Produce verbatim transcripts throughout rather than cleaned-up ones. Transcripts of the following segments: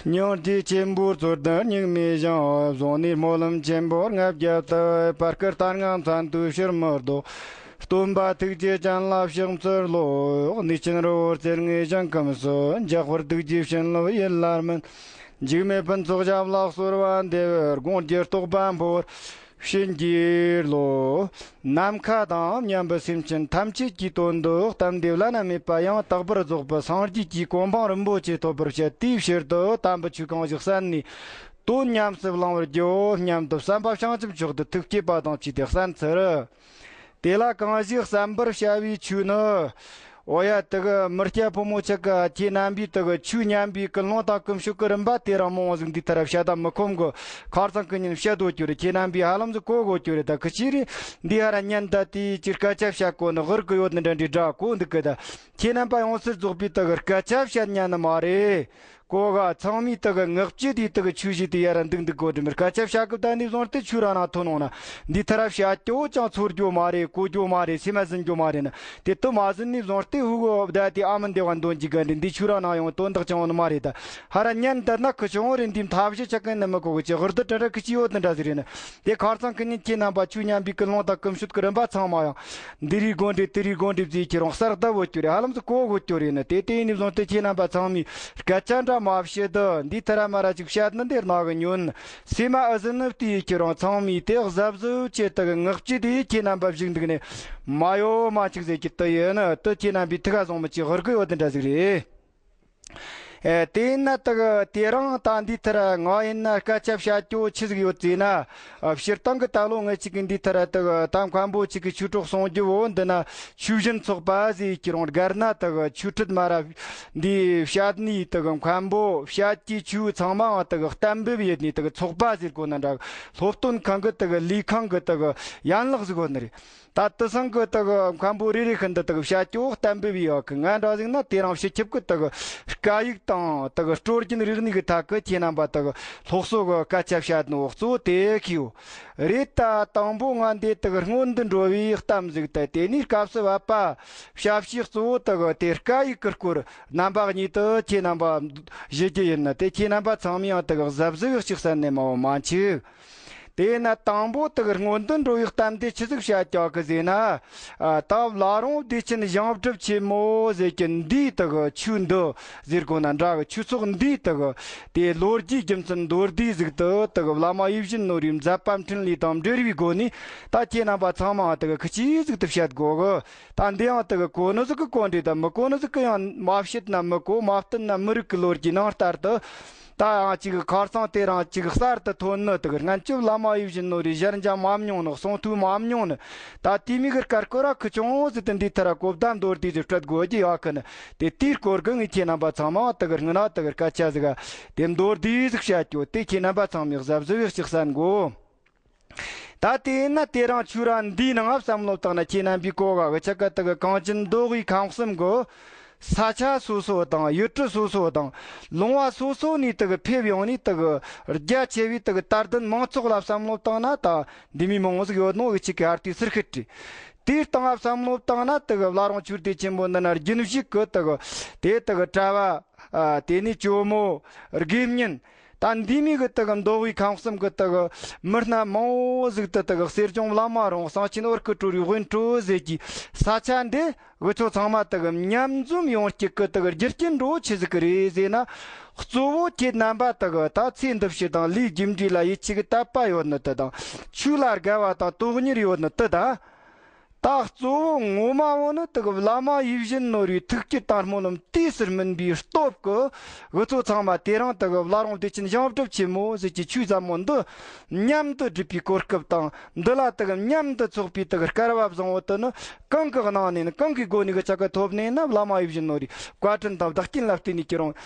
སྙིང་རྗེ་ཆེན་པོའི་ཚུལ་དུ་སྙིགས་མའི་ཞིང་། བཟུང་ནས་སྨོན་ལམ་ཆེན་པོ་ལྔ་བརྒྱ་བཏབ། བར་སྐབས་ལྟར་ངང་མཚན་དུ་ཕྱིར་མི་ལྡོག། སྟོན་པ་ཐུགས་རྗེ་ཅན་ལ་ཕྱག་འཚལ་ལོ། གནས་ཆེན་རི་བོ་རྩེ་ལྔའི་ཞིང་ཁམས་སུ། འཇམ་དཔལ་ཐུགས་རྗེའི་བྱིན་རླབས་ཡིད་ལ་སྨིན། འཇིགས་མེད་ཕུན་ཚོགས་ཞབས་ལ་གསོལ་བ་འདེབས། དགོངས་ཀྱི་རྟོགས་པ་འཕོ་བར་བྱིན་གྱིས་རློབས། ནམ་མཁའ་དང་མཉམ་པའི་སེམས་ཅན་ཐམས་ཅད་ཀྱི་དོན་དུ་གཏན་བདེ་བླ་ན་མེད་པ་ཡང་དག་པར་རྫོགས་པའི་སངས་རྒྱས་ཀྱི་གོ་འཕང་རིན་པོ་ཆེ་ཐོབ་པར་བྱ། དེའི་ཕྱིར་དུ་དམ་པའི་ཆོས་གང་ཞིག་གསན་ནས་དོན་ཉམས་སུ་བླང་བར་བགྱིའོ་སྙམ་དུ་བསམ་པ་བྱང་ཆུབ་མཆོག་ཏུ་ཐུགས་བསྐྱེད་པ་དང་བཅས་ཏེ་གསན་ཚར། དེ་ལ་གང་ཞིག་གསན་པར་བྱ་བའི་ཆོས་ནི། འོ་ཡ། དེ་གི་མི་སྐྱ་ཕོ་མོ་ཆ་ག་ཁྱེད་རྣམ་པས་དེ་གི་ཆོས་ཉན་པའི་ཀུན་སློང་དང་ཀུན་སྤྱོད་ཀྱི་རིམ་པ་དེ་རང་མང་བ་ཟིག་འདི་ལྟར་བཤད་དང་མི་ཁོམ་གི། ཁ་རྩང་ཀུན་ཉན་བཤད་དོ་ཀྱོ་རེད། ཁྱེད་རྣམ་པས་ཧ་ལམ་ཟིག་གོ་གོ་ཀྱོ་རེད། ད་ཁི་ཆི་རེད། འདི་ཧ་ར་ཉན་ད་དེ་ཅི་སྐད་ཆ་བཤད་གོ་ནི་ཧུར་གི་ཡོད་ནི་འདྲ་འདྲའི་འདྲ་གོ་འདུག་གི། ད་ཁྱེད་རྣམ་པ་ཡོངས་སུ་རྫོགས་པའི་དེ་གི་སྐད་ཆ་བཤད་ཉན་ནི་མ་རེད། གོ་ག་ཚང་མས་དེ་གི་ངག་བཅད་དེ་དེ་གི་ཆོས་བཞིན་དེ་ཡ་ར་འདུག་འདུག་གོ་དྲི་མེད་སྐད་ཆ་བཤད་སྐབས་ད་ནས་བཟུང་སྟེ་ཆོས་རང་ན་ཐོན་འོང་ན། འདི་ཐ་ར་བཤད་སྐྱོ་ཅང་ཚོར་རྒྱུ་མ་རེད། གོ་རྒྱུ་མ་རེད། སེམས་མ་ཟིན་རྒྱུ་མ་རེད་ན། དེ་དུ་མ་ཟིན་ནས་བཟུང་སྟེ་ཧུ་གོ་བ་ད་དེ་ཨ་མི་འདེ་བ་འདོན་གྱི་ག་འདི་འདི་ཆོས་རང་ན་ཡོང་དོན་དག་ཅང་འོང་ནི་མ་རེད། ད་ཧ་ར་ཉན་ད་ན་ཁི་ཆུང་རེད། འདི་མཐའ་བཞི་ཆ་གན་ནི་མི་གོ་གི་ཅི་ཧུར་དུ་དྲ་ར་ཁི་ཅི་ཡོད་དེ་འདྲ་ཟིག་རེད་ན། དེ་ཁར་ཚང་ཁི་ཉིན་ཁྱེད་རྣམ་པ་ཆོས་ཉན་པའི་ཀུན་སློང་དང་ཀུན་སྤྱོད་ཀྱི་རིམ་པ་ཚང་མ་ཡང་། འདི་རིགས་དགོན་འདྲེ་དེ་རིགས་དགོན་འདྲེ་བཟོས་ཁྱེད་རང་གསར་བཏབ་བོ་ཀྱོ་རེད། ཧ་ལམ་ཚོ་གོ་བོ་ཀྱོ་རེད་ནི། དེ་དེ་ཡིན་ནི་བཟུང་སྟེ་ཁྱེད་རྣམ་པ་ཚང་མས་སྐད་ཆ་འདྲ་མ་བཤད་དུ་འདི་ཐ་ར་མ་ར་ཅིག་བཤད་ནི་འདིར་ན་གི་ཉོན། སེ་མ་ཨ་ཟི་ནི་བལྟས་ཁྱེད་རང་ཚང་མས་དེ་གཟབ་གཟབ་བྱེད་དུ་གི་ངག་བཅད་དེ་ཁྱེད་རྣམ་པ་བཞུགས་འདུག་ནི་མ་ཡོ་མ་ཅིག་ཟེར་གྱི་དུ་ཡིན་ནི་དུ་ཁྱེད་རྣམ་པའི་ཐུགས་ཀ་བཟང་མི་ཅིག་ཧུར་གི་ཡོད་དེ་འདྲ་ཟིག་རེད། ཨེ། དེས་ན་དག་དེ་རིང་ད་འདི་ཐར་ང་ཡིན་ན་སྐད་ཆ་བཤད་རྒྱུ་ཆི་ཟིག་ཡོད་ཟེར་ན། ཨ། སྤྱིར་བཏང་གི་ད་ལོ་ངེད་ཅིག་གི་འདི་ཐར་དག་ད་མཁན་པོ་ཅིག་གི་ཆོས་གྲོགས་གསུང་རྒྱུ་བོ་འདི་ན་ཆོས་གཞིན་ཚོགས་པ་ཟེར་གྱི་རུང་སྒར་ན་དག་ཆོས་ཁྲིད་མ་ར་འདི་བཤད་ནི་དག་མཁན་པོ་བཤད་ཀྱི་ཆོས་ཚང་མའང་དག་གཏན་འབེབས་ཡེད་ནི་དག་ཚོགས་པ་ཟེར་གོ་ན་འདྲ། སློབ་སྟོན་ཁང་གི་དག་ལས་ཁང་གི་དག་ཡན་ལག་ཟིག་ཡོད་ནི་རེད། ད་དེ་སང་གི་དག་མཁན་པོ་རེ་རེ་ཤིན་ཏུ་དག་བྱ་སྐྱོ་གཏན་འབེབས་ཡོད་གི། ང་འདྲ་ཟིག་ན་དེ་རིང་སྤྱི་ཁྱབ་ཀྱི་དག་སྐད་ཡིག་དང་དག་སྲོལ་རྒྱུན་རིག་གནས་ཀྱི་ཐད་ཀྱི་ཁྱེད་རྣམ་པ་དག་སློབ་གསོ་གི་སྐད་ཆ་བཤད་ནོ་གཙོ་བོ་དེ་ཁྱེའུ་རེད། ད་དང་པོ་ང་འདི་དག་སྔོན་དུ་འགྲོ་བའི་གཏམ་ཟིག་ད་དེ་ནས་སྐབས་སུ་བབ་པ་བྱ་བྱིའུ་གཙོ་བོ་དག་དེ་སྐད་ཡིག་གི་སྐོར་རྣམ་པ་གཉིས་དུ་ཁྱེད་རྣམ་པ་ཞུ་རྒྱུ་ཡིན་ན། དེ་ཁྱེད་རྣམ་པ་ཚང་མས་ཡང་དག་གཟབ་གཟབ་ཅིག་གསན་ནས་མ་འོང་མ་འཆུག་དེས་ན་དང་པོ་དག་སྔོན་དུ་འགྲོ་བའི་གཏམ་དེ་ཆི་ཟིག་བཤད་ཀྱག་གི་ཟེར་ན། ཨ། ད་བླ་རུང་བདེ་ཆེན་ཞིང་སྒྲུབ་ཆེན་མོ་ཟེར་གྱི་འདིའི་དག་ཆོས་འདི་ཟེར་གོ་ན་འདྲ་གི། ཆོས་ཚོགས་འདིའི་དག་དེ་ལོ་རྒྱུས་རྒྱུ་མཚན་མདོར་བསྡུས་ཟིག་ཏུ་དག་བླ་མ་ཡིད་བཞིན་ནོར་བུའི་མཛད་པ་འཕྲིན་ལས་དང་འབྲེལ་བའི་སྒོ་ནས་ད་ཁྱེད་རྣམ་པ་ཚང་མ་དག་ཁི་ཆི་ཟིག་ཏུ་བཤད་དགོ་གི། ད་འདི་ཡང་དག་གོ་ནི་ཟིག་གི་གོ་འདྲེ་དང་མི་གོ་ནི་ཟིག་གི་ཡང་མ་བཤད་ན་མི་གོ། མ་བསྟན་ན་མི་རིགས་ཀྱི་ལོ་རྒྱུས་ནང་ལྟར་དུ། ད་ཡང་ཅིག་ཁར་སང་དེ་རིང་ཅིག་གསར་དུ་ཐོན་ནི་དག་སྔན་ཆད་བླ་མ་ཡིད་བཞིན་ནོར་བུའི་ཞལ་མཇལ་མ་མྱོང་ནི། གསུང་ཐོས་མ་མྱོང་ནི། ད་དེ་མི་གི་སྐར་སྐོར་ར་ཁུ་ཆུང་ཟིག་ཏུ་འདི་ཐར་གོ་བརྡ་མདོར་བསྡུས་ཟིག་སྤྲད་དགོས་ཀྱི་ཡོད་གི་ནི། དེ་དེའི་སྐོར་གི་ངས་ཁྱེད་རྣམ་པ་ཚང་མ་དག་སྔུན་ན་དག་སྐད་ཆ་ཟིག་དེ་མདོར་བསྡུས་ཟིག་བཤད་རྒྱུ་དེ་ཁྱེད་རྣམ་པ་ཚང་མས་གཟབ་གཟབ་ཅིག་གསན་དགོ། ད་དེས་ན་དེ་རིང་ཆོས་ར་འདིའི་ནང་བསམ་བློ་བཏང་ན་ཁྱེད་རྣམ་པའི་གོ་ག་གི་ཆ་ག་དག་གངས་ཅན་མདོ་དབུས་ཁམས་གསུམ་གི་ས་ཆ་སོ་སོ་དང་ཡུལ་གྲུ་སོ་སོ་དང་ལུང་བ་སོ་སོ་ནས་དག་ཕེབས་ཡོང་ནས་དག་རྒྱ་ཆེ་བའི་དག་དད་ལྡན་མང་ཚོགས་ལ་བསམ་བློ་བཏང་ན་ད་འདི་མི་མང་ཟིག་ཡོད་ནོ་གི་ཆི་གི་ཨར་ཏི་ཟུར་ཤེད་རེད། དེའི་སྟེང་བསམ་བློ་བཏང་ན་དག་བླ་རུང་ཆོས་སྡེ་ཆེན་པོ་འདི་ན་རྒྱུན་བཞུགས་གི་དག་དེ་དག་གྲྭ་བ། ཨ། དེ་ནས་ཇོ་མོ། དགེ་བསྙེན། ད་འདི་མི་གི་དག་མདོ་དབུས་ཁམས་གསུམ་གི་དག་མི་སྣ་མང་བོ་ཟིག་ཏུ་དག་གསེར་ལྗོངས་བླ་མ་རུང་། གསང་ཆེན་འོར་སྐུ་གྲུབ་རིགས་དབོན་སྤྲུལ་ཟེར་གྱི་ས་ཆ་འདི་འུ་ཚོ་ཚང་མ་དག་མཉམ་འཛོམས་ཡོང་རྒྱུ་གི་དག་རྒྱུ་རྐྱེན་འདྲ་བོ་ཆི་ཟིག་གི་རེད་ཟེར་ན། གཙོ་བོ་ཁྱེད་རྣམ་པ་དག་ད་ཚེ་འདི་ཕྱི་དང་ལས་རྒྱུ་འབྲས་ལ་ཡིད་ཆེས་གི་དད་པ་ཡོད་ནི་དེ་དང་ཆོས་ལ་དགའ་བ་དང་དོན་གཉེར་ཡོད་ནི་དེ་དང་། ད་གཙོ་བོ་ངོ་མ་བོ་ནི་དག་བླ་མ་ཡིད་བཞིན་ནོར་བུའི་ཐུགས་བསྐྱེད་དང་སྨོན་ལམ་དུས་སུ་སྨིན་པའི་སྟོབས་ཀྱིས་འུ་ཚོ་ཚང་མ་དེ་རིང་དག་བླ་རུང་བདེ་ཆེན་ཞིང་སྒྲུབ་ཆེན་མོ་ཟེར་གྱི་ཆོས་ཟབ་མོ་འདི་མཉམ་དུ་སྒྲུབ་པའི་གོ་སྐབས་དང་འདི་ལ་དག་མཉམ་དུ་ཚོགས་པའི་དག་སྐལ་བ་བཟང་བོ་དེ་ནི་གང་གི་སྣང་ནས་ནི་གང་གི་སྒོ་ནས་གི་ཆ་ག་ཐོབ་ནས་ན། བླ་མ་ཡིད་བཞིན་ནོར་བུའི་བཀའ་དྲིན་དང་བདག་རྐྱེན་ལ་བརྟེན་ནས་ཀྱི་རུང་།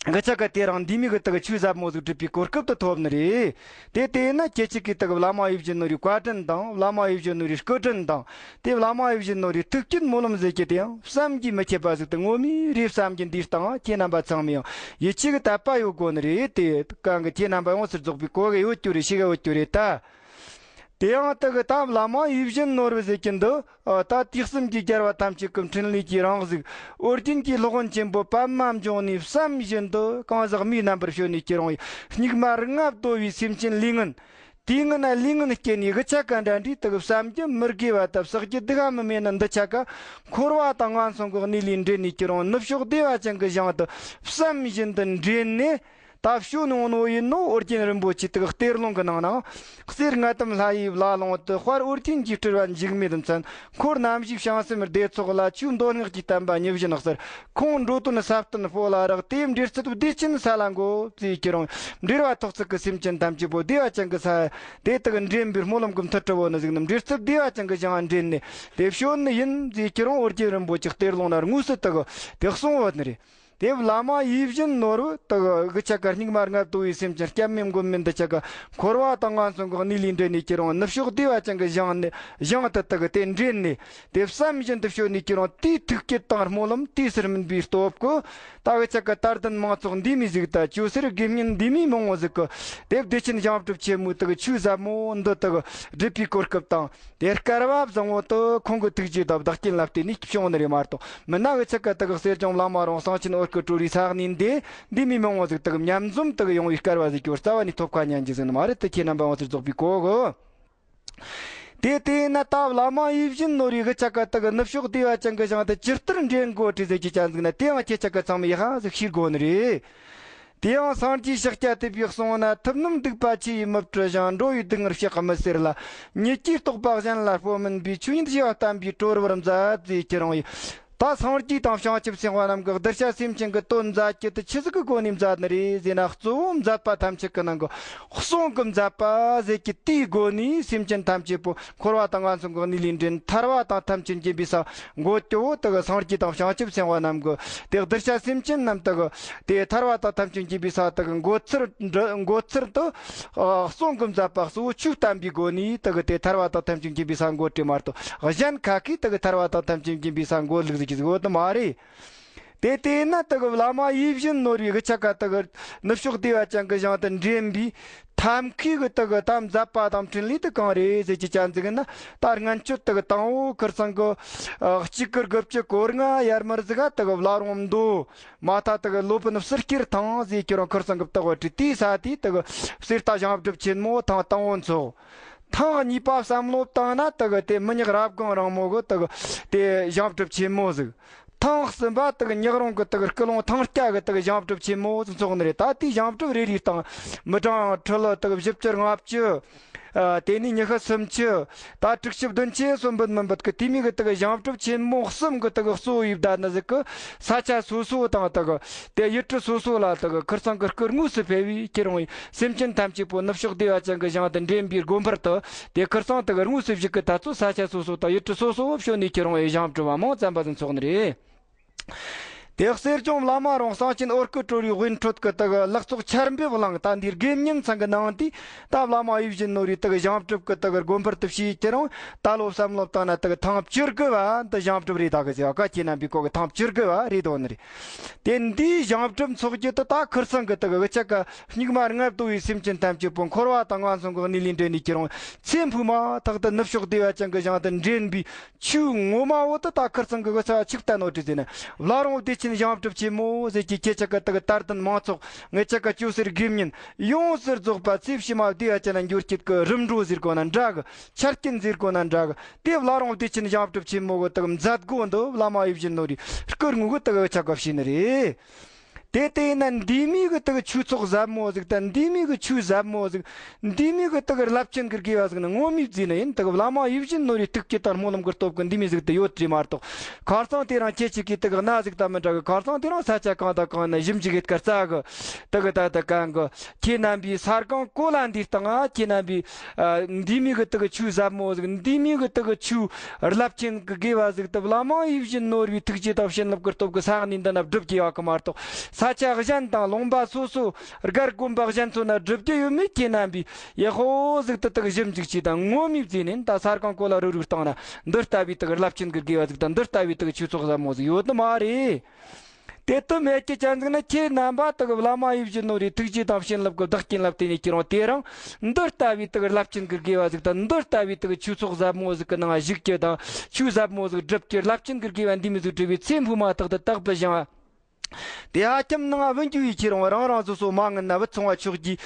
གི་ཆ་ག་དེ་རིང་འདི་མི་གི་དག་ཆོས་ཟབ་མོ་ཟིག་སྒྲུབ་པའི་གོ་སྐབས་དེ་ཐོབ་ནི་རེད། དེ་དེས་ན་ཁྱེད་ཅག་གིས་དག་བླ་མ་ཡིད་བཞིན་ནོར་བུའི་བཀའ་དྲིན་དང་བླ་མ་ཡིད་བཞིན་ནོར་བུའི་སྐུ་དྲིན་དང་དེ་བླ་མ་ཡིད་བཞིན་ནོར་བུའི་ཐུགས་བསྐྱེད་སྨོན་ལམ་ཟེར་གྱི་དེ་ཡང་བསམ་གྱིས་མི་ཁྱབ་པ་ཟིག་ཏུ་ངོ་མས་རེད་བསམ་གྱི། འདིའི་སྟེང་ཁྱེད་རྣམ་པ་ཚང་མས་ཡང་ཡིད་ཆེས་ཀྱི་དད་པ་ཡོད་དགོས་ནི་རེད། དེ་གང་གི་ཁྱེད་རྣམ་པ་ཡོངས་སུ་རྫོགས་པའི་གོ་གི་ཡོད་རྒྱུ་རེད། ཤེས་གི་ཡོད་རྒྱུ་རེད་ད། དེ་ཡང་དེ་གི་ད་བླ་མ་ཡིད་བཞིན་ནོར་བུ་ཟེར་གྱི་འདི། ཨ། ད་དུས་གསུམ་གྱི་རྒྱལ་བ་ཐམས་ཅད་ཀྱི་འཕྲིན་ལས་ཀྱི་རང་གཟུགས། ཨོ་རྒྱན་གྱི་སློབ་དཔོན་ཆེན་པོ་པདྨ་འབྱུང་གནས་བསམ་བཞིན་དུ་གང་ཟག་མིའི་རྣམ་པར་བྱོན་ནས་ཀྱི་རུང་བའི་སྙིགས་མ་ལྔ་བདོ་བའི་སེམས་ཅན་ལས་ངན། དེའི་ངན་ན་ལས་ངན་སྐྱེས་ནས་གི་ཆ་ག་འདྲ་འདྲའི་དེ་གི་བསམ་རྒྱུ་མི་དགེ་བ་དང་བསགས་རྒྱུ་སྡིག་པ་མི་མེད་ན་འདི་ཆ་ག་འཁོར་བ་དང་ངན་སོང་གི་གནས་ལས་འདྲེན་ནས་ཀྱི་རུང་ནུབ་ཕྱོགས་བདེ་བ་ཅན་གྱི་ཞིང་དུ་བསམ་བཞིན་དུ་འདྲེན་ནས། ད་བྱོན་ནོ་ནོ་ཡིན་ནོ། ཨོ་རྒྱན་རིན་པོ་ཆེ་དེ་གི་གཏེར་ལུང་གི་ནང་ན། གསེར་ལྔ་ལྡུམ་ལྷ་ཡི་བླ་ལུང་དུ། དཔལ་ཨོ་རྒྱན་གྱི་སྤྲུལ་པ་འཇིགས་མེད་མཚན། འཁོར་རྣམ་བཞིའི་བྱང་སེམས་བདེ་ཚོགས་ལ། ཆོས་མདོ་སྔགས་ཀྱི་བསྟན་པ་ཉི་བཞིན་གསལ། ཁོང་འགྲོ་དོན་ས་བརྟན་སྤོ་ལ་རག། དེའི་འབྲེལ་ཚད་བདེ་ཆེན་ས་ལ་འགོད་ཅེས་ཀྱི་རུང་། འབྲེལ་བ་ཐོག་བརྩེགས་ཀྱི་སེམས་ཅན་ཐམས་ཅད་པོ་བདེ་བ་ཅན་གྱི་ས་དེ་དག་འདྲེན་པའི་སྨོན་ལམ་གྱི་མཐུ་གྲུབ་བོ་ནི་གཟིགས་ནས། འབྲེལ་ཚད་བདེ་བ་ཅན་གྱི་ཞིང་འདྲེན་ནས་དེ་བྱོན་ནི་ཡིན་ཅེས་ཀྱི་རུང་། ཨོ་རྒྱན་རིན་པོ་ཆེ་གཏེར་ལུང་ན་དངོས་སུ་དེ་གི་དེ་གསུངས་བོ་ནི་རེད། དེ་བླ་མ་ཡིད་བཞིན་ནོར་བུ་དག་གི་ཆ་ག་སྙིགས་མ་ལྔ་བདོ་བའི་སེམས་ཅན་སྐྱབས་མེད་མགོན་མེད་འདི་ཆ་ག་འཁོར་བ་དང་ངན་སོང་གི་གནས་ལས་འདྲེན་ནས་ཀྱི་རུང་ནུབ་ཕྱོགས་བདེ་བ་ཅན་གྱི་ཞིང་ནས་ཞིང་དུ་དག་གི་དེ་འདྲེན་ནས་དེ་བསམ་བཞིན་དུ་བྱོན་ནས་ཀྱི་རུང་དེའི་ཐུགས་བསྐྱེད་དང་སྨོན་ལམ་དུས་སུ་སྨིན་པའི་སྟོབས་ཀྱིས་ད་གི་ཆ་ག་དད་ལྡན་མང་ཚོགས་འདུས་མའི་གཟུགས་དང་ཅོད་སེར་དགེ་བསྙེན་འདུས་མའི་མང་བོ་ཟིག་གི་དེ་བདེ་ཆེན་ཞིང་སྒྲུབ་ཆེན་མོའི་དག་གི་ཆོས་ཟབ་མོ་འདི་དག་སྒྲུབ་པའི་གོ་སྐབས་དང་། དེ་སྐལ་བ་བཟང་བོ་དུ་ཁོང་གི་ཐུགས་རྗེ་དང་བདག་རྐྱེན་ལ་བརྟེན་ནས་བྱུང་ནི་རེད་མ་གཏོགས། མི་ན་གི་ཆ་ག་དག་གསེར་ལྗོངས་བླ་མ་རང་གསང་ཆེན་འོད་སྐུ་གྲོལ་བའི་ས་གནས་འདི་འདི་མི་མང་བོ་ཟིག་དག་མཉམ་འཛོམས་དག་ཡོང་བའི་སྐལ་བ་ཟིག་གི་རྩ་བ་ནས་ཐོབ་ཁ་ཉན་རྒྱུ་ཟིག་ནི་མ་རེད། དུ་ཁྱེད་རྣམ་པ་ང་ཚོར་རྫོགས་པའི་གོ་གི། དེ་དེ་ན་ད་བླ་མ་ཡིད་བཞིན་ནོར་བུའི་གི་ཆ་ག་དག་ནུབ་ཕྱོགས་བདེ་བ་ཅན་གི་ཞིང་དུ་ཇི་ལྟར་འདྲེན་དགོས་བྲིས་ཟེར་གྱི་ཅན་ཟིག་ན་དེའང་ཁྱེད་ཆ་ག་ཚང་མས་ཧ་ཟིག་ཤེས་དགོས་ནི་རེད། དེ་ཡང་སངས་རྒྱས་ཤཱཀྱ་ཐུབ་པས་གསུངས་ན། ཐུབ་རྣམས་སྡིག་པ་ཆེ་ཡིས་མི་བཀྲི་ཞིང་། འགྲོ་བའི་སྡུག་བསྔལ་ཕྱག་མི་སེལ་ལ། ཉིད་ཀྱིས་རྟོགས་པ་གཞན་ལ་སྤོ་མིན་པའི། ཆོས་ཉིད་ཞི་བ་བསྟན་པས་གྲོལ་བར་མཛད་ཅེས་ཀྱི་རུང་བའི། ད་སངས་རྒྱས་དང་བྱང་ཆུབ་སེམས་དཔའ་རྣམས་ཀྱིས་གདུལ་བྱ་སེམས་ཅན་གྱི་དོན་མཛད་རྒྱུ་དེ་ཆི་ཟིག་གི་སྒོ་ནས་མཛད་ནི་རེད་ཟེར་ན། གཙོ་བོ་མཛད་པ་ཐམས་ཅད་ཀྱི་ནང་གི་གསུང་གི་མཛད་པ་ཟེར་གྱི་དེའི་སྒོ་ནས་སེམས་ཅན་ཐམས་ཅད་པོ་འཁོར་བ་དང་ངན་སོང་གི་གནས་ལས་འདྲེན། ཐར་བ་དང་ཐམས་ཅད་མཁྱེན་པའི་ས་འགོད་ཀྱི་བོ་དེ་གི་སངས་རྒྱས་དང་བྱང་ཆུབ་སེམས་དཔའ་རྣམས་ཀྱིས་དེ་གདུལ་བྱ་སེམས་ཅན་རྣམས་དེ་གི་དེ་ཐར་བ་དང་ཐམས་ཅད་མཁྱེན་པའི་ས་དེ་གི་འགོད་ཚུལ་འདྲི་འགོད་ཚུལ་དུ། ཨ། གསུང་གི་མཛད་པ་གཙོ་བོ་ཆོས་བསྟན་པའི་སྒོ་ནས་དེ་གི་དེ་ཐར་བ་དང་ཐམས་ཅད་མཁྱེན་པའི་ས་འགོད་དེ་མ་གཏོགས། གཞན་ཁ་ཁས་དེ་གི་ཐར་བ་དང་ཐམས་ཅད་མཁྱེན་པའི་ས་འགོད་ལུགས་ཟིག་ཡོད་ནི་མ་རེད། དེ་དེས་ན་དེ་གི་བླ་མ་ཡིད་བཞིན་ནོར་བུའི་གི་ཆ་ག་དེ་གི་ནུབ་ཕྱོགས་བདེ་བ་ཅན་གི་ཞིང་དུ་འདྲེན་པའི་ཐབས་མཁས་གི་དེ་གི་ད་མཛད་པ་དང་འཕྲིན་ལས་དེ་གང་རེད་ཟེར་གྱི་ཅན་ཟིག་ན། ད་སྔན་ཆད་དེ་གི་དང་བོ་ཁིར་ཚང་གི་ཨ་གཅིག་དགུ་དགུ་བཅུ་གོ་ལྔ་ཡར་མར་ཟིག་ག་དེ་གི་བླ་རུང་མདོ་མ་ཐ་དེ་གི་སློབ་དཔོན་ཟུར་སྐྱེར་ཐང་ཟེར་གྱི་རུང་ཁིར་ཚང་གི་བཏགས་བ་བྲིས། དེའི་ས་དེའི་དེ་གི་གསེར་རྟ་ཞིང་སྒྲུབ་ཆེན་མོ་ཐང་དང་བོ་འཚོགས། ཐང་གཉིས་པ་བསམ་བློ་བཏང་ན་དེ་གི་དེ་མི་ཉག་རབ་སྒང་རིང་མོ་གི་དེ་གི་དེ་ཞིང་སྒྲུབ་ཆེན་མོ་ཟིག། ཐེངས་གསུམ་པ་དེ་གི་ཉག་རོང་གི་དེ་གི་སྐུ་རླུང་ཐང་སྐྱ་གི་དེ་གི་ཞིང་སྒྲུབ་ཆེན་མོ་ཟིག་འཚོགས་ནི་རེད། ད་དེའི་ཞིང་སྒྲུབ་རེ་རེའི་སྟེང་མི་གྲངས་ཁྲི་ལོ་དེ་གི་བཞི་བཅུ་ལྔ་བཅུ། ཨ། དེ་ནས་ཉི་ཤུ་སུམ་ཅུ། ད་དྲུག་ཅུ་བདུན་ཅུ་སོ་འབུད་མི་འབུད་གི་དེ་མོ་གི་དེ་གི་ཞིང་སྒྲུབ་ཆེན་མོ་གསུམ་གི་དེ་གི་གཙོ་བོ་ཡིབ་ད་ནི་ཟིག་གི་ས་ཆ་སོ་སོ་དང་དེ་གི་དེ་ཡུལ་གྲུ་སོ་སོ་ལ་དེ་གི་ཁིར་ཚང་གི་སྐུ་དངོས་སུ་ཕེབས་པའི་ཁྱེད་རང་སེམས་ཅན་ཐམས་ཅད་པོ་ནུབ་ཕྱོགས་བདེ་བ་ཅན་གི་ཞིང་དུ་འདྲེན་པའི་དགོན་པར་དུ། དེ་ཁིར་ཚང་དེ་གི་དངོས་སུ་བཞུགས་ཀྱི་ད་ཚོ་ས་ཆ་སོ་སོ་དང་ཡུལ་གྲུ་སོ་སོ་བོ་བྱོན་ནས་ཁྱེད་རང་ཡི་ཞིང་སྒྲུབ་པ་མང་ཙམ་པ་ཟིག་འཚོགས་ནི་རེད། དེ་གསེར་ལྗོངས་བླ་མ་རང་གསང་ཆེན་འོད་སྐུ་གྲོལ་བའི་དབེན་ཁྲོད་ཀྱི་དེ་གི་ལག་ཚོགས་ཆར་འབེབས་གླིང་། ད་འདིར་དགེ་བསྙེན་ཚང་གི་ནང་དེ་ད་བླ་མ་ཡིད་བཞིན་ནོར་བུའི་དེ་གི་ཞིང་སྒྲུབ་ཀྱི་དེ་གི་དགོན་པར་དུ་བྱས་ཁྱེད་རང་ད་ལོ་བསམ་བློ་བཏང་ན་དེ་གི་ཐེངས་བཅུ་དགུ་བ་འདི་ཞིང་སྒྲུབ་རེད། ད་གི་ཟེར་བ་ཀ་ཁྱེད་རྣམ་པའི་གོ་གི་ཐེངས་བཅུ་དགུ་བ་རེད་དོ་ནི་རེད། དེ་འདིའི་ཞིང་སྒྲུབ་འཚོགས་རྒྱུ་དེ་ད་ཁིར་ཚང་གི་དེ་གི་འུ་ཅག་ག་སྙིགས་མ་ལྔ་བདོ་བའི་སེམས་ཅན་ཐམས་ཅད་པོ་འཁོར་བ་དང་ངན་སོང་གི་གནས་ལས་འདྲེན་ནས་ཁྱེད་རང་ཚེ་འཕོས་མ་ཐག་ཏུ་ནུབ་ཕྱོགས་བདེ་བ་ཅན་གྱི་ཞིང་དུ་འདྲེན་པའི་ཆོས་ངོ་མ་བོ་དེ་ད་ཁིར་ཚང་གི་འུ་ཅག་ཆིག་ལྟ་ནོ་ཏྲི་ཟེར་ན། བླ་རུང་བདེ་ཆེན་ཞིང་སྒྲུབ་ཆེན་མོ་ཟེར་གྱི་ཁྱེད་ཅག་གི་དེ་གི་དད་ལྡན་མང་ཚོགས་ངེད་ཅག་གི་ཅོད་སེར་དགེ་བསྙེན་ཡོངས་སུ་རྫོགས་པ་ཚེ་ཕྱི་མ་བདེ་བ་ཅན་ལ་འགྱུར་བྱེད་ཀྱི་རིམ་གྲོ་ཟེར་དགོས་ན་འདྲ་གི། ཆ་རྐྱེན་ཟེར་དགོས་ན་འདྲ་གི། དེ་བླ་རུང་བདེ་ཆེན་ཞིང་སྒྲུབ་ཆེན་མོ་གི་དེ་གི་མཛད་སྒོ་འདི་བླ་མ་ཡིད་བཞིན་ནོར་བུའི་སྐུ་དངོས་གི་དེ་གི་འུ་ཅག་ག་བྱས་ནི་རེད། དེ་དེ་ཡིན་ན་འདི་མོ་གི་དེ་གི་ཆོས་ཚོགས་ཟབ་མོ་ཟིག་དང་འདི་མོ་གི་ཆོས་ཟབ་མོ་ཟིག། འདི་མོ་གི་དེ་གི་རླབས་ཆེན་གི་དགེ་བ་ཟིག་ནི་ངོ་མས་བརྩིས་ནི་ཡིན། དེ་གི་བླ་མ་ཡིད་བཞིན་ནོར་བུའི་ཐུགས་བསྐྱེད་དང་སྨོན་ལམ་གི་སྟོབས་ཀྱིས་འདི་མོ་ཟིག་དེ་ཡོད་རེད་མ་གཏོགས། ཁར་སང་དེ་རིང་ཁྱེད་ཅག་གི་དེ་གི་གནའ་ཟིག་དང་མི་འདྲ་གི། ཁར་སང་དེ་རིང་ས་ཆ་གང་དང་གང་ན་ཞིབ་འཇུག་གི་སྐར་རྩ་གི་དེ་གི་ད་ད་གང་གི། ཁྱེད་རྣམ་པའི་ས་སྒང་གོ་ལ་འདིའི་སྟེང་ང་ཁྱེད་རྣམ་པའི་ཨ་འདི་མོ་གི་དེ་གི་ཆོས་ཟབ་མོ་ཟིག། འདི་མོ་གི་དེ་གི་ཆོས་རླབས་ཆེན་གི་དགེ་བ་ཟིག་དེ་བླ་མ་ཡིད་བཞིན་ནོར་བུའི་ཐུགས་རྗེ་དང་བྱིན་རླབས་ཀྱི་སྟོབས་ཀྱིས་ས་གནས་འདི་ན་སྒྲུབ་རྒྱུ་ཡོད་གི་མ་གཏོགས། ས་ཆ་གཞན་དང་ལུང་པ་སོ་སོ་སྒར་དགོན་པ་གཞན་ཚོ་ན་སྒྲུབ་རྒྱུ་ཡོད་མེད་ཁྱེད་རྣམ་པས་ཡག་པོ་ཟིག་དེ་དེ་གི་ཞིབ་འཇུག་བྱས་དང་ངོ་མས་བརྩིས་ནས། ད་ས་སྒང་གོ་ལ་རུ་རུའི་སྟེང་ན་འདི་ལྟ་བུའི་དེ་གི་རླབས་ཆེན་གི་དགེ་བ་ཟིག་དང་འདི་ལྟ་བུའི་དེ་གི་ཆོས་ཚོགས་ཟབ་མོ་ཟིག་ཡོད་ནི་མ་རེད། དེ་དུ་མེད་ཀྱི་ཅན་ཟིག་ན་ཁྱེད་རྣམ་པ་དག་བླ་མ་ཡིད་བཞིན་ནོར་བུའི་ཐུགས་རྗེ་དང་བྱིན་རླབས་ཀྱི་བདག་རྐྱེན་ལ་བརྟེན་ནས་ཁྱེད་རང་དེ་རིང་འདི་ལྟ་བུའི་དག་རླབས་ཆེན་གྱི་དགེ་བ་ཟིག་དང་འདི་ལྟ་བུའི་དག་ཆོས་ཚོགས་ཟབ་མོ་ཟིག་གི་ནང་བཞུགས་ཀྱི་དང་ཆོས་ཟབ་མོ་ཟིག་སྒྲུབ་ཀྱི་རླབས་ཆེན་གྱི་དགེ་བ་འདི་མི་ཟིག་བསྒྲུབས་པའི་ཚེ་འཕོས་མ་ཐག་ཏུ་དག་པའི་ཞིང་བ། དེ་ཧ་ཁྱིམ་ནང་བུ་འགྱུར་བའི་ཁྱེད་རང་རང་རང་སོ་སོ་མ་ངན་ན་བུ་ཚང་བ་ཆོག་གི།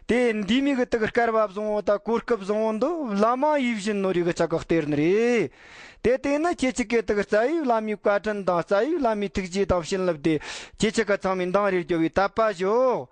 དེ་འདི་མི་གི་དག་སྐལ་བ་བཟང་བོ་དང་གོ་སྐབས་བཟང་བོ་འདི་བླ་མ་ཡིད་བཞིན་ནོར་བུའི་གི་ཆ་ག་སྟེར་ནི་རེད། དེ་དེ་ནི་ཁྱེད་ཅག་གི་དག་རྩ་བའི་བླ་མའི་བཀའ་དྲིན་དང་རྩ་བའི་བླ་མའི་ཐུགས་རྗེ་དང་བྱིན་རླབས་དེ་ཁྱེད་ཅག་གི་ཚང་མའི་མདང་རེ་རྒྱོ་བའི་དད་པ་ཞོག་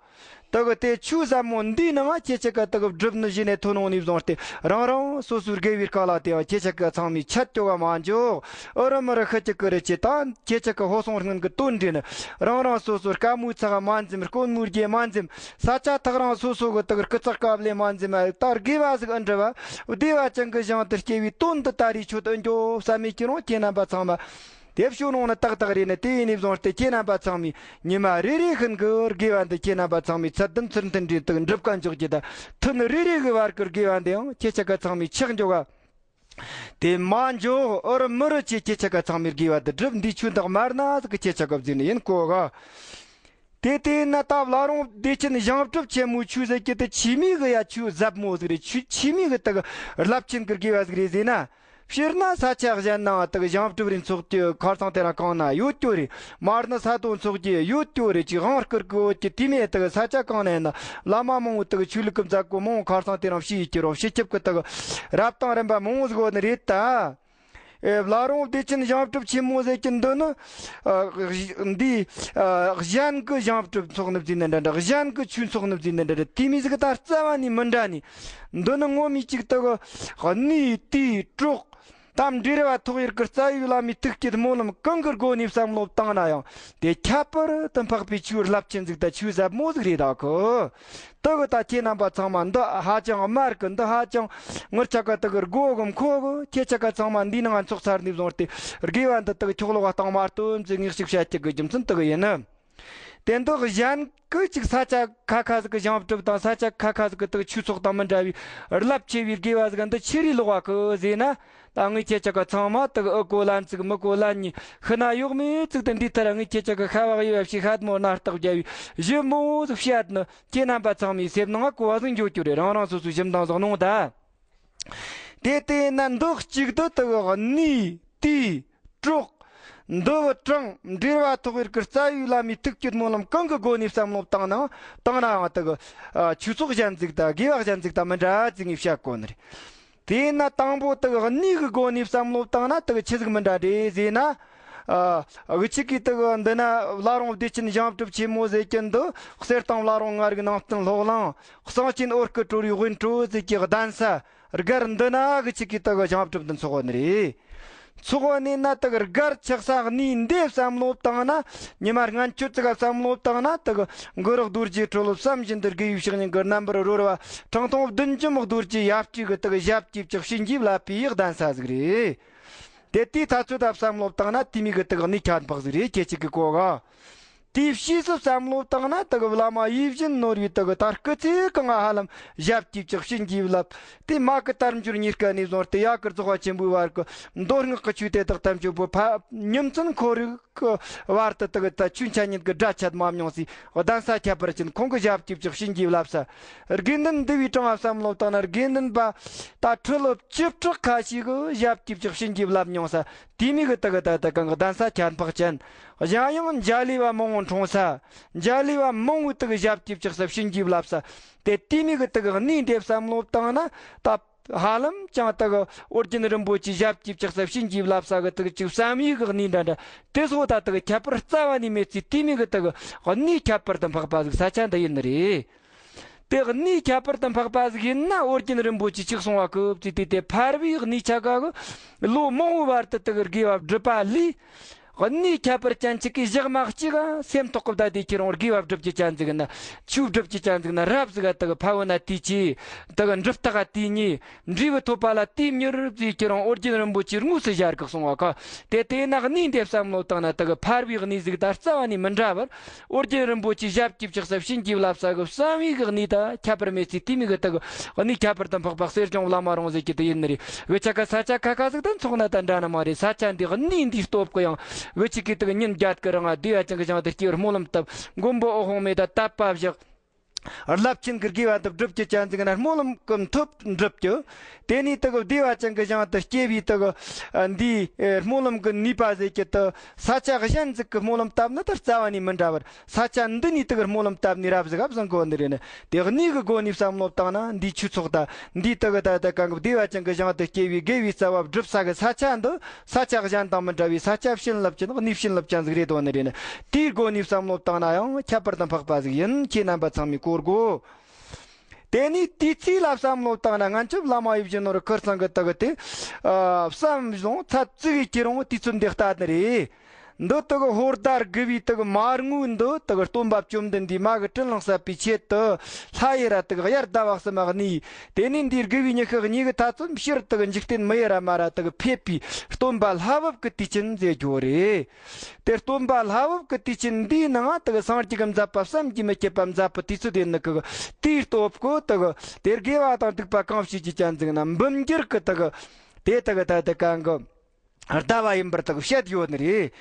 དག་དེ་ཆོས་ཟབ་མོ་འདིའི་ནང་ཁྱེད་ཅག་གི་དག་སྒྲུབ་ནི་གཞི་ནས་ཐོན་འོང་ནས་བཟུང་སྟེ་རང་རང་སོ་སོའི་དགེ་བའི་རྐང་ལག་དེའང་ཁྱེད་ཅག་གི་ཚང་མའི་ཆད་སྐྱོ་བ་མ་འཇོག་ཨུ་རུ་མུ་རུ་ཤི་ཅིག་གི་རེ་ཆེ་དང་ཁྱེད་ཅག་གི་ཧོ་སོང་སྔོན་གི་དོན་འདྲེན་རང་རང་སོ་སོའི་དཀའ་མོའི་ཚགས་མ་འཛེམ་དཀོན་མོའི་རྒྱལ་མ་འཛེམ། ས་ཆ་ཐག་རིང་སོ་སོ་གི་དག་སྐུ་ཚེགས་སྐབས་ལས་མ་འཛེམ་མ་ད་དགེ་བ་ཟིག་ཨེ་འདྲ་བ་བདེ་བ་ཅན་གི་ཞིང་དུ་སྐྱེ་བའི་དོན་དུ་ད་རེས་ཆོད་དུ་འགྱོ་བསམ་མེད་ཀྱི་རུང་ཁྱེད་རྣམ་པ་ཚང་མ། དེ་བྱུང་རུང་ནི་ཏག་ཏག་རེད་ནི་དེ་ཡིན་ནས་བཟུང་སྟེ་ཁྱེད་རྣམ་པ་ཚང་མས་ཉི་མ་རེ་རེ་བཞིན་གི་དགེ་བ་འདི་ཁྱེད་རྣམ་པ་ཚང་མས་ཚུལ་ལྡན་ཚུལ་མཐུན་འདྲེན་དུ་འགྲུབ་ག་འཇོག་རྒྱུ་དང་ཐུན་རེ་རེ་གི་བར་གི་དགེ་བ་འདི་ཡང་ཁྱེད་ཅག་གི་ཚང་མས་ཆག་འཇོག་ག་དེ་མ་འཇོག་ཨུ་རུ་མུ་རུ་ཆེ་ཁྱེད་ཅག་གི་ཚང་མས་དགེ་བ་འདི་སྒྲུབ་འདི་ཆོས་འདི་དམར་ན་ཟིག་གི་ཁྱེད་ཅག་གི་བརྫིས་ནི་ཡིན་གོ་ག་དེ་དེ་ན་ད་བླ་རུང་བདེ་ཆེན་བྱང་སྒྲུབ་ཆེན་མོའི་ཆོས་ཟེར་གྱི་དེ་ཆི་མོ་གི་ཡ་ཆོས་ཟབ་མོ་ཟིག་རེད། ཆོས་ཆི་མོ་གི་དག་རླབས་ཆེན་གི་དགེ་བ་ཟིག་རེད་ཟེར་ན། སྤྱིར་ན་ས་ཆ་གཞན་ནང་དག་བྱང་སྒྲུབ་རེ་འཚོགས་རྒྱུ་ཁར་སང་དེ་རིང་གང་ན་ཡོད་རྒྱུ་རེད། མར་ནི་ས་དོ་འཚོགས་རྒྱུ་ཡོད་རྒྱུ་རེད། ཅིག་དབང་བསྐུར་གི་ཡོད་ཀྱི་དེ་མེད་དག་ས་ཆ་གང་ན་ཡིན་ན་བླ་མ་མང་བོ་དག་ཆོས་ལུགས་གི་མཛད་སྒོ་མང་བོ་ཁར་སང་དེ་རིང་བྱས་ཡོད་ཀྱི་རོ། སྤྱི་ཁྱབ་གི་དག་རབ་དང་རིམ་པ་མང་བོ་ཟིག་ཡོད་ནི་རེད་ད། ཨེ། བླ་རུང་བདེ་ཆེན་བྱང་སྒྲུབ་ཆེན་མོ་ཟེར་གྱི་འདི་ནི། ཨ། འདི། ཨ། གཞན་གྱི་བྱང་སྒྲུབ་འཚོགས་ནི་བརྫིས་ནི་འདྲ་འདྲ། གཞན་གྱི་ཆོས་འཚོགས་ནི་བརྫིས་ནི་འདྲ་འདྲ། དེ་མོ་ཟིག་ད་རྩ་བ་ནས་མི་འདྲ་ནི། འདི་ནི་ངོ་མའི་གཅིག་ཏུ་གནས་དུས་གྲོགས་དང་འབྲེལ་བ་ཐོགས་ཡུལ་གྱི་རྩ་བའི་བླ་མའི་ཐུགས་བསྐྱེད་སྨོན་ལམ་གང་གི་སྒོ་ནས་བསམ་བློ་བཏང་ན་ཡང་དེ་ཁྱད་པར་དུ་འཕགས་པའི་ཆོས་རླབས་ཆེན་ཟིག་དང་ཆོས་ཟབ་མོ་ཟིག་རེད་ད་གོ། དེ་གི་ད་ཁྱེད་རྣམ་པ་ཚང་མ་འདི་ཧ་ཅང་དམར་གི། འདི་ཧ་ཅང་ངུར་ཆ་ག་དེ་གི་སྒོ་གི་མཁོ་གི། ཁྱེད་ཆ་ག་ཚང་མ་འདིའི་ནང་ཚོགས་ཚར་ནས་བཟུང་སྟེ་དགེ་བ་འདི་དག་ཁྱོག་ལོག་བཏང་མ་སྟོན་ཟེར་ངེས་ཤིག་བཤད་ཀྱི་གི་རྒྱུ་མཚན་དེ་གི་ཡིན་ནི། དེ་འདི་གཞན་གི་ཅིག་ས་ཆ་ཁ་ཁ་ཟིག་གི་བྱང་སྒྲུབ་དང་ས་ཆ་ཁ་ཁ་ཟིག་གི་དག་ཆོས་ཚོགས་དང་མི་འདྲ་བའི་རླབས་ཆེ་བའི་དགེ་བ་ཟིག་འདི་ཆི་རེ་ལོག་བ་གི་ཟེར་ན། ད་ངས་ཁྱེད་ཅག་གི་ཚང་མ་དག་ཨུ་གོ་ལན་ཚིག་མི་གོ་ལན་གཉིས་ཤི་ན་ཡོག་མེད་ཚིག་དེ་འདི་ལྟར་ངས་ཁྱེད་ཅག་གི་ཤ་བག་ཡོད་ཞིག་ཤད་མོ་སྣ་ལྟག་རྒྱ་བའི་ཞི་མོ་ཟིག་བཤད་ནི། ཁྱེད་རྣམ་པ་ཚང་མའི་སེམས་ནང་གོ་བ་ཟིག་འཇོག་རྒྱུ་རེད། རང་རང་སོ་སོའི་ཞིབ་འདང་ཟིག་གནོང་ད། དེ་དེ་ན་འདི་གཅིག་ཏུ་དག་གནས་དུས་གྲོགས་འདི་བུ་གྲངས་འབྲེལ་བ་ཐོགས་ཡུལ་གྱི་རྩ་བའི་བླ་མའི་ཐུགས་བསྐྱེད་སྨོན་ལམ་གང་གི་སྒོ་ནས་བསམ་བློ་བཏང་ནའང་བཏང་ནའང་དག་ཆོས་ཚོགས་གཞན་ཟིག་དང་དགེ་བ་གཞན་ཟིག་དང་མི་འདྲ་ཟིག་ངས་བཤད་གོ་ནི་རེད། དེས་ན་དང་པོ་དག་གནས་ཀྱི་སྒོ་ནས་བསམ་བློ་བཏང་ན་དག་ཆི་ཟིག་མི་འདྲ་འདྲ་ཟེར་ན། ཨ། འུ་ཅག་གིས་དག་འདི་ན་བླ་རུང་བདེ་ཆེན་བྱང་སྒྲུབ་ཆེན་མོ་ཟེར་གྱི་འདི་གསེར་ཐང་བླ་རུང་ལྔ་རིག་ནང་བསྟན་སློབ་གླིང་གསང་ཆེན་འོད་སྐུ་གྲོལ་བའི་དབེན་གྲོལ་ཟེར་གྱི་གདན་ས་སྒར་འདི་ན་འུ་ཅག་གིས་དག་བྱང་སྒྲུབ་འདི་འཚོགས་པ་ནི་རེད། འཚོགས་པ་ནི་ན་དག་སྒར་ཆགས་ས་གནས་འདི་བསམ་བློ་བཏང་ན། ཉི་མ་ལྔ་མཆོད་ཙིག་བསམ་བློ་བཏང་ན་དག་གུ་རུ་རྡོ་རྗེ་གྲོལ་བསམ་བཞིན་དུ་དགེ་བའི་བཤེས་གཉེན་གྱི་རྣམ་པར་རོལ་བ་ཁྲང་ཐོང་བདུན་ཅུ་མོ་རྡོ་རྗེ་ཡབ་སྲས་ཀྱི་དག་ཞབས་ཀྱིས་ཀྱག་བྱིན་གྱིས་བརླབས་པའི་གདན་ས་ཟིག་རེད། དེ་དེའི་ཐ་ཚོད་ད་བསམ་བློ་བཏང་ན་དེ་མོ་གི་དག་གནས་ཁྱད་འཕགས་ཟིག་རེད། ཁྱེད་ཅག་གི་གོ་ག་དེའི་ཕྱིས་སུ་བསམ་བློ་བཏང་ན་དག་བླ་མ་ཡིད་བཞིན་ནོར་བུའི་དག་ད་སྐུ་ཚེ་གང་ཧ་ལམ་ཞབས་ཀྱིས་ཀྱག་བྱིན་གྱིས་བརླབས། དེ་མ་གི་དལ་འབྱོར་ཉེར་སྐལ་ནས་བཟུང་སྟེ་ཡ་གི་རྫོགས་པ་ཆེན་པོའི་བར་གྱི་མདོ་སྔགས་ཀྱི་ཆོས་དེ་དག་ཐམས་ཅད་པོ་ཕ་ཉིན་མཚན་ཁོར་ཡུག་གི་བར་དུ་དག་ད་ཆོས་འཆད་ཉན་གྱི་སྒྲ་ཆད་མ་མྱོང་སའི་གདན་ས་ཁྱད་པར་ཅན་ཁོང་གི་ཞབས་ཀྱིས་ཀྱག་བྱིན་གྱིས་བརླབས་ས། དགེ་འདུན་འདུས་པའི་གྲངས་བསམ་བློ་བཏང་ན་དགེ་འདུན་པ་ད་ཁྲི་ལོ་བཅུ་ཕྲག་ཁ་ཤས་ཀྱི་ཞབས་ཀྱིས་ཀྱག་བྱིན་གྱིས་བརླབས་མྱོང་ས། དེ་མོ་གི་དག་ད་ད་གང་གི་གདན་ས་ཁྱད་འཕགས་ཅན། གཞན་ཡང་འཇའ་ལུས་པ་མང་བོ་འཁྲུངས་ས། འཇའ་ལུས་པ་མང་བོའི་དག་ཞབས་ཀྱིས་ཀྱག་ས་བྱིན་གྱིས་བརླབས་ས། དེ་དེ་མོ་གི་དག་གནས་འདི་བསམ་བློ་བཏང་ན་ད། ཧ་ལམ་ཅང་དག་ཨོ་རྒྱན་རིན་པོ་ཆེའི་ཞབས་ཀྱིས་ཀྱག་ས་བྱིན་གྱིས་བརླབས་ས་གི་དག་ཅིག་བསམ་ཡས་གི་གནས་འདྲ་འདྲ། དེ་སོགས་ད་དག་ཁྱད་པར་རྩ་བ་ནས་མེད་ཚེ་དེ་མོ་གི་དག་གནས་ཁྱད་པར་དུ་འཕགས་པ་ཟིག་ས་ཆ་འདི་ཡིན་ནི་རེད། དེ་གནས་ཁྱད་པར་དུ་འཕགས་པ་ཟིག་ཡིན་ན་ཨོ་རྒྱན་རིན་པོ་ཆེ་གཅིག་གསུང་བ་གི་བརྩིས་ཏེ་དེ་ཕལ་བའི་གནས་ཆ་ག་གི་ལོ་མང་བོའི་བར་དུ་དག་དགེ་བ་བསྒྲུབས་པ་ལས། གནས་ཁྱད་པར་ཅན་གཅིག་གིས་ཞག་མ་གཅིག་སེམས་ཐོག་གི་བདག་དེ་ཁྱེད་རང་དགེ་བ་བསྒྲུབ་རྒྱུ་ཅན་ཟིག་ན། ཆོས་བསྒྲུབ་རྒྱུ་ཅན་ཟིག་ན་རབ་ཟིག་དག་ཕ་བུ་ན་དེ་ཆེ། དག་འགྲུབ་རྟགས་དེ་ཉེ། འབྲས་བུ་ཐོབ་པ་ལ་དེ་མྱུར་ཟིག་ཁྱེད་རང་ཨོ་རྒྱན་རིན་པོ་ཆེས་དངོས་སུ་ཞལ་གྱིས་གསུང་བ་ག་དེ་དེ་ན་གནས་འདི་བསམ་བློ་བཏང་ན་དག་ཕལ་བའི་གནས་ཟིག་ད་རྩ་བ་ནས་མི་འདྲ་བར། ཨོ་རྒྱན་རིན་པོ་ཆེའི་ཞབས་ཀྱིས་ཀྱག་ས་བྱིན་གྱིས་བརླབས་ས་གི་བསམ་ཡས་གི་གནས་ད་ཁྱད་པར་མེད་ཚེ་དེ་མོ་གི་དག་གནས་ཁྱད་པར་དུ་འཕགས་པ་གསེར་སྦྱངས་བླ་མ་རང་ཟེར་གྱི་དེ་ཡིན་ནི་རེད། འུ་ཅག་གི་ས་ཆ་ཁ་ཁ་ཟིག་ད་འཚོགས་ན་ད་འདྲ་ནི་མ་རེད། ས་ཆ་འདི་གནས་འདིའི་སྟོབས་གི་ཡང་ འུ་ཅག་གིས་དག་ཉིན་བརྒྱད་ཀྱི་རིང་བདེ་བ་ཅན་གྱི་ཞིང་དུ་སྐྱེ་བའི་སྨོན་ལམ་བཏབ། མགོན་པོ་འོད་དཔག་མེད་དང་དད་པ་བཞག་རླབས་ཆེན་གྱི་དགེ་བ་འདི་བསྒྲུབ་རྒྱུ་ཅན་ཟིག་ན་སྨོན་ལམ་གྱི་མཐུ་འགྲུབ་རྒྱུ། དེ་ནས་དག་བདེ་བ་ཅན་གྱི་ཞིང་དུ་སྐྱེ་བའི་དག་འདིའི་སྨོན་ལམ་གྱི་ནུས་པ་ཟེར་གྱི་དུ་ས་ཆ་གཞན་ཟིག་གི་སྨོན་ལམ་བཏབ་ན་ད་རྩ་བ་ནས་མི་འདྲ་བར། ས་ཆ་འདི་ནས་དག་སྨོན་ལམ་བཏབ་ནས་རབ་ཟིག་བཟང་གོ་ནི་རེད་ན། དེ་གནས་ཀྱི་སྒོ་ནས་བསམ་བློ་བཏང་ན་འདིའི་ཆོས་ཚོགས་དང་འདིའི་དག་ད་ད་གང་གི་བདེ་བ་ཅན་གྱི་ཞིང་དུ་སྐྱེ་བའི་དགེ་བའི་རྩ་བ་བསྒྲུབ་ས་གི་ས་ཆ་འདི། ས་ཆ་གཞན་དང་མི་འདྲ་བའི་ས་ཆ་བྱིན་རླབས་ཅན་གནས་བྱིན་རླབས་ཅན་ཟིག་རེད་དོ་ནི་རེད་ན། དེའི་སྒོ་ནས་བསམ་བློ་བཏང་ན་ཡང་ཁྱད་པར་དུ་འཕགས་པ་ཟིག་ཡིན། ཁྱེད་རྣམ་པ་ཚང་མས་གོ་དགོས། དེ་ནས་དེའི་ཚེ་ལ་བསམ་བློ་བཏང་ན་སྔན་ཆད་བླ་མ་ཡིད་བཞིན་ནོར་བུ་ཁུར་ཚང་གི་དག་དེ་བསམ་བཟུང་ཚ་ཙི་གི་ཁྱེད་རང་དུས་ཚོད་འདི་ལྟ་ནི་རེད། འདི་དག་ཧོར་ཟླ་དགུ་བའི་དག་མར་ངོའི་འདི་དག་སྟོན་པ་བཅོམ་ལྡན་འདས་མ་གི་དྲིན་ལན་གསབ་པའི་ཆེད་དུ་ལྷ་ཡི་ར་དག་དབྱར་ཟླ་བ་གསུམ་གནས། དེ་ནས་འདིའི་དགུ་བའི་ཉི་ཤུ་གཉིས་གི་ཐ་ཚོད་ཕྱིར་དག་འཇིག་རྟེན་མི་ཡི་ར་མ་ར་དག་ཕེབས་པའི་སྟོན་པ་ལྷ་བབས་ཀྱི་དུས་ཆེན་ཟེར་རྒྱུ་རེད། དེ་སྟོན་པ་ལྷ་བབས་ཀྱི་དུས་ཆེན་འདིའི་ནང་དག་སངས་རྒྱས་ཀྱི་མཛད་པ་བསམ་གྱིས་མི་ཁྱབ་པ་མཛད་པའི་དུས་ཚོད་དེ་ནི་གི་དེའི་སྟོབས་གོ་དག་དེ་དགེ་བ་དང་སྡིག་པ་གང་བྱེད་ཀྱི་ཅན་ཟིག་ན་འབུམ་འགྱུར་གྱི་དག་དེ་དག་ད་དག་གང་གི་ཟླ་བ་ཡིན་པར་དག་བཤད་ཡོད་ནི་རེད།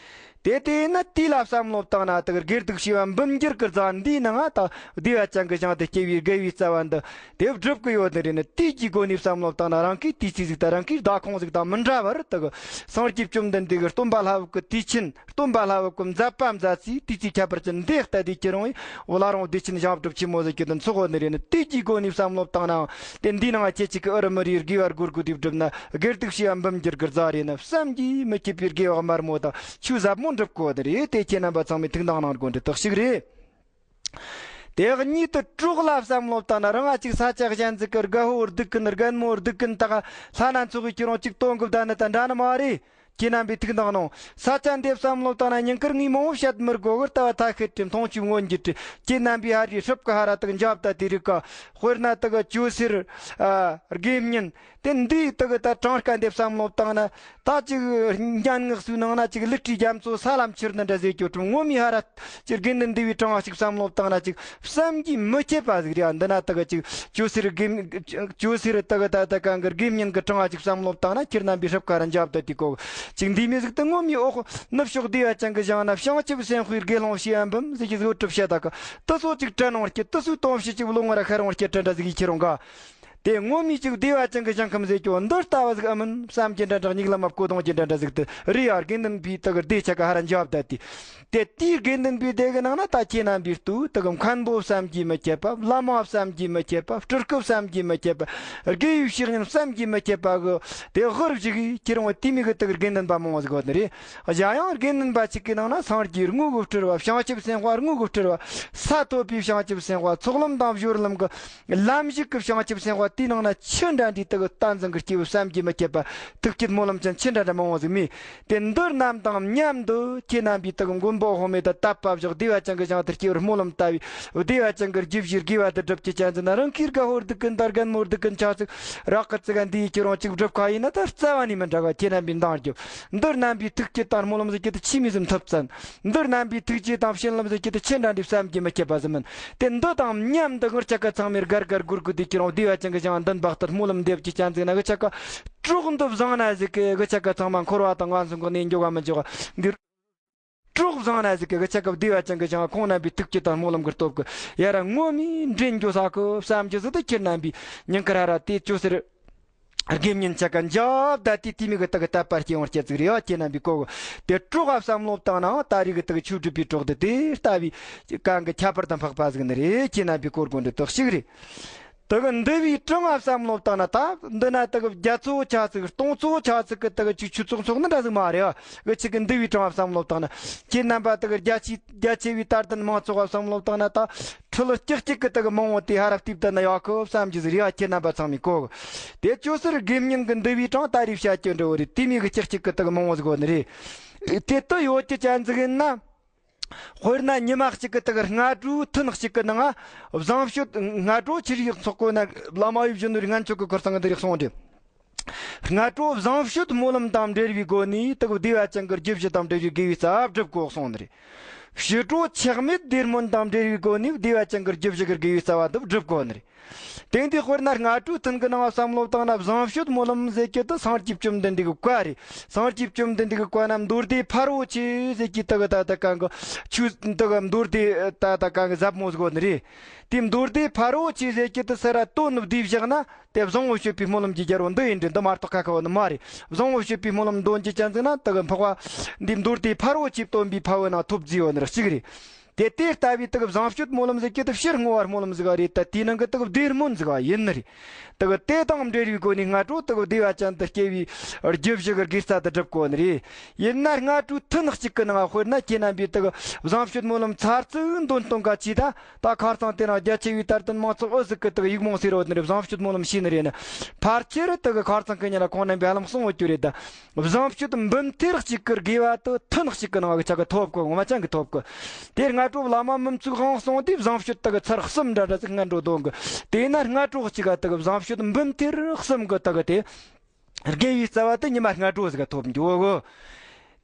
དེ་དེ་ནི་དེ་ལ་བསམ་བློ་བཏང་ན་དག་དགེ་སྡིག་བྱས་པ་འབུམ་འགྱུར་གྱི་རྫ་འདིའི་ནང་དག་བདེ་བ་ཅན་གྱི་ཞིང་དུ་སྐྱེ་བའི་དགེ་བའི་རྩ་བ་འདི་དེ་བསྒྲུབ་ཀྱི་ཡོད་ནི་རེད་ནི། དེའི་གི་སྒོ་ནས་བསམ་བློ་བཏང་ན་རང་གི་དུས་ཚིགས་ཟིག་དང་རང་གི་ཟླ་ཁོངས་ཟིག་དང་མི་འདྲ་བར་དག་སངས་རྒྱས་བཅོམ་ལྡན་འདས་ཀྱི་སྟོན་པ་ལྷ་བབས་ཀྱི་དུས་ཆེན། སྟོན་པ་ལྷ་བབས་ཀྱི་མཛད་པ་མཛད་ཚེ་དུས་ཚིགས་ཁྱད་པར་ཅན་འདི་ལྟ་དུས་ཁྱེད་རང་ཡིས་བླ་རུང་བདེ་ཆེན་ཞིང་སྒྲུབ་ཆེན་མོ་ཟེར་རྒྱུ་དེ་འཚོགས་ཡོད་ནི་རེད་ནི། དེའི་གི་སྒོ་ནས་བསམ་བློ་བཏང་ནའང་དེ་འདིའི་ནང་ཁྱེད་ཅིག་གི་ཨུ་རུ་མི་རིའི་དགེ་བ་སྒོར་དགུ་དེ་བསྒྲུབ་ན་དགེ་སྡིག་བྱས་པ་འབུམ་འགྱུར་གྱི་རྫ་རེད་ན་བསམ་གྱིས་མི་ཁྱབ་པའི་དགེ་བ་དམར་མོ་དང་ཆོས་ཟབ་མོ་འགྲུབ་གོ་དེ་རེད། དེ་ཁྱེད་རྣམ་པ་ཚང་མས་ཐུགས་འདང་གནང་དགོས་འདི་དག་ཞིག་རེད། དེ་གཉིས་དུ་གྲོགས་ལ་བསམ་བློ་བཏང་ན་རང་ང་ཅིག་ས་ཆ་གཞན་ཟིག་གི་རྒད་པོ་སྡུག་གིན་རྒན་མོ་སྡུག་གིན་དག་ལྷ་ན་ཚོགས་ཀྱི་ཁྱེད་རང་ཅིག་གཏོང་གི་བསྡད་ནི་དང་འདྲ་ནི་མ་རེད། ཁྱེད་རྣམ་པས་ཐུགས་འདང་གནང་། ས་ཆ་འདི་བསམ་བློ་བཏང་ན་ཉིན་དཀར་ངའི་མང་བོ་བཤད་མི་དགོས་གི་ལྟ་བ་ཐ་ཤལ་གྱི་མཐོང་ཆོས་མངོན་གྱུར་གྱི། ཁྱེད་རྣམ་པས་ཧ་རི་ཧྲིབ་ཀི་ཧ་ར་དག་འཇབ་ད་དེ་རིག་ག་དཔེར་ན་དག་ཅོ་སེར་དགེ་བསྙེན་དེ་འདི་དག་ད་གྲངས་ཀ་འདི་བསམ་བློ་བཏང་ན། ད་ཅིག་སྙན་ངག་སུའི་ནང་ན་ཅིག་ལི་ཁྲིའི་རྒྱ་མཚོ་ས་ལ་འཕྱུར་ནི་འདྲ་ཟེར་གྱོ་ཁྲོམ་ངོ་མའི་ཧ་ར་ཅིག་དགེ་འདུན་འདུས་པའི་གྲངས་ཅིག་བསམ་བློ་བཏང་ན་ཅིག་བསམ་གྱིས་མི་ཁྱབ་པ་ཟིག་རེད། འདི་ན་དག་ཅིག་ཅོ་སེར་དགེ་ཅོ་སེར་དག་ད་ད་གང་གི་དགེ་བསྙེན་གྱི་གྲངས་ཅིག་བསམ་བློ་བཏང་ན་ཁྱེད་རྣམ་པའི་ཧྲིབ་ཁ་ར་འཇབ་ད་དེ་གོ་ཅིག་འདི་མི་ཟིག་ཏུ་ངོ་མའི་འོག་ནུབ་ཕྱོགས་བདེ་བ་ཅན་གྱི་ཞིང་ན་བྱང་ཆུབ་སེམས་དཔའི་དགེ་སློང་བྱེད་ཡ་འབུམ་ཟིག་གི་ཟིག་གྲུབ་བཤད་ད་གི་དུ་སོ་ཅིག་དྲན་འོང་སྐྱེ་དུ་སོའི་དོན་བྱེད་ཅིག་བློ་ངོ་ར་ཤར་འོང་སྐྱེ་དྲན་འདྲ་ཟིག་ཡིད་ཁྱེར་འོང་ག་དེ་ངོ་མའི་ཅིག་བདེ་བ་ཅན་གྱི་ཞིང་ཁམས་ཟེར་གྱི་འོ་འདི་ལྟ་བ་ཟིག་ཨ་མིན་བསམ་གྱི་འདྲ་འདྲ་སྙིགས་ལམ་མ་བཀོད་གཏོང་གྱི་འདྲ་འདྲ་ཟིག་ཏུ་རེ་ཡ་དགེ་འདུན་པའི་དག་སྡེ་ཆ་ག་ཧ་ར་འཇབ་ད་དེ། དེ་དེའི་དགེ་འདུན་པའི་སྡེ་གི་ནང་ན་ད་ཁྱེད་རྣམ་པའི་སྟོད་དག་མཁན་པོ་བསམ་གྱིས་མི་ཁྱབ་པ། བླ་མ་བསམ་གྱིས་མི་ཁྱབ་པ། སྤྲུལ་སྐུ་བསམ་གྱིས་མི་ཁྱབ་པ། དགེ་བའི་བཤེས་གཉེན་བསམ་གྱིས་མི་ཁྱབ་པ་གི་དེ་ཧུར་བཞུགས་ཀྱི་ཁྱེད་རང་དེ་མི་གི་དག་དགེ་འདུན་པ་མང་བ་ཟིག་གོ་ནི་རེད། གཞན་ཡང་དགེ་འདུན་པ་གཅིག་གི་ནང་ན་སངས་རྒྱས་དངོས་ཀྱི་སྤྲུལ་བ། བྱང་ཆུབ་སེམས་དཔའ་དངོས་ཀྱི་སྤྲུལ་བ། ས་ཐོབ་པའི་བྱང་ཆུབ་སེམས་དཔའ། ཚོགས་ལམ་དང་སྦྱོར་ལམ་གྱི་ལམ་ཞུགས་ཀྱི་བྱང་ཆུབ་སེམས་དཔའ་དེའི་ནང་ན་ཆི་འདྲ་འདྲའི་དག་བསྟན་འཛིན་གྱི་སྐྱེས་བུ་བསམ་གྱིས་མི་ཁྱབ་པ། ཐུགས་བསྐྱེད་སྨོན་ལམ་ཅན་ཆི་འདྲ་འདྲ་མང་བ་ཟིག་མེད། དེ་འདི་རྣམས་དང་མཉམ་དུ་ཁྱེད་རྣམ་པའི་དག་མགོན་པོ་འོད་དཔག་མེད་དང་དད་པ་བཞག་བདེ་བ་ཅན་གྱི་ཞིང་དུ་སྐྱེ་བར་སྨོན་ལམ་བཏབ་པས་བདེ་བ་ཅན་གྱི་རྒྱུ་བཞི་དགེ་བ་དེ་སྒྲུབ་ཀྱི་ཅན་ཟིན་ན་རང་གིས་རྒད་པོ་སྡུག་གིན་དང་རྒན་མོ་སྡུག་གིན་ཆ་ཚིག་རག་གི་ཙི་ག་འདིའི་ཁྱེད་རང་གཅིག་སྒྲུབ་ཁ་ཡིན་ན་ད་རྩ་བ་ནས་མི་འདྲ་ག་ཁྱེད་རྣམ་པའི་འདང་རྒྱོབ། འདི་རྣམ་པའི་ཐུགས་བསྐྱེད་དང་སྨོན་ལམ་ཟེར་གྱི་དེ་ཆི་མོ་ཟིག་ཐུབ་ཙན། འདི་རྣམ་པའི་ཐུགས་རྗེ་དང་བྱིན་རླབས་ཟེར་གྱི་དེ་ཆི་འདྲ་འདྲའི་བསམ་གྱིས་མི་ཁྱབ་པ་ཟིག་མིན། དེ་འདི་དང་མཉམ་དུ་ངུར་ཆ་ག་ཚང་མས་སྒར་སྒར་སྒུར་སྒུར་དེ་ཁྱེད་རང་བདེ་བ་ཅན་གྱི་ཞིང་མདུན་བག་ལྟར་སྨོན་ལམ་འདེབས་ཀྱི་ཅན་ཟིག་ན་ངུར་ཆ་ག་གྲོགས་འདི་བཟང་ན་ཟིག་གི་ངུར་ཆ་ག་ཚང་མ་འཁོར་བ་དང་ངན་སོང་གི་གནས་འགྱོ་ག་མི་འགྱོ་ག་འདིར། གྲོགས་བཟང་ན་ཟིག་གི་ངུར་ཆ་ག་བདེ་བ་ཅན་གྱི་ཞིང་ཁོང་རྣམ་པའི་ཐུགས་བསྐྱེད་དང་སྨོན་ལམ་གྱི་སྟོབས་ཀྱིས་ཡ་ར་ངོ་མའི་འདྲེན་འགྱོ་ས་གི་བསམ་གྱི་ཟིག་དེ་ཁྱེད་རྣམ་པའི་ཉིན་དཀར་ཧ་ར་དེ་ཅོ་ཟེར། དགེ་བསྙེན་ཆ་ག་འཇབ་ད་དེ་དེ་མི་གི་དག་གི་དད་པ་སྐྱེ་བོ་སྐྱེ་ཚིག་རེ་བ་ཁྱེད་རྣམ་པའི་གོ་གི་དེ་གྲོགས་ཨ་བསམ་བློ་བཏང་ནའང་ད་རེས་གི་དག་ཆོས་སྒྲུབ་པའི་གྲོགས་དེ་དེ་ལྟ་བུའི་གང་གི་ཁྱད་པར་དང་འཕགས་པ་ཟིག་ནི་རེད། ཁྱེད་རྣམ་པའི་གོ་དགོས་འདི་དག་ཞིག་རེད། དག་གི་འདུལ་བའི་གྲངས་ཨ་བསམ་བློ་བཏང་ན་ད་འདི་ན་དག་གི་བརྒྱ་ཚོ་ཆ་ཚིག་སྟོང་ཚོ་ཆ་ཚིག་གི་དག་གི་ཆོས་ཆོས་ཚོགས་ཚོགས་ནི་འདྲ་ཟིག་མ་རེད་ཨ། གི་ཆི་གི་འདུལ་བའི་གྲངས་ཨ་བསམ་བློ་བཏང་ན་ཁྱེད་རྣམ་པ་དག་གི་རྒྱ་ཆེ་རྒྱ་ཆེ་བའི་དད་ལྡན་མང་ཚོགས་ཨ་བསམ་བློ་བཏང་ན་ད། ཁྲི་ལོ་སྐྱིད་སྐྱིད་ཀྱི་དག་མང་བོ་དེ་ཧ་ར་སྟེབས་ད་ན་ཡག་གི་བསམ་གྱི་ཟིག་རེད་ཡ། ཁྱེད་རྣམ་པ་ཚང་མས་གོ་གི། དེ་ཅོ་སེར་དགེ་བསྙེན་གྱི་འདུལ་བའི་གྲངས་ད་རེས་བཤད་རྒྱུ་འདྲ་བོ་རེད། དེ་མོ་གི་སྐྱིད་སྐྱིད་ཀྱི་དག་མང་བོ་ཟིག་བོ་ནི་རེད། དེ་ལྟ་ཡོད་ཀྱི་ཅན་ཟིག་ཡིན་ན། དཔེར་ན་ཉི་མ་གཅིག་གི་དག་སྔ་དྲོའི་ཐུན་གཅིག་གི་ནང་བཟང་སྤྱོད་སྔ་དྲོ་ཆི་རིགས་ཚོགས་གོ་ན་བླ་མ་ཡིད་བཞིན་ནོར་ངན་ཆོག་གི་ཁུར་ཚང་གི་འདི་རིགས་སོང་རེད། སྔ་དྲོ་བཟང་སྤྱོད་སྨོན་ལམ་དང་འབྲེལ་བའི་སྒོ་ནས་དག་བདེ་བ་ཅན་གྱི་རྒྱུ་བཞི་དང་འབྲེལ་བའི་དགེ་བའི་རྩ་བ་སྒྲུབ་དགོས་གསུངས་ནི་རེད། ཕྱི་དྲོ་ཆག་མེད་བདེ་སྨོན་དང་འབྲེལ་བའི་སྒོ་ནས་བདེ་བ་ཅན་གྱི་རྒྱུ་བཞི་གི་དགེ་བའི་རྩ་བ་འདི་སྒྲུབ་དགོས་ནི་རེད། དེང་དུས་དཔེར་ན་སྔ་དྲོའི་ཐུན་གྱི་ནང་བསམ་བློ་བཏང་ན་བཟང་སྤྱོད་སྨོན་ལམ་ཟེར་གྱི་དེ་སངས་རྒྱས་བཅོམ་ལྡན་འདས་ཀྱི་བཀའ་རེད། སངས་རྒྱས་བཅོམ་ལྡན་འདས་ཀྱི་བཀའ་ན་མདོ་སྡེ་ཕ་རོལ་ཕྱིན་ཟེར་གྱི་དེ་གི་ད་ལྟ་གང་གི་ཆོས་འདི་གི་མདོ་སྡེ་ད་ལྟ་གང་གི་ཟབ་མོ་ཟིག་ཡོད་ནི་རེད། དེ་མདོ་སྡེ་ཕ་རོལ་ཕྱིན་ཟེར་གྱི་དེ་སེ་ར་དོན་བསྡུས་བཞག་ན་དེ་བཟང་པོ་སྤྱོད་པའི་སྨོན་ལམ་གྱི་རྒྱལ་པོ་འདི་ཡིན་འདྲ། འདི་མ་གཏོགས་ཁ་ཁ་བ་ནི་མ་རེད། བཟང་པོ་སྤྱོད་པའི་སྨོན་ལམ་འདོན་གྱི་ཅན་ཟིག་ན་དེ་གི་འཕགས་པ་འདི་མདོ་སྡེ་ཕ་རོལ་ཕྱིན་སྟོན་པའི་ཕ་བོད་ན་ཐོབ་རྫས་ཡོད་ནི་ར་གཅིག་རེད། དེ་དེ་ལྟ་བུའི་དག་བཟང་སྤྱོད་སྨོན་ལམ་ཟེར་གྱི་དག་ཕྱིར་བསྔོ་བ་སྨོན་ལམ་ཟིག་རེད། ད་དེའི་ནང་གི་དག་བདེ་སྨོན་ཟིག་ཡིན་ནི་རེད། དག་དེ་དང་འབྲེལ་བའི་སྒོ་ནས་སྔ་དྲོ་དག་བདེ་བ་ཅན་དུ་སྐྱེ་བའི་རྒྱུ་བཞི་གི་དགེ་རྩ་དུ་སྒྲུབ་དགོས་ནི་རེད། ཡིན་ན་སྔ་དྲོའི་ཐུན་གཅིག་གི་ནང་དཔེར་ན་ཁྱེད་རྣམ་པས་དག་བཟང་སྤྱོད་སྨོན་ལམ་ཚར་ཙིག་འདོན་གཏོང་ག་ཅི་ད། ད་ཁ་རྩང་དེ་རིང་རྒྱ་ཆེ་བའི་དར་ལྡན་མང་ཚོགས་ཨུ་ཟིག་གི་དག་ཡིག་རྨོངས་སེ་རོ་ནི་རེད། བཟང་སྤྱོད་སྨོན་ལམ་ཤེས་ནི་རེད་ནི། ཕལ་ཆེར་དག་ཁ་རྩང་གི་ཉིན་ལ་ཁོང་རྣམ་པས་ཧ་ལམ་གསུང་འོ་རྒྱུ་རེད་ད། བཟང་སྤྱོད་འབུམ་ཐེར་གཅིག་གི་དགེ་བ་དེ་ཐུན་གཅིག་གི་ནང་གི་ཆ་གི་ཐོབ་གི། ངོ་མ་ཅང་གི་ཐོབ་གི། དེ་སྔ་དྲོ་བླ་མ་མི་ཚུགས་དབང་སོང་དུས་བཟང་སྤྱོད་དག་གི་ཚར་གསུམ་འདྲ་འདྲ་ཟིག་སྔ་དྲོ་འདོན་གི། དེས་ན་སྔ་དྲོ་གཅིག་ག་དག་བཟང་སྤྱོད་འབུམ་ཐེར་གསུམ་གི་དག་གི་དེ་དགེ་བའི་རྩ་བ་དེ་ཉི་མ་སྔ་དྲོ་ཟིག་ག་ཐོབ་འགྱོ་གི།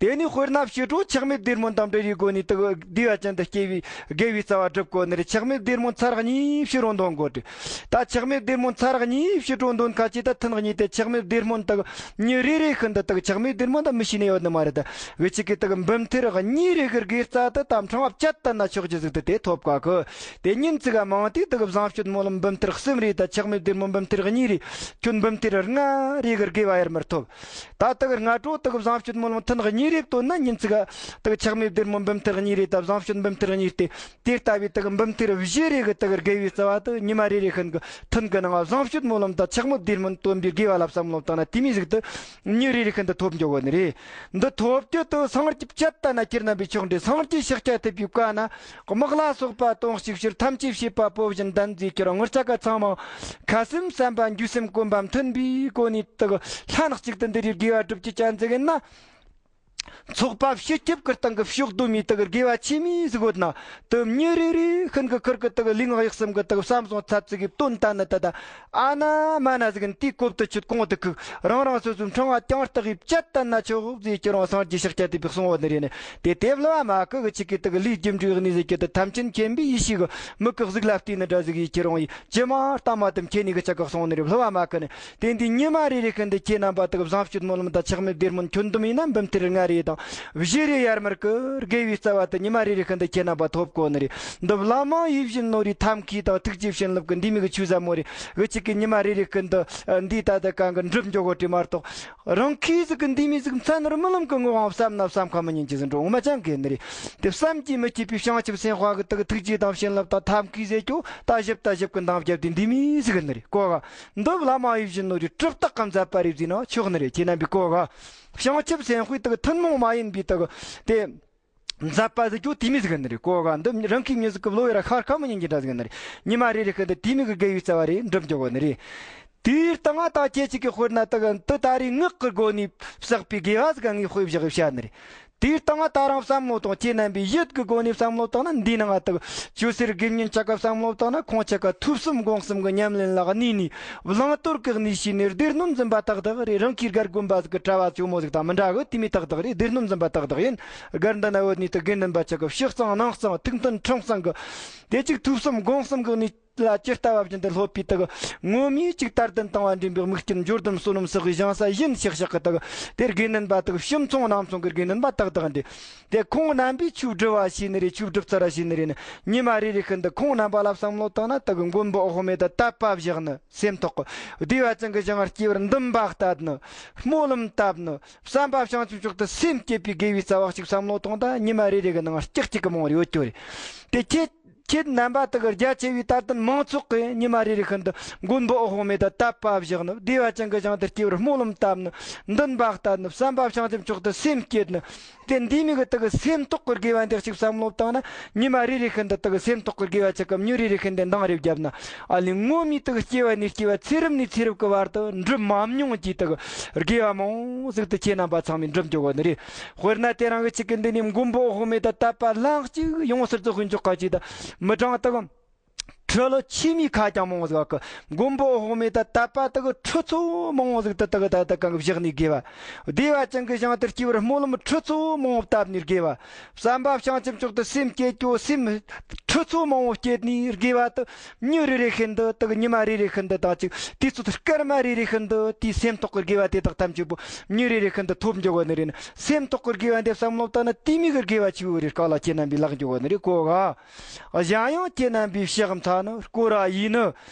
དེ་ནས་དཔེར་ན་ཕྱི་དྲོ་ཆགས་མེད་བདེ་སྨོན་དང་འབྲེལ་བའི་སྒོ་ནས་དག་བདེ་བ་ཅན་དུ་སྐྱེ་བའི་དགེ་བའི་རྩ་བ་སྒྲུབ་དགོས་ནི་རེད། ཆགས་མེད་བདེ་སྨོན་ཚར་གཉིས་ཕྱི་དྲོ་འདོན་དགོས་ཏེ། ད་ཆགས་མེད་བདེ་སྨོན་ཚར་གཉིས་ཕྱི་དྲོ་འདོན་ཁ་ཅིག་ད་ཐུན་གཉིས་ཏེ་ཆགས་མེད་བདེ་སྨོན་དག་ཉིན་རེ་རེ་ཤིན་ཏུ་དག་ཆགས་མེད་བདེ་སྨོན་ད་མི་ཤེས་ནི་ཡོད་ནི་མ་རེད། ད་གི་ཅིག་གི་དག་འབུམ་ཐེར་གཉིས་རེ་གི་དགེ་རྩ་དེ་དམ་ཕྲེང་བ་བཅད་ལྟ་ན་ཆོག་རྒྱུ་ཟིག་ཏུ་དེ་ཐོབ་ག་གི། དེ་ཉིན་ཙི་ག་མང་དུས་དག་བཟང་སྤྱོད་སྨོན་ལམ་འབུམ་ཐེར་གསུམ་རེ་ད་ཆགས་མེད་བདེ་སྨོན་འབུམ་ཐེར་གཉིས་རེ་ཁྱོད་འབུམ་ཐེར་ལྔ་རེ་གི་དགེ་བ་ཡར་མར་ཐོབ། ད་དག་སྔ་དྲོ་དག་བཟང་སྤྱོད་སྨོན་ལམ་ཐུན་གཉིས་རེ་བཏོན་ན་ཉིན་ཙི་ག་དག་ཆགས་མེད་བདེ་སྨོན་འབུམ་ཐེར་གཉིས་རེ་ད་བཟང་སྤྱོད་འབུམ་ཐེར་གཉིས་ཏེ། དེ་ལྟ་བུའི་དག་འབུམ་ཐེར་བཞི་རེ་གི་དག་དགེ་བའི་རྩ་བ་དེ་ཉི་མ་རེ་རེ་ཤིན་གི་ཐུན་གི་ནང་བཟང་སྤྱོད་སྨོན་ལམ་དང་ཆགས་མེད་བདེ་སྨོན་བཏོན་པའི་དགེ་བ་ལ་བསམ་བློ་བཏང་ན་དེ་མོ་ཟིག་ཏུ་ཉིན་རེ་རེ་ཤིན་ཏུ་ཐོབ་འགྱོ་གོ་ནི་རེད། འདི་ཐོབ་རྒྱུ་དེ་སངས་རྒྱས་བཅད་ལྟ་ན་ཁྱེད་རྣམ་པས་ཆོག་འདྲེ། སངས་རྒྱས་ཤཱཀྱ་ཐུབ་པའི་བཀའ་ན་དམག་ལ་སོགས་པ་དོན་གཅིག་ཕྱིར་ཐམས་ཅད་བྱེད་པ་པོ་བཞིན་བདག་མཛེས་ཁྱེར་ངུར་ཅག་ག་ཚང་མ་ཁ་སེམས་བསམ་པ་འགྱུ་སེམས་གོམས་པ་མཐུན་པའི་སྒོ་ནས་དག་ལྷན་གཅིག་ཏུ་འདི་རེ་དགེ་བ་སྒྲུབ་ཀྱི་ཅན་ཟིག་ཡིན་ན། ཚོགས་པ་སྤྱི་ཁྱབ་ཀྱི་སྟེང་གི་ཕྱོགས་བསྡོམས་མི་དག་དགེ་བ་ཆེ་མི་ཟིག་ཡོད་ན། དུ་མྱི་རེ་རེ་ཤིན་གི་ཁུར་གི་དག་ལུས་ངག་ཡིད་གསུམ་གི་དག་བསམ་བཟང་ཚབ་ཚིག་གི་དོན་ལྟ་ནི་ད་ད་ཨ་ན་མ་ན་ཟིག་ཡིན་དུས་གོབ་ཏུ་ཆུད་གོང་དུ་ཁུག་རང་རང་སོ་སོའི་འཕྲེང་བ་རྐྱང་ལྟག་གིས་བཅད་ལྟ་ན་ཆོག་ཟེར་ཁྱེད་རང་སངས་རྒྱས་ཤཱཀྱ་ཐུབ་པའི་གསུང་བ་ནི་རེད་ནི། དེ་དེ་བླ་མ་གི་གི་ཆིག་གི་དག་ལུས་རྒྱུ་འབྲས་གནས་ཟེར་གྱི་དུ་ཐམས་ཅད་མཁྱེན་པའི་ཡེ་ཤེས་གི་མིག་གི་གཟུགས་ལ་བལྟས་ནི་འདྲ་ཟིག་ཡིས་ཁྱེད་རང་ཡིས་ཇི་མ་ལྟ་མ་དུ་མཁྱེན་ནི་གི་ཆ་གི་གསུང་ནི་རེད། བླ་མ་གི་ནི། དེ་འདི་ཉི་མ་རེ་རེ་ཤིན་ཏུ་ཁྱེད་རྣམ་པ་དག་བཟང་སྤྱོད་སྨོན་ལམ་དང་ཆགས་མེད་བདེ་སྨོན་ཁྱོན་བསྡོམས་ཡིན་ན་འབུམ་ཐེར་ལྔ་རེ་དང་བཞི་རེ་ཡར་མར་གི་དགེ་བའི་རྩ་བ་དེ་ཉི་མ་རེ་རེ་ཤིན་ཏུ་ཁྱེད་རྣམ་པ་ཐོབ་གོ་ནི་རེད། འདི་བླ་མ་ཡིད་བཞིན་ནོར་བུའི་ཐབས་མཁས་དང་ཐུགས་རྗེའི་བྱིན་རླབས་ཀྱི་འདི་མིག་གི་ཆོས་ཟབ་མོ་རེད། འུ་ཅག་གི་ཉི་མ་རེ་རེ་ཤིན་ཏུ་འདི་ད་ལྟ་གང་གི་འགྲུབ་འགྱོ་གོ་དྲི་མ་གཏོགས་རང་ཁས་ཟིག་གི་འདི་མི་ཟིག་མཚན་རྨི་ལམ་གི་ངོ་བོ་བསམ་ན་བསམ་ཁ་མི་ཉན་གྱི་ཟིན་འགྲོ་ངོ་མ་ཅང་གི་ནི་རེད། དེ་བསམ་གྱིས་མི་ཁྱབ་པའི་བྱང་ཆུབ་སེམས་དཔའ་གི་དག་ཐུགས་རྗེ་དང་བྱིན་རླབས་དང་ཐབས་མཁས་ཟེར་རྒྱུ་ད་ཞིབ་ད་ཞིབ་གི་འདང་བརྒྱབ་དེ་འདི་མི་ཟིག་གི་ནི་རེད་གོ་ག་འདི་བླ་མ་ཡིད་བཞིན་ནོར་བུའི་གྲུབ་རྟགས་ཀྱི་མཛད་པ་རེད་ཟེར་ན་ཆོག་ནི་རེད། ཁྱེད་རྣམ་པས་གོ་ག་བྱང་ཆུབ་སེམས་དཔའི་དག་ཐུན་མོང་མ་ཡིན་པའི་དག་དེ་མཛད་པ་ཟེར་རྒྱུ་དེ་མི་ཟིག་གི་ནི་རེད་གོ་ག་འདི་རང་གི་མྱི་ཟིག་གི་བློ་ཡར་ཤར་ཁ་མི་ཉན་གྱི་འདྲ་ཟིག་གི་ནི་རེད། ཉི་མ་རེ་རེ་ཤིན་ཏུ་དེ་མི་གི་དགེ་བའི་རྩ་བ་རེ་འགྲུབ་འགྱོ་གོ་ནི་རེད། དེའི་སྟེང་ང་ད་ཁྱེད་ཅིག་གི་དཔེར་ན་དག་འདི་ད་རེས་ངག་གི་སྒོ་ནས་བསགས་པའི་དགེ་བ་ཟིག་ག་ངས་དཔེ་བཞག་བཤད་ནི་རེད། དེའི་སྟེང་ང་ད་རང་བསམ་བློ་བཏང་ཁྱེད་རྣམ་པས་ཡིད་ཀྱི་སྒོ་ནས་བསམ་བློ་བཏང་ན་འདིའི་ནང་ང་དག་ཆོས་ཟེར་དགེ་བསྙེན་ཆ་ག་བསམ་བློ་བཏང་ན་ཁོང་ཆ་ག་ཐོས་བསམ་སྒོམ་གསུམ་གི་ཉམས་ལེན་ལ་གནས་ནས་བླང་དོར་གི་གནས་ཤེས་ནས་བདེ་སྣོད་འཛིན་པ་ཏག་ཏག་རེད། རང་གིས་སྒར་དགོན་པ་ཟིག་གི་གྲྭ་བ་ཇོ་མོ་ཟིག་དང་མི་འདྲ་གི་དེ་མོ་ཏག་ཏག་རེད། བདེ་སྣོད་འཛིན་པ་ཏག་ཏག་ཡིན། སྒར་འདི་ན་བོད་ནས་དུ་དགེ་འདུན་པ་ཆ་ག་ཕྱི་གཙང་ནང་གཙང་ཐུགས་མཐུན་ཁྲིམས་གཙང་གི་དེ་གཅིག་ཐོས་བསམ་སྒོམ་གསུམ་གི་གནས་ལ་ཇི་ལྟ་བ་བཞིན་དུ་སློབ་པའི་དག་ངོ་མས་གཅིག་དར་ལྡན་དང་བ་འདྲེན་པའི་དམིགས་རྐྱེན་འབྱོར་ལྡན་བསོད་ནམས་བསགས་པའི་ཞིང་ས་ཡིན་ཤག་ཤག་གི་དག་དེར་དགེ་འདུན་པ་དག་ཕྱི་ཚོང་ནང་ཚོང་གི་དགེ་འདུན་པ་ཏག་ཏག་འདི་དེ་ཁོང་རྣམ་པས་ཆོས་སྒྲུབ་པ་ཤེས་ནི་རེད། ཆོས་སྒྲུབ་ཚར་བ་ཤེས་ནི་རེད། ནི་ཉི་མ་རེ་རེ་ཤིན་ཏུ་ཁོང་རྣམ་པ་ལ་བསམ་བློ་བཏང་ན་དག་མགོན་པོ་འོད་དཔག་མེད་དང་དད་པ་བཞག་ནི་སེམས་ཐོག་གི་བདེ་བ་ཅན་གྱི་ཞིང་སྐྱེ་བར་འདུན་པ་གཏད་ནི་སྨོན་ལམ་བཏབ་ནི་བསམ་པ་བྱང་ཆུབ་མཆོག་ཏུ་སེམས་བསྐྱེད་པའི་དགེ་བའི་རྩ་བ་གཅིག་བསམ་བློ་བཏང་ད་ཉི་མ་རེ་རེ་གི་ནང་ལྕགས་གཅིག་གི་མང་བ་རེ་ཡོད་རྒྱུ་རེད། དེ་ཁྱེད། ཁྱེད་རྣམ་པ་དག་རྒྱ་ཆེ་བའི་དད་ལྡན་མང་ཚོགས་ཀྱིས་ཉི་མ་རེ་རེ་ཤིན་ཏུ་མགོན་པོ་འོད་དཔག་མེད་དང་དད་པ་བཞག་ནི་བདེ་བ་ཅན་གྱི་ཞིང་དུ་སྐྱེ་བར་སྨོན་ལམ་བཏབ་ནི་འདུན་པ་གཏད་ནི་བསམ་པ་བྱང་ཆུབ་མཆོག་ཏུ་སེམས་བསྐྱེད་ནི་དེ་འདི་མིག་གི་དག་སེམས་ཐོག་གི་དགེ་བ་འདི་གཅིག་བསམ་བློ་བཏང་ན་ཉི་མ་རེ་རེ་ཤིན་ཏུ་དག་སེམས་ཐོག་གི་དགེ་བ་ཆ་གམ་ཉིན་རེ་རེ་ཤིན་ཏུ་འདང་རེ་བརྒྱབ་ན་ཨ་ལི་ངོ་མའི་དག་སྐྱེ་བ་ནས་སྐྱེ་བ་ཚེ་རབས་ནས་ཚེ་རབས་ཀྱི་བར་དུ་འགྲུབ་མ་མྱོང་གི་དག་དགེ་བ་མང་ཟིག་ཏུ་ཁྱེད་རྣམ་པ་ཚང་མས་འགྲུབ་འགྱོ་གོ་ནི་རེད། དཔེར་ན་དེ་རིང་གི་ཆིག་གི་འདི་ནས་མགོན་པོ་འོད་དཔག་མེད་དང་དད་པ་ལན་གཅིག་ཡོངས་སུ་རྫོགས་པའི་འཇོག་ག་ཅིག་དང་མི་གྲངས་དག་ ཁྲི་ལོ་ཆེན་མོའི་ཁ་གྱང་མང་བོ་ཟིག་གི་མགོན་པོ་འོད་དཔག་མེད་དང་དད་པ་དག་གི་ཁྲི་ཚོ་མང་བོ་ཟིག་དུ་དག་གི་ད་ད་གང་གི་བཞག་ནས་དགེ་བ། བདེ་བ་ཅན་གྱི་ཞིང་དུ་སྐྱེ་བར་སྨོན་ལམ་ཁྲི་ཚོ་མང་བོ་བཏབ་ནས་དགེ་བ། བསམ་པ་བྱང་ཆུབ་མཆོག་ཏུ་སེམས་བསྐྱེད་ཀྱོ་སེམས་ཁྲི་ཚོ་མང་བོ་བསྐྱེད་ནས་དགེ་བ་དུ། ཉིན་རེ་རེ་བཞིན་དུ་དག་ཉི་མ་རེ་རེ་བཞིན་དུ་དང་གཅིག་དུས་ཚོད་སྐར་མ་རེ་རེ་བཞིན་དུ་དེའི་སེམས་ཐོག་གི་དགེ་བ་དེ་དག་ཐམས་ཅད་པོ་ཉིན་རེ་རེ་བཞིན་དུ་ཐོབ་འགྱོ་གོ་ནི་རེད་ན། སེམས་ཐོག་གི་དགེ་བ་འདི་བསམ་བློ་བཏང་ན་དེ་མིག་གི་དགེ་བ་ཆེ་བོ་རེ་སྐག་ལ་ཁྱེད་རྣམ་པའི་ལག་འགྱོ་གོ་ནི་རེད་གོ་ག། གཞན་ཡང་ཁྱེད་རྣམ་པའི་ཕྱག་མཐའ་ནི་བསྐོར་བ་ཡིན་ནི།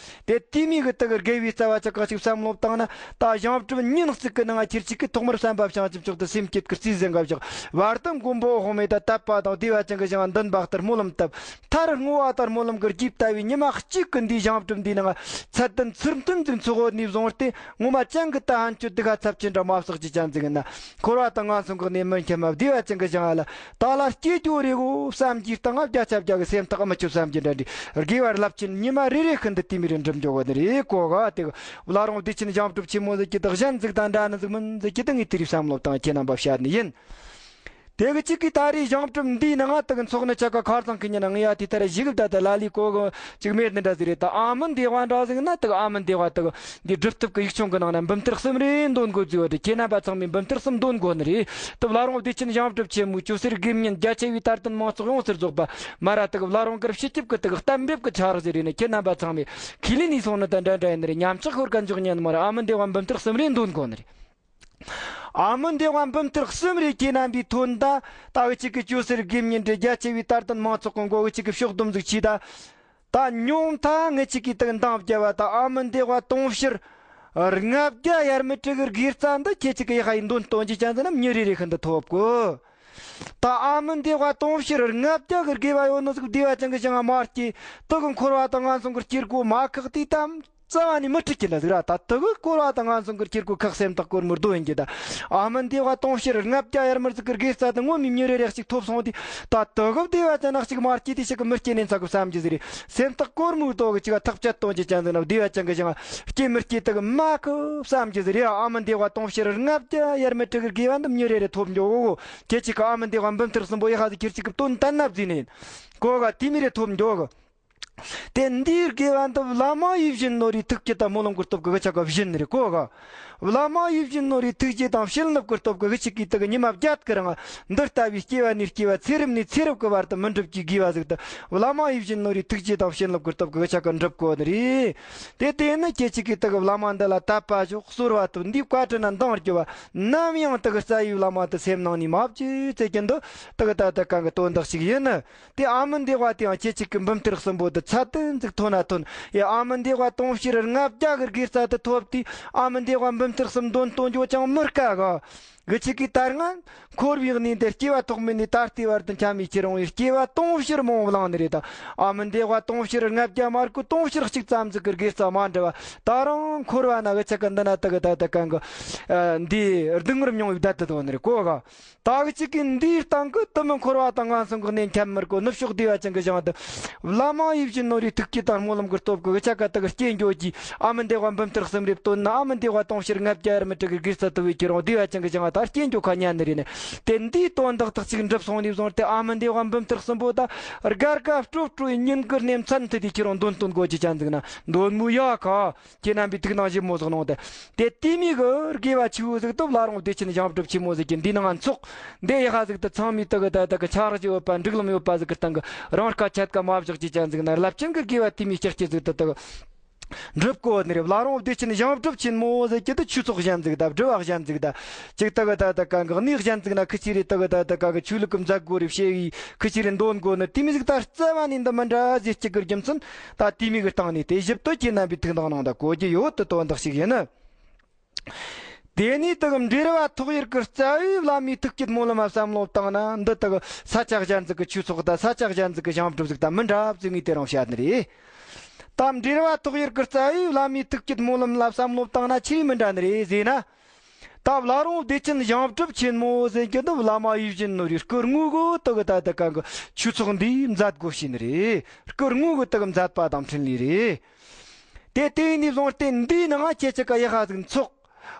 དེ་དེ་མིག་གི་དག་གི་དགེ་བའི་རྩ་བ་ཅག་ག་ཅིག་བསམ་བློ་བཏང་ན། ད་གཞུང་གྲུབ་ཉིན་གཅིག་གི་ནང་ང་ཁྱེད་ཅིག་གི་ཐོག་མར་བསམ་པ་བྱང་ཆུབ་མཆོག་ཏུ་སེམས་བསྐྱེད་ཀྱི་རྩིས་ཟིན་ག་བཞག་བར་དུ་མགོན་པོ་འོད་དཔག་མེད་དང་དད་པ་དང་བདེ་བ་ཅན་གྱི་ཞིང་འདུན་པ་ལྟར་སྨོན་ལམ་བཏབ། མཐར་བསྔོ་བ་ལྟར་སྨོན་ལམ་གྱི་རྒྱུད་ལྟ་བུའི་ཉི་མ་གཅིག་གི་འདིའི་གཞུང་གྲུབ་འདིའི་ནང་ཚད་ལྡན་ཚུལ་མཐུན་གྱི་འཚོ་བ་ནས་བཟུང་སྟེ་ངོ་མ་ཅང་གི་ད་ཧན་ཆོད་སྡུག་ཁ་ཚབས་ཆེན་འདྲ་མ་བསགས་ཀྱི་ཅན་ཟིག་ན། འཁོར་བ་དང་ངན་སོང་གི་གནས་མི་མཁྱེན་མ་བདེ་བ་ཅན་གྱི་ཞིང་ལ་ད་ལ་སྐྱེ་རྒྱུ་རེད་གོ་བསམ་གྱི་སྟེང་བརྒྱ་ཆ་བརྒྱ་གི་སེམས་ཐག་མི་ཆོད་བསམ་གྱི་འདྲ་འདྲ་དགེ་བ་རླབས་ཆེན་ཉི་མ་རེ་རེ་ཤིན་ཏུ་དེ་མི་རེ་འགྲུབ་འགྱོ་གོ་ནི་རེད་གོ་ག་དེ་གི་བླ་རུང་བདེ་ཆེན་གཞུང་གྲུབ་ཆེན་མོ་ཟིག་གི་དག་གཞན་ཟིག་དང་འདྲ་ནི་ཟིག་མིན་ཟིག་གི་དག་ངས་དེ་རིགས་བསམ་བློ་བཏང་ཁྱེད་རྣམ་པ་བཤད་ནི་ཡིན། དེ་གི་གཅིག་གིས་ད་རེས་གཞུང་གྲུབ་འདིའི་ནང་ང་དག་ཚོགས་ནི་ཆ་ག་ཁར་ཚང་གི་ཉིན་ང་ཡ་དེ་ལྟར་བཞི་གི་ད་ལྟ་ལ་ལས་གོ་གི་ཅིག་མེད་ནི་འདྲ་ཟིག་རེད། ད་ཨ་མི་འདི་བ་འདྲ་ཟིག་ན་དག་ཨ་མི་འདི་བ་དག་འདི་སྒྲུབ་ཐུབ་གི་ཡིག་ཆུང་གི་ནང་ན་འབུམ་ཐེར་གསུམ་རེ་འདོན་དགོས་ཟིག་བ་དེ་ཁྱེད་རྣམ་པ་ཚང་མས་འབུམ་ཐེར་གསུམ་འདོན་དགོས་ནི་རེད། དུ་བླ་རུང་བདེ་ཆེན་གཞུང་གྲུབ་ཆེན་མོའི་ཅོ་སེར་དགེ་བསྙེན་རྒྱ་ཆེ་བའི་དར་ལྡན་མང་ཚོགས་ཡོངས་སུ་རྫོགས་པ་མ་ར་དག་བླ་རུང་གི་སྤྱི་ཁྱབ་ཀྱི་དག་གཏན་འབེབས་ཀྱི་ཆ་རག་ཟིག་རེད་ནི་ཁྱེད་རྣམ་པ་ཚང་མས་ཁས་ལེན་ནས་སོང་ནི་དང་འདྲ་འདྲ་ཡིན་ནི་རེད། ཉམས་ཆག་ཤོར་ག་འཇོག་ཉན་མ་ར་ཨ་མི་འདི་བ་འབུམ་ཐེར་གསུམ་རེ་འདོན་དགོས་ནི་རེད། ཨ་མི་འདི་བ་འབུམ་ཐེར་གསུམ་རེ་ཁྱེད་རྣམ་པའི་ཐོན་ད་ད་གི་ཅིག་གི་ཅོ་སེར་དགེ་བསྙེན་འདྲ་རྒྱ་ཆེ་བའི་དར་ལྡན་མང་ཚོགས་ཀྱི་མགོ་གི་ཅིག་གི་ཕྱོགས་བསྡོམས་ཟིག་ཆེ་ད། ད་ཉུང་མཐའ་ངེད་ཅིག་གིས་དག་འདང་བརྒྱབ་པ་ད་ཨ་མི་འདི་བ་དུང་ཕྱུར་ལྔ་བརྒྱ་ཡར་མི་དྲུག་གི་དགེ་རྩ་འདི་ཁྱེད་ཅིག་གི་ཡ་ཧ་ཡི་འདོན་སྟོན་གྱི་ཅན་ཟིན་ན་མྱི་རེ་རེ་ཤིན་ཏུ་ཐོབ་གོ། ད་ཨ་མི་འདི་བ་དུང་ཕྱུར་ལྔ་བརྒྱ་གི་དགེ་བ་ཡོད་ནོ་ཟིག་བདེ་བ་ཅན་གྱི་ཞིང་ང་མ་སྐྱེས་དག་གི་འཁོར་བ་དང་ངན་སོང་གི་སྐྱེ་སྒོ་མ་ཁག་དེ་དམ། རྩ་བ་ནས་མི་འཁྲིད་ཀྱི་ལ་ཟིག་ར་ད་དུ་གི་སྐོར་བ་དང་ངན་སོང་གི་སྐྱེ་སྒོ་ཁག་སེམས་ཐག་སྐོར་མི་རྡོ་ཡིན་གྱི་ད། ཨ་མི་འདི་བ་དུང་ཕྱུར་ལྔ་བརྒྱ་ཡར་མར་ཟིག་གི་དགེ་རྩ་དང་ངོ་མའི་མྱི་རེ་རེ་གཅིག་ཐོབ་སོང་དུས་ད་དུ་གི་བདེ་བ་ཅན་ན་གཅིག་མ་སྐྱེས་དུས་ཞིག་གི་མི་སྐྱེས་ནས་ཚ་གི་བསམ་གྱི་ཟིག་རེད། སེམས་ཐག་སྐོར་མོའི་རྡོ་གི་ཅིག་ཐག་བཅད་གཏོང་གྱི་ཅན་ཟིག་ན་བདེ་བ་ཅན་གི་ཞིང་སྐྱེས་མི་སྐྱེས་དུ་གི་མ་གི་བསམ་གྱི་ཟིག་རེད། ཨ་མི་འདི་བ་དུང་ཕྱུར་ལྔ་བརྒྱ་ཡར་མར་དྲུག་གི་དགེ་བ་འདི་མྱི་རེ་རེ་ཐོབ་འགྱོ་གོ་གོ་ཁྱེད་ཅིག་གི་ཨ་མི་འདི་བ་འབུམ་ཐེར་གསུམ་པོ་ཡི་ཧ་ཟིག་ཁྱེད་ཅིག་གི་དོན་དན་ན་བཟིས་ནས་ཡིན། གོ་ག་དེ་མི་རེ་ཐོབ་འགྱོ་གི། དེ་འདིའི་དགེ་བ་འདི་བླ་མ་ཡིད་བཞིན་ནོར་བུའི་ཐུགས་བསྐྱེད་དང་སྨོན་ལམ་གྱི་སྟོབས་ཀྱིས་གི་ཆ་ག་བཞིན་རེ་གོ་ག། བླ་མ་ཡིད་བཞིན་ནོར་བུའི་ཐུགས་བསྐྱེད་དང་བྱིན་རླབས་ཀྱི་སྟོབས་ཀྱིས་གི་ཆིག་གིས་དེ་གི་ཉི་མ་བརྒྱད་ཀྱི་རིང་འདི་ལྟ་བུའི་སྐྱེ་བ་ནས་སྐྱེ་བ་ཚེ་རབས་ནས་ཚེ་རབས་ཀྱི་བར་དུ་མི་འགྲུབ་ཀྱི་དགེ་བ་ཟིག་ཏུ་བླ་མ་ཡིད་བཞིན་ནོར་བུའི་ཐུགས་བསྐྱེད་དང་བྱིན་རླབས་ཀྱི་སྟོབས་ཀྱིས་གི་ཆ་ག་འགྲུབ་གོ་ནི་རེད། དེ་དེ་ནི་ཁྱེད་ཅིག་གིས་དེ་གི་བླ་མ་འདི་ལ་དད་པ་ཞོག་གསོལ་བ་ཐོབ་འདིའི་བཀའ་དྲིན་ན་འདང་རྒྱོབ་པ་ནམ་ཡང་དེ་གི་རྩ་བའི་བླ་མ་དེ་སེམས་ནང་ནས་མ་བརྗེད་ཟེར་གྱི་འདི་དེ་གི་ད་ལྟ་གང་གི་དོན་དག་ཞིག་ཡིན་ནི། དེ་ཨ་མི་འདི་བ་དེའང་ཁྱེད་ཅིག་གི་འབུམ་ཐེར་གསུམ་པོ་དེ་ཚད་ལྡན་ཟིག་ཐོན་ན་ཐོན། ཡ་ཨ་མི་འདི་བ་དུང་ཕྱུར་ལྔ་བརྒྱ་གི་དགེ་རྩ་དེ་ཐོབ་དུས་ཨ་མི་འདི་བ་འབུམ་ཐེར་གསུམ་འདོན་སྟོན་རྒྱུ་ཅང་མི་དཀའ་གི། གི་ཆིག་གིས་ད་སྔ་འཁོར་བའི་གནས་འདིར་སྐྱེ་བ་ཐོག་མེད་ནས་ད་ལྟའི་བར་དུ་འཁྱམས་མི་ཁྱེར་འོང་བའི་སྐྱེ་བ་དུང་ཕྱུར་མང་བླངས་ནི་རེད་ད། ཨ་མི་འདི་བ་དུང་ཕྱུར་ལྔ་བརྒྱ་མ་དགོས་དུང་ཕྱུར་གཅིག་ཙམ་ཟིག་གི་དགེ་རྩ་མ་འདྲ་བ་ད་རུང་འཁོར་བ་ན་གི་ཆ་གི་འདི་ན་དེ་གི་ད་ལྟ་གང་གི་འདི་སྡུག་བསྔལ་མྱོང་བའི་བདག་ཏུ་དོན་ནི་རེད་གོ་ག། ད་གི་ཅིག་གིས་འདིའི་སྟེང་གི་དུ་མི་འཁོར་བ་དང་ངན་སོང་གི་གནས་འཁྱམས་མི་དགོས་ནུབ་ཕྱོགས་བདེ་བ་ཅན་གྱི་ཞིང་དུ། བླ་མ་ཡིད་བཞིན་ནོར་བུའི་ཐུགས་བསྐྱེད་དང་སྨོན་ལམ་གྱི་སྟོབས་ཀྱིས་གི་ཆ་ག་དག་སྐྱེ་འགྱོ་གྱིས། ཨ་མི་འདི་བ་འབུམ་ཐེར་གསུམ་རེ་བཏོན་ན་ཨ་མི་འདི་བ་དུང་ཕྱུར་ལྔ་བརྒྱ་ཡར་མར་དྲུག་གི་དགེ་རྩ་དུ་བའི་ཁྱེར་འོང་བདེ་བ་ཅན་གྱི་ཞིང་ད་སྐྱེ་འགྱོ་ཁ་ཉན་ནི་རེད་ནི། དེ་འདིའི་དོན་དག་དག་ཅིག་འགྲུབ་སོང་ནས་བཟུང་སྟེ་ཨ་མི་འདི་བ་འབུམ་ཐེར་གསུམ་པོ་ད་དགའ་དགའ་སྤྲོ་སྤྲོ་ཡི་ཉིན་དཀར་ནས་མཚན་མཐུད་དེ་ཁྱེར་འོང་འདོན་སྟོན་དགོས་ཀྱི་ཅན་ཟིག་ན་འདོན་མོ་ཡ་ཁ། ཁྱེད་རྣམ་པའི་ཐུགས་སྣང་ཞིབ་མོ་ཟིག་གནང་སྟེ། དེ་དེ་མིག་གི་དགེ་བ་ཆེ་བོ་ཟིག་ཏུ་བླ་རུང་བདེ་ཆེན་ཞིང་སྒྲུབ་ཆེན་མོ་ཟིག་གི་འདི་ནང་ཚོགས། འདི་ཡི་ཧ་ཟིག་ཏུ་ཚང་མའི་དུ་གི་ད་དུ་གི་ཆ་རག་ཅིག་ཡོད་པ་འགྲིག་ལམ་ཡོད་པ་ཟིག་གི་སྟེང་གི་རང་དཀའ་ཆད་དཀའ་མ་བཞག་ཅིག་ཅན་ཟིག་ན་རླབས་ཆེན་གི་དགེ་བ་དེ་མིའི་ལྕགས་ཀྱི་ཟིག་ཏུ་དུ་གི་སྒྲུབ་གོ་ནི་རེད། བླ་རུང་བདེ་ཆེན་ཞིང་སྒྲུབ་ཆེན་མོ་ཟིག་གི་དུ་ཆོས་ཚོགས་གཞན་ཟིག་ད་སྒྲུབ་པ་གཞན་ཟིག་ད་ཅིག་དུ་གི་ད་དུ་གང་གི་གནས་གཞན་ཟིག་ན་ཁི་ཆི་རེ་དུ་གི་ད་དུ་གང་གི་ཆོས་ལུགས་གི་མཛད་སྒོ་རེ་བྱེད་ཡི་ཁི་ཆི་རེ་འདོན་གོ་ནི་དེ་མི་ཟིག་ད་རྩ་བ་ནས་འདི་མི་འདྲ་ཟིག་གཅིག་གི་རྒྱུ་མཚན་ད་དེ་མིག་གི་སྟེང་ནས་དེ་ཞིབ་ཏུ་ཁྱེད་རྣམ་པའི་ཐུགས་འདང་གནང་ད་གོ་རྒྱུ་ཡོད་དུ་དོན་དག་ཞིག་ཡིན་ནི། དེ་ནས་དག་འབྲེལ་བ་ཐོག་ཡུལ་གྱི་རྩ་བའི་བླ་མའི་ཐུགས་བསྐྱེད་སྨོན་ལམ་བསམ་བློ་བཏང་ན་འདི་དག་ས་ཆ་གཞན་ཟིག་གི་ཆོས་ཚོགས་དང་ས་ཆ་གཞན་ཟིག་གི་ཞིང་སྒྲུབ་ཟིག་དང་མི་འདྲ་བཟོ་ངེས་དེ་རང་བཤད་ནི་རེད། ད་འབྲེལ་བ་ཐོག་ཡུལ་གྱི་རྩ་བའི་བླ་མའི་ཐུགས་བསྐྱེད་སྨོན་ལམ་ལ་བསམ་བློ་བཏང་ན་ཆི་རེ་མི་འདྲ་ནི་རེད་ཟེར་ན། ད་བླ་རུང་བདེ་ཆེན་ཞིང་སྒྲུབ་ཆེན་མོ་ཟེར་རྒྱུ་འདི་བླ་མ་ཡིད་བཞིན་ནོར་བུའི་སྐུ་ངོ་གི་དག་ད་ད་གང་གི་ཆོས་ཚོགས་འདིའི་མཛད་སྒོ་ཞིག་ནི་རེད། སྐུ་ངོ་གི་དག་མཛད་པ་དང་འཕྲིན་ལས་རེད། དེ་དེ་ནས་བཟུང་སྟེ་འདིའི་ནང་ང་ཁྱེད་ཅག་གི་ཡི་ཧ་ཟིག་ཚོགས།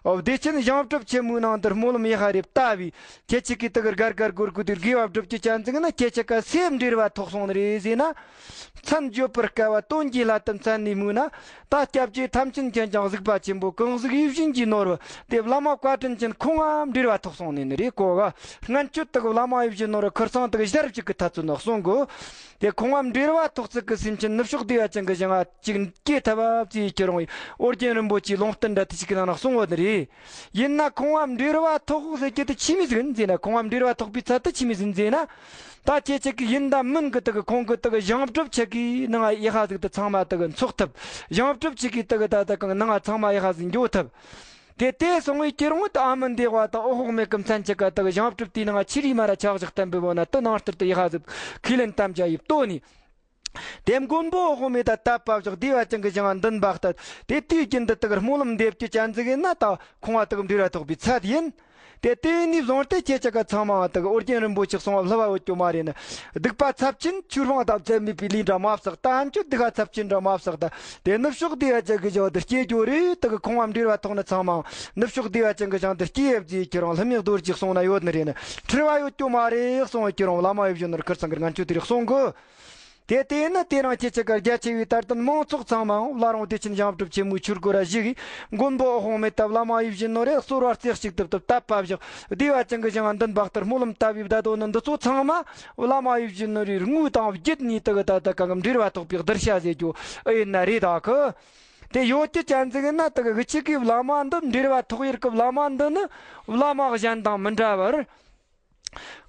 བདེ་ཆེན་བྱང་གྲུབ་ཆེན་མོའི་ནང་དུ་སྨོན་ལམ་ཡག་པ་རེ་བཏབ་བས། ཁྱེད་ཅག་གིས་དེ་གི་སྒར་སྒར་སྒོར་སྒོར་དེ་དགེ་བ་སྒྲུབ་ཀྱི་ཅན་ཟིག་ན། ཁྱེད་ཅག་ག་སེམས་འབྲེལ་བ་ཐོགས་སོང་ནི་རེད་ཟེར་ན། མཚན་བརྗོད་པར་དཀའ་བ་དོན་གྱི་སླད་དུ་མཚན་ནས་སྨོས་ན། ད་སྐྱབས་རྗེ་ཐམས་ཅད་མཁྱེན་ཅིང་གཟིགས་པ་ཆེན་པོ་གང་ཟིག་ཡིད་བཞིན་གྱི་ནོར་བུ་དེ་བླ་མ་བཀའ་དྲིན་ཅན་ཁོང་ང་འབྲེལ་བ་ཐོགས་སོང་ནི་ནི་རེད་གོ་ག། སྔན་ཆད་དེ་གི་བླ་མ་ཡིད་བཞིན་ནོར་བུ་ཁིར་ཚང་དེ་གི་ཞལ་གཅིག་གི་ཐ་ཚོད་ནས་གསུང་གོ། དེ་ཁོང་ང་འབྲེལ་བ་ཐོགས་ཚད་ཀྱི་སེམས་ཅན་ནུབ་ཕྱོགས་བདེ་བ་ཅན་གྱི་ཞིང་ང་ཅིག་སྐྱེ་ཐུབ་བ་བཅས་ཁྱེད་རང་ཨོ་རྒྱན་རིན་པོ་ཆེའི་ལུང་བསྟན་འདྲ་དེ་ཞིག་གི་ནང་ན་གསུང་བ་ནི་རེད། ཡིན་ན་ཁོང་ང་འབྲེལ་བ་ཐོགས་ཟེར་གྱི་དེ་ཆི་མོ་ཟིག་ཡིན་ཟེར་ན། ཁོང་ང་འབྲེལ་བ་ཐོགས་པའི་ཚད་དེ་ཆི་མོ་ཟིག་ཡིན་ཟེར་ན། ད་ཁྱེད་ཅག་གི་ཡིན་དང་མིན་གི་དེ་གི་ཁོང་གི་དེ་གི་བྱང་གྲུབ་ཆེ་གི་ནང་ང་ཡག་པ་ཟིག་དེ་ཚང་མ་དེ་གི་འཚོགས་ཐུབ། བྱང་གྲུབ་ཆེ་གི་དེ་གི་ད་ད་གང་ནང་ང་ཚང་མ་ཡག་པ་ཟིག་འགྱོ་ཐུབ། དེ་དེ་སོང་བའི་ཁྱེད་རང་དེ་ཨ་མི་འདི་བ་དང་ཨོ་ཧོག་མེད་གི་མཚན་ཆེ་ག་དེ་གི་བྱང་གྲུབ་དེའི་ནང་ང་ཆི་རི་མ་ར་ཆག་བཞག་བསྟན་པའི་བོ་ན་དེ་ནང་ལྟར་དུ་ཡག་པ་ཟིག་ཁས་ལེན་དམ་བཅའ་ཡིབ་ཏོ་ནི། དེ་མགོན་པོ་ཨོ་ཧོ་མེ་ད་དད་པ་བཞག་བདེ་བ་ཅན་གྱི་ཞིང་ང་འདུན་པ་གཏད། དེ་དུས་རྒྱུན་དུ་དེ་གི་སྨོན་ལམ་འདེབས་ཀྱི་ཅན་ཟིག་ཡིན་ན་ད་ཁོང་ང་དེ་གི་འབྲེལ་བ་ཐོགས་པའི་ཚད་ཡིན། དེ་དེ་ནས་བཟུང་སྟེ་ཁྱེད་ཅག་ག་ཚང་མ་དེ་གི་ཨོ་རྒྱན་རིན་པོ་ཆེ་གསུང་བ་ལྷུ་བ་ཡོད་རྒྱུ་མ་རེད་ནི། སྡིག་པ་ཚབས་ཆེན་ཆོས་སྤོང་དང་ཚད་མེད་པའི་ལས་འདྲ་མ་བསགས། ད་ཧན་ཆོད་སྡིག་པ་ཚབས་ཆེན་འདྲ་མ་བསགས། ད་དེ་ནུབ་ཕྱོགས་བདེ་བ་ཅན་གྱི་ཞིང་དུ་སྐྱེ་རྒྱུ་རེད། དེ་གི་ཁོང་ང་འབྲེལ་བ་ཐོགས་ནི་ཚང་མ་ནུབ་ཕྱོགས་བདེ་བ་ཅན་གྱི་ཞིང་དུ་སྐྱེ་ཡབ་ཅེས་ཁྱེད་རང་ལྷུ་མེད་རྡོ་རྗེ་གསུང་ན་ཡོད་ནི་རེད་ནི། འཁྲུལ་བ་ཡོད་རྒྱུ་མ་རེད་གསུང་བའི་ཁྱེད་རང་བླ་མ་ཡིད་བཞིན་ནོར་ཁིར་ཚང་གི་ངན་སྤྱོད་དེ་རིགས་གསུང་གི། དེ་དེ་ནི་དེ་རིང་ཁྱེད་ཅག་གི་རྒྱ་ཆེ་བའི་དད་ལྡན་མང་ཚོགས་ཚང་མའང་བླ་རུང་བདེ་ཆེན་ཞིང་སྒྲུབ་ཆེན་མོའི་ཆོས་སྒོ་ར་བཞུགས། མགོན་པོ་ཨོ་ཧོང་མེ་ད་བླ་མ་ཡིད་བཞིན་ནོར་རེ་གསོལ་བ་རྩེ་གཅིག་ཏུ་བཏབ། དད་པ་བཞག་བདེ་བ་ཅན་གྱི་ཞིང་འདུན་པ་ལྟར་སྨོན་ལམ་བཏབ་པའི་བརྡ་དོན་ནི་འདི་ཚོ་ཚང་མ་བླ་མ་ཡིད་བཞིན་ནོར་རེའི་དངོས་དང་བརྒྱུད་ནས་དེ་གི་ད་ད་གང་གི་འབྲེལ་བ་ཐོགས་པའི་གདུལ་བྱ་ཟེར་རྒྱུ་ཨེ་ཡིན་ན་རེད་ད་གི། དེ་ཡོད་ཀྱི་ཅན་ཟིག་ཡིན་ན་དེ་གི་གི་ཆི་གི་བླ་མ་འདི་འབྲེལ་བ་ཐོགས་ཡུལ་གི་བླ་མ་འདི་ནི་བླ་མ་གཞན་དང་མི་འདྲ་བར།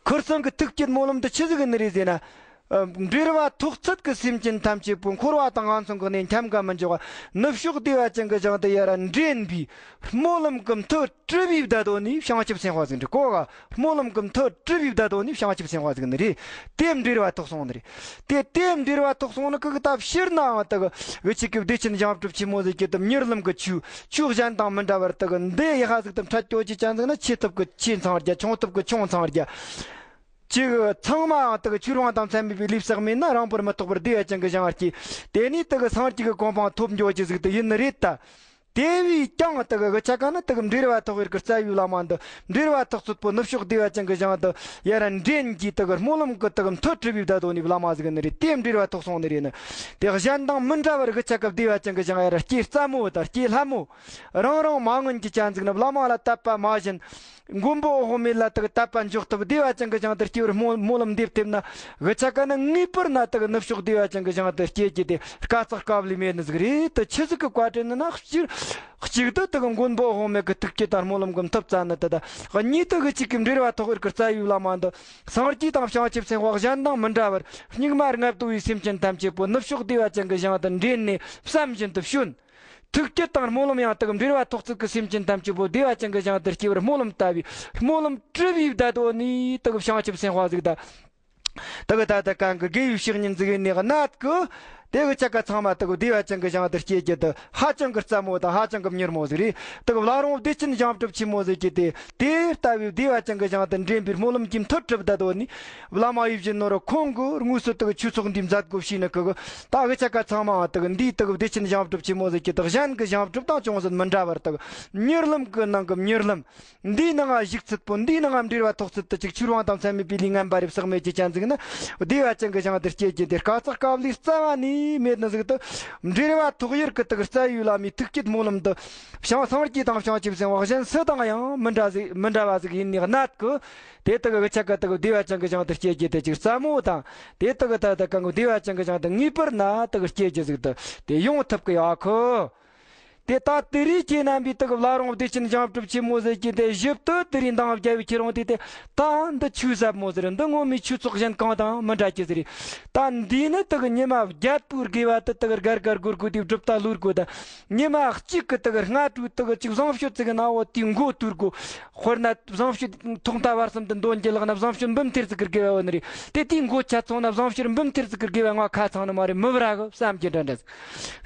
ཁིར་ཚང་གི་ཐུགས་བསྐྱེད་སྨོན་ལམ་དུ་ཆི་ཟིག་ནི་རེད་ཟེར་ན། ཨ། འབྲེལ་བ་ཐོགས་ཚད་ཀྱི་སེམས་ཅན་ཐམས་ཅད་པོ་འཁོར་བ་དང་ངན་སོང་གི་གནས་འཁྱམ་ག་མི་འཇོག་པ། ནུབ་ཕྱོགས་བདེ་བ་ཅན་གྱི་ཞིང་དུ་ཡར་འདྲེན་པའི་སྨོན་ལམ་གྱི་མཐུ་གྲུབ་པའི་བརྡ་དོན་ནི་བྱང་ཆུབ་སེམས་དཔའ་ཟིག་འདྲི་གོ་ག། སྨོན་ལམ་གྱི་མཐུ་གྲུབ་པའི་བརྡ་དོན་ནི་བྱང་ཆུབ་སེམས་དཔའ་ཟིག་ནི་རེད། དེ་འབྲེལ་བ་ཐོགས་སོང་ནི་རེད། དེ་དེ་འབྲེལ་བ་ཐོགས་སོང་ནི་གི་ད་ཕྱིར་ནའང་དེ་གི་འུ་ཅག་གི་བདེ་ཆེན་ཞིང་སྒྲུབ་ཆེན་མོ་ཟིག་གི་དེ་མྱུར་ལམ་གི་ཆོས། ཆོས་གཞན་དང་མི་འདྲ་བར་དེ་གི་འདི་ཡི་ཧ་ཟིག་ཏུ་འཕྲད་སྐྱོ་ཅི་ཅན་ཟིག་ན། ཆེ་ཐུབ་ཀི་ཆེ་འཚང་རྒྱ། ཆུང་ཐུབ་ཀི་ཆུང་འཚང་རྒྱ། ཅིག་ཚང་མའང་དེ་གི་ཆོས་རང་དང་མཚན་མེད་པའི་ལུས་བསགས་མེད་ན་རང་པོར་མི་རྟོག་པར་བདེ་བ་ཅན་གི་ཞིང་ང་སྐྱེ། དེ་ནས་དེ་གི་སངས་རྒྱས་ཀྱི་གོ་འཕང་ཐོབ་འགྱོ་ཅི་ཟིག་ཏུ་ཡིན་ནི་རེད་ད། དེ་བས་ཀྱང་དེ་གི་གི་ཆ་ག་ན་དེ་གི་འབྲེལ་བ་ཐོགས་ཡུལ་གི་རྩ་བའི་བླ་མ་འདི། འབྲེལ་བ་ཐོགས་ཚུལ་པོ་ནུབ་ཕྱོགས་བདེ་བ་ཅན་གི་ཞིང་དུ་ཡར་འདྲེན་གྱི་དེ་གི་སྨོན་ལམ་གི་དེ་གི་མཐུ་གྲུབ་པའི་བརྡ་དོན་ནི་བླ་མ་ཟིག་ནི་རེད། དེ་འབྲེལ་བ་ཐོགས་སོང་ནི་རེད་ནི། དེ་གཞན་དང་མི་འདྲ་བར་གི་ཆ་ག་བདེ་བ་ཅན་གི་ཞིང་ཡར་སྐྱེ་སླ་མོ་དང་སྐྱེ་སླ་མོ། རང་རང་མ་ངན་གྱི་ཅན་ཟིག་ནི་བླ་མ་ལ་དད་པ་མ་བཞིན། མགོན་པོ་ཨོ་ཧོ་མེ་ལ་དག་དད་པ་འཇོག་ཐུབ། བདེ་བ་ཅན་གྱི་ཞིང་དུ་སྐྱེ་བར་སྨོན་སྨོན་ལམ་འདེབས་ཐེབས་ན། གི་ཆ་ག་ནི་ངེས་པར་ན་དག་ནུབ་ཕྱོགས་བདེ་བ་ཅན་གྱི་ཞིང་དུ་སྐྱེ་རྒྱུ་དེ་དཀའ་ཚེགས་དཀའ་ལས་མེད་ནི་ཟིག་རེད། དུ་ཆི་ཟིག་གི་བཀའ་དྲིན་ནི་ན། གཅིག་གཅིག་ཏུ་དག་མགོན་པོ་ཨོ་ཧོ་མེ་གི་ཐུགས་བསྐྱེད་དང་སྨོན་ལམ་གི་མཐུ་བཙན་ནི་དེ་དང་། གཉིས་དུ་གི་གཅིག་གི་འབྲེལ་བ་ཐོགས་ཡུལ་གི་རྩ་བའི་བླ་མ་འདི། སངས་རྒྱས་དང་བྱང་ཆུབ་སེམས་དཔའ་གཞན་དང་མི་འདྲ་བར་སྙིགས་མ་ལྔ་བདོ་བའི་སེམས་ཅན་ཐམས་ཅད་པོ་ནུབ་ཕྱོགས་བདེ་བ་ཅན་གྱི་ཞིང་དུ་འདྲེན་ནས་བསམ་བཞིན་དུ་བྱོན། ཐུགས་བསྐྱེད་དང་སྨོན་ལམ་ཡང་དག་འབྲེལ་བ་ཐོགས་ཚུལ་གྱི་སེམས་ཅན་ཐམས་ཅད་པོ་བདེ་བ་ཅན་གྱི་ཞིང་དུ་སྐྱེ་བར་སྨོན་ལམ་བཏབ་པས། སྨོན་ལམ་གྲུབ་པའི་བརྡ་དོན་ནི་དག་བྱང་ཆུབ་སེམས་དཔའ་ཟིག་དང་། དག་ད་ལྟ་གང་གི་དགེ་བའི་བཤེས་གཉེན་ཟིག་ཡིན་ནི་གནད་ཀི། དེ་གི་ཆ་ག་ཚང་མ་དག་བདེ་བ་ཅན་གྱི་ཞིང་དུ་སྐྱེ་རྒྱུ་དེ་ཧ་ཅང་གི་རྩ་མོ་དང་ཧ་ཅང་གི་མྱུར་མོ་ཟིག་རེད། དག་བླ་རུང་བདེ་ཆེན་ཞིང་སྒྲུབ་ཆེན་མོ་ཟིག་གི་དེ་དེ་ལྟ་བུའི་བདེ་བ་ཅན་གྱི་ཞིང་དུ་འདྲེན་པའི་སྨོན་ལམ་གྱི་མཐུ་གྲུབ་བརྡ་དོན་ནི། བླ་མ་ཡིད་བཞིན་ནོར་བུ་ཁོང་གི་དངོས་སུ་དག་ཆོས་ཚོགས་འདི་མཛད་དགོས་ཞེས་ནི་ཀི་གི། ད་གི་ཆ་ག་ཚང་མ་དག་འདིའི་དག་བདེ་ཆེན་ཞིང་སྒྲུབ་ཆེན་མོ་ཟིག་གི་དག་གཞན་གྱི་ཞིང་སྒྲུབ་དང་ཅུང་ཟད་མི་འདྲ་བར་དག་མྱུར་ལམ་གྱི་ནང་གི་མྱུར་ལམ། འདིའི་ནང་ང་བཞུགས་ཚུལ་པོ། འདིའི་ནང་ང་འབྲེལ་བ་ཐོགས་ཚུལ་དུ་ཅིག་ཆོས་དབང་དང་མཚན་མེད་པའི་ལུས་ངན་པ་རེ་བསགས་མེད་ཀྱི་ཅན་ཟིག་ན། བདེ་བ་ཅན་གྱི་ཞིང་དུ་སྐྱེ་རྒྱུ་དེ་དཀའ་ཚེགས་དཀའ་ལས་རྩ་བ་ནས་མེད་ནི་ཟིག་ཏུ། འབྲེལ་བ་ཐོགས་ཡུལ་གྱི་དག་རྩ་བའི་བླ་མའི་ཐུགས་བསྐྱེད་སྨོན་ལམ་དུ། བྱང་སངས་རྒྱས་དང་བྱང་ཆུབ་སེམས་དཔའ་གཞན་སུ་དང་ཡང་མི་འདྲ་ཟིག་མི་འདྲ་བ་ཟིག་ཡིན་ནི་གནད་ཀི། དེ་དག་གི་ཆ་ག་དག་བདེ་བ་ཅན་གྱི་ཞིང་དུ་སྐྱེ་རྒྱུ་དེ་ཅིག་རྩ་མོ་དང་། དེ་དག་གི་ད་ལྟ་གང་གི་བདེ་བ་ཅན་གྱི་ཞིང་དུ་ངེས་པར་ན་དག་སྐྱེ་རྒྱུ་ཟིག་ཏུ་དེ་ཡོང་ཐུབ་ཀི་ཡོད་ཀི། དེ་ད་དེ་རིང་ཁྱེད་རྣམ་པའི་དག་བླ་རུང་བདེ་ཆེན་ཞིང་སྒྲུབ་ཆེན་མོ་ཟེར་གྱི་དེ་ཞིབ་ཏུ་དེ་རིང་འདང་བརྒྱབ་པའི་ཁྱེད་རང་དེ་དེ་ད་འདི་ཆོས་ཟབ་མོ་ཟེར། འདི་ངོ་མའི་ཆོས་ཚོགས་གཞན་གང་དང་མི་འདྲ་གི་ཟེར། ད་འདི་ནི་དག་ཉི་མ་བརྒྱད་པོའི་དགེ་བ་དེ་དག་སྒར་སྒར་སྒོར་སྒོར་དེ་སྒྲུབ་ད་ལུར་དགོས་ད། ཉི་མ་གཅིག་གི་དག་སྔ་དྲོའི་དག་ཅིག་བཟང་སྤྱོད་ཅིག་ན་འོ་དེའི་མགོ་ཐུར་དགོས། དཔེར་ན་བཟང་སྤྱོད་ཐོག་མཐའ་བར་གསུམ་དུ་འདོན་གྱི་ལག་ན་བཟང་སྤྱོད་འབུམ་ཐེར་ཅིག་གི་དགེ་བ་ཡོད་ནི་རེད། དེ་དེའི་མགོ་ཆད་སོང་ན་བཟང་སྤྱོད་འབུམ་ཐེར་ཅིག་གི་དགེ་བ་ང་ཁ་ཚང་ནི་མ་རེད། མི་བར་གི་བསམ་གྱི་འདྲ་འདྲ་ཟིག་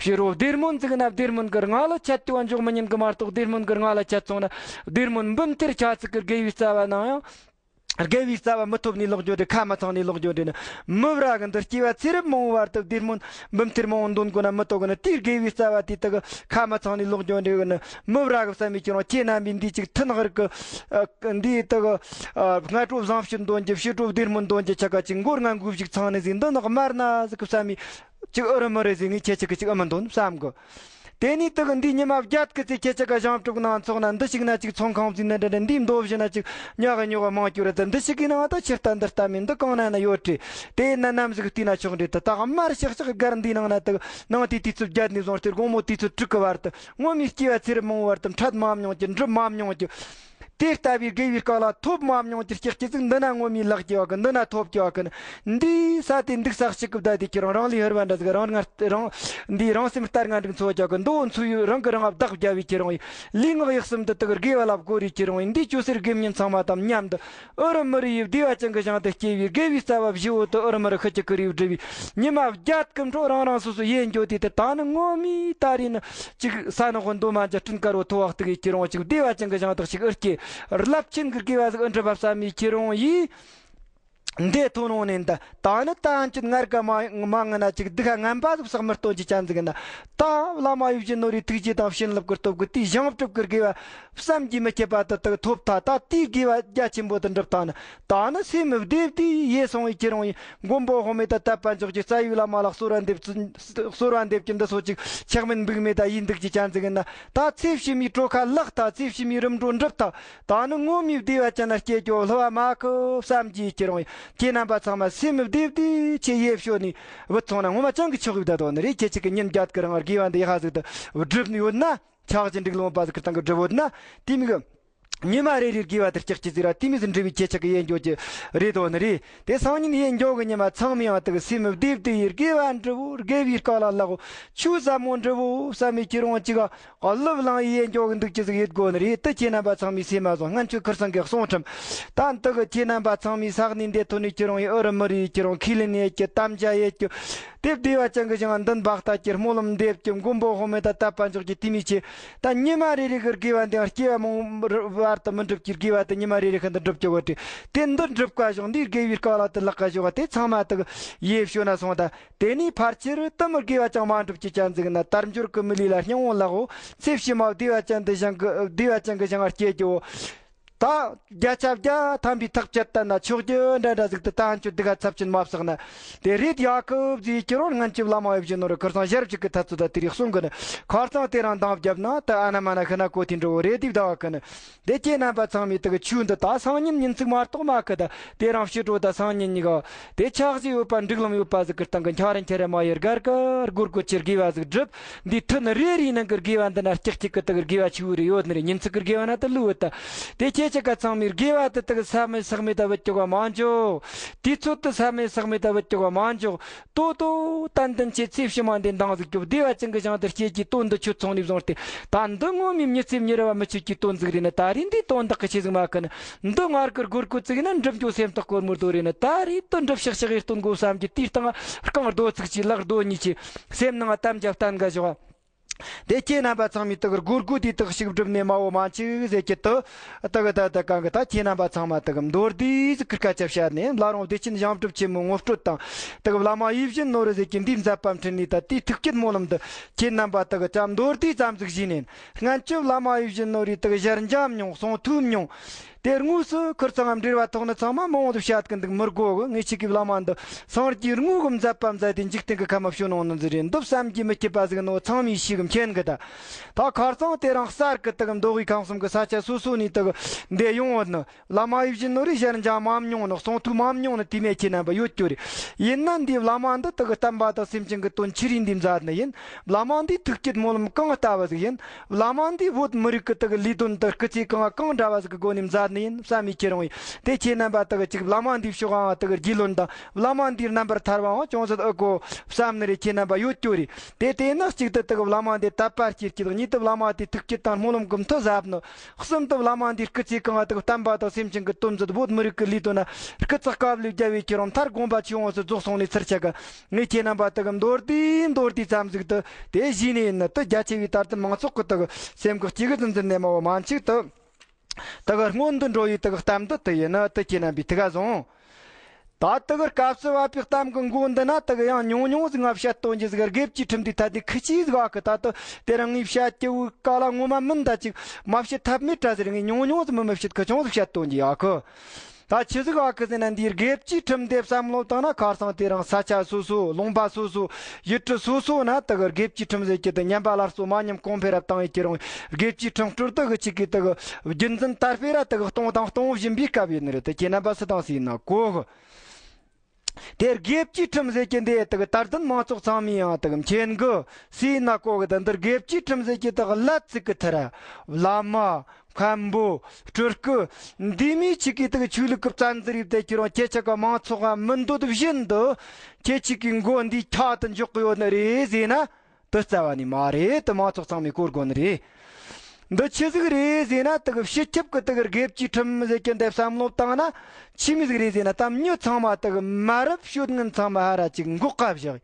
ཕྱི་རོ་བདེ་སྨོན་ཟིག་ན་བདེ་སྨོན་གི་རྔ་ལ་ཆད་དེ་བ་འཇོག་མི་ཉན་གི་མ་གཏོགས། བདེ་སྨོན་གི་རྔ་ལ་ཆད་སོང་ན་བདེ་སྨོན་འབུམ་ཐེར་ཆ་ཚིག་གི་དགེ་བའི་རྩ་བ་ནང་ཡང་ དགེ་བའི་རྩ་བ་མི་ཐོབ་ནས་ལོག་འགྱོ་དེ། ཁ་མི་ཚང་ནས་ལོག་འགྱོ་དེ་ནི། མི་བྲ་གི་འདི་སྐྱེ་བ་ཚེ་རབས་མང་བོ་བར་དུ་བདེ་སྨོན་འབུམ་ཐེར་མང་བོ་འདོན་དགོས་ན་མི་ཐོབ་གི་ནི། དེའི་དགེ་བའི་རྩ་བ་དེ་དག་ཁ་མི་ཚང་ནས་ལོག་འགྱོ་དེ་གི་ནི། མི་བྲ་གི་བསམ་མི་ཁྱེད་རང་ཁྱེད་རྣམ་པས་འདི་ཅིག་མཐུན་ཧར་གི་འདི་དག་སྔ་དྲོ་བཟང་སྤྱོད་འདོན་རྒྱུ། ཕྱི་དྲོ་བདེ་སྨོན་འདོན་རྒྱུ་ཆ་ག་ཅིག་མགོ་རྔ་འགུལ་ཞིག་ཚང་ནས་ཟིག་འདི་ནག་དམར་ན་ཟིག་གི་བསམ་མི་ཅིག་ཨུ་རུ་མི་རེ་ཟིག་ངས་ཁྱེད་ཅག་གི་ཅིག་ཨུ་མི་འདོན་བསམ་གི། དེ་ནས་དག་འདི་ཉི་མ་བརྒྱད་ཀྱི་ཚེ་ཁྱེད་ཅག་ག་ཞང་ཕྲུག་ནང་ཚོགས་ན། འདི་ཞིག་ན་ཅིག་ཚོང་ཁང་ཟིན་ན་འདྲ་འདྲ། འདིའི་མདོ་བཞི་ན་ཅིག་ཉག་ག་ཉོག་ག་མང་སྐྱོར་ར། འདི་ཞིག་གི་ནང་ད་ཕྱིར་ལྟ་འདི་ལྟ་མིན་འདི་གང་ན་ན་ཡོད་དྲི། དེ་ན་ནམ་ཟིག་བལྟས་ན་ཆོག་འདྲི། ད་ད་དམར་ཤག་ཤག་སྒར་འདིའི་ནང་ན་དག་ནང་དེ་དུས་ཚོད་བརྒྱད་ནས་བཟུང་སྟེ་དགོང་མོ་དུས་ཚོད་དྲུག་གི་བར་དུ་ངོ་མའི་སྐྱེ་བ་ཚེ་རབས་མང་བོ་བར་དུ་འཕྲད་མ་མྱོང་གི། འགྲུབ་མ་མྱོང་གི། དེ་ལྟ་བུའི་དགེ་བའི་སྐལ་ལ་ཐོབ་མ་མྱོང་གི་སྐྱེ་སྐྱེ་ཚིག་འདི་ན་ངོ་མའི་ལག་སྐྱེ་བ་གི། འདི་ན་ཐོབ་སྐྱེ་བ་གི་ནི། འདི་ས་དེ་འདུག་ས་གཅིག་གི་བདའ་དེ་ཁྱེད་རང་རང་ལས་ཧུར་བ་འདྲ་ཟིག་རང་ངར་རང་འདི་རང་སེམས་ལྟར་ང་འགྲིག་འཚོ་རྒྱག་གི། མདོ་འཚོ་ཡུལ་རང་གི་རང་ཨ་བདག་རྒྱ་བའི་ཁྱེད་རང་ཡིན། ལུས་ངག་ཡིད་གསུམ་དུ་དག་དགེ་བ་ལ་བཀོད་རེ་ཁྱེད་རང་ཡིན། འདི་ཅོ་སེར་དགེ་བསྙེན་ཚང་མ་དང་མཉམ་དུ་ཨུ་རུ་མི་རི་ཡི་བདེ་བ་ཅན་གི་ཞིང་དུ་སྐྱེ་བའི་དགེ་བའི་རྩ་བ་བཞི་བོ་དུ་ཨུ་རུ་མི་རི་ཤི་ཅི་ཀི་རིའི་སྒྲུབ་པའི་ཉི་མ་བརྒྱད་ཀུན་འཕྲོ་རང་རང་སོ་སོ་ཡེ་འགྱོ་དེ་དུ་ད་ནི་ངོ་མའི་ད་རེས་ནི་ཅིག་ས་ནག་གི་མདོ་མ་འཇའ་སྤྲིན་དཀར་བོ་མཐོ་བ་སྟུག་གི་ཁྱེད་རང་ཅིག་བདེ་བ་ཅན་གི་ཞིང་དུ་ཅིག་ཨུར་སྐྱེ་རླབས་ཆེན་གི་དགེ་བ་ཟིག་ཨུ་འགྲུབ་པ་བསམ་མི་ཁྱེད་རང་ཡིས། འདི་ཐོ་ནོ་ནས་འདི་ད་ནི་ད་ཨན་ཅིག་ངར་ག་མ་མ་ང་ན་ཅིག་སྡུག་ཁ་ངན་པ་ཟིག་བསགས་མི་སྟོན་གྱི་ཅན་ཟིག་ན། ད་བླ་མ་ཡིད་བཞིན་ནོར་བུའི་ཐུགས་རྗེ་དང་བྱིན་རླབས་ཀྱི་སྟོབས་ཀྱིས་དེའི་ཞིང་སྒྲུབ་ཀྱི་དགེ་བ་བསམ་གྱིས་མི་ཁྱབ་པ་དེ་དག་ཐོབ་ཐལ། ད་དེའི་དགེ་བ་རྒྱ་ཆེན་པོ་དེ་འགྲུབ་ཐལ་ན། ད་ནི་སེམས་བདེ་བདེ་ཡེ་སོང་བའི་ཁྱེད་རང་ཡིན། མགོན་པོ་དཔག་མེད་དང་དད་པ་འཇོག་རྒྱུ། རྩ་བའི་བླ་མ་ལ་གསོལ་བ་འདེབས་གསོལ་བ་འདེབས་ཀྱི་འདི་སོགས་ཅིག་ཆགས་མིན་འབིགས་མེད་དང་ཡིན་འདུག་གྱི་ཅན་ཟིག་ཡིན་ན། ད་ཚེ་ཕྱི་མའི་གྲོ་ཁ་ལག་ཐལ། ཚེ་ཕྱི་མའི་རིམ་གྲོ་འགྲུབ་ཐལ། ད་ནི་ངོ་མའི་བདེ་བ་ཅན་ལ་སྐྱེ་རྒྱུ་བསླུ་བ་མ་ཁུ་བསམ་གྱིས་ཁྱེད་རང་ཡིན། ཁྱེད་རྣམ་པ་ཚང་མ་སེམས་བདེ་བདེ་ཆེ་ཡེ་ཤོ་ནས་བུད་སོང་ན་ངོ་མ་ཅང་གི་ཆོག་གི་བསྡད་དོ་ནི་རེད། ཁྱེད་ཅིག་གི་ཉིན་བརྒྱད་ཀྱི་རིང་དགེ་བ་འདི་ཡ་ཧ་ཟིག་ཏུ་བསྒྲུབས་ནི་ཡོད་ན། ཆགས་ཀྱི་འགྲིག་ལོང་པ་ཟིག་གི་སྟེང་གི་སྒྲུབ་ཡོད་ན། དེ་མི་གི་ཉི་མ་རེ་རེར་དགེ་བ་དེར་ལྕགས་ཀྱི་ཟིག་ར། དེ་མི་ཟིག་འབྲི་བའི་ཁྱེད་ཅག་གི་ཡེ་འགྱོ་གི་རེད་དོ་ནི་རེད། དེ་སང་ཉིན་ཡེ་འགྱོ་གི་ཉི་མ་ཚང་མའི་ཡང་དག་སེམས་བདེ་བདེ་ཡེ་དགེ་བ་འགྲུབ་བོ། དགེ་བའི་སྐལ་ལ་ལག་བོ། ཆོས་ཟབ་མོ་འགྲུབ་བོ་བསམ་མི་ཁྱེད་རང་ཅིག་ག་གླུ་བླངས་ཡེ་འགྱོ་གི་འདུག་ཅི་ཟིག་ཡེད་དགོ་ནི་རེད། དེ་ཁྱེད་རྣམ་པ་ཚང་མའི་སེམས་མ་བཟང་སྔན་ཆད་ཁུར་ཚང་གི་གསུང་ཁྲིམས་ད་འདི་གི་ཁྱེད་རྣམ་པ་ཚང་མའི་ས་གནས་འདི་ཐོན་ནས་ཁྱེད་རང་ཡི་ཨུ་རུ་མི་རི་ཡི་ཁྱེད་རང་ཁས་ལེན་ཡེད་ཀྱི་དམ་བཅའ་ཡེད་ཀྱི། དེ་བདེ་བ་ཅན་གྱི་ཞིང་མདུན་བག་ལྟ་ཀྱི་སྨོན་ལམ་འདེབས་ཀྱི། མགོན་པོ་དཔག་མེད་དང་དད་པ་འཇོག་ཀྱི་དེ་མི་ཆེ། ད་ཉི་མ་རེ་རེ་གི་དགེ་བ་འདི་སྐྱེ་བ་མང་བར་དུ་མི་འགྲུབ་ཀྱི། དགེ་བ་དེ་ཉི་མ་རེ་རེ་ཁ་འདི་འགྲུབ་ཀྱི་བ་དེ་དེ་འདི་འགྲུབ་ཀ་ཞོག་འདིའི་དགེ་བའི་སྐལ་ལ་དེ་ལག་ཀ་ཞོག་དེ་ཚང་མ་དག་ཡེ་ཤོ་ན་སོང་ད། དེ་ནས་ཕར་ཆེར་དུ་མི་དགེ་བ་ཅང་མ་འགྲུབ་ཀྱི་ཅན་ཟིག་ན། དལ་འབྱོར་གྱི་མི་ལུས་ལ་སྙིང་བོ་ལག་འོ། ཚེ་ཕྱི་མ་བདེ་བ་ཅན་དུ་ཞིང་གི་བདེ་བ་ཅན་གྱི་ཞིང་ང་སྐྱེ་རྒྱུ་བོ། ད་བརྒྱ་ཆ་བརྒྱ་ཐམ་པའི་ཐག་བཅད་ལྟ་ན་ཆོག་རྒྱུ་འདྲ་འདྲ་ཟིག་ཏུ་ད་ཧན་ཆོད་སྡུག་ག་ཚབས་ཆེན་མ་བསགས་ན། དེ་རེད་ཡ་ཁུ་ཟིག་ཁྱེད་རང་སྔན་ཆད་བླ་མ་ཡིད་བཞིན་ནོར་ཁུར་ཚང་ཞལ་གཅིག་གི་ཐད་ཚོད་ད་དེ་རིགས་གསུང་གི་ནི། ཁར་ཚང་དེ་རང་འདང་བརྒྱབ་ན་ད་ཨ་ན་མ་ན་ཤི་ན་གོ་དེ་འགྲོ་བོ་རེད། དེ་བདག་གི་ནི། དེ་ཁྱེད་རྣམ་པ་ཚང་མས་དག་ཆོས་འདི་ད་སང་ཉིན་ཉིན་ཚིག་མ་གཏོགས་མ་ཁི་ད། དེ་རང་ཕྱི་དྲོ་ད་སང་ཉིན་ཉི་ག་དེ་ཆགས་སྲེད་ཡོད་པ་འགྲིག་ལམ་ཡོད་པ་ཟིག་གི་སྟེང་གི་འཁྱག་རེ་འཁྱག་རེ་མ་ཡེར་གར་གར་སྒོར་སྒོར་ཆེར་དགེ་བ་ཟིག་བསྒྲུབ། འདི་ཐུན་རེ་རེའི་ནང་གི་དགེ་བ་འདི་ན་སྐྱག་གཅིག་གི་དག་དགེ་བ་ཆི་བོ་རེ་ཡོད་ནི་རེད། ཉིན་ཚིག་གི་དགེ་བ་ན་ད་ལུས་ཡོད་ད། དེ་ཁྱེད་ཅག་ག་ཚང་མའི་དགེ་བ་དེ་དག་ས་མེད་ཟག་མེད་ད་བུད་ཀྱོག་ག་མ་འཇོག་དུས་ཚོད་དུ་ས་མེད་ཟག་མེད་ད་བུད་ཀྱོག་ག་མ་འཇོག་ཏོ་ཏོ་ཏན་ཏན་ཆེ་ཚེ་ཕྱི་མ་འདི་འདང་ཟིག་རྒྱོབ། བདེ་བ་ཅན་གྱི་ཞིང་དུ་སྐྱེས་ཀྱི་དོན་འདི་ཆོས་ཚོང་ནས་བཟུང་སྟེ། ད་འདི་ངོ་མའི་མྱི་ཚེ་མྱི་ར་བ་མི་ཆོད་ཀྱི་དོན་ཟིག་རེད་ན། ད་རེས་འདི་དོན་དག་གི་ཆེ་ཟིག་མ་ཁི་ན། འདི་ངར་གི་སྒོར་ཀོ་ཙིག་ན་འགྲུབ་འགྱོ་སེམས་ཐག་གོར་མོར་དོ་རེད་ན། ད་རེས་དུ་འགྲུབ་ཤག་ཤག་ཡེ་སྟོན་དགོ་བསམ་གྱི་དུས་སྟེང་རྐང་རྡོ་ཚིག་ཅིག་ལག་རྡོ་གཉིས་ཀྱི་སེམས་ནང་གཏམ་རྒྱབ་བསྟན་ག་ཞོག་དེ་ཁྱེད་རྣམ་པ་ཚང་མས་དག་སྒོར་སྒོར་དེ་དག་ཞིག་བསྒྲུབས་ནས་མ་བོ་མ་འཆིག་ཟེར་གྱི་དུ། དག་ད་ད་གང་གི་ད་ཁྱེད་རྣམ་པ་ཚང་མ་དག་མདོར་བསྡུས་ཟིག་ཁུར་ཁ་ཆབ་བཤད་ནས་བླ་རུང་བདེ་ཆེན་ཞིང་སྒྲུབ་ཆེན་མོའི་ངོ་སྤྲོད་དང་། དག་བླ་མ་ཡིད་བཞིན་ནོར་བུ་ཟེར་གྱི་འདིའི་མཛད་པ་འཕྲིན་ནས་ད་དེའི་ཐུགས་བསྐྱེད་སྨོན་ལམ་འདི་ཁྱེད་རྣམ་པ་དག་ཅམ་མདོར་བསྡུས་ཙམ་ཟིག་བཞེས་ནས། སྔན་ཆད་བླ་མ་ཡིད་བཞིན་ནོར་བུའི་དག་ཞལ་འཇམ་མྱོང་གསུང་ཐོས་མྱོང་། དེ་དངོས་སུ་ཁུར་ཚང་ངམ་འབྲེལ་བ་ཐོག་ནི་ཚང་མ་མང་བོ་དུ་བཤད་གི་འདུག་མི་དགོ་གི། ངས་ཁྱེད་ཀྱི་བླ་མ་འདི་སངས་རྒྱས་དངོས་ཀྱི་མཛད་པ་མཛད་དེ་འཇིག་རྟེན་གྱི་ཁམས་མ་བྱོན་ནོ་ནི་ཟིག་རེད། འདི་བསམ་གྱིས་མི་ཁྱབ་པ་ཟིག་ནོ་ཚང་མས་ཤེས་གི་མཁྱེན་གི་ད། ད་ཁར་ཚང་དེ་རང་གསར་གི་དག་མདོ་དབུས་ཁམས་གསུམ་གི་ས་ཆ་སོ་སོ་ནས་དག་འདི་ཡོང་བ་ནི། བླ་མ་ཡིད་བཞིན་ནོར་བུའི་ཞལ་འཇམ་མ་མྱོང་ནི། གསུང་ཐོས་མ་མྱོང་ནི་དེ་མེད་ཁྱེད་རྣམ་པ་ཡོད་རྒྱུ་རེད། ཡིན་ན་འདིའི་བླ་མ་འདི་དག་བསྟན་པ་དང་སེམས་ཅན་གྱི་དོན་ཆི་རིགས་འདི་མཛད་ནི་ཡིན། བླ་མ་འདིའི་ཐུགས་བསྐྱེད་སྨོན་ལམ་གང་ལྟ་བུ་ཟིག་ཡིན། བླ་མ་འདིའི་བོད་མི་རིགས་ཀྱི་དག་ལས་དོན་དུ་སྐུ་ཚེ་གང་གང་འདྲ་བ་ཟིག་གི་སྒོ་ནས་མཛད་ནི་ཡིན་བསམ་མི་ཁྱེད་རང་ཡིན། དེ་ཁྱེད་རྣམ་པ་དག་ཅིག་བླ་མ་འདིའི་ཕྱོགས་ཨང་དག་རྒྱུས་ལོན་དང་། བླ་མ་འདིའི་རྣམ་པར་ཐར་བའང་ཅུང་ཟད་ཨེ་གོ་བསམ་ནི་རེད། ཁྱེད་རྣམ་པ་ཡོད་རྒྱུ་རེད། དེ་དེ་ནི་གཅིག་ཏུ་དག་བླ་མ་འདི་དད་པ་སྐྱེ་སྐྱེ་དང་། གཉིས་དུ་བླ་མ་དེ་ཐུགས་བསྐྱེད་དང་སྨོན་ལམ་གྱི་མཐུ་ཟབ་ནི། གསུམ་དུ་བླ་མ་འདིའི་སྐུ་ཚེ་གང་དག་བསྟན་པ་དང་སེམས་ཅན་གྱི་དོན་མཛད། བོད་མི་རིགས་ཀྱི་ལས་དོན་ན་སྐུ་ཚེ་དཀའ་ལས་བརྒྱབ་པའི་ཁྱེད་རང་མཐར་དགོངས་པ་ཆེ་བོ་སུ་རྫོགས་སོང་ནས་ཚུར་ཆ་ག་ངས་ཁྱེད་རྣམ་པ་དག་མདོར་བསྡུས་མདོར་བསྡུས་ཙམ་ཟིག་ཏུ་དེ་བཞིན་ནས་ཡིན་ནི་དུ། རྒྱ་ཆེ་བའི་དར་ལྡན་མང་ཚོགས་ཀྱི་དག་སེམས་ཀྱི་སྐྱེ་གི་ཙམ་ཟིན་ནས་མ་བོ་མ་འཆིག་ཏུ། དེ་གི་སྔོན་དུ་འགྲོ་བའི་དེ་གི་གཏམ་འདི་དེ་ཡིན་ན་དེ་ཁྱེད་རྣམ་པས་དེ་ག་བཟུང་། ད་དེ་གི་སྐབས་སུ་བབ་པའི་གཏམ་གི་མགོ་འདི་ན་དེ་གི་ཡང་ཉུང་ཉུང་ཟིག་ང་བཤད་དོན་གྱི་ཟིག་དགེ་བཅུའི་ཁྲིམས་འདི་ཐད་དེ་ཁི་ཆི་ཟིག་ཨ་ཁི། ད་དེ་དེ་རིང་ངས་བཤད་ཀྱི་བུ་ག་ལ་ངོ་མ་མིན། ད་ཅིག་མ་བཤད་ཐབས་མེད་དྲ་ཟེར། ངས་ཉུང་ཉུང་ཟིག་མི་མི་བཤད་ཁི་ཆུང་ཟིག་བཤད་དོན་གྱི་ཨ་ཁི། ད་ཆི་ཟིག་ཨ་ཁི་ཟེར་ན། འདིའི་དགེ་བཅུའི་ཁྲིམས་འདི་བསམ་བློ་བཏང་ན། ཁ་སང་དེ་རིང་ས་ཆ་སོ་སོ། ལུང་པ་སོ་སོ། ཡུལ་གྲུ་སོ་སོ་ན་དེ་གི་དགེ་བཅུའི་ཁྲིམས་ཟེར་གྱི་དེ་ཉམས་པ་སླར་གསོ་མ་ཉམས་གོང་འཕེལ་རབ་བཏང་ཡོད་ཀྱི་རུང་། དགེ་བཅུའི་ཁྲིམས་སྲོལ་དེ་གི་ཅིག་གི་དེ་གི་རྒྱུན་འཛིན་དར་སྤེལ་ར་དེ་གི་གཏོང་དང་གཏོང་བཞིན་པའི་སྐབས་ཡིན་ནི་རེད། དེ་ཁྱེད་རྣམ་པ་སུ་དང་སུ་ཡིན་ན་གོ་གི། དེ་དགེ་བཅུའི་ཁྲིམས་ཟེར་གྱི་འདི་དེ་གི་དར་ལྡན་མང་ཚོགས་ཚང་མས་ཡང་དེ་གི་མཁྱེན་གི། སུ་ཡིན་ན་གོ་གི། དེ་འདིར་དགེ་བཅུའི་ཁྲིམས་ཟེར་གྱི་དེ་གི་ལ་ཚིག་གི་ཐི་ར། བླ་མ། མཁན་པོ། སྤྲུལ་སྐུ། འདི་མོ་ཅིག་གིས་དེ་གི་ཆོས་ལུགས་ཀྱི་བཙན་འཛུལ་ཡེད་དེ་ཁྱེད་རང་ཁྱེད་ཅག་གི་མང་ཚོགས་ང་མི་འདོད་བཞིན་དུ་ཁྱེད་ཅག་གི་མགོ་འདིའི་འཁྱག་ཏུ་འཇོག་གི་ཡོད་ནི་རེད་ཟེར་ན། དེ་རྩ་བ་ནས་མ་རེད། དེ་མང་ཚོགས་ཚང་མས་གོ་དགོས་ནི་རེད། འདི་ཆི་ཟིག་རེད་ཟེར་ན། དེ་གི་སྤྱི་ཁྱབ་ཀྱི་དེ་གི་དགེ་བཅུའི་ཁྲིམས་ཟེར་གྱི་འདི་བསམ་བློ་བཏང་ན་ཆི་མོ་ཟིག་རེད་ཟེར་ན། ད་མྱི་ཚང་མ་དེ་གི་མ་རབས་སྤྱོད་ངན་ཚང་མ་ཧ་ར་ཅིག་འགོག་ག་བཞག།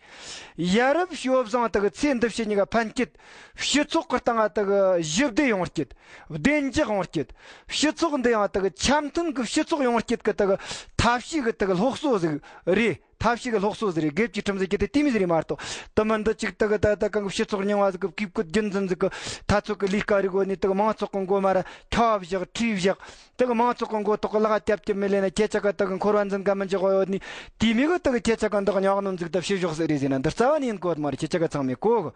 ཡ་རབས་སྤྱོད་བཟང་དེ་གི་ཚེ་འདི་ཕྱི་གཉིས་ཀ་ཕན་སྐྱིད། སྤྱི་ཚོགས་ཀྱི་སྟེང་ང་དེ་གི་ཞི་བདེ་ཡོང་སྐྱིད། བདེ་འཇགས་ཡོང་སྐྱིད། སྤྱི་ཚོགས་འདི་ཡང་དེ་གི་འཆམ་མཐུན་གྱི་སྤྱི་ཚོགས་ཡོང་སྐྱིད་ཀྱི་དེ་གི་ཐབས་ཤེས་ཀྱི་དེ་གི་སློབ་གསོ་ཟིག་རེད། ཐབས་ཤེས་ཀྱི་སློབ་གསོ་ཟིག་རེད། དགེ་བཅུའི་ཁྲིམས་ཟེར་གྱི་དེ་དེ་མོ་ཟིག་རེད་མ་གཏོགས། དེ་མིན་འདི་ཅིག་དེ་གི་ད་ད་གང་གི་སྤྱི་ཚོགས་རྙིང་བ་ཟིག་གི་གུས་བཀུར་རྒྱུན་འཛིན་ཟིག་གི་ཐ་ཚོད་ཀྱི་ལས་ཀ་རིག་གོ་ནི་དེ་གི་མང་ཚོགས་ཀྱི་མགོ་མ་ར་འཁྱག་བཞག་ཁྲིད་བཞག་དེ་གི་མང་ཚོགས་ཀྱི་མགོ་ཐོག་གི་ལག་རྒྱབ་ཀྱི་མི་ལེན་ན་ཁྱེད་ཅག་ག་དེ་གི་འཁོར་བ་འཛིན་ག་མི་འཇོག་གོ་ཡོད་ནི། དེ་མོ་གི་དེ་གི་ཁྱེད་ཅག་ག་འདི་གི་ཉག་ནོན་ཟིག་ད་ཕྱི་ཕྱོགས་ཟིག་རེད་ཟེར་ན་འདི་རྩ་བ་ནས་ཡིན་གོ་མ་རེད། ཁྱེད་ཅག་ག་ཚང་མས་གོ་གི།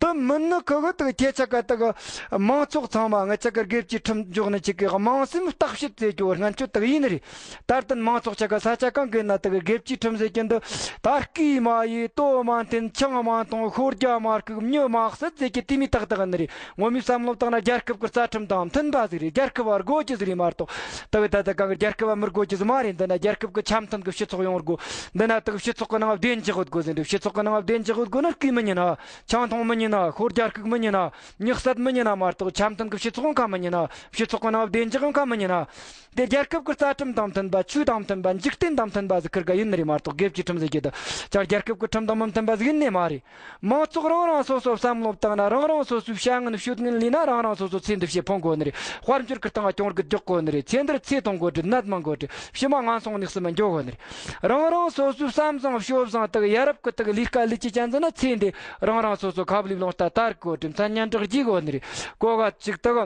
དེ་མིན་ནི་ཁོ་གི་དེ་གི་ཁྱེད་ཅག་ག་དེ་གི་མང་ཚོགས་ཚང་མ་ང་ཅག་གི་དགེ་བཅུའི་ཁྲིམས་འཇོག་ནི་ཅིག་གི་དམངས་སེམས་བརྟག་དཔྱད་ཟེར་རྒྱུ་བོ་སྔན་ཆད་དེ་གི་ཡིན་ནི་རེད། ད་ལྟ་མང་ཚོགས་ཅག་ག་ས་ཆ་གང་གི་ན་དེ་གི་དགེ་བཅུའི་ཁྲིམས་ཟེར་གྱི་འདི་ད་སྐད་མ་ཡེ། དོ་མ་འཐེན། ཆང་མ་འཐུང་། ཤོར་རྒྱག་མ་རྐུ། མྱི་མ་བསད་ཟེར་གྱི་དེ་མོ་ཏག་ཏག་ནི་རེད། ངོ་མའི་བསམ་བློ་བཏང་ན་རྒྱལ་ཁབ་ཀྱི་རྩ་ཁྲིམས་དང་མཐུན་པ་ཟིག་རེད། རྒྱལ་ཁབ་བ་དགོས་ཀྱི་ཟིག་རེད་མ་གཏོགས། དེ་གི་ད་ལྟ་གང་གི་རྒྱལ་ཁབ་བ་མི་དགོས་ཀྱི་ཟིག་མ་རེད། འདི་ན་རྒྱལ་ཁབ་ཀྱི་འཆམ་མཐུན་གྱི་སྤྱི་ཚོགས་ཡོང་དགོས། འདི་ན་དེ་གི་སྤྱི་ཚོགས་ཀྱི་ནང་བདེ་འཇགས་ཡོད་དགོས་ཟེར་འདི། སྤྱི་ཚོགས་ཀྱི་ནང་བདེ་འཇགས་ཡོད་དགོས་ན་སྐུ་མི་ཉན་ན། ཆང་འཐུང་མི་ཉན་ན། ཤོར་རྒྱག་རྐུ་མི་ཉན་ན། མྱི་བསད་མི་ཉན་ན་མ་གཏོགས། འཆམ་མཐུན་གྱི་སྤྱི་ཚོགས་ཡང་ཁ་མི་ཉན་ན། སྤྱི་ཚོགས་ཀྱི་ནང་བདེ་འཇགས་ཡང་ཁ་མི་ཉན་ན། དེ་རྒྱལ་ཁབ་ཀྱི་རྩ་ཁྲིམས་དང་མཐུན་པ། ཆོས་དང་མཐུན་པ། འཇིག་རྟེན་དང་མཐུན་པ་ཟིག་ཁུར་ག་ཡིན་ནི་རེད་མ་གཏོགས། དགེ་བཅུའི་ཁྲིམས་ཟེར་གྱི་དེ་ཅང་རྒྱལ་ཁབ་ཀྱི་ཁྲིམས་དང་མི་མཐུན་པ་ཟིག་ཡིན་ནི་མ་རེད། མང་ཚོགས་རང་རང་སོ་སོ་བསམ་བློ་བཏང་ན། རང་རང་སོ་སོའི་བྱ་ངན་སྤྱོད་ངན་ལས་ན། རང་རང་སོ་སོ་ཚེ་འདི་ཕྱི་ཕུང་དགོས་ནི་རེད། དཔལ་འབྱོར་གྱི་སྟེང་ང་གྱོང་གུད་རྒྱག་དགོས་ནི་རེད། ཚེ་འདིར་ཚེ་གཏོང་དགོས་རེད། ནད་མང་དགོས་རེད། ཕྱི་མ་ངན་སོང་གནས་སུ་མི་འགྱོ་དགོས་ནི་རེད། རང་རང་སོ་སོའི་བསམ་བཟང་སྤྱོད་བཟང་དག་ཡ་རབས་ཀྱི་དག་ལས་ཀ་ལས་ཀྱི་ཅན་ཟིན་ན། ཚེ་འདི་རང་རང་སོ་སོ་ཁབ་ལས་ལོང་ལྟ་དར་དགོས་རེད། མཚན་སྙན་གྲགས་རྒྱས་དགོས་ནི་རེད། གོ་ག་ཅིག་དག་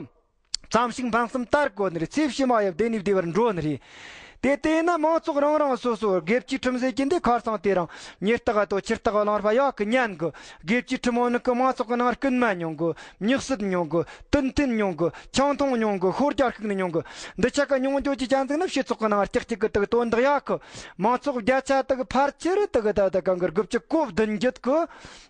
ཙམ་ཞིག་ཕངས་སེམས་དར་དགོས་ནི་རེད། ཚེ་ཕྱི་མ་ཡང་བདེ་ནས་བདེ་བར་འགྲོ་ནི་རེད། དེ་དེས་ན་མང་ཚོགས་རང་རང་སོ་སོ་དགེ་བཅུའི་ཁྲིམས་ཟེར་གྱི་འདི་ཁར་སང་དེ་རིང་ཉེར་སྟག་དོ་ཁྱི་སྟག་གླང་ར་ཡག་གི་ཉན་གི། དགེ་བཅུའི་ཁྲིམས་འོ་ནི་གི་མང་ཚོགས་ཀྱི་ནང་རྐུན་མ་ཉུང་གི། མྱི་བསད་ཉུང་གི། དུད་འཐེན་ཉུང་གི། ཆང་འཐུང་ཉུང་གི། ཤོར་རྒྱག་རྐུ་ནི་ཉུང་གི། འདི་ཆ་ག་ཉུང་འགྱོ་གི་ཅན་ཟིག་ན་སྤྱི་ཚོགས་ཀྱི་ནང་ཀྱག་ཀྱག་གི་དག་དོན་དག་ཡག་གི། མང་ཚོགས་བརྒྱ་ཆ་དག་ཕལ་ཆེར་དག་ད་ད་གང་གི་དགུ་བཅུ་གོ་བདུན་བརྒྱད་གི།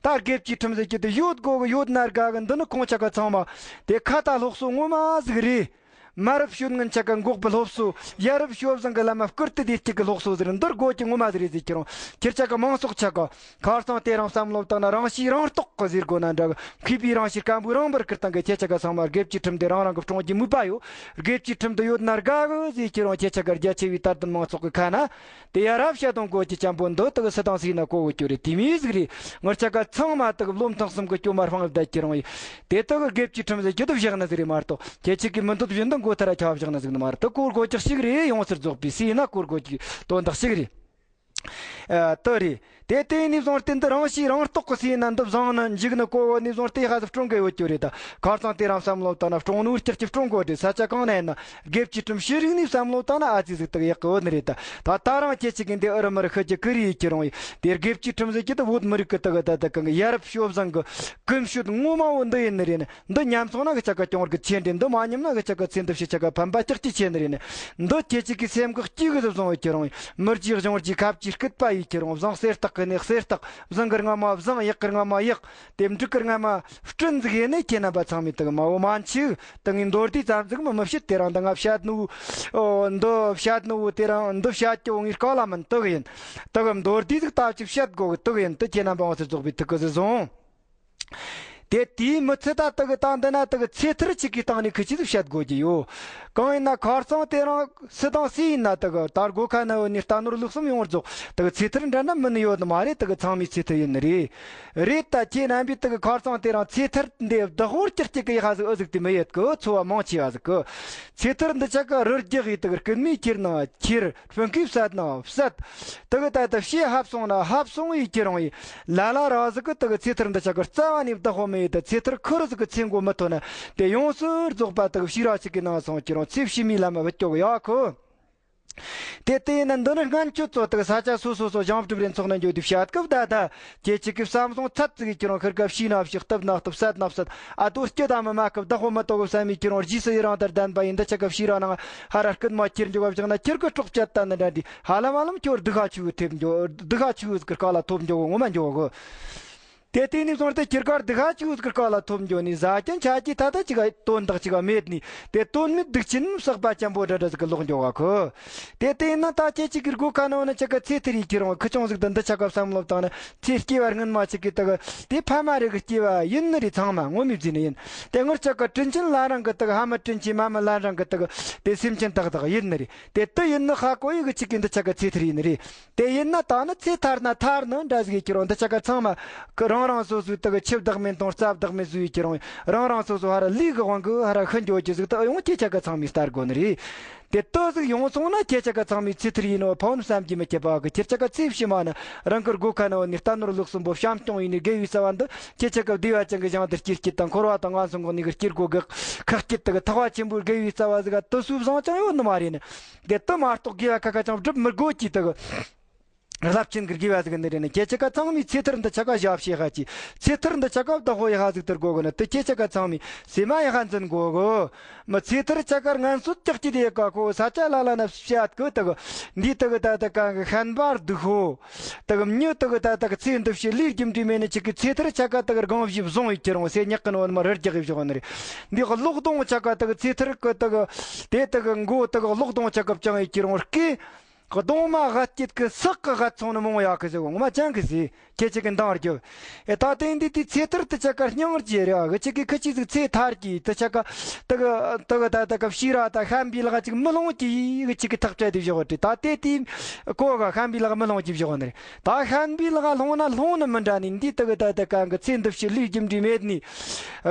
ད་དགེ་བཅུའི་ཁྲིམས་ཟེར་གྱི་དེ་ཡོད་དགོ་གི། ཡོད་ན་དགའ་གི། འདི་ནི་ཁོང་ཆ་ག་ཚང་མ་དེ་ཁ་ཏ་སློབ་གསོ་ངོ་མ་ཟིག་རེད། མ་རབས་སྤྱོད་ངན་ཆ་ག་འགོག་པའི་སློབ་གསོ། ཡ་རབས་སྤྱོད་བཟང་གི་ལམ་མ་བསྐུར་ཏེ་བདེ་སྐྱིད་ཀྱི་སློབ་གསོ་ཟེར་འདིར་དགོས་ཀྱི་ངོ་མ་ཟིག་རེད་ཟེར་གྱི་རུང་། ཁྱེད་ཆ་ག་མང་ཚོགས་ཆ་ག་ཁར་སང་དེ་རིང་བསམ་བློ་བཏང་ན་རང་ཤེས་རང་རྟོགས་གི་ཟེར་དགོས་ན་འདྲ་གི། མཁས་པའི་རང་ཤེས་སྐམ་པོའི་རང་འབར་ཁུར་སྟངས་གི། ཁྱེད་ཆ་ག་ཚང་མ་དགེ་བཅུའི་ཁྲིམས་དེ་རང་རང་གི་སྲུང་རྒྱུའི་མོས་པ་ཡོད། དགེ་བཅུའི་ཁྲིམས་དེ་ཡོད་ན་དགའ་གི་ཟེར་གྱི་རུང་། ཁྱེད་ཆ་ག་རྒྱ་ཆེ་བའི་དར་ལྡན་མང་ཚོགས་ཀྱི་ཁ་ན་དེ་ཡ་རབས་བཤད་དང་གོ་གི་ཅན་པོ་འདི་དག་སུ་དང་སུ་ཡིན་ན་གོ་གི་རྒྱུ་རེད། དེ་མོ་ཟིག་རེད། ངར་ཆ་ག་ཚང་མ་དག་བློ་མཐུན་གསུམ་གི་སྐྱོ་མ་སྤང་བདག་གི་རང་ཡིན། དེ་དག་གི་དགེ་བཅུའི་ཁྲིམས་ཟེར་རྒྱུ་དེ་བཞག་ན་ཟིག་རེད་མ་གཏོགས། ཁྱེད་ཅག་གིས་མི་འདོད་བཞིན་དུ་མགོ་ཐར་ར་ཁྱབ་བཞག་ན་ཟིག་ནི་མ་རེད། དེ་གོ་དགོས་ཀྱི་ཞིག་རེད། ཡོང་སར་རྫོགས་པའི་སུ་ཡིན་ན་གོ་དགོས་ཀྱི་དོན་དག་ཞིག་རེད། ཨ། དེ་རེད། དེ་དེ་ནས་བཟུང་སྟེ་འདི་རང་ཤེས་རང་རྟོགས་ཀྱི་སུ་ཡིན་ན་འདི་བཟང་ན་འཇིག་ན་གོ་བོ་ནས་བཟུང་སྟེ་ཧ་ཟིག་སྲུང་གི་ཡོད་རྒྱུ་རེད། ད་ཁར་སང་དེ་རིང་བསམ་བློ་བཏང་ན་སྲུང་ནོ་ཀྱག་ཀྱག་སྲུང་དགོས་རེད། ས་ཆ་གང་ན་ཡིན་ན་དགེ་བཅུའི་ཁྲིམས་ཤེས་རིག་ནས་བསམ་བློ་བཏང་ན་ཨ་ཙི་ཟིག་དག་ཡག་གི་ཡོད་ནི་རེད། ད་ད་ད་རང་ཁྱེད་ཅག་གིས་འདི་ཨུ་རུ་མི་རུ་ཤི་རྒྱུ་ཀི་རེ་ཡེད་ཀྱི་རུང་ཡིན། དེ་དགེ་བཅུའི་ཁྲིམས་ཟེར་གྱི་དེ་བོད་མི་རིགས་ཀྱི་དག་ད་ད་གང་གི་ཡ་རབས་སྤྱོད་བཟང་གི་ཀུན་སྤྱོད་ངོ་མ་བོ་འདི་ཡིན་ནི་རེད་ནི། འདི་ཉམས་སོང་ན་གི་ཆ་ག་གྱོང་གི་ཆེ་འདྲེ། འདི་མ་ཉམས་ན་གི་ཆ་ག་ཚེ་འདི་ཕྱི་ཆ་ག་ཕན་པ་ཀྱག་ཀྱག་ཆེ་ནི་རེད་ནི། འདི་ཁྱེད་ཅག་གི་སེམས་གི་སྐྱིད་གི་ཟིག་བཟུང་ཡོད་ཀྱི་རུང་། མི་རྒྱུས་གཞུང་རྒྱུས་ཁབ་ཀྱིས་སྐུད་པ་ཡེད་ཀྱི་རུང་། བཟང་གསེར་རྟགས་གི་ནི་གསེར་རྟགས། བཟང་གི་རྔ་མ་བཟང་། ཡག་གི་རྔ་མ་ཡག། དེ་འབྲུག་གི་རྔ་མ་སྤྲིན་ཟིག་ཡིན་ནི། ཁྱེད་རྣམ་པ་ཚང་མས་དག་མ་བོ་མ་འཆུག། དེ་ངའི་མདོར་བསྡུས་ཙམ་ཟིག་མི་མི་བཤད། དེ་རིང་འདི་ང་བཤད་ནོ། འོ། འདི་བཤད་ནོ་དེ་རིང་འདི་བཤད་ཀྱི་འོ་ངའི་སྐལ་ལ་མིན་དག་ཡིན། དག་མདོར་བསྡུས་ཟིག་ལྟ་ཅིག་བཤད་དགོས་གི་དག་ཡིན། དེ་ཁྱེད་རྣམ་པ་འོང་སར་རྫོགས་པའི་ཐུགས་གི་ཟིག་བཟུང་། དེ་དེའི་མི་ཚེ་ད་དེ་གི་ད་འདི་ན་དེ་གི་ཚེ་ཐར་གཅིག་གི་སྟེང་ནས་ཁི་ཆི་ཟིག་བཤད་དགོས་ཀྱི་ཡོད། གང་ཡིན་ན་ཁ་རྩང་དེ་རིང་སུ་དང་སུ་ཡིན་ན་དེ་གི་ད་སྒོ་ཁ་ན་ཡོད་ནི་རྟ་ནོར་ལུག་གསུམ་ཡོངས་རྫོགས་དེ་གི་ཚེ་ཐར་འདྲ་འདྲ་མིན་ནི་ཡོད་ནི་མ་རེད། དེ་གི་ཚང་མའི་ཚེ་ཐར་ཡིན་ནི་རེད། རེད། ད་ཁྱེད་རྣམ་པས་དེ་གི་ཁ་རྩང་དེ་རིང་ཚེ་ཐར་འདི་བདག་པོར་གྱུར་གྱི་གི་ཡི་ཧ་ཟིག་ཨུ་ཟིག་དེ་མི་ཡོད་གི། ཚོ་བ་མང་ཆེ་བ་ཟིག་གི་ཚེ་ཐར་འདི་ཆ་ག་རི་རྒྱག་གི་དེ་གི་རྐུན་མས་ཁྱེར་ན་ཁྱེར། སྤུན་ཀིས་བསད་ན་བསད། དེ་གི་ད་ལྟ་བཤད་ཧབ་སོང་ན་ཧབ་སོང་བའི་ཁྱེད་རང་ཡིན། ལ་ལ་ར་ཟིག་གི་དེ་གི་ཚེ་ཐར་འདི་ཆ་གི་རྩ་བ་ནས་བདག་པོ་མི་ཡོད། དེ་ཚེ་ཐར་ཁུར་ཟིག་གི་ཚེ་མགོ་མི་ཐོན་ན་དེ་ཡོངས་སུ་རྫོགས་པ་དེ་གི་ཕྱི་ར་ཅིག་གི་ནང་སོང་ཁྱེད་རང་ཚེ་ཕྱི་མའི་ལམ་མ་བུད་སྐྱོ་གི་ཡོད་ཁོ། དེ་དེ་ཡིན་ན་འདི་ནི་སྔན་ཆད་ཚོ་དེ་གི་ས་ཆ་སོ་སོ་སོ་ཞང་སྒྲུབ་རེ་ཚོགས་ན་འགྱོ་དུས་བཤད་སྐབས་ད་ད་ཁྱེད་ཅིག་གི་བསམ་བཟང་ཚད་ཙིག་གི་ཁྱེད་རང་ཁིར་ག་ཕྱི་ན་ཕྱི་སྟབས་ན་སྟབས་བསད་ན་བསད། ཨ་དོ་སྐྱིད་ད་མི་མ་སྐབས་བདག་པོ་མི་ཐོབ་གི་བསམ་མི་ཁྱེད་རང་རྗེས་སུ་ཡི་རང་དར་ལྡན་པ་ཡིན། འདི་ཆ་ག་ཕྱི་ར་ནང་ཧ་ར་སྐུད་མ་ཁྱེར་འཇོག་བ་བཞག་ན་ཁྱེར་གི་སྲོག་བཅད་ད་ནི་འདྲ་འདི་ཧ་ལམ་ཧ་ལམ་ཁྱོད་སྡུག་ཧ་ཆུ་གི་ཐེབས་འཇོག་སྡུག་ཧ་ཆུ་གི་སྐར་ཁ་ལ་ཐོབ་འཇོག་གི་ངོ་མ་འཇོག་གི། དེ་དེ་ནས་བཟུང་སྟེ་ཁྱེར་གར་སྡུག་ཧ་ཆུ་གི་སྐར་ཁ་ལ་ཐོབ་འཇོག་ནི་ཟ་རྒྱུ་འཆའ་རྒྱུ་ད་ལྟ་ཅིག་དོན་དག་ཅིག་མེད་ནི་དེ་དོན་མེད་སྡུག་ཆེན་བསགས་པ་ཅན་པོ་འདྲ་འདྲ་ཟིག་གི་ལོག་འཇོག་ག་གི། དེ་དེ་ཡིན་ན་ད་ཁྱེད་ཅིག་གི་སྒོ་ཁ་ནང་ན་ཅིག་གི་ཚེ་ཐར་ཡི་ཁྱེད་རང་ཁུ་ཆུང་ཟིག་ཏུ་འདི་ཆ་ག་བསམ་བློ་བཏང་ན་ཚེ་སྐྱེ་བ་སྔོན་མ་ཅིག་གི་དག་དེ་ཕ་མ་རེ་གི་སྐྱེ་བ་ཡིན་ནི་རེད། ཚང་མ་ངོ་མའི་བརྫིས་ནི་ཡིན། དེ་ངར་ཅག་གི་དྲིན་ཆེན་ལ་རང་གི་དག་ཕ་མ་དྲིན་ཆེན་མ་མ་ལ་རང་གི་དག་དེ་སེམས་ཅན་དག་དག་ཡིན་ནི་རེད། དེ་དུ་ཡིན་ནི་ཧ་གོ་ཡི་གི་ཅིག་གི་འདི་ཆ་ག་ཚེ་ཐར་ཡིན་ནི་རེད། དེ་ཡིན་ན་ད་ནི་ཚེ་ཐར་ན་ཐར་ནི་འདྲ་ཟིག་ཡི་ཁྱེད་རང་འདི་ཆ་ག་ཚང་མ་གི་རང་རང་སོ་སོའི་དག་ཆུ་བདག་མེད་དང་རྩྭ་བདག་མེད་བཟོ་ཡི་ཁྱེད་རང་རང་རང་སོ་སོ་ཧ་ར་ལུས་གི་དབང་གི་ཧ་ར་ཤི་འགྱོ་རྒྱུ་ཟིག་ཏུ་ཡོང་ཁྱེད་ཆ་ག་ཚང་མས་ལྟ་དགོ་ནི་རེད། དེ་ལྟ་ཟིག་ཡོང་སོང་ན་ཁྱེད་ཅག་ག་ཚང་མའི་ཚེ་ཐར་ཡིན་ནོ་ཕ་བོ་བསམ་གྱིས་མི་ཁྱབ་པ་གི། ཁྱེད་ཅག་ག་ཚེ་ཕྱི་མ་ནི་རང་གི་སྒོ་ཁ་ནང་ནས་རྟ་ནོར་ལུག་གསུམ་པོ་བཤམས་སྐྱོང་ཡིན་ནི་དགེ་བའི་རྩ་བ་འདི་ཁྱེད་ཅག་ག་བདེ་བ་ཅན་གི་ཞིང་དུ་སྐྱེ་སྐྱིད་དང་འཁོར་བ་དང་ངན་སོང་གི་ནི་གི་སྐྱེ་སྒོ་གི་ཁག་སྐྱིད་དུ་གི་ཐག་པ་ཆེན་པོའི་དགེ་བའི་རྩ་བ་ཟིག་ག་དུ་སུ་བཟང་ཅང་ཡོད་ནི་མ་རེད་ནི། དེ་དུ་མ་གཏོགས་དགེ་བ་ཁ་ཁ་ཅང་སྒྲུབ་མི་དགོས་ཀྱི་དུ་གི། རླབས་ཆེན་གྱི་དགེ་བ་ཟིག་འདི་རེད་ནི། ཁྱེད་ཅག་ག་ཚང་མའི་ཚེ་ཐར་འདི་ཆ་ག་ཞབས་ཕྱི་ཧ་ཅི། ཚེ་ཐར་འདི་ཆ་ག་བདག་པོ་ཡི་ཧ་ཟིག་ཐར་དགོ་གི་ནི། དེ་ཁྱེད་ཅག་ག་ཚང་མའི་སེམས་མ་ཡི་ཧ་འཛིན་དགོ་གི། མི་ཚེ་ཐར་ཆ་ག་ངན་གསོད་ཀྱག་ཀྱི་དེ་ག་ཁོ་ས་ཆ་ལ་ལ་ན་བཤད་གི་དག་འདི་དག་ད་དག་གང་གི་ཤན་པ་སྡུག་ཧོ། དག་མྱི་དག་ད་དག་ཚེ་འདི་ཕྱི་ལས་རྒྱུ་འབྲས་མེད་ནི་ཅིག་གི་ཚེ་ཐར་ཆ་ག་དག་རྒང་བཞི་བཟུང་ཡི་ཁྱེད་རང་སེ་ཉག་གི་ནི་བ་ནི་མ་རི་རྒྱག་གི་བཞག་ནི་རེད། འདི་གློག་སྡོང་ཆ་ག་དག་ཚེ་ཐར་གི་དག་དེ་དག་མགོ་དག་གློག་སྡོང་ཆ་ག་བཅང་ཡི་ཁྱེད་རང་སྐེ། གདོང་མ་ཧ་སྐྱིད་ཀི་སག་གི་ཧ་ཚོང་ནི་མོང་ཡག་གི་ཟེར་བ་ངོ་མ་ཅང་གི་ཟེར། ཁྱེད་ཅག་གི་འདང་རྒྱབ། ཨེ་ད་དེ་འདི་དེ་ཚེ་ཐར་དུ་ཆ་ག་སྙིང་རྗེ་རེད་ཨ། གི་ཅག་གི་ཁི་ཅིག་ཟིག་ཚེ་ཐར་གི་དུ་ཆ་ག་དུ་གི་དུ་གི་ད་ད་ག་ཕྱི་ར་ད་ཤན་པའི་ལག་ཅིག་མི་ལོང་གི་གི་ཅག་གི་ཐག་བཅད་དེ་བཞག་བ་དེ་ད་དེ་དེ་གོ་ག་ཤན་པའི་ལག་མི་ལོང་གི་བཞག་ནི་རེད། ད་ཤན་པའི་ལག་ལྷུང་ན་ལྷུང་ནི་མི་འདྲ་ནི་འདི་དུ་གི་ད་ད་ག་གི་ཚེ་འདི་ཕྱི་ལུས་རྒྱུ་འབྲས་མེད་ནི།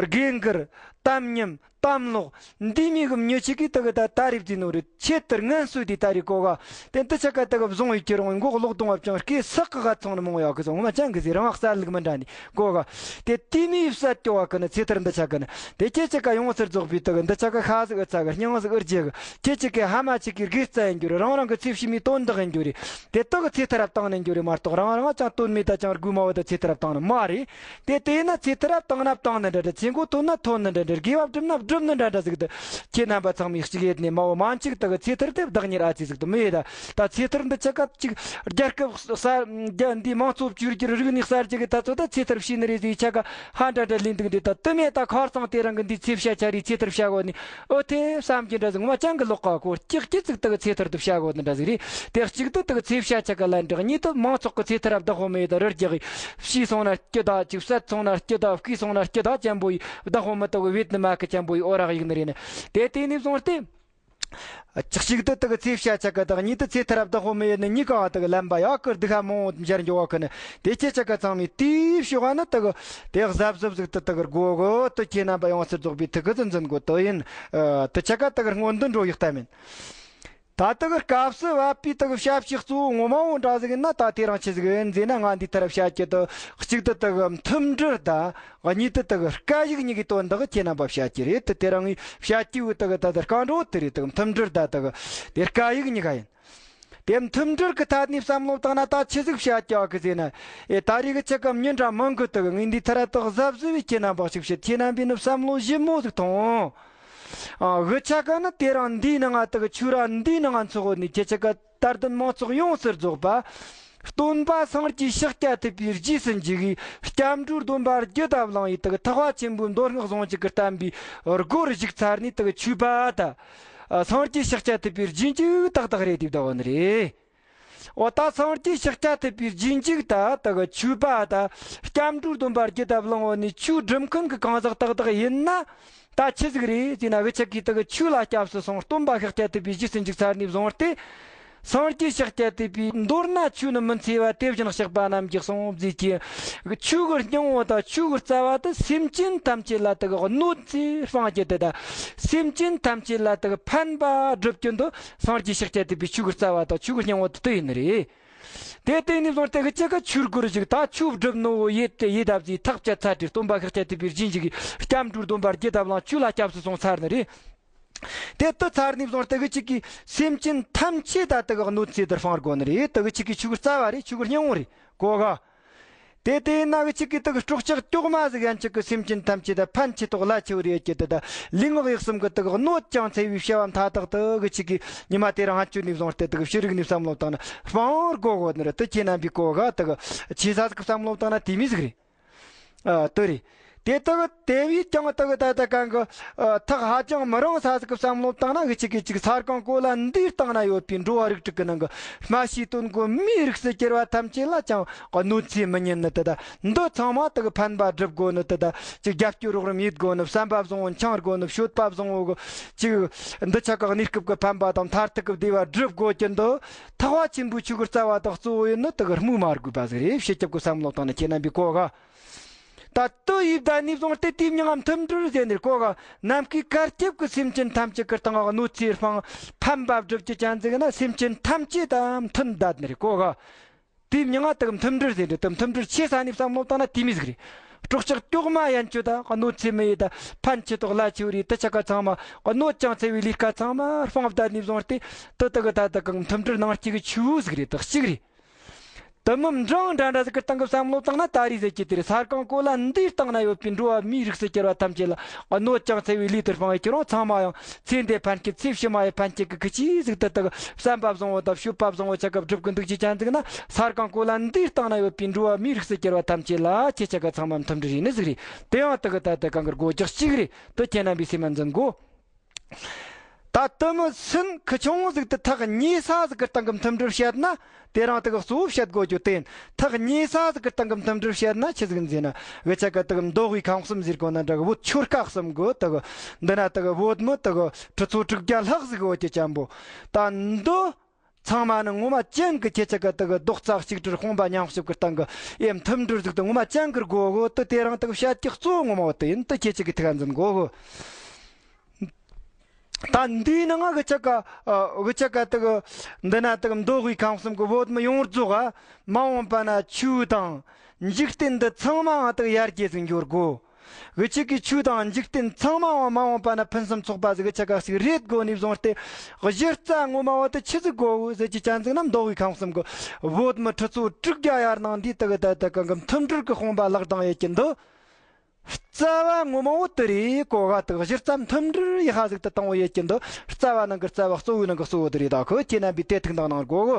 རྒན་གིར་གཏམ་ཉམས། གཏམ་ལོག་འདི་མི་གི་མྱི་ཆིག་གིས་དེ་གི་ད་ད་རེབ་ཟིན་ནོ་རེད། ཆེད་དུ་ངན་སོས་དེ་ད་རེ་གོ་ག་དེ་འདི་ཆ་ག་དེ་གི་བཟུང་ཡི་ཁྱེད་རང་མགོ་གློག་གཏོང་བ་ཅང་སྐེ་སག་གི་ག་ཚང་ནི་མོང་ཡག་གི་ཚང་ངོ་མ་ཅང་གི་ཟེར་རང་གསར་ལུགས་མི་འདྲ་ནི་གོ་ག་དེ་དེ་མི་བསད་སྐྱོ་བ་གི་ནི་ཚེ་ཐར་འདི་ཆ་གི་ནི་དེ་ཁྱེད་ཅག་ག་ཡོངས་སུ་རྫོགས་པའི་དེ་གི་འདི་ཆ་ག་ཤ་ཟིག་ཨུ་ཚ་གི་སྙིང་ཟིག་ཨུ་རྒྱ་གི་ཁྱེད་ཅག་གི་ཧ་མ་ཅིག་གི་དགེ་རྩ་ཡིན་རྒྱུ་རེད། རང་རང་གི་ཚེ་ཕྱི་མའི་དོན་དག་ཡིན་རྒྱུ་རེད། དེ་དག་གི་ཚེ་ཐར་རབ་བཏང་ནི་རྒྱུ་རེད་མ་གཏོགས་རང་རང་ཅང་དོན་མེད་ད་ཅང་དགོས་མ་བ་ད་ཚེ་ཐར་རབ་བཏང་ནི་མ་རེད། དེ་དེས་ན་ཚེ་ཐར་རབ་བཏང་ན་བཏང་ནི་འདྲ་འདྲ། ཚེ་མགོ་ཐོན་ན་ཐོན་ནི་འདྲ་འདྲ། དགེ་བ་བསྒྲུབ་ན་བསྒྲུབ་ནི་འདྲ་འདྲ་ཟིག་ཏུ་ཁྱེད་རྣམ་པ་ཚང་མས་གཅིག་ཡེད་ནས་མ་འོ་མ་འཆིག་དག་ཚེ་ཐར་དེ་བདག་གཉེར་ཨ་ཙི་ཟིག་ཏུ་མི་ཡེད་ད། ད་ཚེ་ཐར་འདི་ཆ་ག་ཅིག་རྒྱལ་ཁབ་གསར་རྒྱ་འདི་མང་ཚོགས་བཅོས་བསྒྱུར་རིག་གནས་གསར་བརྗེ་གི་ད་ཚོ་ད་ཚེ་ཐར་བྱས་ནི་རེད་ཟིག་ཆ་ག་ཧ་འདྲ་འདྲ་ལས་འདུག་འདི་ད་དུ་མེད་ད་ཁ་རྩང་དེ་རང་གི་འདི་ཚེ་བཤད་ཆ་རེད། ཚེ་ཐར་བྱ་དགོས་ནི་ཨོ་དེ་བསམ་གྱི་འདྲ་ཟིག་ངོ་མ་ཅང་གི་ལོག་ག་གོ་ཀྱག་ཀྱི་ཙིག་དག་ཚེ་ཐར་དུ་བྱ་དགོས་ནི་འདྲ་ཟིག་རེད། དེ་གཅིག་ཏུ་དག་ཚེ་བྱ་ཆ་ག་ལན་འདྲ་གཉིས་དུ་མང་ཚོགས་ཀྱི་ཚེ་ཐར་བདག་པོ་མེད་ད་རི་རྒྱག་གི་ཕྱིས་སོང་ན་སྐྱི་ད་ཅིག་བསད་སོང་ན་སྐྱི་ད་བརྐུས་སོང་ན་སྐྱི་ད་ཅན་པོ་ཡི་བདག་པོ་མི་དག་གི་བེད་ནི་མ་གི་ཅན་པོ་ཡི་ཨོ་རག་ཡིག་ནི་རེད་ནི། དེ་དེ་ནས་བཟུང་སྟེ། ཅིག་ཅིག་ཏུ་དག་ཚེ་བྱ་ཆ་ག་དག་གཉིས་དུ་ཚེ་ཐར་བདག་པོ་མེད་ནི་གཉིས་ཀ་དག་ལན་པ་ཡག་གི་སྡུག་ཧ་མང་བོ་འབྱར་འགྱོ་བ་ཁི་ནི་དེ་ཁྱེད་ཆ་ག་ཚང་མས་དེའི་ཕྱོགས་ནི་དག་དེ་གཟབ་གཟབ་ཟིག་ཏུ་དག་དགོ་གོ་དུ་ཁྱེད་རྣམ་པ་ཡོངས་སུ་རྫོགས་པའི་ཐུགས་ཀི་ཟིན་འཛིན་དགོ་དུ་ཡིན། དུ་ཆ་ག་དག་སྔོན་དུ་འགྲོ་ཡག་ལྟ་མིན། ད་དེ་གི་སྐབས་སུ་བབ་པའི་དེ་གི་ཞབས་ཕྱི་གཙོ་བོ་ངོ་མ་བོ་འདྲ་ཟིག་ཡིན་ན་ད་དེ་རིང་ཆི་ཟིག་ཡིན་ཟེར་ན། ང་འདི་ལྟར་བཤད་རྒྱུ་དེ་གཅིག་ཏུ་དེ་གི་མཐུན་སྒྲིལ་དང་གཉིས་དུ་དེ་གི་སྐད་ཡིག་གཉིས་ཀྱི་དོན་དག་ཁྱེད་རྣམ་པ་བཤད་རྒྱུ་རེད། དེ་དེ་རིང་ངས་བཤད་རྒྱུ་བོ་དེ་གི་ད་དེ་སྐད་འགྲོ་དེ་རེད། དེ་གི་མཐུན་སྒྲིལ་དང་དེ་གི་དེ་སྐད་ཡིག་གཉིས་ཀ་ཡིན། དེ་མཐུན་སྒྲིལ་གྱི་ཐད་ནས་བསམ་བློ་བཏང་ན་ད་ཆི་ཟིག་བཤད་རྒྱུ་གི་ཟེར་ན། ཨེ་ད་རེས་གི་ཆི་གམ་ཉིན་གྲངས་མང་གི་དེ་གི་ངས་འདི་ལྟར་དེ་གི་གཟབ་གཟབ་བྱས་ཁྱེད་རྣམ་པ་ཞིག་བཤད། ཁྱེད་རྣམ་པས་ནི་བསམ་བློ་ཞིབ་མོ་ཟིག་ཐོངས། ཨ་གི་ཆ་ག་ནི་དེ་རིང་འདིའི་ནང་ང་དེ་གི་ཆོས་ར་འདིའི་ནང་ང་འཚོགས་ནི་ཁྱེད་ཆ་ག་དད་ལྡན་མང་ཚོགས་ཡོངས་སུ་རྫོགས་པ། སྟོན་པ་སངས་རྒྱས་ཤཱཀྱ་ཐུབ་པའི་རྗེས་སུ་འཇུག་གི་སྐྱབས་འགྲོའི་སྡོམ་པ་རྒྱུད་དང་བླངས་ཡི་དེ་གི་ཐེག་པ་ཆེན་པོའི་མདོ་སྔགས་ཟུང་གཅིག་གི་བསྟན་པའི་སྒོར་ཞུགས་ཚར་ནི་དེ་གི་ཆོས་པ་དང་། སངས་རྒྱས་ཤཱཀྱ་ཐུབ་པའི་རྗེས་འཇུག་ཏག་ཏག་རེད། དེ་བདག་བ་ནི་རེད། འོ་ད་སངས་རྒྱས་ཤཱཀྱ་ཐུབ་པའི་རྗེས་འཇུག་ད་དེ་གི་ཆོས་པ་ད་སྐྱབས་འགྲོའི་སྡོམ་པ་རྒྱུད་དང་བླངས་འོ་ནི་ཆོས་སྒྲུབ་མཁན་གི་གང་ཟག་ཏག་ཏག་ཡིན་ན། ད་ཆི་ཟིག་རེད་ཟེར་ན། འུ་ཅག་གིས་དེ་གི་ཆོས་ལ་སྐྱབས་སུ་སོང་སྟོན་པ་ཤཱཀྱ་ཐུབ་པའི་རྗེས་སུ་འཇུག་ཚར་ནས་བཟུང་སྟེ། སངས་རྒྱས་ཤཱཀྱ་ཐུབ་པའི་མདོར་ན་ཆོས་ནི་མི་འཚེ་བ། དེ་བཞིན་གཤེགས་པ་རྣམས་ཀྱི་གསུང་ཟེར་གྱི། ཆོས་ཀྱི་སྙིང་པོ་དང་ཆོས་ཀྱི་རྩ་བ་དེ་སེམས་ཅན་ཐམས་ཅད་ལ་དེ་གི་གནོད་འཚེ་སྤང་རྒྱུ་དེ་དང་། སེམས་ཅན་ཐམས་ཅད་ལ་དེ་གི་ཕན་པ་སྒྲུབ་རྒྱུ་འདི་སངས་རྒྱས་ཤཱཀྱ་ཐུབ་པའི་ཆོས་ཀྱི་རྩ་བ་དང་ཆོས་ཀྱི་སྙིང་པོ་དེ་དེ་ཡིན་ནི་རེད། དེ་དེ་ནས་བཟུང་སྟེ་འུ་ཅག་གི་ཆོས་སྒོར་ཞུགས། ད་ཆོས་སྒྲུབ་ནོ་ཡེ་དེ་ཡེ་ད་བཟའི་ཐག་བཅད་ཚར་ཏེ། སྟོན་པ་ཤཱཀྱ་ཐུབ་པའི་རྗེས་འཇུག་གི་སྐྱབས་འགྲོའི་སྡོམ་པ་རྒྱུད་དང་བླངས་ཆོས་ལ་སྐྱབས་སུ་སོང་ཚར་ནི་རེད། དེ་དུ་ཚར་ནས་བཟུང་སྟེ་འུ་ཅག་གིས་སེམས་ཅན་ཐམས་ཅད་ད་དེ་གི་གནོད་འཚེ་དེ་སྤང་དགོས་ནི་རེད། དེ་འུ་ཅག་གི་ཆོས་ཀྱི་རྩ་བ་རེད། ཆོས་ཀྱི་སྙིང་པོ་རེད་གོ་ག་དེ་དེ་ཡིན་ན་འུ་ཅག་གིས་དེ་གི་སྲོག་ཆགས་གྲོག་མ་ཟིག་ཡན་ཆད་ཀྱི་སེམས་ཅན་ཐམས་ཅད་དང་ཕན་ཆེ་ཏོག་ལ་ཆེ་བ་རེད་ཀྱི་དེ་དང་ལུས་ངག་ཡིད་གསུམ་གྱི་དེ་གི་གནོད་ཅིང་འཚེ་བའི་བྱ་བ་མཐའ་དག་དེ་འུ་ཅག་གིས་ཉི་མ་དེ་རིང་ང་ཆོས་ནས་བཟུང་སྟེ་དེ་གི་ཤེས་རིག་ནས་བསམ་བློ་བཏང་ན་སྤང་དགོས་གོ་ནི་རེད། དེ་ཁྱེད་རྣམ་པས་གོ་ག་དེ་གི་ཆེ་ས་ཟིག་གི་བསམ་བློ་བཏང་ན་དེ་མོ་ཟིག་རེད། ཨ་དེ་རེད། དེ་དག་དེ་བས་ཀྱང་དག་ད་ལྟ་གང་གི་ཨ་ཐག་ཧ་ཅང་མི་རིང་ས་ཟིག་གི་བསམ་བློ་བཏང་ན། འུ་ཅག་གིས་ཅིག་ས་རྐང་གོ་ལ་འདིའི་སྟེང་ན་ཡོད་པའི་འགྲོ་བ་རིགས་དྲུག་གི་ནང་གི་སྨྲ་ཤེས་དོན་གོ་མིའི་རིགས་སུ་གྱུར་པ་ཐམས་ཅད་ལ་ཅང་གནོད་འཚེ་མི་ཉན་ནི་དེ་དང་། འདི་ཚང་མ་དག་གི་ཕན་པ་སྒྲུབ་དགོས་ནི་དེ་དང་། ཅིག་རྒྱབ་སྐྱོར་རོགས་རམ་ཡེད་དགོས་ནི། བསམ་པ་བཟང་བོ་འཆང་དགོས་ནི། སྤྱོད་པ་བཟང་བོ་གི་ཅིག་འདི་ཆ་ག་གནས་སྐབས་ཀྱི་ཕན་པ་དང་མཐར་ཐུག་གི་བདེ་བ་སྒྲུབ་དགོས་ཀྱི་འདི་ཐག་པ་ཆེན་པོའི་ཆོས་ཀྱི་རྩ་བ་དང་གཙོ་བོ་ཡིན་ནི་དེ་གི་སྨོས་མ་དགོས་པ་ཟིག་རེད། སྤྱི་ཁྱབ་ཀྱི་བསམ་བློ་བཏང་ན་ཁྱེད་རྣམ་པས་གོ་ག་ད་དུ་ཡིབ་ད་ནས་བཟུང་སྟེ་དེའི་མྱིང་ང་མཐུན་སྒྲིལ་ཟེར་ནས་གོ་ག་ནམ་མཁའི་གར་ཁྱབ་ཀྱི་སེམས་ཅན་ཐམས་ཅད་ཀྱི་སྟེང་གནོད་འཚེ་སྤང་ཕན་པ་སྒྲུབ་རྒྱུ་ཅན་ཟིག་ན་སེམས་ཅན་ཐམས་ཅད་དང་མཐུན་བསྡད་ནི་རེད་གོ་ག་དེའི་མྱིང་ང་དག་མཐུན་སྒྲིལ་ཟེར་འདྲ། དེ་མཐུན་སྒྲིལ་ཆེ་ས་ནས་བསམ་བློ་བཏང་ན་དེ་མོ་ཟིག་རེད། སྲོག་ཆགས་གྲོག་མ་ཡན་ཆོད་ད་གནོད་འཚེ་མི་ཡེད་ད་ཕན་ཆེ་ཏོག་ལ་ཆེ་བ་རེད། དེ་ཆ་ག་ཚང་མ་གནོད་ཅིང་འཚེ་བའི་ལས་ཀ་ཚང་མ་སྤང་བསྡད་ནས་བཟུང་སྟེ་དེ་དག་ད་དག་མཐུན་སྒྲིལ་ནང་སྐྱེས་ཀྱི་ཆུ་བོ་ཟིག་རེད། དག་གཅིག་རེད། དེ་མི་འབྲིང་འདྲ་འདྲ་ཟིག་གི་སྟེང་གི་བསམ་བློ་བཏང་ན་ད་རེས་ཟེར་གྱི་དེ་རེད། ས་རྐང་གོ་ལ་འདིའི་སྟེང་ན་ཡོད་པའི་འགྲོ་བ་མིའི་རིགས་སུ་གྱུར་པ་ཐམས་ཅད་ལ་གནོད་ཅིང་འཚེ་བའི་ལས་དེ་སྤང་བའི་ཁྱེད་རང་ཚང་མ་ཡང་ཚེ་འདིའི་ཕན་སྐྱེད་ཚེ་ཕྱི་མ་ཡི་ཕན་སྐྱེད་ཀྱི་ཁུ་ཆི་ཟིག་ཏུ་དག་བསམ་པ་བཟང་བོ་དང་སྤྱོད་པ་བཟང་བོ་ཆ་སྐབས་སྒྲུབ་ཀྱི་འདུག་ཅེས་ཅན་ཟིག་ན། ས་རྐང་གོ་ལ་འདིའི་སྟེང་ན་ཡོད་པའི་འགྲོ་བ་མིའི་རིགས་སུ་གྱུར་པ་ཐམས་ཅད་ལ་ཁྱེད་ཆ་ག་ཚང་མ་མཐུན་སྒྲིལ་ཡིན་ནི་ཟིག་རེད། དེ་ཡང་དག་ད་ལྟ་གང་གི་སྒོ་རྒྱག་གཅིག་རེད། དེ་ཁྱེད་རྣམ་པས་སེམས་མ་འཛིན་དགོ་ད་དེ་མི་སུན་ཁུ་ཆུང་ཟིག་ཏུ་ཐག་ཉེ་ས་ཟིག་གི་སྟེང་གི་མཐུན་སྒྲིལ་བཤད་ན། དེ་རིང་དག་གཙོ་བོ་བཤད་དགོས་རྒྱུ་དེ་ཡིན། ཐག་ཉེ་ས་ཟིག་གི་སྟེང་གི་མཐུན་སྒྲིལ་བཤད་ན་ཆི་ཟིག་ཡིན་ཟེར་ན། འུ་ཅག་གི་དག་མདོ་དབུས་ཁམས་གསུམ་ཟེར་གོ་ན་འདྲ་གི་བོད་ཆོལ་ཁ་གསུམ་གི་དག་འདི་ན་དག་བོད་མི་དག་ཁྲི་ཚོ་དྲུག་བརྒྱ་ལྷག་ཟིག་ཡོད་ཀྱི་ཅན་པོ། ད་འདི་ཚང་མ་ནི་ངོ་མ་ཅན་གི་ཁྱེད་ཅག་གི་དག་རྡོག་རྩ་གཅིག་སྒྲིལ་དཔུང་པ་མཉམ་གཤིབ་གི་སྟེང་གི་ཨེ་མཐུན་སྒྲིལ་ཟིག་ཏུ་ངོ་མ་ཅན་གི་དགོས་གི་དུ། དེ་རིང་དག་བཤད་ཀྱི་གཙོ་བོ་ངོ་མ་བོ་དེ་ཡིན། དུ་ཁྱེད་ཅག་གི་ཐུགས་འཛིན་དགོས་གི་ད་འདིའི་ནང་ང་འུ་ཅག་ག་ཨ་འུ་ཅག་ག་དག་འདི་ན་དག་མདོ་དབུས་ཁམས་གསུམ་གི་བོད་མི་ཡོངས་རྫོགས་ཨ་མ་འོངས་པ་ན་ཆོས་དང་འཇིག་རྟེན་འདི་ཚང་མའང་དག་ཡར་རྒྱས་སུ་འགྱུར་དགོས། འུ་ཅག་གི་ཆོས་དང་འཇིག་རྟེན་ཚང་མའང་མ་འོངས་པ་ན་ཕུན་སུམ་ཚོགས་པ་ཟིག་འུ་ཅག་ག་ཞིག་རེད་དགོས་ནས་བཟུང་སྟེ། གཞི་རྩ་ངོ་མ་བོ་དེ་ཆི་ཟིག་དགོས་གི་ཟེར་གྱི་ཅན་ཟིག་ན། མདོ་དབུས་ཁམས་གསུམ་གི་བོད་མི་ཁྲི་ཚོ་དྲུག་བརྒྱ་ཡར་ནང་འདིའི་དག་ད་ད་གང་གི་མཐུན་སྒྲིལ་གི་དཔུང་པ་ལག་གདང་ཡེད་ཀྱི་འདུག་རྩ་བ་ངོ་མ་བོ་དེ་རེད་གོ་ག་དག་གཞི་རྩ་མཐུན་སྒྲིལ་ཡག་པ་ཟིག་ཏུ་བཏང་བོ་ཡེད་ཀྱི་འདི་རྩ་བ་ནང་གི་རྩ་བ་གཙོ་བོའི་ནང་གི་གཙོ་བོ་དེ་རེད། ད་ཁོ་ཁྱེད་རྣམ་པས་དེ་ཐུགས་འདང་གནང་དགོས་གོ་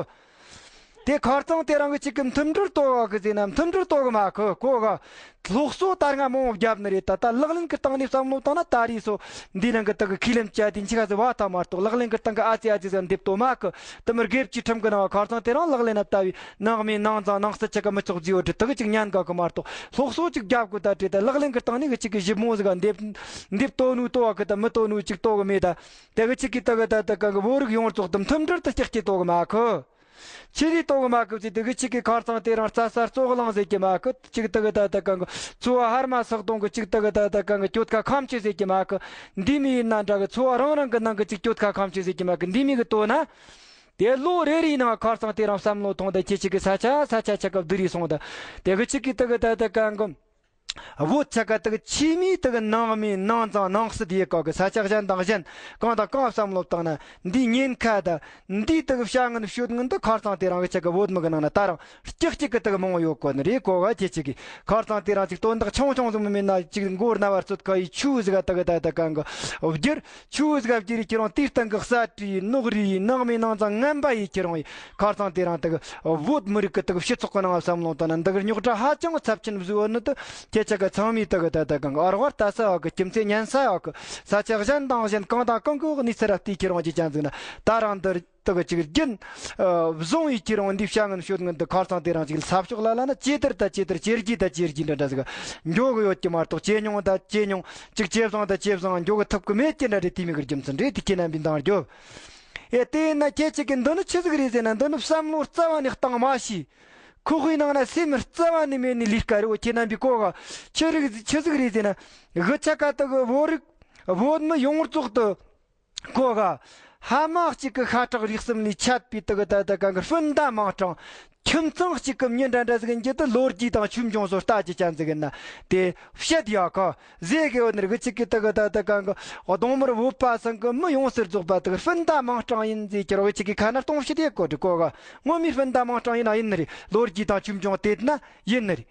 དེ་ཁར་ཚང་དེ་རང་གི་གཅིག་གི་མཐུན་སྒྲིལ་གཏོར་བ་གི་ཟེར་ན་མཐུན་སྒྲིལ་གཏོར་གི་མ་ཁོ་གོ་ག་སློབ་གསོ་ད་སྔ་མང་བོ་བརྒྱབ་ནི་རེད། ད་ལག་ལེན་གི་སྟེང་ནས་བསམ་བློ་བཏང་ན་ད་རེས་སོ་འདི་ནང་གི་དག་གི་ཁས་ལེན་བྱ་དེ་འཆི་ཁ་ཟེར་བ་ད་མ་གཏོགས་ལག་ལེན་གི་སྟེང་གི་ཨ་ཙི་ཨ་ཙི་ཟེར་འདེབས་ཏོ་མ་ཁོ་དེ་མི་དགེ་བཅུའི་ཁྲིམས་གི་ནང་ཁར་ཚང་དེ་རང་ལག་ལེན་ན་ལྟ་བའི། ནང་མི་ནང་ཚང་ནང་སྲིད་ཆ་ག་མི་ཚོགས་རྫི་ཡོད་དྲི་དག་ཅིག་ཉན་ག་གི་མ་གཏོགས་སློབ་གསོ་ཅིག་རྒྱབ་གི་ད་བྲིས་ད་ལག་ལེན་གི་སྟེང་ནས་གི་ཅིག་གི་ཞིབ་མོ་ཟིག་ག་འདེབས་འདེབས་ཏོ་ནུ་ཏོ་བ་གི་ད་མི་ཏོ་ནུ་ཅིག་ཏོ་གི་མེད་ད། དེ་གི་ཅིག་གི་ད་གི་ད་ད་ག་གི་བོད་རིགས་ཡོངས་རྫོགས་དུ་མཐུན་སྒྲིལ་དུ་ལྕག་ཀྱི་ཏོ་གི་མ་ཁུ། ཆི་རི་ཏོ་གི་མ་ཁུ་ཟེར་དེ་གི་ཅིག་གི་ཁར་ཚང་དེ་རང་རྩ་ས་རྩོག་གླང་ཟེར་གི་མ་ཁུ། ཅིག་ད་གི་ད་ད་ག་གི་ཚོ་བ་ཧར་མ་སག་དོང་གི་ཅིག་ད་གི་ད་ད་ག་གི་གྱོད་ཁ་ཁམ་ཆེ་ཟེར་གི་མ་ཁུ། འདི་མི་ཡིན་ན་འདྲ་གི་ཚོ་བ་རང་རང་གི་ནང་གི་ཅིག་གྱོད་ཁ་ཁམ་ཆེ་ཟེར་གི་མ་ཁུ། འདི་མི་གི་ཏོ་ན། དེ་ལོ་རེ་རེའི་ནང་ཁར་ཚང་དེ་རང་བསམ་བློ་ཐོངས་ཏེ་ཁྱེད་ཅིག་གི་ས་ཆ་ས་ཆ་ཆ་སྐབས་བསྡུ་རེས་སོང་ད། དེ་གི་ཅིག་གི་ད་གི་ད་ད་གང་གི་བོད་ཆ་ག་ད་གི་ཆི་མི་ད་གི་ནང་མི་ནང་ཚང་ནང་སྲིད་ཡེ་ག་གི་ས་ཆ་གཞན་དང་གཞན་གང་དང་གང་བསམ་བློ་བཏང་ན་འདི་ཉེན་ཁ་ད་འདི་ད་གི་བྱ་ངན་སྤྱོད་ངན་ད་ཁར་ཚང་དེ་རང་གི་ཆ་གི་བོད་མི་གི་ནང་ན་ད་རང་ཀྱག་ཀྱག་གི་ད་གི་མང་བོ་ཡོད་གོ་ནི་རེད་གོ་ག་ཁྱེད་ཅིག་གི་ཁར་ཚང་དེ་རང་ཅིག་དོན་དག་ཆུང་ཆུང་ཟིག་མི་མེད་ན་ཅིག་མགོ་རྣ་བར་ཚུད་ག་ཡི་ཆུ་ཟིག་ད་གི་ད་ད་གང་གི་བསྒྱུར། ཆུ་བོ་ཟིག་ག་བསྒྱུར་ཡི་ཁྱེད་རང་དེའི་སྟེང་གི་ས་དྲི་ནོག་རི་ནང་མི་ནང་ཚང་ངན་པ་ཡི་ཁྱེད་རང་ཡི་ཁར་ཚང་དེ་རང་དག་བོད་མི་རིགས་ཀྱི་དག་སྤྱི་ཚོགས་ཀྱི་ནང་བསམ་བློ་བཏང་ན་འདི་གི་རྙོག་དྲ་ཧ་ཅང་ཚབས་ཆེན་བཟོས་ཡོད་ནི་དུ་ཁྱེད་ཅག་གི་ཚང་མའི་དག་ད་ད་གང་གི་ཨ་རོག་ལྟ་ས་ཡོད་གི་རྒྱུ་མཚན་ཉན་ས་ཡོད་གི་ས་ཆ་གཞན་དང་གཞན་གང་དང་གང་གི་འོག་ནས་ཚུར་ར་བལྟས་ཁྱེད་རང་གི་ཅན་ཟིག་ན་ད་རང་འདི། དག་གི་ཅིག་རྒྱུན་བཟུང་ཡིས་ཁྱེད་རང་འདི་བྱ་ངན་ཤོད་ངན་དུ་ཁར་ཚང་དེ་རང་ཅིག་ལ་ས་ཕྱོགས་ལ་ལ་ན་ཇེ་དར་དང་ཇེ་དར་ཇེ་རྒྱས་དང་ཇེ་རྒྱས་འདྲ་འདྲ་ཟིག་འགྱོ་གི་ཡོད་ཀྱི་མ་གཏོགས། ཇེ་ཉུང་དང་ཇེ་ཉུང་ཅིག་ཇེ་བཟང་དང་ཇེ་བཟང་འགྱོ་གི་ཐུབ་གི་མེད་ཀྱི་འདྲ་རེད། དེ་མིག་གི་རྒྱུ་མཚན་རེད། དེ་ཁྱེད་རྣམ་པས་འདང་རྒྱོབ། ཨེ་དེ་ཡིན་ན་ཁྱེད་ཅིག་གི་འདི་ནི་ཆི་ཟིག་རེད་ཟེར་ན། འདི་ནི་བསམ་བློ་རྩ་བ་ནས་བཏང་མ་ཤེས། ཁོ་ཁོའི་ནང་ན་སེམས་རྩ་བ་ནས་མེད་ནི་ལས་ཀ་རེད། འོ་ཁྱེད་རྣམ་པས་གོ་ག་ཆི་རིག་ཆི་ཟིག་རེད་ཟེར་ན། གི་ཆ་ག་དག་གི་བོད་རིགས་བོད་མི་ཡོངས་རྫོགས་དུ་གོ་ག་ཕ་མ་གཅིག་གི་ཤ་ཁྲག་རིགས་གསུམ་ལས་ཆད་པའི་དག་གི་ད་ད་གང་གི་སྤུན་ཟླ་མིང་གྲངས། ཁྱིམ་ཚང་གཅིག་གི་མྱི་འདྲ་འདྲ་ཟིག་ཡིན་གྱི་དུ་ལོ་རྒྱུས་དང་ཆོས་འབྱུང་སོགས་ལྟ་ཅི་ཅན་ཟིག་ཡིན་ན། དེ་བཤད་ཡ་ཁ་ཟེ་གི་ཡོད་ནི་རེད། གི་ཅིག་གི་དག་གི་ད་ད་གང་གི་གདོང་དམར་བོད་པ་ཚང་གི་མི་ཡོངས་སུ་རྫོགས་པ་དག་སྤུན་ཟླ་མིང་གྲངས་ཡིན་ཟེ་ཁྱེར་བའི་ཅིག་གི་ཁ་ན་གཏོང་བྱེད་དེ་གོ་དྲི་གོ་ག་ངོ་མའི་སྤུན་ཟླ་མིང་གྲངས་ཡིན་ན་ཡིན་ནི་རེད། ལོ་རྒྱུས་དང་ཆོས་འབྱུང་བལྟས་ན་ཡིན་ནི་རེད།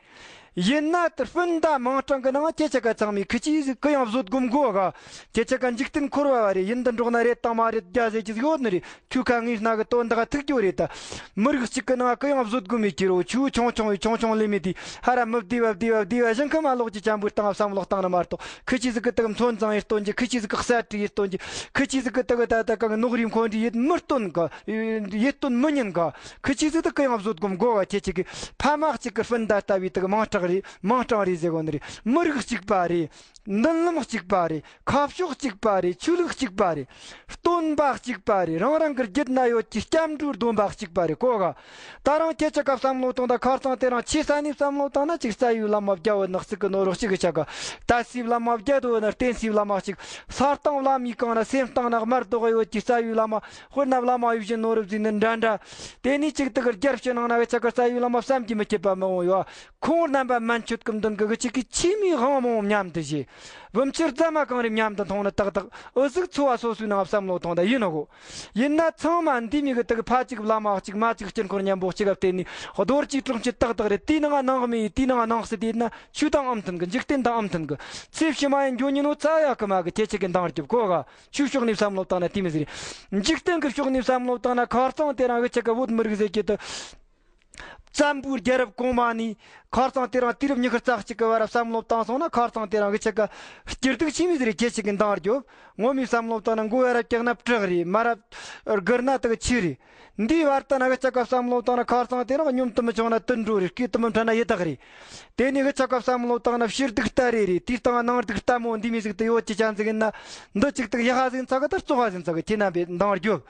ཡིན་ན་དེ་སྤུན་ཟླ་མིང་གྲངས་གི་ནང་ཁྱེད་ཆ་ག་ཚང་མས་ཁི་ཆི་ཟིག་གི་ཡང་བཟོད་སྒོམ་དགོ་ག་ཁྱེད་ཆ་ག་འཇིག་རྟེན་འཁོར་བ་བ་རེད། ཡིན་འདི་འགྲོགས་ན་རེད་དང་མ་རེད་རྒྱ་ཟེ་ཅི་ཟིག་ཡོད་ནི་རེད། ཁྱོད་ཁ་ངའི་སྣ་གི་དོན་དག་ཐུག་རྒྱུ་རེད་ད། མི་རིགས་གཅིག་གི་ནང་གི་ཡང་བཟོད་སྒོམ་མེད་ཀྱི་རོ། ཆུ་ཆུང་ཆུང་བའི་ཆུང་ཆུང་ལས་མེད་དེ་ཧ་ར་མི་བདེ་བ་བདེ་བ་བདེ་བ་ཞིང་ཁ་མ་ལོག་ཅི་ཅམ་བུར་བཏང་བསམ་བློ་བཏང་ན་མ་གཏོགས། ཁི་ཆི་ཟིག་གི་དག་མཚོན་བཟང་ཡིད་སྟོན་གྱི། ཁི་ཆི་ཟིག་གི་གསར་བྲིས་ཡིད་སྟོན་གྱི། ཁི་ཆི་ཟིག་གི་དག་ད་ད་གང་ནོག་རིམ་འཁོན་འདྲི་ཡིད་མི་སྟོན་ག་ཡིད་སྟོན་མི་ཉན་ག་ཁི་ཆི་ཟིག་དག་གི་ཡང་བཟོད་སྒོམ་དགོ་བ། ཁྱེད་ཆི་གི་ཕ་མ་གཅིག་གི་སྤུན་ཟླ་ལྟ་བུའི་དག་མིང་གྲགས་རེད། མིང་གྲངས་རེད་ཟེར་གོ་ནི་རེད། མི་རིགས་གཅིག་པ་རེད། མདུན་ལམ་གཅིག་པ་རེད། ཁ་ཕྱོགས་གཅིག་པ་རེད། ཆོས་ལུགས་གཅིག་པ་རེད། སྟོན་པ་གཅིག་པ་རེད། རང་རང་གི་རྒྱུད་ན་ཡོད་ཀྱི་སྐྱབས་འགྲོའི་སྡོམ་པ་གཅིག་པ་རེད་གོ་ག་ད་རང་ཁྱེད་ཆ་ག་བསམ་བློ་གཏོང་ད་ཁར་ཚང་དེ་རང་ཆེ་ས་ནས་བསམ་བློ་བཏང་ན་ཅིག་རྩ་བའི་བླ་མ་བརྒྱ་བོ་ནག་ཚིག་གི་ནོར་བ་གཅིག་གི་ཆ་ག་ད་སྲིད་བླ་མ་བརྒྱ་དོ་ན་བསྟན་སྲིད་བླ་མ་གཅིག་ས་སྟེང་བླ་མའི་གང་ན་སེམས་སྟེང་ན་དམར་རྡོག་ཡོད་ཀྱི་རྩ་བའི་བླ་མ། དཔེར་ན་བླ་མ་ཡིད་བཞིན་ནོར་བུ་ཟིན་ནི་འདྲ་འདྲ། དེ་ནས་ཅིག་དག་རྒྱལ་ཕྱི་ནང་ན་གི་ཆ་ག་རྩ་བའི་བླ་མ་བསམ་གྱིས་མི་ཁྱབ་པ་མང་བོ་ཡོད། ཁོང་རྣམ་པ་མན་ཆོད་ཀུན་འདུན་གི་གི་ཅིག་གི་ཆེས་མོའི་དབང་མང་མཉམ་དུ་བཞེས། བུམ་ཆུར་རྫ་མ་གང་རེ་མཉམ་དུ་མཐོང་ནི་ཏག་ཏག་འུ་ཟིག་འཚོ་བ་སོ་སོའི་ནང་བསམ་བློ་ཐོང་ད་ཡིན་ནོ་གོ། ཡིན་ན་ཚང་མ་འདི་མི་གི་དག་ཕ་གཅིག་བླ་མ་གཅིག་མ་གཅིག་སྤྱི་འཁོར་མཉམ་པོ་གཅིག་ག་བརྟེན་ནས་རྡོ་རྗེ་གྲོང་ཁྱེར་ཏག་ཏག་རེད། དེའི་ནང་ནང་མི་ཡི་དེའི་ནང་ནང་སྲིད་དེ་ན་ཆོས་དང་ཨ་མཐུན་གི། འཇིག་རྟེན་དང་ཨ་མཐུན་གི། ཚེ་ཕྱི་མ་ཡི་འགྱོ་ཉིན་ནོ་ཚ་ཡ་གི་མ་གི་ཁྱེད་ཆ་གི་འདང་རྒྱབ་གོ་ག་ཆོས་ཕྱོགས་ནས་བསམ་བློ་བཏང་ན་དེ་མི་ཟེར། འཇིག་རྟེན་གྱི་ཕྱོགས་ནས་བསམ་བློ་བཏང་ན་ཁར་ཚང་དེ་རང་གི་ཆ་ག་བོད་མི་རིགས་ཟེར་གྱི་དུ། བཙན་པོའི་རྒྱལ་རབས་གོང་མ་ནས་ཁར་ཚང་དེ་རང་དུས་རབས་ཉི་ཤུ་རྩ་གཅིག་གི་བར་བསམ་བློ་བཏང་སོང་ན་ཁར་ཚང་དེ་རང་གི་ཆ་ག་སྐྱིད་སྡུག་ཆེ་མི་ཟེར་ཁྱེད་ཆ་གི་འདང་རྒྱོབ། ངོ་མའི་བསམ་བློ་བཏང་ན་མགོ་ཡ་རབས་བཀྱག་ན་བྲག་རེད། མ་རབས་སྒུར་ན་དག་ཆུ་རེད། འདིའི་བར་དུ་ན་གི་ཆ་ག་བསམ་བློ་བཏང་ན་ཁར་ཚང་དེ་རང་སྙོམས་དུ་མི་ཆུང་ན་དུད་འགྲོ་རེད། སྐེད་དུ་མི་འཕྲད་ན་ཡི་དྭགས་རེད། དེ་ནས་གི་ཆ་ག་བསམ་བློ་བཏང་ན་ཕྱི་སྡུག་ལྟ་རེ་རེད། དེའི་སྟེང་ནང་སྡུག་ལྟ་མོ་འདི་མི་ཟིག་ཏུ་ཡོད་ཅི་ཅན་ཟིག་ཡིན་ན། འདི་ཅིག་ཏུ་ཡག་ཟིན་ཚ་གི་ད་བཙོག་ཟིན་ཚ་གི་ཁྱེད་རྣམ་པས་འདང་རྒྱོབ།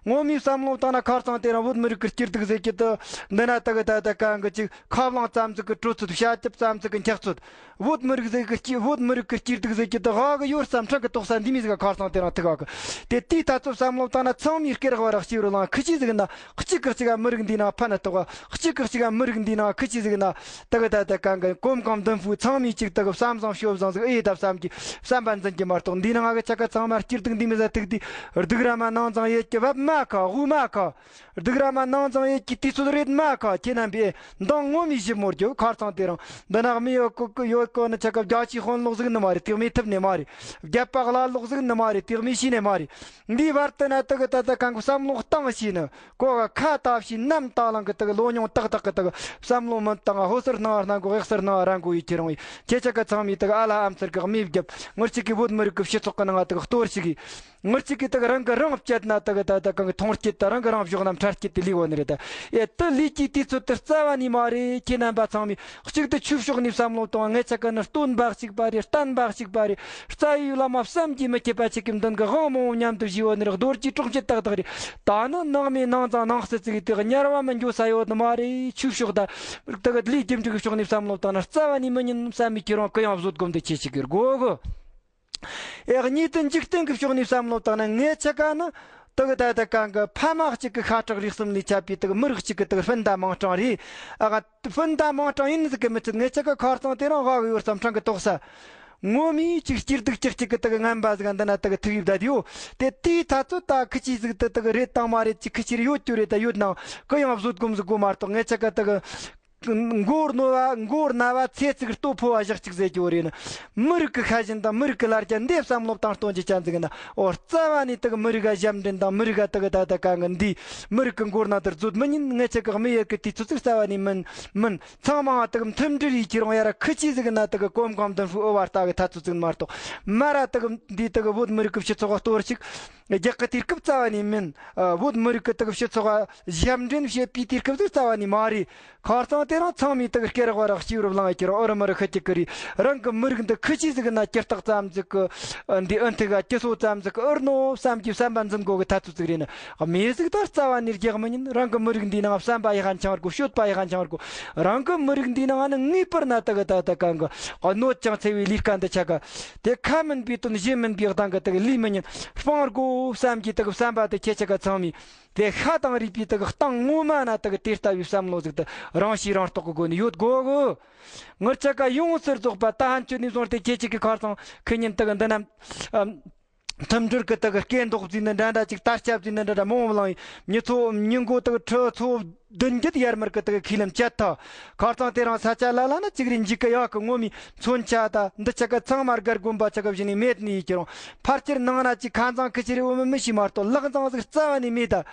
ངོ་མའི་བསམ་བློ་བཏང་ན་ཁར་ཚང་དེ་རང་བོད་མི་རིགས་ཀྱི་སྐྱིད་སྡུག་ཟེར་གྱི་དུ། འདི་ན་ད་གི་ད་ད་གང་གི་ཅིག་ཁ་རླངས་ཙམ་ཟིག་གི་དྲོད་ཚོད། བྱ་སྐྱིབས་ཙམ་ཟིག་གི་འཁྱག་ཚོད། བོད་མི་རིགས་ཟིག་གི་སྐྱིད། བོད་མི་རིགས་ཀྱི་སྐྱིད་སྡུག་ཟེར་གྱི་དུ་ཧ་གི་ཡོད་བསམ་ཕྲག་གི་དོག་ས་འདི་མི་ཟིག་ག་ཁར་ཚང་དེ་རང་ཐུག་ག་གི། དེ་དེའི་ཐ་ཚོད་བསམ་བློ་བཏང་ན་ཚང་མའི་སྐེ་རག་བ་རག་ཤེས་རུ་ལང་ཁི་ཆི་ཟིག་ན། གཅིག་གི་གཅིག་ག་མི་རིགས་འདི་ན་ཕན་ཐོགས་ག་གཅིག་གི་གཅིག་ག་མི་རིགས་འདི་ན་ཁི་ཆི་ཟིག་ན། ད་གི་ད་ད་གང་གི་གོམ་གང་མདུན་ཕུག་ཚང་མའི་གཅིག་ད་གི་བསམ་བཟང་ཤོབ་བཟང་ཟིག་ཨེ་ད་བསམ་གྱི་བསམ་པ་འཛིན་གྱི་མ་གཏོགས། འདི་ན་ང་གི་ཆ་ག་ཚང་མ་སྐྱིད་སྡུག་འདི་མི་ཟ་ཐུག་དུས་སྡུག་ར་མ་ནང་ཚང་ཡེད་ཀྱི་བབ་མ་ཁ་དབུ་མ་ཁ། སྡུག་ར་མ་ནང་ཚང་ཡེད་ཀྱི་དུས་ཚོད་རེད་མ་ཁ། ཁྱེད་རྣམ་པས་འདང་ངོ་མའི་ཞིབ་མོ་རྒྱོབ། ཁར་ཚང་དེ་རང་འདི་ན་མི་ཡོད་གོ་ཡོད་གོ་ནི་ཆ་ག་རྒྱ་ཆེའི་དཔོན་སློབ་ཟིག་ནི་མ་རེད། དེག་མི་ཐུབ་ནི་མ་རེད། རྒྱབ་པ་བླ་སློབ་ཟིག་ནི་མ་རེད། དེག་མི་ཤེས་ནི་མ་རེད། འདིའི་བར་དུ་ན་ད་གི་ད་ད་གང་གི་བསམ་བློ་བཏང་ཤེས་ནི། གོ་ག་ཁ་བཏབ་ཤེས་ནམ་ད་ལང་གི་ད་གི་ལོ་ཉུང་ཏག་ཏག་གི་ད་གི་བསམ་བློ་མི་བཏང་། ཧོ་སར་སྣང་སྣང་གོ་ཧེག་སར་སྣང་རང་གོ་ཡི་ཁྱེད་རང་ཡི་ཁྱེད་ཆ་ག་ཚང་མའི་ད་གི་ཨ་ལ་ཨམ་སར་གི་མི་རྒྱབ། ངར་ཅིག་གི་བོད་མི་རིགས་གི་སྤྱི་ཚོགས་གི་ནང་ད་གི་གཏོར་ཞིག་གི། ངར་ཅིག་གི་ད་གི་རང་གི་རང་བཅད་ན་ད་གི་ད་ད་གང་གི་མཐོང་སྐྱེད་ད་རང་གི་རང་བཞག་ན་ཕྲ་སྐྱེད་དེ་ལི་བོ་ནི་རེད་ད། ཨེ་ད་ལི་ཀྱི་དུས་ཚོད་དེ་རྩ་བ་ནས་མ་རེད། ཁྱེད་རྣམ་པ་ཚང་མས་གཅིག་ཏུ་ཆོས་ཕྱོགས་ནས་བསམ་བློ་གཏོང་བ། ངེད་ཆ་ག་ནི་སྟོན་པ་གཅིག་པ་རེད། བསྟན་པ་གཅིག་པ་རེད། རྩ་བའི་བླ་མ་བསམ་གྱིས་མི་ཁྱབ་པ་ཅིག་གི་མདུན་གི་དབང་མང་མཉམ་དུ་བཞེས་བ་ནི་རེད། རྡོ་རྗེ་གྲོང་ཁྱེར་ཏག་ཏག་རེད། ད་ནི་ནང་མི་ནང་ཚང་ནང་སྲིད་ཅིག་དེ་དམྱལ་བ་མི་འགྱོ་ས་ཡོད་ནི་མ་རེད། ཆོས་ཕྱོགས་ད་ད་གི་ལས་རྒྱུ་འབྲས་ཀྱི་ཕྱོགས་ནས་བསམ་བློ་བཏང་ན་རྩ་བ་ནས་མི་ཉན་བསམ་མི་ཁྱེད་རང་གུ་ཡངས་བཟོད་སྒོམ་དུ་ཁྱེད་ཅིག་གི་དགོས་གི། ཨེ་གཉིས་དུ་འཇིག་རྟེན་གྱི་ཕྱོགས་ནས་བསམ་བློ་བཏང་ན་ངེད་ཆ་ག་ནི་དག་ད་ད་གང་གི་ཕ་མ་གཅིག་གི་ཤ་ཁྲག་རིགས་གསུམ་ལས་ཆད་པའི་དག་མི་རིགས་གཅིག་གི་དག་སྤུན་ཟླ་མིང་གྲངས་རེད། ཨ་ག་སྤུན་ཟླ་མིང་གྲངས་ཡིན་ཟིག་གི་མི་ཚད་ངེད་ཆ་ག་ཁར་ཚང་དེ་རང་ཧ་གི་ཡོད་བསམ་ཕྲང་གི་དོག་ས། ངོ་མའི་ཅིག་སྐྱིད་སྡུག་ཅིག་ཅིག་གི་དག་ངན་པ་ཟིག་འདི་ན་དག་ཐུག་ཡིབ་ད་དེའོ། དེ་དེའི་ཐ་ཚོད་ད་ཁི་ཆི་ཟིག་དུ་དག་རེད་དང་མ་རེད་ཅིག་ཁི་ཆི་རེ་ཡོད་རྒྱུ་རེད་ད་ཡོད་ནང་གུ་ཡངས་བཟོད་སྒོམ་ཟིག་དགོས་མ་གཏོགས་ངེད་ཆ་ག་དག་མགོ་རྣོ་བ་མགོ་ན་བ་ཚེ་གཅིག་ལྟོ་ཕོ་བ་ཞག་གཅིག་ཟེར་རྒྱུ་རེད་ན། མི་རིགས་ཀྱི་ཤ་ཞེན་དང་མི་རིགས་ཀྱི་ལ་རྒྱ་འདི་བསམ་བློ་བཏང་སྟོན་གྱི་ཅན་ཟིག་ན། འོ་རྩ་བ་ནས་དག་མི་རིགས་ག་ཞབས་འདྲེན་དང་མི་རིགས་ག་དག་ད་ད་ག་ངི་འདི་མི་རིགས་ཀྱི་མགོ་ན་དར་རྫོད་མི་ཉན། ངེད་ཆ་གི་མི་ཡར་གི་དུས་ཚོད་ཚིག་རྩ་བ་ནས་མིན་མིན། ཚང་མ་དག་མཐུན་སྒྲིལ་ཡིས་ཁྱེད་རང་ཡ་ར་ཁི་ཆི་ཟིག་ན་དག་གོམ་གང་མདུན་ཧྥུ་ཨོ་བར་ལྟ་གི་ཐ་ཚོད་ཚིག་མ་གཏོགས་མ་ར་དག་འདི་དག་བོད་མི་རིགས་ཀྱི་སྤྱི་ཚོགས་གཏོར་ཞིག་རྒྱག་གི་དུས་སྐབས་རྩ་བ་ནས་མིན། ཨ། བོད་མི་རིགས་ཀྱི་དག་སྤྱི་ཚོགས་ཞབས་འདྲེན་བྱེད་པའི་དུས་སྐབས་ཟིག་རྩ་བ་ནས་མ་རེད། ཁ་རྩང་དེ་རིང་ཚང་མས་དག་སྐེ་རགས་བ་རགས་སྐྱིད་རུ་བླངས་ཡ་ཁྱེད་རང་ཨུ་རུ་མི་རིགས་ཁི་ཅིག་གི་རེད། རང་གི་མི་རིགས་འདི་ཁི་ཆི་ཟིག་ན་སྐྱི་སྟག་ཙམ་ཟིག་གི་འདི་ཨུ་ཐུག་ག་སྐྱི་སོ་ཙམ་ཟིག་གི་ཨུར་ནོ་བསམ་གྱི་བསམ་པ་འཛིན་དགོ་གི་ཐ་ཚོད་ཟིག་རེད་ན། མེ་ཟིག་ད་རྩ་བ་ནས་རྒྱག་མི་ཉན། རང་གི་མི་རིགས་འདིའི་ནང་བསམ་པ་ཡི་ཧན་ཆང་བར་གོ། སྤྱོད་པ་ཡི་ཧན་ཆང་བར་གོ། རང་གི་མི་རིགས་འདིའི་ནང་ནི་ངེས་པར་ན་དག་ད་ད་གང་གི་གནོད་ཅིང་འཚེ་བའི་ལས་ཀ་འདི་ཆ་ག་དེ་ཁ་མིན་པའི་དོན་གཞན་མིན་པའི་གདངས་གི་དག་ལས་མི་ཉན་སྤང་དགོ་བསམ་གྱི་དག་བསམ་པ་དེ་ཁྱེད་ཆ་ག་ཚང་མས། དེ་ཤ་དང་རུས་པའི་དག་གཏིང་ངོ་མ་ན་དག་དེ་ལྟ་བུའི་བསམ་བློ་ཟིག་དེ་རང་ཤེས་རང་རྟོགས་ཀྱི་སྒོ་ནས་ཡོད་དགོ་གི། ངར་ཆ་ག་ཡོངས་སུ་རྫོགས་པ་ད་ཧན་ཆོད་ནས་བཟུང་སྟེ་ཁྱེད་ཅིག་གི་ཁར་སང་ཁི་ཉིན་དག་འདི་ན། ཨམ། མཐུན་སྒྲིལ་གི་དག་སྐད་འདོགས་བརྫིས་ནི་འདྲ་འདྲ་ཅིག་དར་ཆ་བརྫིས་ནི་འདྲ་འདྲ་མང་བོ་བླངས་ཡིན། མྱི་ཚོ་མྱི་མགོ་དག་ཁྲི་ཚོ་བདུན་བརྒྱད་ཡར་མར་གི་དག་ཁས་ལེན་བཅད་ཐལ། ཁར་སང་དེ་རིང་ས་ཆ་ལ་ལ་ན་ཅིག་རེ་འཇིག་གི་ཡག་གི་ངོ་མའི་མཚོན་ཆ་ད་འདི་ཆ་ག་ཚང་མ་སྒར་དགོན་པ་ཆ་ག་བཞིན་ནས་མེད་ནི་ཡིན་ཀྱི་རུང་། ཕལ་ཆེར་ནང་ན་ཅིག་ཁ་མཚང་ཁི་ཆི་རེ་འོ་མི་མི་ཤེས་མ་གཏོགས་ལག་མཚང་ཟིག་རྩ་བ་ནས་མེད་ད།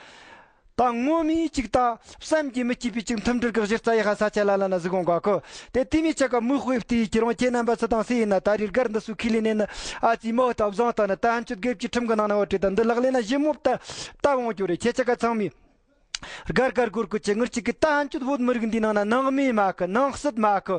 ད་ངོ་མའི་ཅིག་ད་བསམ་གྱིས་མི་ཁྱབ་པའི་ཅིག་མཐུན་སྒྲིལ་གྱི་གཞི་རྩ་ཡི་ཧ་ས་ཆ་ལ་ལ་ན་གཟིགས་འོང་ག་ཁོ། དེ་དེ་མི་ཆ་ག་མིག་དཔེ་བལྟས་ཀྱི་རང་ཁྱེད་རྣམ་པ་ཚོ་དང་སུ་ཡིན་ན་ད་རེས་སྒར་འདི་སུ་ཁས་ལེན་ནས་ན་ཨ་ཙི་མོ་ད་བཟང་ད་ན་ད་ཨན་ཆུ་དགེ་བཅུ་ཁྲིམས་གི་ནང་ན་འོ་བྲིས་ད་འདི་ལག་ལེན་ན་ཞིབ་མོ་ད་ད་འོང་རྒྱུ་རེད། ཁྱེད་ཆ་ག་ཚང་མས་སྒར་སྒར་སྒོར་གོ་ཆེ་ངར་ཅིག་གི་ད་ཨན་ཆུ་བོད་མི་རིགས་འདི་ནང་ན་ནང་མི་མ་ཁི་ནང་སྲིད་མ་ཁི།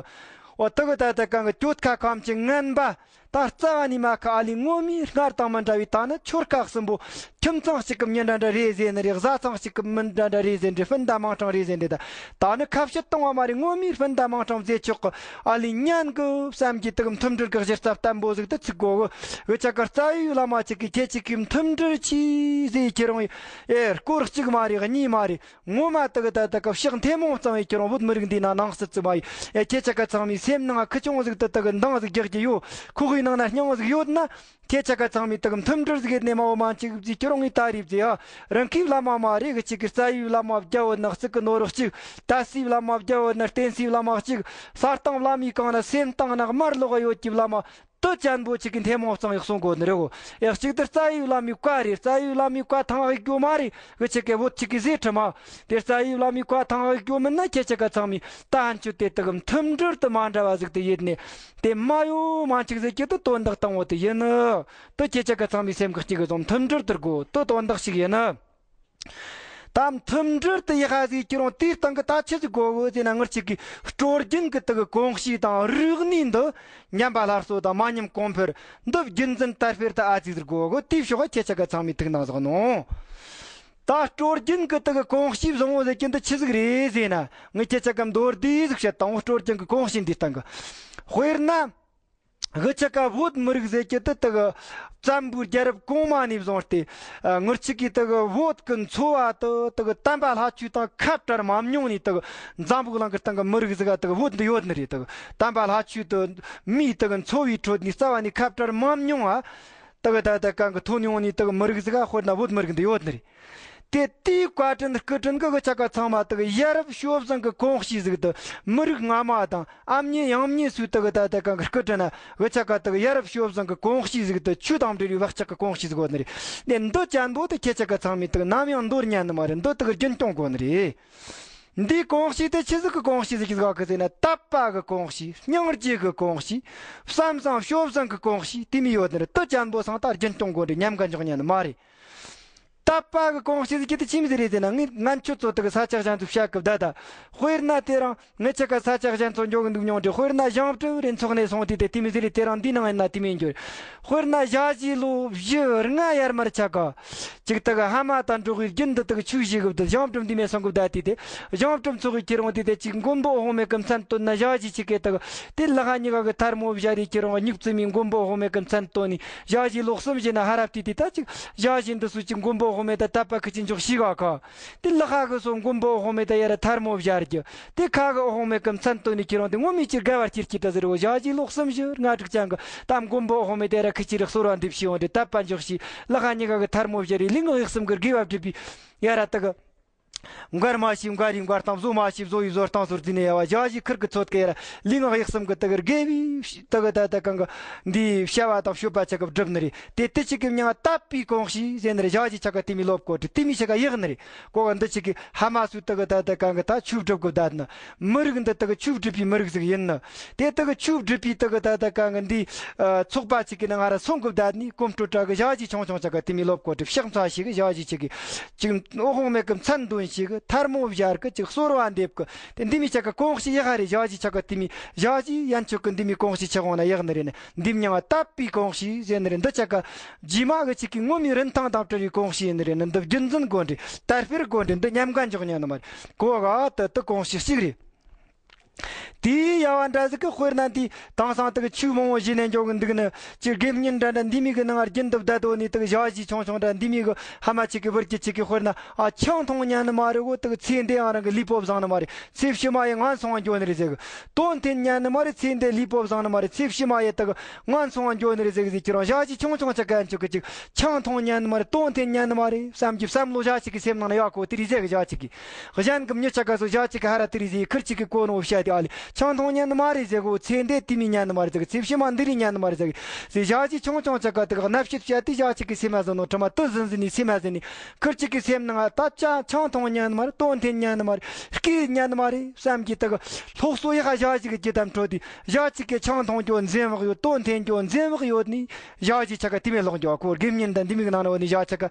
འོ་དག་ད་ད་གང་གི་གྱོད་ཁ་ཁམ་ཆེ་ངན་པ། ད་རྩ་བ་ནས་མ་ཁ་ཨ་ལི་ངོ་མའི་སྔར་དང་མི་འདྲ་བའི་ད་ནི་ཆོལ་ཁ་གསུམ་པོ་ཁྱིམ་ཚང་གཅིག་གི་མྱི་འདྲ་འདྲ་རེད་ཟེར་ནི་རེད། བཟའ་ཚང་གཅིག་གི་མི་འདྲ་འདྲ་རེད་ཟེར་འདྲ་སྤུན་ཟླ་མིང་གྲངས་རེད་ཟེར་འདྲ་ད་ད་ནི་ཁ་བཤད་གཏོང་བ་མ་རེད། ངོ་མའི་སྤུན་ཟླ་མིང་གྲངས་བཟོས་ཆོག་གི་ཨ་ལི་ཉན་གི་བསམ་གྱི་དག་མཐུན་སྒྲིལ་གི་གཞི་རྩ་བརྟན་པོ་ཟིག་ཏུ་ཚུགས་དགོ་གི། འུ་ཅག་གི་རྩ་བའི་བླ་མ་གཅིག་གིས་ཁྱེད་གཅིག་གིས་མཐུན་སྒྲིལ་གྱིས་ཟེར་ཁྱེད་རང་ཨེ་སྐོར་གཅིག་མ་རེད་གཉིས་མ་རེད། ངོ་མ་དག་ད་དག་གི་ཕྱག་མཐེ་མོ་གཙང་བའི་ཁྱེད་རང་བོད་མི་རིགས་འདིའི་ནང་ནང་སྲིད་ཙི་མ་ཡིན། ཨེ་ཁྱེད་ཅག་གི་ཚང་མའི་སེམས་ནང་ཁུ་ཆུང་ཟིག་ཏུ་དག་གི་འདང་ཟིག་རྒྱག་གི་ཡོད། ཁོག་གི་ནང་ན་སྙིང་ཟིག་ཡོད་ན། ཁྱེད་ཅག་གི་ཚང་མའི་དག་མཐུན་སྒྲིལ་ཟིག་ནས་མ་འོ་མ་ཅིག་ཟིག་ཁྱེད་རང་ངའི་ད་རེས་ཟིག་ཨ། རང་གི་བླ་མ་མ་རེད་གི་ཅིག་གི་རྩ་བའི་བླ་མ་བརྒྱ་བོ་ན་གཙུག་གི་ནོར་གཅིག་ད་སྲིད་བླ་མ་བརྒྱ་བོ་ན་བསྟན་སྲིད་བླ་མ་གཅིག་ས་སྟེང་བླ་མའི་གང་ན་སེམས་སྟེང་ན་དམར་ལོག་ཡོད་ཀྱི་བླ་མ། དུ་ཅན་པོ་ཅིག་གི་མཐེ་མོ་གཙང་ཡག་སོང་དགོ་ནི་རེད་གོ། ཡག་ཅིག་དེ་རྩ་བའི་བླ་མའི་བཀའ་རེད། རྩ་བའི་བླ་མའི་བཀའ་ཐང་ཧིག་རྒྱུ་མ་རེད། གི་ཅིག་གི་བོད་ཅིག་གི་ཟེ་ཁྲི་མ། དེ་རྩ་བའི་བླ་མའི་བཀའ་ཐང་ཧིག་རྒྱུ་མིན་ན་ཁྱེད་ཅག་ག་ཚང་མའི་ད་ཧན་ཆུ་དེ་དག་མཐུན་སྒྲིལ་དུ་མ་འདྲ་བ་ཟིག་ཏུ་ཡེད་ནས། དེ་མ་ཡོ་མ་ཅིག་ཟེར་གྱི་དུ་དོན་དག་དང་བོ་དུ་ཡིན་ནི། དུ་ཁྱེད་ཅག་ག་ཚང་མའི་སེམས་ཁ་གཅིག་གི་ཚོང་མཐུན་སྒྲིལ་དུ་དགོ་དུ་དོན་དག་ཞིག་ཡིན་ནི། ད་མཐུན་སྒྲིལ་དུ་ཡི་ཧ་ཟིག་ཀྱི་རུང་དེའི་སྟེང་གི་ད་ཆི་ཟིག་གོ་གི་ཟེར་ན། ངར་ཅིག་གི་སྲོལ་རྒྱུན་གི་དག་གོམས་གཤིས་དང་རིག་གནས་འདི་ཉམས་པ་སླར་གསོ་དང་མ་ཉམས་གོང་འཕེལ་འདི་རྒྱུན་འཛིན་དར་སྤེལ་དུ་ཨ་ཙིག་ཟིག་གོ་གི། དེའི་ཕྱོགས་ཁྱེད་ཅག་ག་ཚང་མས་ཐུགས་སྣང་ཟིག་གནོང་། ད་སྲོལ་རྒྱུན་གི་དག་གོམས་གཤིས་བཟང་བོ་ཟེར་གྱི་འདི་ཆི་ཟིག་རེད་ཟེར་ན། ངས་ཁྱེད་ཅག་ག་མདོར་བསྡུས་ཟིག་བཤད་དང་། སྲོལ་རྒྱུན་གི་གོམས་གཤིས་འདིའི་སྟེང་གི་དཔེར་ན། གི་ཆ་ག་བོད་མི་རིགས་ཟེར་གྱི་དེ་དག་བཙན་པོའི་རྒྱལ་རབས་གོང་མ་ནས་བཟུང་སྟེ། ངར་ཆིག་གིས་དག་བོད་ཀྱི་འཚོ་བ་དུ་དག་དམ་པ་ལྷ་ཆོས་དང་ཁ་བྲལ་མ་མྱོང་ནས། དག་འཛམ་བུ་གླིང་གི་སྟེང་གི་མི་རིགས་ཟིག་ག་དག་བོད་འདི་ཡོད་ནི་རེད། དག་དམ་པ་ལྷ་ཆོས་དུ་མིའི་དག་འཚོ་བའི་ཁྲོད་ནས་རྩ་བ་ནས་ཁ་བྲལ་མ་མྱོང་ང་། དག་ད་ད་གང་གི་ཐོན་ཡོང་ནས་དག་མི་རིགས་ཟིག་ག་དཔེར་ན་བོད་མི་རིགས་འདི་ཡོད་ནི་རེད། དེ་དེའི་བཀའ་དྲིན་སྐུ་དྲིན་གི་གི་ཆ་ག་ཚང་མ་དག་ཡ་རབས་སྤྱོད་བཟང་གི་གོམས་གཤིས་ཟིག་དུ་མི་རིགས་སྔ་མ་དང་ཨ་མྱེས་ཡང་མྱེས་སུ་དག་ད་ད་གང་གི་སྐུ་དྲིན་ན་གི་ཆ་ག་དག་ཡ་རབས་སྤྱོད་བཟང་གི་གོམས་གཤིས་ཟིག་དུ་ཆོས་དང་འབྲེལ་བའི་བག་ཆགས་གི་གོམས་གཤིས་ཟིག་ཡོད་ནི་རེད། དེ་འདི་ཅན་པོ་དུ་ཁྱེད་ཆ་ག་ཚང་མས་དག་ནམ་ཡང་འདོར་ཉན་ནི་མ་རེད། འདི་དག་རྒྱུན་སྐྱོང་དགོ་ནི་རེད། འདིའི་གོམས་གཤིས་དེ་ཆི་ཟིག་གི་གོམས་གཤིས་ཟིག་གི་ཟིག་གི་ཟེར་ན། དད་པ་གི་གོམས་གཤིས། སྙིང་རྗེ་གི་གོམས་གཤིས། བསམ་བཟང་སྤྱོད་བཟང་གི་གོམས་གཤིས་དེ་མི་ཡོད་ནི་རེད། དུ་ཅན་པོ་སང་ད་རྒྱུན་སྐྱོང་དགོ་ནི་རེད། ཉམས་ག་འཇོག་ཉན་ནི་མ་རེད། དད་པ་གི་གོམས་གཤིས་ཟིག་གི་དེ་ཆི་མི་ཟིག་རེད་ཟེར་ན། ངས་ང་ཁྱོད་ཚོ་དག་ས་ཆ་གཞན་ཚོ་བཤད་གི་བསྡད་ད། དཔེར་ན་དེ་རིང་ངེད་ཆ་ག་ས་ཆ་གཞན་ཚོ་འཇོག་གི་འདུག་མྱོང་དྲི། དཔེར་ན་ཞང་ཀྲུའུ་རེ་ཚོགས་ནས་སོང་དུས་དེ་དེ་མི་ཟིག་རེད། དེ་རིང་འདི་ནང་ཡིན་ན་དེ་མི་འགྱུར། དཔེར་ན་ཞ་ཞི་ལོ་བཞི་ལྔ་ཡར་མར་ཆ་ག་ཅིག་དག་ཕ་མ་དང་འགྲོགས་གི་རྒྱུན་དུ་དག་ཆོས་བྱེད་གི་བསྡད། ཞང་ཀྲུའུ་འདི་མེད་སོང་གི་བསྡད་དུས་དེ། ཞང་ཀྲུའུ་ཚོགས་གི་ཁྱེད་རང་དེ་དེ་ཅིག་མགོན་པོ་འོག་མའི་གི་མཚན་བཏོན་ན་ཞ་ཞི་ཆི་གེ་དག་དེ་ལ་ཁ་གཉིས་ཀ་གི་ཐལ་མོ་བཞར་རེ་ཁྱེད་རང་སྨྱུག་རྩེ་མའི་མགོན་པོ་འོག་མའི་གི་མཚན་བཏོན་ནས་ཞ་ཞི་ལོ་གསུམ་བཞི་ན་ཧ་ར་བལྟས་དེ། ད་ཅིག་ཞ་ཞི་འདི་སུ་ཅིག་མགོན་པོ་འོག་མའི་ད་དད་པ་ཁི་ཅི་འཇོག་ཤི་ག་ཁ། དེ་ལ་ཁ་གི་སོ་མགོན་པོ་འོག་མའི་ད་ཡ་ར་ཐལ་མོ་བཞར་རྒྱུ། དེ་ཁ་གི་འོག་མའི་གི་མཚན་བཏོན་ནས་ཁྱེད་རང་དེ་ངོ་མའི་ཅིག་དགའ་བར་ཁྱེར་ཁྱེར་ད་ཟེར་བོ། ཞ་ཞི་ལོ་གསུམ་བཞི་ང་དྲུག་ཅན་གི་ད་མགོན་པོ་འོག་མའི་ད་ཡ་ར་ཁི་ཅི་རིག་གསོལ་བ་འདེབས་ཤི་འོང་དེ་དད་པ་འཇོག་ཤི། ལ་ཁ་གཉིས་ཀ་གི་ཐལ་མོ་བཞར་རེ་ལུས་ངག་ཡིད་གསུམ་གི་དགེ་བ་བསྒྲུབས་པའི་ཡ་ར་ད་གི། མགར་མ་ཤེས་མགར་ཡི་མགར་སྟངས། བཟོ་མ་ཤེས་བཟོ་ཡི་བཟོ་སྟངས་སོགས་བརྩིས་ནས་ཡ་བ་ཞ་ཞི་ཁུར་གི་ཚོད་ཀ་ཡ་ར་ལུས་ངག་ཡིད་གསུམ་གི་དེ་གི་དགེ་བའི་དེ་གི་ད་ད་གང་གི་འདིའི་བྱ་བ་དང་སྤྱོད་པ་ཆ་གི་བསྒྲུབས་ནི་རེད། དེ་དེ་ཆ་གི་མྱིང་ང་དད་པའི་གོང་བྱས་ཟེར་ནི་རེད། ཞ་ཞི་ཆ་ག་དེ་མོ་ལོབས་གོ་དྲི་དེ་མོ་ཆ་ག་ཡག་ནི་རེད། གོ་ག་འདི་ཆ་གི་ཧ་མ་སུ་དེ་གི་ད་ད་གང་གི་ད་ཆོས་སྒྲུབ་གི་བསྡད་ནི། མི་རིགས་འདི་དེ་གི་ཆོས་སྒྲུབ་པའི་མི་རིགས་ཟིག་ཡིན་ནི། དེ་དེ་གི་ཆོས་སྒྲུབ་པའི་དེ་གི་ད་ད་གང་གི་འདི་ཚོགས་པ་ཆ་གི་ནང་ང་ར་སོང་གི་བསྡད་ནི། གོམ་བགྲོད་གྲ་གི་ཞ་ཞི་ཆུང་ཆུང་ཆ་ག་དེ་མོ་ལོབས་གོ་དྲི་ཕྱག་འཚལ་ཞིག་གི་ཞ་ཞི་ཆ་གི་ཅིག་འོ་ཧོང་མེད་གི་མཚན་འདོན་ཞིག་གི་ཐལ་མོ་སྦྱར་གི་ཅིག་གསོལ་བ་འདེབས་གི། དེ་འདི་མོ་ཆ་ག་གོང་བྱས་ཡག་ཧ་རེད། ཞ་ཞི་ཆ་ག་དེ་མོ་ཞ་ཞི་ཡན་ཆོད་གི་འདི་མོ་གོང་བྱས་ཆ་གོང་ན་ཡག་ནི་རེད་ནི། འདི་མྱིང་ང་དད་པའི་གོང་བྱས་ཟེར་ནི་རེད། འདི་ཆ་ག་རྗེས་མ་གི་ཆ་གི་ངོ་མའི་རིན་ཐང་དང་བྲལ་བའི་གོང་བྱས་ཡིན་ནི་རེད་ནི། འདི་རྒྱུན་འཛིན་དགོས་ནི་རེད། དར་སྤེལ་དགོས་ནི་རེད། འདི་ཉམས་ག་འཇོག་ཉན་ནི་མ་རེད། གོ་ག་དེ་དེ་གོང་བྱས་གཅིག་རེད། དེའི་ཡ་བ་འདྲ་ཟིག་གི་དཔེར་ན་འདི་དེང་སང་དེ་གི་ཆོས་མང་བོ་བྱས་ནས་འཇོག་གི་འདུག་ནི། ཅིག་དགེ་བསྙེན་འདྲ་འདྲ་འདི་མོ་གི་ནང་རྒྱུན་དུ་བསྡད་དོ་ནི། དེ་གི་ཞ་ཞི་ཆུང་ཆུང་འདྲ་འདི་མོ་གི་ཧ་མ་ཆ་གི་བུར་གྱི་ཆ་གི་དཔེར་ན་ཨ་ཆང་འཐུང་ཉན་ནི་མ་རེད་གོ། དེ་གི་ཚེ་འདི་ཡང་རང་གི་ལུས་པོ་བཟང་ནི་མ་རེད། ཚེ་ཕྱི་མ་ཡི་ངན་སོང་ང་འགྱོ་ནི་རེད་ཟེར་གི། དོན་འཐེན་ཉན་ནི་མ་རེད། ཚེ་འདི་ལུས་པོ་བཟང་ནི་མ་རེད། ཚེ་ཕྱི་མ་ཡི་དེ་གི་ངན་སོང་ང་འགྱོ་ནི་རེད་ཟེར་གི་ཟེར། ཁྱེད་རང་ཞ་ཞི་ཆུང་ཆུང་ཆ་ག་ཡན་ཆོད་གི་ཅིག་ཆང་འཐུང་ཉན་ནི་མ་རེད། དོན་འཐེན་ཉན་ནི་མ་རེད་བསམ་གྱི་བསམ་བློ་ཞ་ཞི་གི་སེམས་ནང་ན་ཡོད་གོ། དེ་རེད་ཟེར་གི་ཞ་ཞི་གི། གཞན་གི་མྱི་ཆ་ག་སོ་ཞ་ཞི་གི་ཧ་ར་དེ་རེད་ཟེར། ཁུར་ཆ་གི་གོ་ནོ་བཤད་དེ་ཨ་ལི་ཆང་འཐུང་ཉན་ནི་མ་རེད་ཟེར་གོ། ཚེ་འདི་དེ་མོ་ཉན་ནི་མ་རེད་ཟེར་གི། ཚེ་ཕྱི་མ་འདི་རེད་ཉན་ནི་མ་རེད་ཟེར་གི་ཟེར། ཞ་ཞི་ཆུང་ཆུང་ཆ་ག་དེ་གི་རྣམ་ཤེས་བཤད་དེ་ཞ་ཞི་གི་སེམས་མ་ཟིན་ནོ། དྲི་མ་དེ་ཟིན་ཟིན་ནི་སེམས་མ་ཟིན་ནི། ཁུར་ཆ་གི་སེམས་ནང་ད་ཆང་ཆང་འཐུང་ཉན་ནི་མ་རེད། དོན་འཐེན་ཉན་ནི་མ་རེད། སྐད་ཉན་ནི་མ་རེད་བསམ་གྱི་དེ་གི་སློབ་གསོ་ཡག་ཞ་ཞི་གི་ཇི་ལྟར་འཕྲོད་དེ། ཞ་ཞི་གི་ཆང་འཐུང་རྒྱུ་འཛེམ་བག་ཡོད། དོན་འཐེན་རྒྱུ་འཛེམ་བག་ཡོད་ནི། ཞ་ཞི་ཆ་ག་དེ་མོ་ལོག་འགྱོ་གོ། དགེ་བསྙེན་དང་འདི་མོ་གི་ནང་ན་བོ་ནི་ཞ་ཞི་ཆ་ག་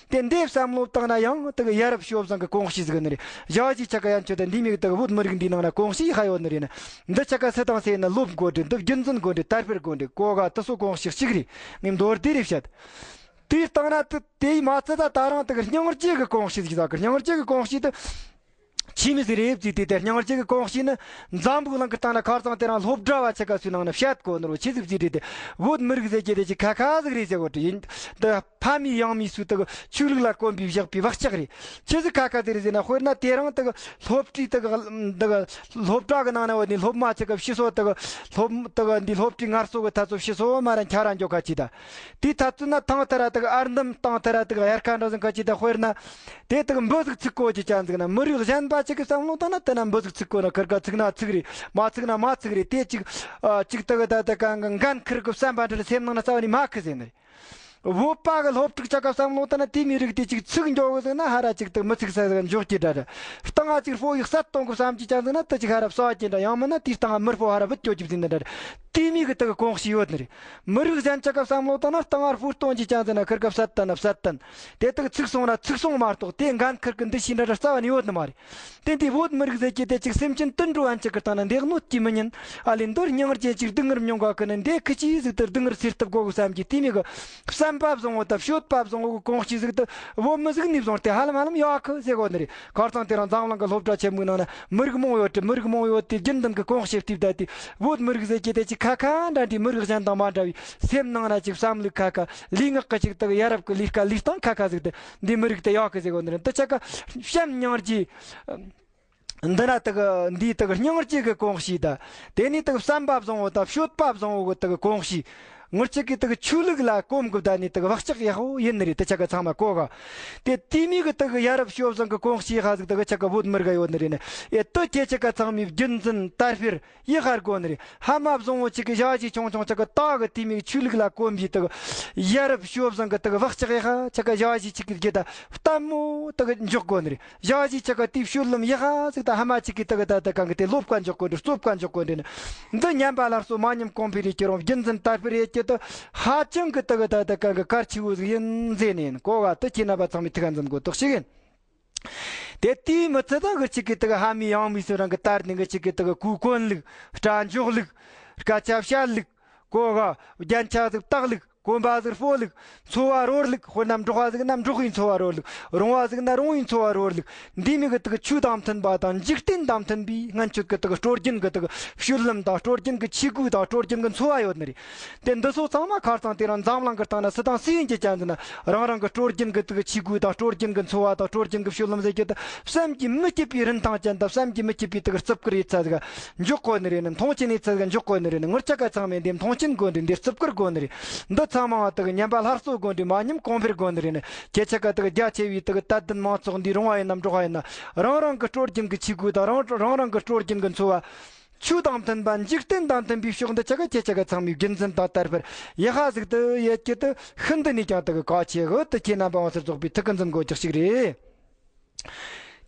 དེ་འདི་བསམ་བློ་བཏང་ན་ཡང་དེ་གི་ཡ་རབས་སྤྱོད་བཟང་གི་གོང་བྱས་ཟིག་ནི་རེད། ཞ་ཞི་ཆ་ག་ཡན་ཆོད་དེ་འདི་མོ་གི་དེ་གི་བོད་མི་རིགས་འདིའི་ནང་ན་གོང་བྱས་ཧ་ཡོད་ནི་རེད་ནི། འདི་ཆ་ག་སུ་དང་སུ་ཡིན་ན་ལོབས་དགོས་འདྲི། འདི་རྒྱུན་འཛིན་དགོས་འདྲི། དར་སྤེལ་དགོས་འདྲི། གོ་ག་དེ་ཚོ་གོང་བྱས་གཅིག་རེད། ངས་མདོར་བསྡུས་རེ་བཤད། དེའི་སྟེང་ན་དེ་དེའི་མ་ཚད་ད་ད་རང་དེ་གི་སྙིང་རྗེ་གི་གོང་བྱས་ཟིག་ད་གི། སྙིང་རྗེ་གི་གོང་བྱས་དེ་ཆི་མོ་ཟིག་རེད་ཟེར་དུས། དེ་སྙིང་རྗེ་གི་གོང་བྱས་ནི་འཛམ་བུ་གླིང་གི་སྟེང་ན་ཁ་རྩང་དེ་རིང་སློབ་གྲྭ་བ་ཆ་ག་ཚོའི་ནང་ན་བཤད་དགོས་ནོ་ཆི་ཟིག་ཟིག་རེད་དེ། བོད་མི་རིགས་ཟེར་རྒྱུ་དེ་ཅིག་ཁ་ཁ་ཟིག་རེད་ཟེར་གོ་དེ་ཡིན། དེ་ཕ་མེས་ཡང་མེས་སུ་དེ་གི་ཆོས་ལུགས་ལ་གོམས་པའི་བཞག་པའི་བག་ཆགས་རེད། ཆི་ཟིག་ཁ་ཁ་ཟིག་རེད་ཟེར་ན། དཔེར་ན་དེ་རིང་དེ་གི་སློབ་གྲྭའི་དེ་གི་དེ་གི་སློབ་གྲྭ་གི་ནང་ན་བོད་ནས་སློབ་མ་ཆ་ག་ཕྱི་སོ་དེ་གི་སློབ་དེ་གི་འདི་སློབ་གྲྭའི་ངལ་གསོ་གི་ཐད་ཚོ་ཕྱི་སོ་མ་ར་འཁྱར་ར་འགྱོ་ཁ་ཅིག་ད། དེའི་ཐབས་ཚུལ་ན་ཐང་ཐ་ར་དེ་གི་ཨར་འདམ་ཐང་ཐ་ར་དེ་གི་དབྱར་ཁ་འདྲ་ཟིག་ཁ་ཅིག་ད། དཔེར་ན་དེ་དེ་གི་འབུ་ཟིག་ཚིག་གོ་གི་ཅན་ཟིག་ན། མི་རིགས་གཞན་པ་ཅིག་གི་བསམ་བློ་བཏང་ན་དེ་ན་འབུ་ཟིག་ཚིག་གོ་ན། ཁིར་ག་ཚིག་ན་ཚིག་རེད། མ་ཚིག་ན་མ་ཚིག་རེད། དེ་ཅིག་ཨ་ཅིག་དེ་གི་ད་དེ་ག་འགན་ཁུར་གི་བསམ་པ་འདྲ་སེམས་ནང་ན་རྩ་བ་ནས་མ་ཁུར་ཟེར་ནི་རེད། བོད་པ་གི་སློབ་ཕྲུག་ཆ་ག་བསམ་བློ་བཏང་ན་དེ་མོ་རིགས་དེ་ཅིག་ཚིག་འགྱོ་གི་ཟིག་ན་ཧ་ར་ཅིག་དེ་མི་ཚིག་ས་ཟིག་འཇོག་གི་འདྲ་རེད། སྟེང་ང་ཅིག་སྤོ་ཡིག་སད་གཏོང་གི་བསམ་གྱི་ཅན་ཟིག་ན་དེ་ཅིག་ཧ་ར་བསད་གི་འདྲ། ཡང་མིན་ན་དེའི་སྟེང་ང་མི་སྤོ་ཧ་ར་བུད་སྐྱོ་གི་ཟིག་འདི་འདྲ་རེད། དེ་མོ་གི་དེ་གི་གོང་བྱས་ཡོད་ནི་རེད། མི་རིགས་གཞན་ཆ་ག་བསམ་བློ་བཏང་ན་སྟེང་ང་སྤོ་གཏོང་གི་ཅན་ཟིག་ན་ཁིར་ག་བསད་བཏང་ན་བསད་བཏང་། དེ་དག་ཚིག་སོང་ན་ཚིག་སོང་མ་གཏོགས་དེ་འགན་ཁུར་གི་འདི་ཤི་འདྲ་འདྲ་རྩ་བ་ནས་ཡོད་ནི་མ་རེད། དེ་འདི་བོད་མི་རིགས་ཟེར་གྱི་དེ་ཅིག་སེམས་ཅན་དུད་འགྲོ་ཨན་ཅིག་གི་སྟེང་ན་འདེགས་གནོད་ཀྱི་མི་ཉན། ཨ་ལས་འདོར་སྙིང་རྗེ་ཅིག་སྡུག་བསྔལ་མྱོང་ག་གི་ནི་འདི་ཁི་ཅི་ཟིག་ཏུ་སྡུག་བསྔལ་སེལ་ཐུབ་དགོ་གི་བསམ་གྱི་དེ་མོ་གི་བསམ་པ་བཟང་བོ་དང་སྤྱོད་པ་བཟང་བོ་གི་གོང་བྱས་ཟིག་ཏུ་བོད་མི་ཟིག་ནས་བཟུང་སྟེ་ཧ་ལམ་ཧ་ལམ་ཡོད་གི་ཟེར་གོ་ནི་རེད། ཁ་རྩང་དེ་རིང་འཛམ་གླིང་གི་སློབ་གྲྭ་ཆེན་མོའི་ནང་ན་མི་རིགས་མང་བོ་ཡོད་དེ། མི་རིགས་མང་བོ་ཡོད་དེ་རྒྱུན་ལྡན་གི་གོང་བྱས་བལྟས་བསྡད་དེ། བོད་མི་རིགས་ཟེར་གྱི་དེ་ཅིག་ཁ་ཁ་འདྲ་འདྲའི་མི་རིགས་གཞན་དང་མ་འདྲ་བའི་སེམས་ནང་ན་ཅིག་བསམ་བློ་ཁ་ཁ། ལུས་ངག་གི་ཅིག་དག་ཡ་རབས་ཀྱི་ལས་ཀ་ལས་སྟངས་ཁ་ཁ་ཟིག་དེ་འདི་མི་རིགས་དེ་ཡག་གི་ཟེར་གོ་ནི་རེད། འདི་ཆ་ག་བྱམས་སྙིང་རྗེ། འདི་ན་དག་འདིའི་དག་སྙིང་རྗེ་གི་གོང་བྱས་ད། དེ་ནས་དག་བསམ་པ་བཟང་བོ་དང་སྤྱོད་པ་བཟང་བོ་གི་དག་གོང་བྱས། ངུར་ཆིག་གི་དག་ཆོས་ལུགས་ལ་གོམས་གི་བསྡད་ནས་དག་བག་ཆགས་ཡག་པོ་ཡིན་ནི་རེད། དེ་ཆ་ག་ཚང་མ་གོ་ག། དེ་དེ་མོ་གི་དག་ཡ་རབས་སྤྱོད་བཟང་གི་གོང་བྱས་ཧ་ཟིག་དག་ཆ་ག་བོད་མི་རིགས་ཡོད་ནི་རེད་ནི། ཨེ་དུ་ཁྱེད་ཆ་ག་ཚང་མས་རྒྱུན་འཛིན་དར་སྤེལ་ཡི་ཧར་དགོ་ནི་རེད། ཧ་མ་བཟང་བོ་ཅིག་གི་ཞ་ཞི་ཆུང་ཆུང་ཅིག་གི་ཏག་གི་དེ་མོ་ཆོས་ལུགས་ལ་གོམས་པའི་དག་ཡ་རབས་སྤྱོད་བཟང་གི་དག་བག་ཆགས་ཡི་ཧ་ཅིག་གི་ཞ་ཞི་ཅིག་གི་རྒྱུ་ད་ལྟད་མོ་དག་འཇོག་དགོ་ནི་རེད། ཞ་ཞི་ཅིག་གི་དེའི་སྤྱོད་ལམ་ཡི་ཧ་ཟིག་ད་ཧ་མ་ཅིག་གི་དག་ད་ད་གང་གི་དེ་ལོབས་ཀ་འཇོག་དགོ་ནི་རེད། རྩོབ་ཀ་འཇོག་དགོ་ནི་རེད། འདི་ཉམས་པ་སླར་གསོ་མ་ཉམས་གོང་འཕེལ་རེད་ཀྱི་རུང་རྒྱུན་འཛིན་དར་སྤེལ་རེད་ཀྱི་དུ་ཧ་ཅང་གི་དག་ད་ད་གང་གི་གལ་ཆེ་བོ་ཟིག་ཡིན་ཟེར་ནས་ཡིན། གོ་ག་དུ་ཁྱེད་རྣམ་པ་ཚང་མས་ཐུགས་ཁ་འཛིན་དགོ་དོག་ཞིག་ཡིན། དེ་དེའི་མི་ཚད་ད་གི་ཅིག་གི་དག་ཧ་མི་ཡང་མི་སུ་རང་གི་དར་ནི་གི་ཅིག་གི་དག་གུ་གོན་ལུགས། སྐྲ་འཇོག་ལུགས། སྐད་ཆ་བཤད་ལུགས། གོ་ག་རྒྱན་ཆ་ཟིག་བཏགས་ལུགས། གོན་པ་ཟིག་སྤོ་ལུགས། འཚོ་བ་རོལ་ལུགས། དཔེར་ན་འབྲོག་པ་ཟིག་ན་འབྲོག་པའི་འཚོ་བ་རོལ་ལུགས། རོང་བ་ཟིག་ན་རོང་བའི་འཚོ་བ་རོལ་ལུགས། འདི་མོ་གི་དག་ཆོས་དང་མཐུན་པ་དང་འཇིག་རྟེན་དང་མཐུན་པའི་སྔན་ཆད་ཀྱི་དག་སྲོལ་རྒྱུན་གྱི་དག་སྤྱོད་ལམ་དང་སྲོལ་རྒྱུན་གྱི་ཆས་གོས་དང་སྲོལ་རྒྱུན་གྱི་འཚོ་བ་ཡོད་ནི་རེད། དེ་འདི་ཚོ་ཚང་མ་ཁ་རྩང་དེ་རིང་འཛམ་གླིང་གི་སྟེང་ན་སུ་དང་སུ་ཡིན་གྱི་ཅན་ཟིག་ན་རང་རང་གི་སྲོལ་རྒྱུན་གྱི་དག་ཆས་གོས་དང་སྲོལ་རྒྱུན་གྱི་འཚོ་བ་དང་སྲོལ་རྒྱུན་གྱི་སྤྱོད་ལམ་ཟེར་གྱི་དག་བསམ་གྱིས་མི་ཁྱབ་པའི་རིན་ཐང་ཅན་དང་བསམ་གྱིས་མི་ཁྱབ་པའི་དག་བརྩི་བཀུར་ཡེད་ས་ཟིག་འཇོག་དགོས་ནི་རེད་ནི། མཐོང་ཆེན་ཡེད་ས་ཟིག་འཇོག་དགོས་ནི་རེད་ནི། ངུར་ཆ་ག་ཚང་མས་འདི་མཐོང་ཆེན་དགོས་ནི་རེད། འདི་བརྩི་བཀུར་དགོས་ནི་རེད། འདི་ ཚང་མ་དག་ཉམས་པ་སླར་གསོ་དགོས་འདྲི་མ་ཉམས་གོང་འཕེལ་དགོས་འདྲི་ནི། ཁྱེད་ཆ་ག་དག་རྒྱ་ཆེ་བའི་དག་དད་ལྡན་མང་ཚོགས་འདི་རོང་བ་ཡིན་ན་འབྲོག་པ་ཡིན་ན། རང་རང་གི་སྲོལ་རྒྱུན་གྱི་ཆས་གོས་དང་རང་རང་རང་རང་གི་སྲོལ་རྒྱུན་གྱི་འཚོ་བ། ཆོས་དང་མཐུན་པ། འཇིག་རྟེན་དང་མཐུན་པའི་ཕྱོགས་འདི་ཆ་ག་ཁྱེད་ཆ་ག་ཚང་མའི་རྒྱུན་འཛིན་དང་དར་སྤེལ་ཡག་པ་ཟིག་ཏུ་ཡེད་རྒྱུ་དེ་ཤིན་ཏུ་ནས་ཀྱང་དག་གལ་ཆེ་གི། དེ་ཁྱེད་རྣམ་པ་འོད་ཟེར་རྫོགས་པའི་ཐུགས་ཀྱི་འཛིན་དགོས་རྒྱུ་ཞིག་རེད།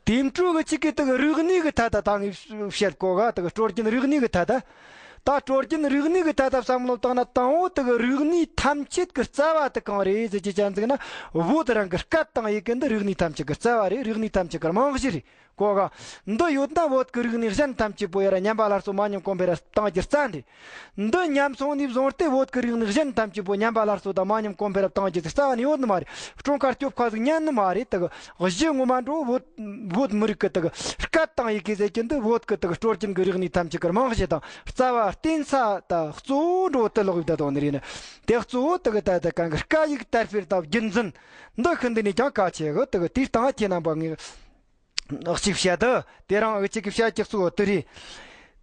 དེ་འཕྲོ་གི་ཆི་གི་དག་རིག་གནས་ཀྱི་ཐད་ད་ད་ངས་བཤད་གོ་ག། དག་སྲོལ་རྒྱུན་རིག་གནས་ཀྱི་ཐད་ད། ད་སྲོལ་རྒྱུན་རིག་གནས་ཀྱི་ཐད་ད་བསམ་བློ་བཏང་ན། དང་པོ་དག་རིག་གནས་ཐམས་ཅད་ཀྱི་རྩ་བ་དེ་གང་རེད་ཟེར་གྱི་ཅན་ཟིག་ན། བོད་རང་གི་སྐད་དང་ཡི་གེ་འདི་རིག་གནས་ཐམས་ཅད་ཀྱི་རྩ་བ་རེད། རིག་གནས་ཐམས་ཅད་ཀྱི་རྨང་གཞི་རེད་གོ་ག། འདི་ཡོད་ན་བོད་ཀྱི་རིག་གནས་གཞན་ཐམས་ཅད་པོ་ཡར་ཉམས་པ་སླར་གསོ་མ་ཉམས་གོང་འཕེལ་ར་བཏང་རྒྱུ་རྩ་འདི། འདི་ཉམས་སོང་ནས་བཟུང་སྟེ་བོད་ཀྱི་རིག་གནས་གཞན་ཐམས་ཅད་པོ་ཉམས་པ་སླར་གསོ་དང་མ་ཉམས་གོང་འཕེལ་བཏང་རྒྱུ་ཟིག་རྩ་བ་ནས་ཡོད་ནི་མ་རེད། སྲུང་སྐར་སྐྱོབ་ཁ་ཟིག་ཉན་ནི་མ་རེད། དག་གཞི་ངོ་མ་འགྲོ་བོད་བོད་མི་རིགས་ཀྱི་དག་སྐད་དང་ཡི་གེ་ཟེར་གྱི་འདི་བོད་ཀྱི་དག་སྲོལ་རྒྱུན་གྱི་རིག་གནས་ཐམས་ཅད་ཀྱི་རྨང་གཞི་དང་རྩ་བ་རྟེན་ས་དང་གཙོ་བོ་འགྲོ་དེ་ལོག་ཡོད་ད་དོ་ནི་རེད་ནི། དེ་གཙོ་བོ་དག་ད་ད་གང་གི་སྐད་ཡིག་དར་སྤེལ་དང་རྒྱུན་འཛིན་འདི་ཤིན་ཏུ་ནས་ཀྱང་གལ་ཆེ་གི། དག་དེའི་སྟེང་ཁྱེད་རྣམ་པ་ངས། གཅིག་བཤད་དུ། དེ་རིང་འུ་ཅག་གི་བཤད་ཀྱི་གཙོ་བོ་དེ་རེད།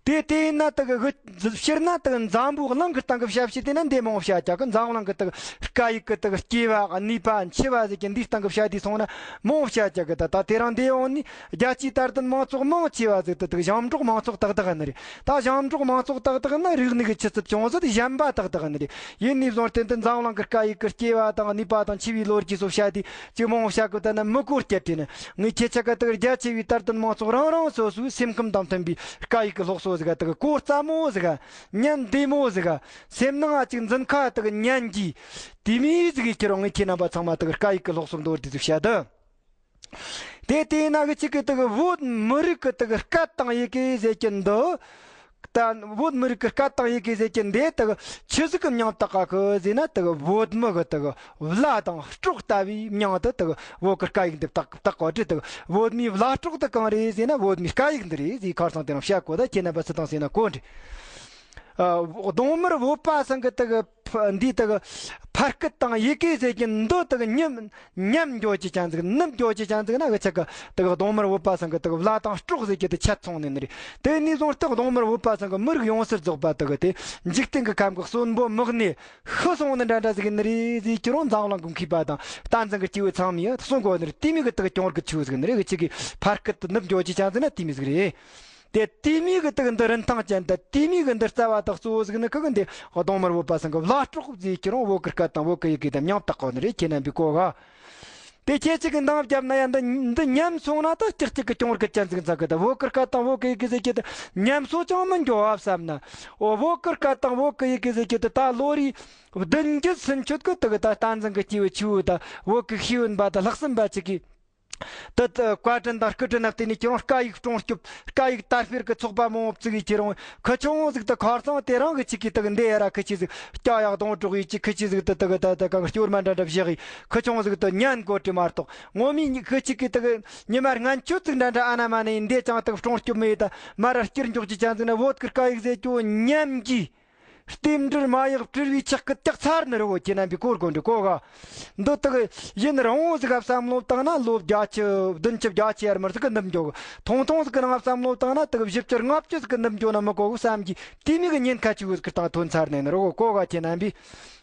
དེ་དེ་ཡིན་ན་དག་གི་སྤྱིར་ན་དག་འཛམ་བུ་གླིང་གི་སྟེང་གི་བཤད་བྱས་དེ་ན་འདི་མང་བོ་བཤད་ཀྱག་གི། འཛམ་གླིང་གི་དག་སྐད་ཡིག་གི་དག་སྐྱེ་བ་གནས་པ་འཆི་བ་ཟེར་གྱི་འདིའི་སྟེང་གི་བཤད་དེ་སོང་ན་མང་བོ་བཤད་ཀྱག་གི། ད་ད་དེ་རིང་འདི་ཡོང་ནི་རྒྱལ་སྤྱིའི་དད་ལྡན་མང་ཚོགས་མང་ཆེ་བ་ཟིག་དེ་དག་ཞིང་འབྲོག་མང་ཚོགས་ཏག་ཏག་ནི་རེད། ད་ཞིང་འབྲོག་མང་ཚོགས་ཏག་ཏག་ན་རིག་གནས་ཀྱི་ཆུ་ཚད་ཅུང་ཟད་ཞན་པ་ཏག་ཏག་ནི་རེད། ཡིན་ནས་བཟུང་སྟེ་འདི་འཛམ་གླིང་གི་སྐད་ཡིག་གི་སྐྱེ་བ་དང་གནས་པ་དང་འཆི་བའི་ལོ་རྒྱུས་སོགས་བཤད་དེ་ཅིག་མང་བོ་བཤད་གི། ད་ན་མི་གོ་སྐྱེ་དྲི་ནི། ངས་ཁྱེད་ཆ་ག་དག་རྒྱ་ཆེ་བའི་དད་ལྡན་མང་ཚོགས་རང་རང་སོ་སོའི་སེམས་ཁམས་དང་མཐུན་པའི་སྐད་ཡིག་གི་སློབ་གསོ་ཟིག་དག་གོ་སླ་མོ་ཟིག་ཉན་བདེ་མོ་ཟིག་སེམས་ནང་ཨ་ཅིག་འཛིན་ཁ་དག་ཉན་གྱིས་དེ་མོ་ཟིག་ཡིན་ཁྱེད་རང་ངས་ཁྱེད་རྣམ་པ་ཚང་མ་དག་སྐད་ཡིག་གི་སློབ་གསོ་མདོར་བསྡུས་ཟིག་བཤད་དུ། དེ་དེས་ན་གི་ཅིག་གི་དག་བོད་མི་རིགས་ཀྱི་དག་སྐད་དང་ཡི་གེ་ཟེར་གྱི་འདི། ད་བོད་མི་རིགས་ཀྱི་སྐད་དང་ཡི་གེ་ཟེར་གྱི་འདི་དག་ཆི་ཟིག་གི་མྱིང་བཏགས་ག་གི་ཟེར་ན། དག་བོད་མི་གི་དག་བླ་དང་སྲོག་ལྟ་བུའི་མྱིང་དུ་དག་བོད་ཀྱི་སྐད་ཡིག་འདི་བཏགས་བཏགས་གོ་དྲི། དག་བོད་མིའི་བླ་སྲོག་དེ་གང་རེད་ཟེར་ན་བོད་མིའི་སྐད་ཡིག་འདི་རེད་ཟེར། ཁར་སང་དེ་རིང་བཤད་གོ། ད་ཁྱེད་རྣམ་པ་སུ་དང་ཟེར་ན་གོ་འདྲི། ཨ། གདོང་དམར་བོད་པ་ཚང་གི་དག་ཕ་འདི་དག་ཕ་སྐད་དང་ཡི་གེ་ཟེར་གྱི་འདི་དག་ཉམས་ཉམས་འགྱོ་གྱི་ཅན་ཟིག་ནུབ་འགྱོ་གྱི་ཅན་ཟིག་ན་འུ་ཅག་གི་དག་གདོང་དམར་བོད་པ་ཚང་གི་དག་བླ་དང་སྲོག་ཟེར་གྱི་དེ་ཆད་སོང་ནི་ནི་རེད། དེ་ནས་བཟུང་སྟེ་གདོང་དམར་བོད་པ་ཚང་གི་མི་རིགས་ཡོངས་སུ་རྫོགས་པ་དག་གི་དེ་འཇིག་རྟེན་གྱི་ཁམས་ཀྱི་གསོན་པོ་མི་གནས་ཤི་སོང་ནི་འདྲ་འདྲ་ཟིག་ནི་རེད་ཟེར་གྱི་རུང་འཛམ་གླིང་གི་མཁས་པ་དང་བསྟན་འཛིན་གྱི་སྐྱེས་བུ་ཚང་མས་གསུང་གོ་ནི་རེད། དེ་མོ་གི་དག་གྱོང་གི་ཆུ་ཟིག་ནི་རེད། འུ་ཅག་གི་ཕ་སྐད་དེ་ནུབ་འགྱོ་གྱི་ཅན་ཟིག་ན་དེ་མོ་ཟིག་རེད། དེ་དེ་མོ་གི་དག་འདི་རིན་ཐང་ཅན་དང་དེ་མོ་གི་འདི་རྩ་བ་དང་གཙོ་བོ་ཟིག་ནི་ཁུ་གི་འདི་གདོང་དམར་བོད་པ་ཚང་གི་བླ་སྲོག་ཟེར་གྱི་རུང་བོད་ཀྱི་སྐད་དང་བོད་ཀྱི་ཡི་གེ་དེ་མྱིང་བཏགས་གོ་ནི་རེད། ཁྱེད་རྣམ་པས་གོ་ག། དེ་ཁྱེད་ཅག་གི་འདང་བརྒྱབ་ན་ཡང་འདི་འདི་ཉམས་སོང་ན་ད་ཅིག་ཅིག་གི་གྱོང་གི་ཅན་ཟིག་འཛག་གི། ད་བོད་ཀྱི་སྐད་དང་བོད་ཀྱི་ཡི་གེ་ཟེར་གྱི་དེ་ཉམས་སོ་ཅང་མི་འགྱོ་བ་བསམ་ན། འོ་བོད་ཀྱི་སྐད་དང་བོད་ཀྱི་ཡི་གེ་ཟེར་གྱི་དེ་ད་ལོ་རེ་བདུན་བརྒྱད་ཚུན་ཆོད་ཀྱི་དག་ད་བསྟན་འཛིན་གྱི་སྐྱེས་བུ་ཆེ་བོ་དང་བོད་ཀྱི་ཤེས་ཡོན་པ་དང་ལྷག་བསམ་པ་ཅིག་གིས། ད་ལྟ་བཀའ་དྲིན་དང་སྐུ་དྲིན་ལ་བརྟེན་ནས་ཁྱེད་རང་སྐད་ཡིག་སྲུང་སྐྱོབ། སྐད་ཡིག་དར་སྤེལ་གྱི་ཚོགས་པ་མང་པོ་བཙུགས་ཡིས། ཁྱེད་རང་ཁུ་ཆུང་ཟིག་ཏུ་ཁར་སང་དེ་རིང་གི་ཅིག་གིས་དག་འདི་ཡ་ར་ཁུ་ཆི་ཟིག་སྐྱ་ཡག་གདོང་གྲོགས་ཡིས་ཅིག་ཁུ་ཆི་ཟིག་ཏུ་དག་ད་ད་གང་སྐྱོར་མ་འདྲ་འདྲ་བཞག་ཡིས། ཁུ་ཆུང་ཟིག་ཏུ་ཉན་དགོས་དྲི་མ་གཏོགས་ངོ་མའི་ཁུ་ཆི་གིས་དག་ཉི་མ་ལྔ་མཆོད་ཟིག་འདྲ་འདྲ་ཨ་ན་མ་ན་ཡིན་འདི་ཅང་དག་སྲུང་སྐྱོབ་མི་ཡིས། ད་མ་ར་སྐྱུར་འཇོག་ཅི་ཅང་ཟིག་ན་བོད་ཀྱི་སྐད་ཡིག་ཟེར་རྒྱུ་ཉམས་ཀྱིས། རྟེན་འབྲེལ་མ་ཡག་བྲལ་བའི་ཆག་གི་ཏག་ཚར་ནི་རེད། འོ་ཁྱེད་རྣམ་པས་གོ་དགོས་འདྲི་གོ་ག། འདི་དག་ཡིན་རུང་ཟིག་ག་བསམ་བློ་བཏང་ན་ལོ་བརྒྱད་ཅུ་བདུན་ཅུ་བརྒྱད་ཅུ་ཡར་མར་ཟིག་གི་ནུབ་འགྱོ་གི། ཐུང་ཐུང་ཟིག་གི་ནང་བསམ་བློ་བཏང་ན་དག་བཞི་བཅུ་ལྔ་བཅུ་ཟིག་གི་ནུབ་འགྱོ་ན་མི་གོ་གི་བསམ་གྱི་དེ་མོ་གི་ཉེན་ཁ་ཆེ་བོ་ཟིག་གི་སྟེང་ཐོན་ཚར་ནི་ནི་རེད། གོ་ག་ཁྱེད་རྣམ་པས།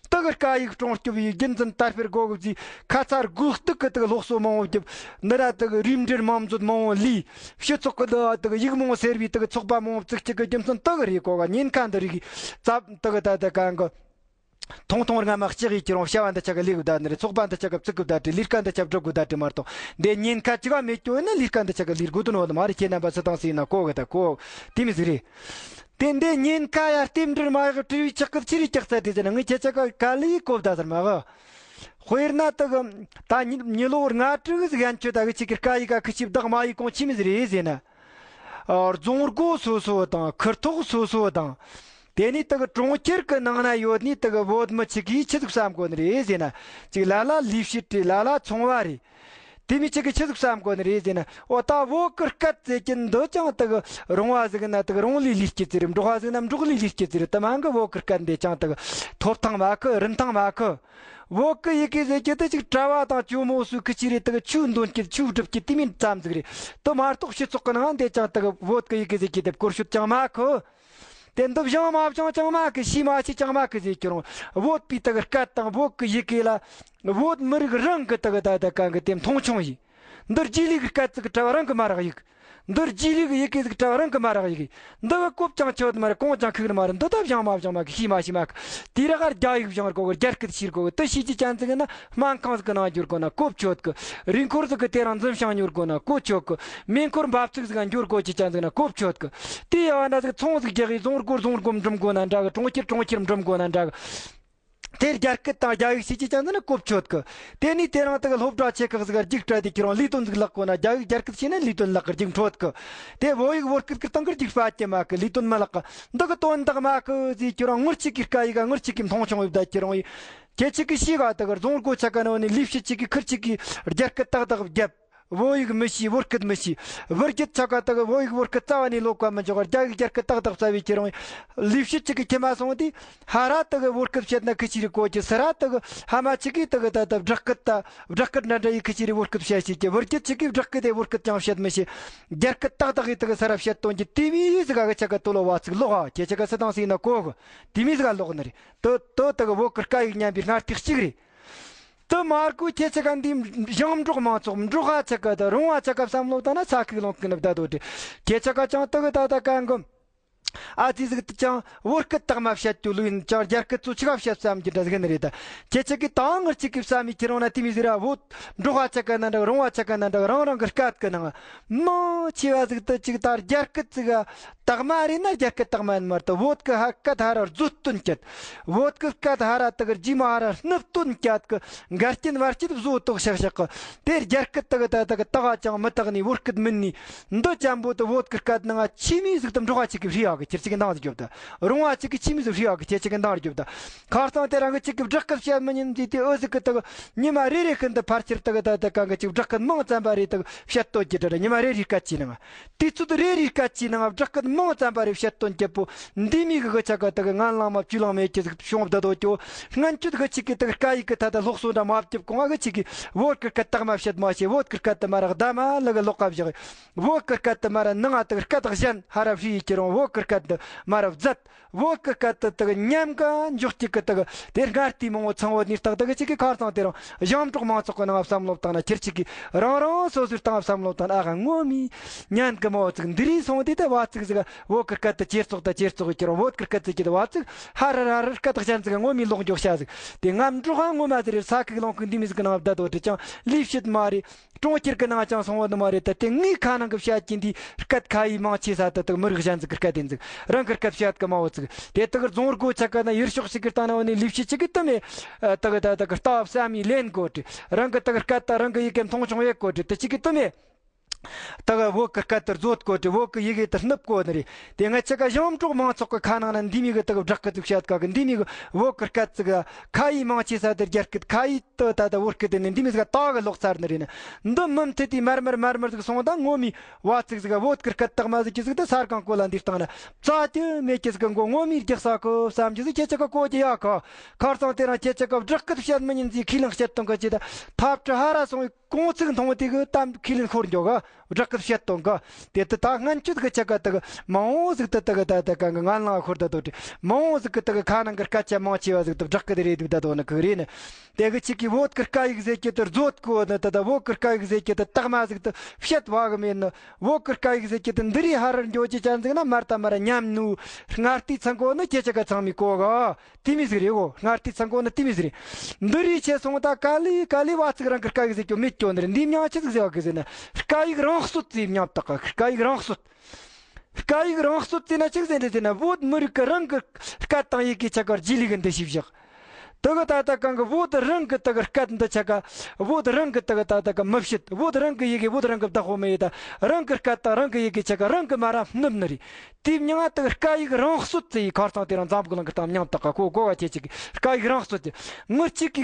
དག་སྐད་ཡིག་སྲུང་སྐྱོབ་ཡིས་རྒྱུན་འཛིན་དར་སྤེལ་དགོས་གི་ཟེར། ཁ་ཚར་དགོས་གཏུག་གི་དག་སློབ་གསོ་མང་བོ་བརྒྱབ། ནི་ར་དག་རིམ་འགྲེལ་མང་མཛོད་མང་བོ་ལས། སྤྱི་ཚོགས་ཀྱི་འདི་དག་ཡིག་རྨོངས་སེལ་བའི་དག་ཚོགས་པ་མང་བོ་བཙུགས་ཀྱི་གི་རྒྱུ་མཚན་དག་རེད། གོ་ག་ཉེན་ཁ་འདི་རིགས་ཙབ་དག་ད་ད་གང་གི་ཐུང་ཐུང་རྔ་མ་ལྕགས་ཡིས་ཁྱེད་རང་བྱ་བ་འདི་ཆ་ག་ལས་དགོས་ད་ནི་རེད། ཚོགས་པ་འདི་ཆ་ག་བཙུགས་དགོས་ད་དྲི། ལས་ཀ་འདི་ཆ་སྒྲུབ་དགོས་ད་དྲི་མ་གཏོགས་འདི་ཉེན་ཁ་ཅི་ག་མེད་ཀྱོ་ན་ལས་ཀ་འདི་ཆ་ག་ལས་དགོས་དོན་བ་དུ་མ་རེད། ཁྱེད་རྣམ་པ་སུ་དང་སུ་ཡིན་ན་གོ་གི་ད་གོ་དེ་མོ་ཟིག་རེད། དེ་འདི་ཉེན་ཁ་ཡ་རྟེན་འབྲེལ་མ་ཡག་བྲལ་བའི་ཆག་གི་ཆི་རེད་ཀྱག་ཚ་དེ་ཟེར་ན་ངས་ཁྱེད་ཆ་ག་ག་ལས་གོ་བ་ད་ཟེར་མ་གི། དཔེར་ན་དག་ད་མྱི་ལོ་ལྔ་དྲུག་ཟིག་ཡན་ཆོད་ད་གི་ཅིག་གི་སྐད་ཡིག་ག་ཁི་ཆིབ་བདག་མ་ཡིག་གོང་ཆི་མི་ཟིག་རེད་ཟེར་ན། རྫོང་སྒོ་སོ་སོ་དང་ཁུར་ཐོག་སོ་སོ་དང་། དེ་ནས་དག་གྲོང་ཁྱེར་གི་ནང་ན་ཡོད་ནི་དག་བོད་མི་ཆི་གིས་ཆི་ཟིག་བསམ་དགོས་ནི་རེད་ཟེར་ན། ཅིག་ལ་ལ་ལས་བྱེད་རེད། ལ་ལ་ཚོང་བ་རེད། དེ་མི་ཆི་གིས་ཆི་ཟིག་བསམ་དགོས་ནི་རེད་ཟེར་ན། འོ་ད་བོད་གི་སྐད་ཟེར་གྱི་འདི་ཅང་དག་རུང་བ་ཟིག་ན་དག་རུང་ལས་ལས་སྐྱེ་ཙི་རེད། འབྲོག་བ་ཟིག་ན་འབྲོག་ལས་ལས་སྐྱེ་ཙི་རེད། དེ་མང་གི་བོད་གི་སྐད་འདི་ཅང་དག་ཐོབ་ཐང་མ་ཁི་རིན་ཐང་མ་ཁི། བོད་གི་ཡི་གེ་ཟེར་གྱི་དེ་ཅིག་གྲྭ་བ་དང་ཇོ་མོ་སུ་ཁི་ཆི་རེད། དག་ཆོས་འདོན་གྱི་ཆོས་སྒྲུབ་ཀྱི་དེ་མིན་ཙམ་ཟིག་རེད། དེ་མ་གཏོགས་སྤྱི་ཚོགས་གི་ནང་འདི་ཅང་དག་བོད་གི་ཡི་གེ་ཟེར་གྱི་དེ་བཀོལ་སྤྱོད་ཅང་མ་ཁི། དེ་འདི་བཞེངས་མ་བཞེངས་ཅང་མ་གི། ཤེས་མ་ཤེས་ཅང་མ་གི་ཟེར་གྱི་རུང་། བོད་པའི་དག་སྐད་དང་བོད་ཀྱི་ཡི་གེ་ལ། བོད་མི་རིགས་རང་གི་དག་ད་ད་གང་གི་དེ་མཐོང་ཆུང་ཡིན། འདི་རྗེས་ལུས་ཀྱི་སྐད་ཅིག་གི་གྲྭ་བ་རང་གི་མ་རག་ཡིག་འདི་རྗེས་ལུས་ཀྱི་ཡི་གེ་ཟིག་གྲྭ་བ་རང་གི་མ་རག་ཡིག་འདི་གི་གོ་བ་ཅང་ཆོད་མ་རེད། གོང་ཅང་ཁུག་ནི་མ་རེད། འདི་ད་བཞེངས་མ་བཞེངས་མ་གི། ཤེས་མ་ཤེས་མ་གི། དེ་ར་གར་རྒྱ་ཡིག་བཞེངས་དགོས་གི། རྒྱ་སྐད་ཤེས་དགོས་གི། དེ་ཤེས་ཀྱི་ཅན་ཟིག་ན་སྨན་ཁང་ཟིག་གི་ནང་འགྱུར་དགོས་ན་གོ་བ་ཆོད་གི། རུས་འཁོར་ཟིག་གི་དེ་རིང་འཛིན་བྱང་ཉོར་དགོས་ན་གོ་བ་ཆོད་གི། མེ་འཁོར་འབབ་ཚིགས་ཟིག་ག་འགྱུར་དགོས་ཀྱི་ཅན་ཟིག་ན་གོ་བ་ཆོད་གི། དེ་ཡ་བ་ན་ཟིག་ཚོང་ཟིག་རྒྱག་གི། རྫོང་སྒོ་རྫོང་སྒོ་འགྲིམ་དགོས་ན་འདྲ་གི། གྲོང་ཁྱེར་གྲོང་ཁྱེར་འགྲིམ་དགོས་ན་འདྲ་གི། དེ་རྒྱ་སྐད་དང་རྒྱ་ཡིག་ཤེས་ཀྱི་ཅན་ཟིག་ན་གོ་བ་ཆོད་གི། དེ་ནས་དེ་རིང་དག་སློབ་གྲྭ་ཆེ་ཁག་ཟིག་ག་རྒྱུགས་སྤྲད་དེ་ཁྱེད་རང་ལས་དོན་ཟིག་ལག་དགོས་ན། རྒྱ་ཡིག་རྒྱ་སྐད་ཤེས་ན་ལས་དོན་ལག་གི་རྒྱུགས་འཕྲོད་གི། དེ་བོད་ཡིག་བོད་སྐད་ཀྱི་སྟེང་གི་རྒྱུགས་སྤྲད་ཀྱི་མ་གི། ལས་དོན་མི་ལག་གི། འདི་གི་དོན་དག་མ་གི་ཟེར་ཁྱེད་རང་ངུར་ཅིག་གི་སྐད་ཡིག་ག་ངུར་ཅིག་གི་མཐོང་ཆུང་ཡོད་ད་ཁྱེད་རང་ཡིན། ཁྱེད་ཅིག་གི་ཤེས་ག་དག་རྫོང་སྒོ་ཆ་ག་ནོ་ནས་ལས་བྱེད་ཅིག་གི་ཁུར་ཅིག་གི་རྒྱ་སྐད་ཏག་ཏག་བརྒྱབ། བོད་ཡིག་མི་ཤེས། བོད་སྐད་མི་ཤེས། བུ་རྒྱུད་ཆ་ག་དག་བོད་ཡིག་བོད་སྐད་རྩ་བ་ནས་ཀློག་ག་མི་འཇུག་རྒྱ་ཡིག་རྒྱ་སྐད་ཏག་ཏག་རྩ་བའི་ཁྱེད་རང་ཡིན། ལས་བྱེད་ཅིག་གི་ཁྱིམ་མ་སོང་དུས་ཧ་ར་དག་བོད་སྐད་བཤད་ན་ཁི་ཆི་རེ་གོ་གི། སི་ར་དག་ཕ་མ་ཅིག་གིས་དག་ད་ད་བྲག་སྐད་ད་བྲག་སྐད་འདྲ་འདྲ་ཡིག་ཁི་ཆི་རེ་བོད་སྐད་བཤད་ཤེས་ཀྱི། བུ་རྒྱུད་ཅིག་གིས་བྲག་སྐད་དེ་བོད་སྐད་ཀྱང་བཤད་མི་ཤེས། རྒྱ་སྐད་ཏག་ཏག་གིས་དག་སི་ར་བཤད་དོན་གྱི། དེ་མོ་ཟིག་ག་གི་ཆ་ག་དོ་ལོ་བ་ཚིག་ཀློག་ག། ཁྱེད་ཆ་ག་སི་དང་སི་ན་གོ་གི། དེ་མོ་ཟིག་ག་ཀློག་ནི་རེད། དོ་དོ་དག་བོད་ཀྱི་སྐད་ཡིག་ཉམས་པའི་སྔ་ལྟས་གཅིག་རེད། དུ་མར་ཀུ་ཁྱེད་ཆ་ག་འདི་ཞིང་འབྲོག་མང་ཚོགས་འབྲོག་ཨ་ཆ་ག་ད་རོང་ཨ་ཆ་ག་བསམ་བློ་བཏང་ན་ས་ཁུག་ལོང་ཀུན་བསྡད་དོ་དེ། ཁྱེད་ཆ་ག་ཅང་དུ་གི་ད་ད་ག་འགོམ། ཨ་ཙི་ཟིག་ཏུ་ཅང་བོད་སྐད་དག་མ་བཤད་རྒྱུ་ལུགས་ཡིན། ཅང་རྒྱ་སྐད་ཚོ་ཆི་ག་བཤད་བསམ་གྱི་འདྲ་ཟིག་ནི་རེད་ད། ཁྱེད་ཆ་གི་ད་ངར་ཅིག་གི་བསམ་མི་ཁྱེད་རང་ན་དེ་མི་ཟིག་ར། བོད་འབྲོག་ཨ་ཆ་ག་ན་འདྲ་རོང་ཨ་ཆ་ག་ན་འདྲ་རང་རང་གི་སྐད་གི་ནང་མང་ཆེ་བ་ཟིག་ཏུ་ཅིག་ད་རྒྱ་སྐད་ཟིག་ག་དག་མ་རེད་ན་རྒྱ་སྐད་དག་མ་ཡིན་མ་རེད་དོ། བོད་ཀྱི་ཧ་སྐད་ཧ་ར་བཟོ་སྟོན་བྱེད། བོད་ཀྱི་སྐད་ཧ་ར་དག་རྗེས་མ་ཧ་ར་སྣུབ་སྟོན་བྱེད་ཀྱི། འགལ་རྐྱེན་བར་ཆད་བཟོ་དོག་ཤག་ཤག་གི། དེ་རྒྱ་སྐད་དག་ད་དག་དག་ཅང་མི་དག་ནི། བོད་སྐད་མིན་ནི་འདི་ཅན་པོ་དུ། བོད་ཀྱི་སྐད་ནང་ཆི་མོ་ཟིག་ཏུ་འབྲོག་ཨ་ཅིག་གི་བྲིས་ཡག་གི། ཁྱེད་ཅིག་གི་འདང་ཟིག་རྒྱོབ་ད། རོང་ཨ་ཅིག་གི་ཆི་མོ་ཟིག་བྲིས་ཡག་གི། ཁྱེད་ཅིག་གི་འདང་རྒྱོབ་ད། ཁ་སང་དེ་རང་གི་ཅིག་གི་བྲག་སྐད་བཤད་མི་ཉན་ཟིག་དེ་འུ་ཟིག་གི་དག་ཉི་མ་རེ་རེ་ཁུན་དུ་ཕལ་ཆེར་དག་ད་ད་གང་གི་ཅིག་བྲག་སྐད་མང་ཙམ་པ་རེ་དག་བཤད་སྟོན་གྱི་འདྲ་འདྲ། ཉི་མ་རེ་རེའི་སྐད་ཆའི་ནང་དུས་ཚོད་རེ་རེའི་སྐད་ཆའི་ནང་བྲག་སྐད་མང་ཙམ་པ་རེ་བཤད་སྟོན་གྱི་པོ། འདི་མི་གི་གི་ཆ་ག་དག་ངན་ལང་མ་བཅུད་ལང་མེད་ཀྱི་ཟིག་བྱུང་བསྡད་དོ་ཀྱོ། སྔན་ཆད་གི་ཅིག་གི་དག་སྐད་ཡིག་གི་ཐད་དུ་སློབ་གསོ་འདྲ་མ་བརྒྱབ་གོང་ང་གི་ཅིག་གི་བོད་ཀྱི་སྐད་དག་མ་བཤད་མ་ཤེས། བོད་ཀྱི་སྐད་དུ་མ་ར་གདའ་མ་ལ་གི་ལོག་ག་བཞག་བོད་ཀྱི་སྐད་དུ་མ་ར་ནང་ང་དག་སྐད་གཞན་ཧ་ར་བྲིས་ཀྱི་རུང་། བོད་ཀྱི་སྐད་དུ་མ་ར་བཟད། བོད་ཀྱི་སྐད་དུ་དག་ཉམས་ག་འཇོག་ཅིག་གི་དག་དེ་སྔར་དེའི་མང་བོ་ཚང་བོ་ནི་རྟག་དག་ཅིག་གི། ཁ་སང་དེ་རིང་ཞིང་འབྲོག་མང་ཚོགས་ཀྱི་ནང་བསམ་བློ་བཏང་ན། ཁྱེད་ཅིག་གི་རང་རང་སོ་སོའི་སྟེང་བསམ་བློ་བཏང་ན། ཨ་ཧ་ངོ་མི་ཉན་གི་མོ་ཚིག་འདི་རིགས་སོང་དེ་ད་བ་ཚིག་ཟིག་བོད་ཀྱི་སྐད་དུ་ཅེར་ཙོག་ད་ཅེར་ཙོག་གི་རུང་། བོད་ཀྱི་སྐད་དུ་ཅེར་བ་ཚིག་ཧ་ར་ར་ར་སྐད་གཞན་ཚིག་ངོ་མི་ལོག་འཇོག་བྱ་ཟིག་དེ་ངམ་འབྲོག་ཧ་ངོ་མ་ཟིག་རེད། ས་ཁུག་ལོང་ཁུག་འདི་མི་ཟིག་གི་ནང་བསྡད་དོ་དེ་ཅང་ལས་བྱེད་མ་རེད། གྲོང་ཁྱེར་གི་ནང་ཅང་སོང་བ་ནི་མ་རེད། ད་དེ་ངའི་ཁ་ནང་གི་བཤད་ཀྱིན་དེ་སྐད་ཁ་ཡིས་མང་ཆེ་ས་ད་དག་མི་རིགས་གཞན་ཟིག་གི་སྐད་དེ་ཟིག་རང་གི་སྐད་བཤད་གི་མ་བོ་ཟིག་དེ་དག་རྫོང་སྒོ་ཆ་ག་ན་ཡུལ་ཕྱོགས་ཤིག་གི་སྟེང་ན་བ་ནི་ལས་བྱེད་ཅིག་གི་དུ་མེད། ཨ་དག་ད་དག་ལྟ་བསམ་ཡིས་ལེན་དགོས་དྲི། རང་གི་དག་སྐད་ད་རང་གི་ཡི་གེ་མཐོང་ཆུང་ཡེད་དགོས་དྲི། དེ་ཅིག་གི་དུ་མེད། དག་བོད་ཀྱི་སྐད་དེ་བཟོད་དགོས་དྲི། བོད་ཀྱི་ཡི་གེ་དེ་སྣུབ་དགོས་ནི་རེད། དེ་ང་ཆ་ག་ཞིང་འབྲོག་མང་ཚོགས་ཀྱི་ཁ་ནང་ན་འདི་མི་གི་དག་བྲག་གི་ཚིག་བཤད་ག་གི། འདི་མི་གི་བོད་ཀྱི་སྐད་ཚིག་ཁ་ཡིས་མང་ཆེ་ས་དེ་རྒྱ་སྐད། ཁ་ཡིས་དུ་ད་ད་བོད་སྐད་དེ་ནི་འདི་མི་ཟིག་ད་གི་ལོག་ཚར་ནི་རེད་ནི། འདི་མུ་མཐུད་དེ་མར་མར་མར་མར་ཟིག་སོང་ད་ངོ་མའི་བ་ཚིག་ཟིག་བོད་ཀྱི་སྐད་དག་མ་ཟིག་གི་ཟིག་ད་ས་སྒང་གོ་ལ་འདི་སྟེང་ན་རྩ་དེ་མེད་གི་ཟིག་གི་མགོ་ངོ་མའི་རྒྱག་ས་གི་བསམ་གྱི་ཟིག་ཁྱེད་ཆ་ག་གོ་རྒྱུ་ཡ་ག་ཁ་སང་དེ་རིང་ཁྱེད་ཆ་ག་བྲག་སྐད་བཤད་མི་ཉན་ཟིག་ཁས་ལེན་བཤད་གཏོང་གི་ཅི་ད་ཐབས་བྲི་ཧ་ར་སོང་བའི་གོང་ཚིག་མཐོང་བ་དེ་གི་གཏམ་ཁས་ལེན་ཤོར་འགྱོ་ག་བྲག་སྐད་བཤད་གཏོང་ག་དེ་ད་ད་སྔན་ཆད་གི་ཆ་ག་ད་གི་མང་བོ་ཟིག་ད་ད་གི་ད་ད་ག་གི་ངན་ལང་ཤོར་ད་དོ་དྲི། མང་བོ་ཟིག་གི་ད་གི་ཁ་ནང་གི་སྐད་ཆ་མང་ཆེ་བ་ཟིག་ད་བྲག་སྐད་དེ་རེད་འདུག་ད་དོ་ནི་གི་རེད་ནི། དེ་གི་ཅིག་གི་བོད་ཀྱི་སྐད་ཡིག་ཟེར་གྱི་དེ་བཟོད་གོ་ནི། ད་ད་བོད་ཀྱི་སྐད་ཡིག་ཟེར་གྱི་དེ་དག་མ་ཟིག་ད་བཤད་བ་གི་མེད་ནི། བོད་ཀྱི་སྐད་ཡིག་ཟེར་གྱི་དེ་འདི་རིགས་ཧ་རར་འགྱོ་ཅི་ཅན་ཟིག་ན་མར་ད་མར་ཉམས་ནུ། སྔར་དུས་ཚང་གོ་ནི་ཁྱེད་ཆ་ག་ཚང་མི་གོ་ག་དེ་མི་ཟིག་རེད་གོ། སྔར་དུས་ཚང་གོ་ནི་དེ་མི་ཟིག་རེད། འདི་རིགས་ཆེ་སོང་ད་ག་ལེ་ག་ལེ་བ་ཚིག་རང་གི་སྐད་ཡིག་ཟེར་གྱི་མེད་གྱོ་ནི་རེད། འདི་མྱང་ཆི་ཟིག་ཟེར་བ་གི་ཟེར་ན་སྐད་ཡིག་རང་གསོད་ཟེར་མྱང་བཏགས་ག་སྐད་ཡིག་རང་གསོད། སྐད་ཡིག་རང་གསོད་ཟེར་ན་ཆི་ཟིག་ཟེར་ན་བོད་མི་རིགས་ཀྱི་རང་གི་སྐད་དང་ཡི་གེ་ཆ་ག་རྗེས་ལུས་གི་འདུ་ཤེས་བཞག་དེ་གི་ད་ལྟ་གང་གི་བོད་རང་གི་དག་སྐད་འདི་ཆ་ག་བོད་རང་གི་དག་ད་ལྟ་གི་མི་བཤད། བོད་རང་གི་ཡི་གེ་བོད་རང་གི་བདག་པོ་མི་ཡེད་ད། རང་གི་སྐད་དང་རང་གི་ཡི་གེ་ཆ་ག་རང་གི་མ་ར་སྣུབ་ནི་རེད། དེའི་མྱིང་ང་དག་སྐད་ཡིག་རང་གསོད་ཟེར་ཡི་ཁ་སང་དེ་རིང་འཛམ་བུ་གླིང་གི་སྟེང་མྱང་བཏགས་ག་གོ་གོ་བ་ཁྱེད་ཅིག་གི་སྐད་ཡིག་རང་གསོད་ཟེར། ངུ་གཅིག་གི་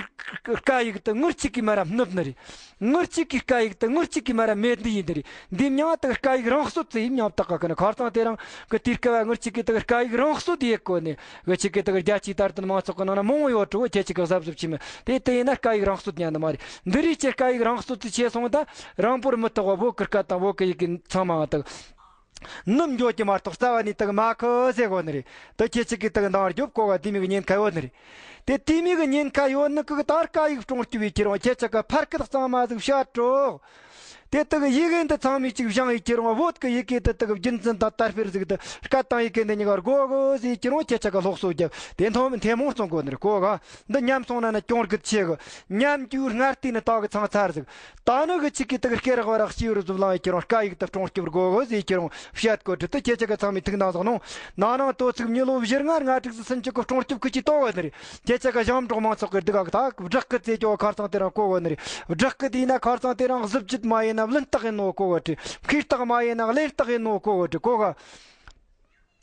སྐད་ཡིག་དེ་ངུ་གཅིག་གི་མ་ར་སྣུབ་ནི་རེད། ངུ་གཅིག་གི་སྐད་ཡིག་དེ་ངུ་གཅིག་གི་མ་ར་མེད་འདི་ཡིན་འདི་རེད། འདི་མྱིང་ང་དག་སྐད་ཡིག་རང་གསོད་ཟེར་ཡི་མྱང་བཏགས་ག་གི་ནི། ཁ་སང་དེ་རིང་གི་དུས་སྐབས་ངུ་གཅིག་གི་དག་སྐད་ཡིག་རང་གསོད་ཡེད་གོ་ནི། ངུ་གཅིག་གི་དག་རྒྱ་ཆེའི་དར་དོན་མང་ཚོགས་གི་ནང་ན་མང་བོ་ཡོད་འགྲོ་བོ་ཁྱེད་ཅིག་གི་གཟབ་གཟབ་བྱེད་མི་དེ་དེ་ཡིན་ན་སྐད་ཡིག་རང་གསོད་ཉན་ནི་མ་རེད། འདི་རིགས་ཀྱི་སྐད་ཡིག་རང་གསོད་ཟེར་ཆེ་སོང་ད་རང་པོར་མི་ཐོག་བ་བོད་ཀྱི་སྐད་དང་བོད་ཀྱི་ཡི་གེ་ཚང་མ་དག་ནུབ་འགྱོ་གི་མ་གཏོགས་རྩ་བ་ནས་དག་མ་ཁུ་ཟེར་གོ་ནི་རེད། དེ་ཁྱེད་ཅག་གིས་དག་འདང་རྒྱོབ་གོ་ག་དེ་མིག་ཉེན་ཁ་ཡོད་ནི་རེད། དེ་དེ་མིག་ཉེན་ཁ་ཡོད་ནི་གི་ད་སྐད་ཡིག་སྲུང་སྐྱོབ་བྱེད་ཀྱི་རུང་ཁྱེད་ཅག་གི་ཕར་སྐད་གཙང་མ་ཟིག་བཤད་རོགས། དེ་དག་ཡི་གེ་འདི་ཚང་མས་ཅིག་བཞེངས་ཡི་ཁྱེད་རང་བོད་ཀྱི་ཡི་གེ་དེ་དག་རྒྱུན་འཛིན་དང་དར་སྤེལ་ཟིག་ཏུ་སྐད་དང་ཡི་གེ་འདི་གཉིས་ཀ་དགོས་གི་ཟེར་ཁྱེད་རང་ཁྱེད་ཅག་ག་སློབ་གསོ་རྒྱབ། དེ་མཐོང་མི་ཐེ་མོང་སོང་གོ་ནི་རེད་གོ་ག་འདི་ཉམས་སོང་ན་ན་གྱོང་གི་ཆེ་གི། ཉམས་རྒྱུ་སྔར་དུས་ནི་ད་གི་ཚང་ཚར་ཟིག་ད་ནི་གི་ཅིག་གི་དག་སྐེ་རག་བ་རག་སྐྱིད་རུ་ཟུབ་ལང་ཡི་ཁྱེད་རང་སྐད་ཡིག་དུ་སྲུང་སྐྱོབ་དགོས་གི་ཟེར་ཁྱེད་རང་བཤད་གོ་དྲི་དུ་ཁྱེད་ཅག་ག་ཚང་མས་ཐུགས་འདང་ཟིག་གནང་། ན་ནིང་དོ་ཚིགས་མྱི་ལོ་བཞི་ལྔ་ལྔ་དྲུག་ཟིག་སུམ་ཅུ་གི་སྲུང་སྐྱོབ་ཁུ་ཅི་ཏོ་གི་ནི་རེད། ཁྱེད་ཅག་ག་ཞིང་འབྲོག་མང་ཚོགས་ཀྱི་སྡུག་ག་ད་བསྒྲགས་སྐུ་ཚེ་སྐྱོ་བ་ཁར་ཚང་དེ་རང་གོ་གོ་ནི་རེད། བསྒྲགས་སྐུ་དེ་ཡིན་ན་ཁར་ཚང་དེ་རང་གཟི་བརྗིད་མ་ཡིན་ན་བླུན་རྟགས་ཡིན་ནོ་གོ་གོ་དྲི། མཁས་རྟགས་མ་ཡིན་ན་གླེན་རྟགས་ཡིན་ནོ་གོ་གོ་དྲི་གོ་ག་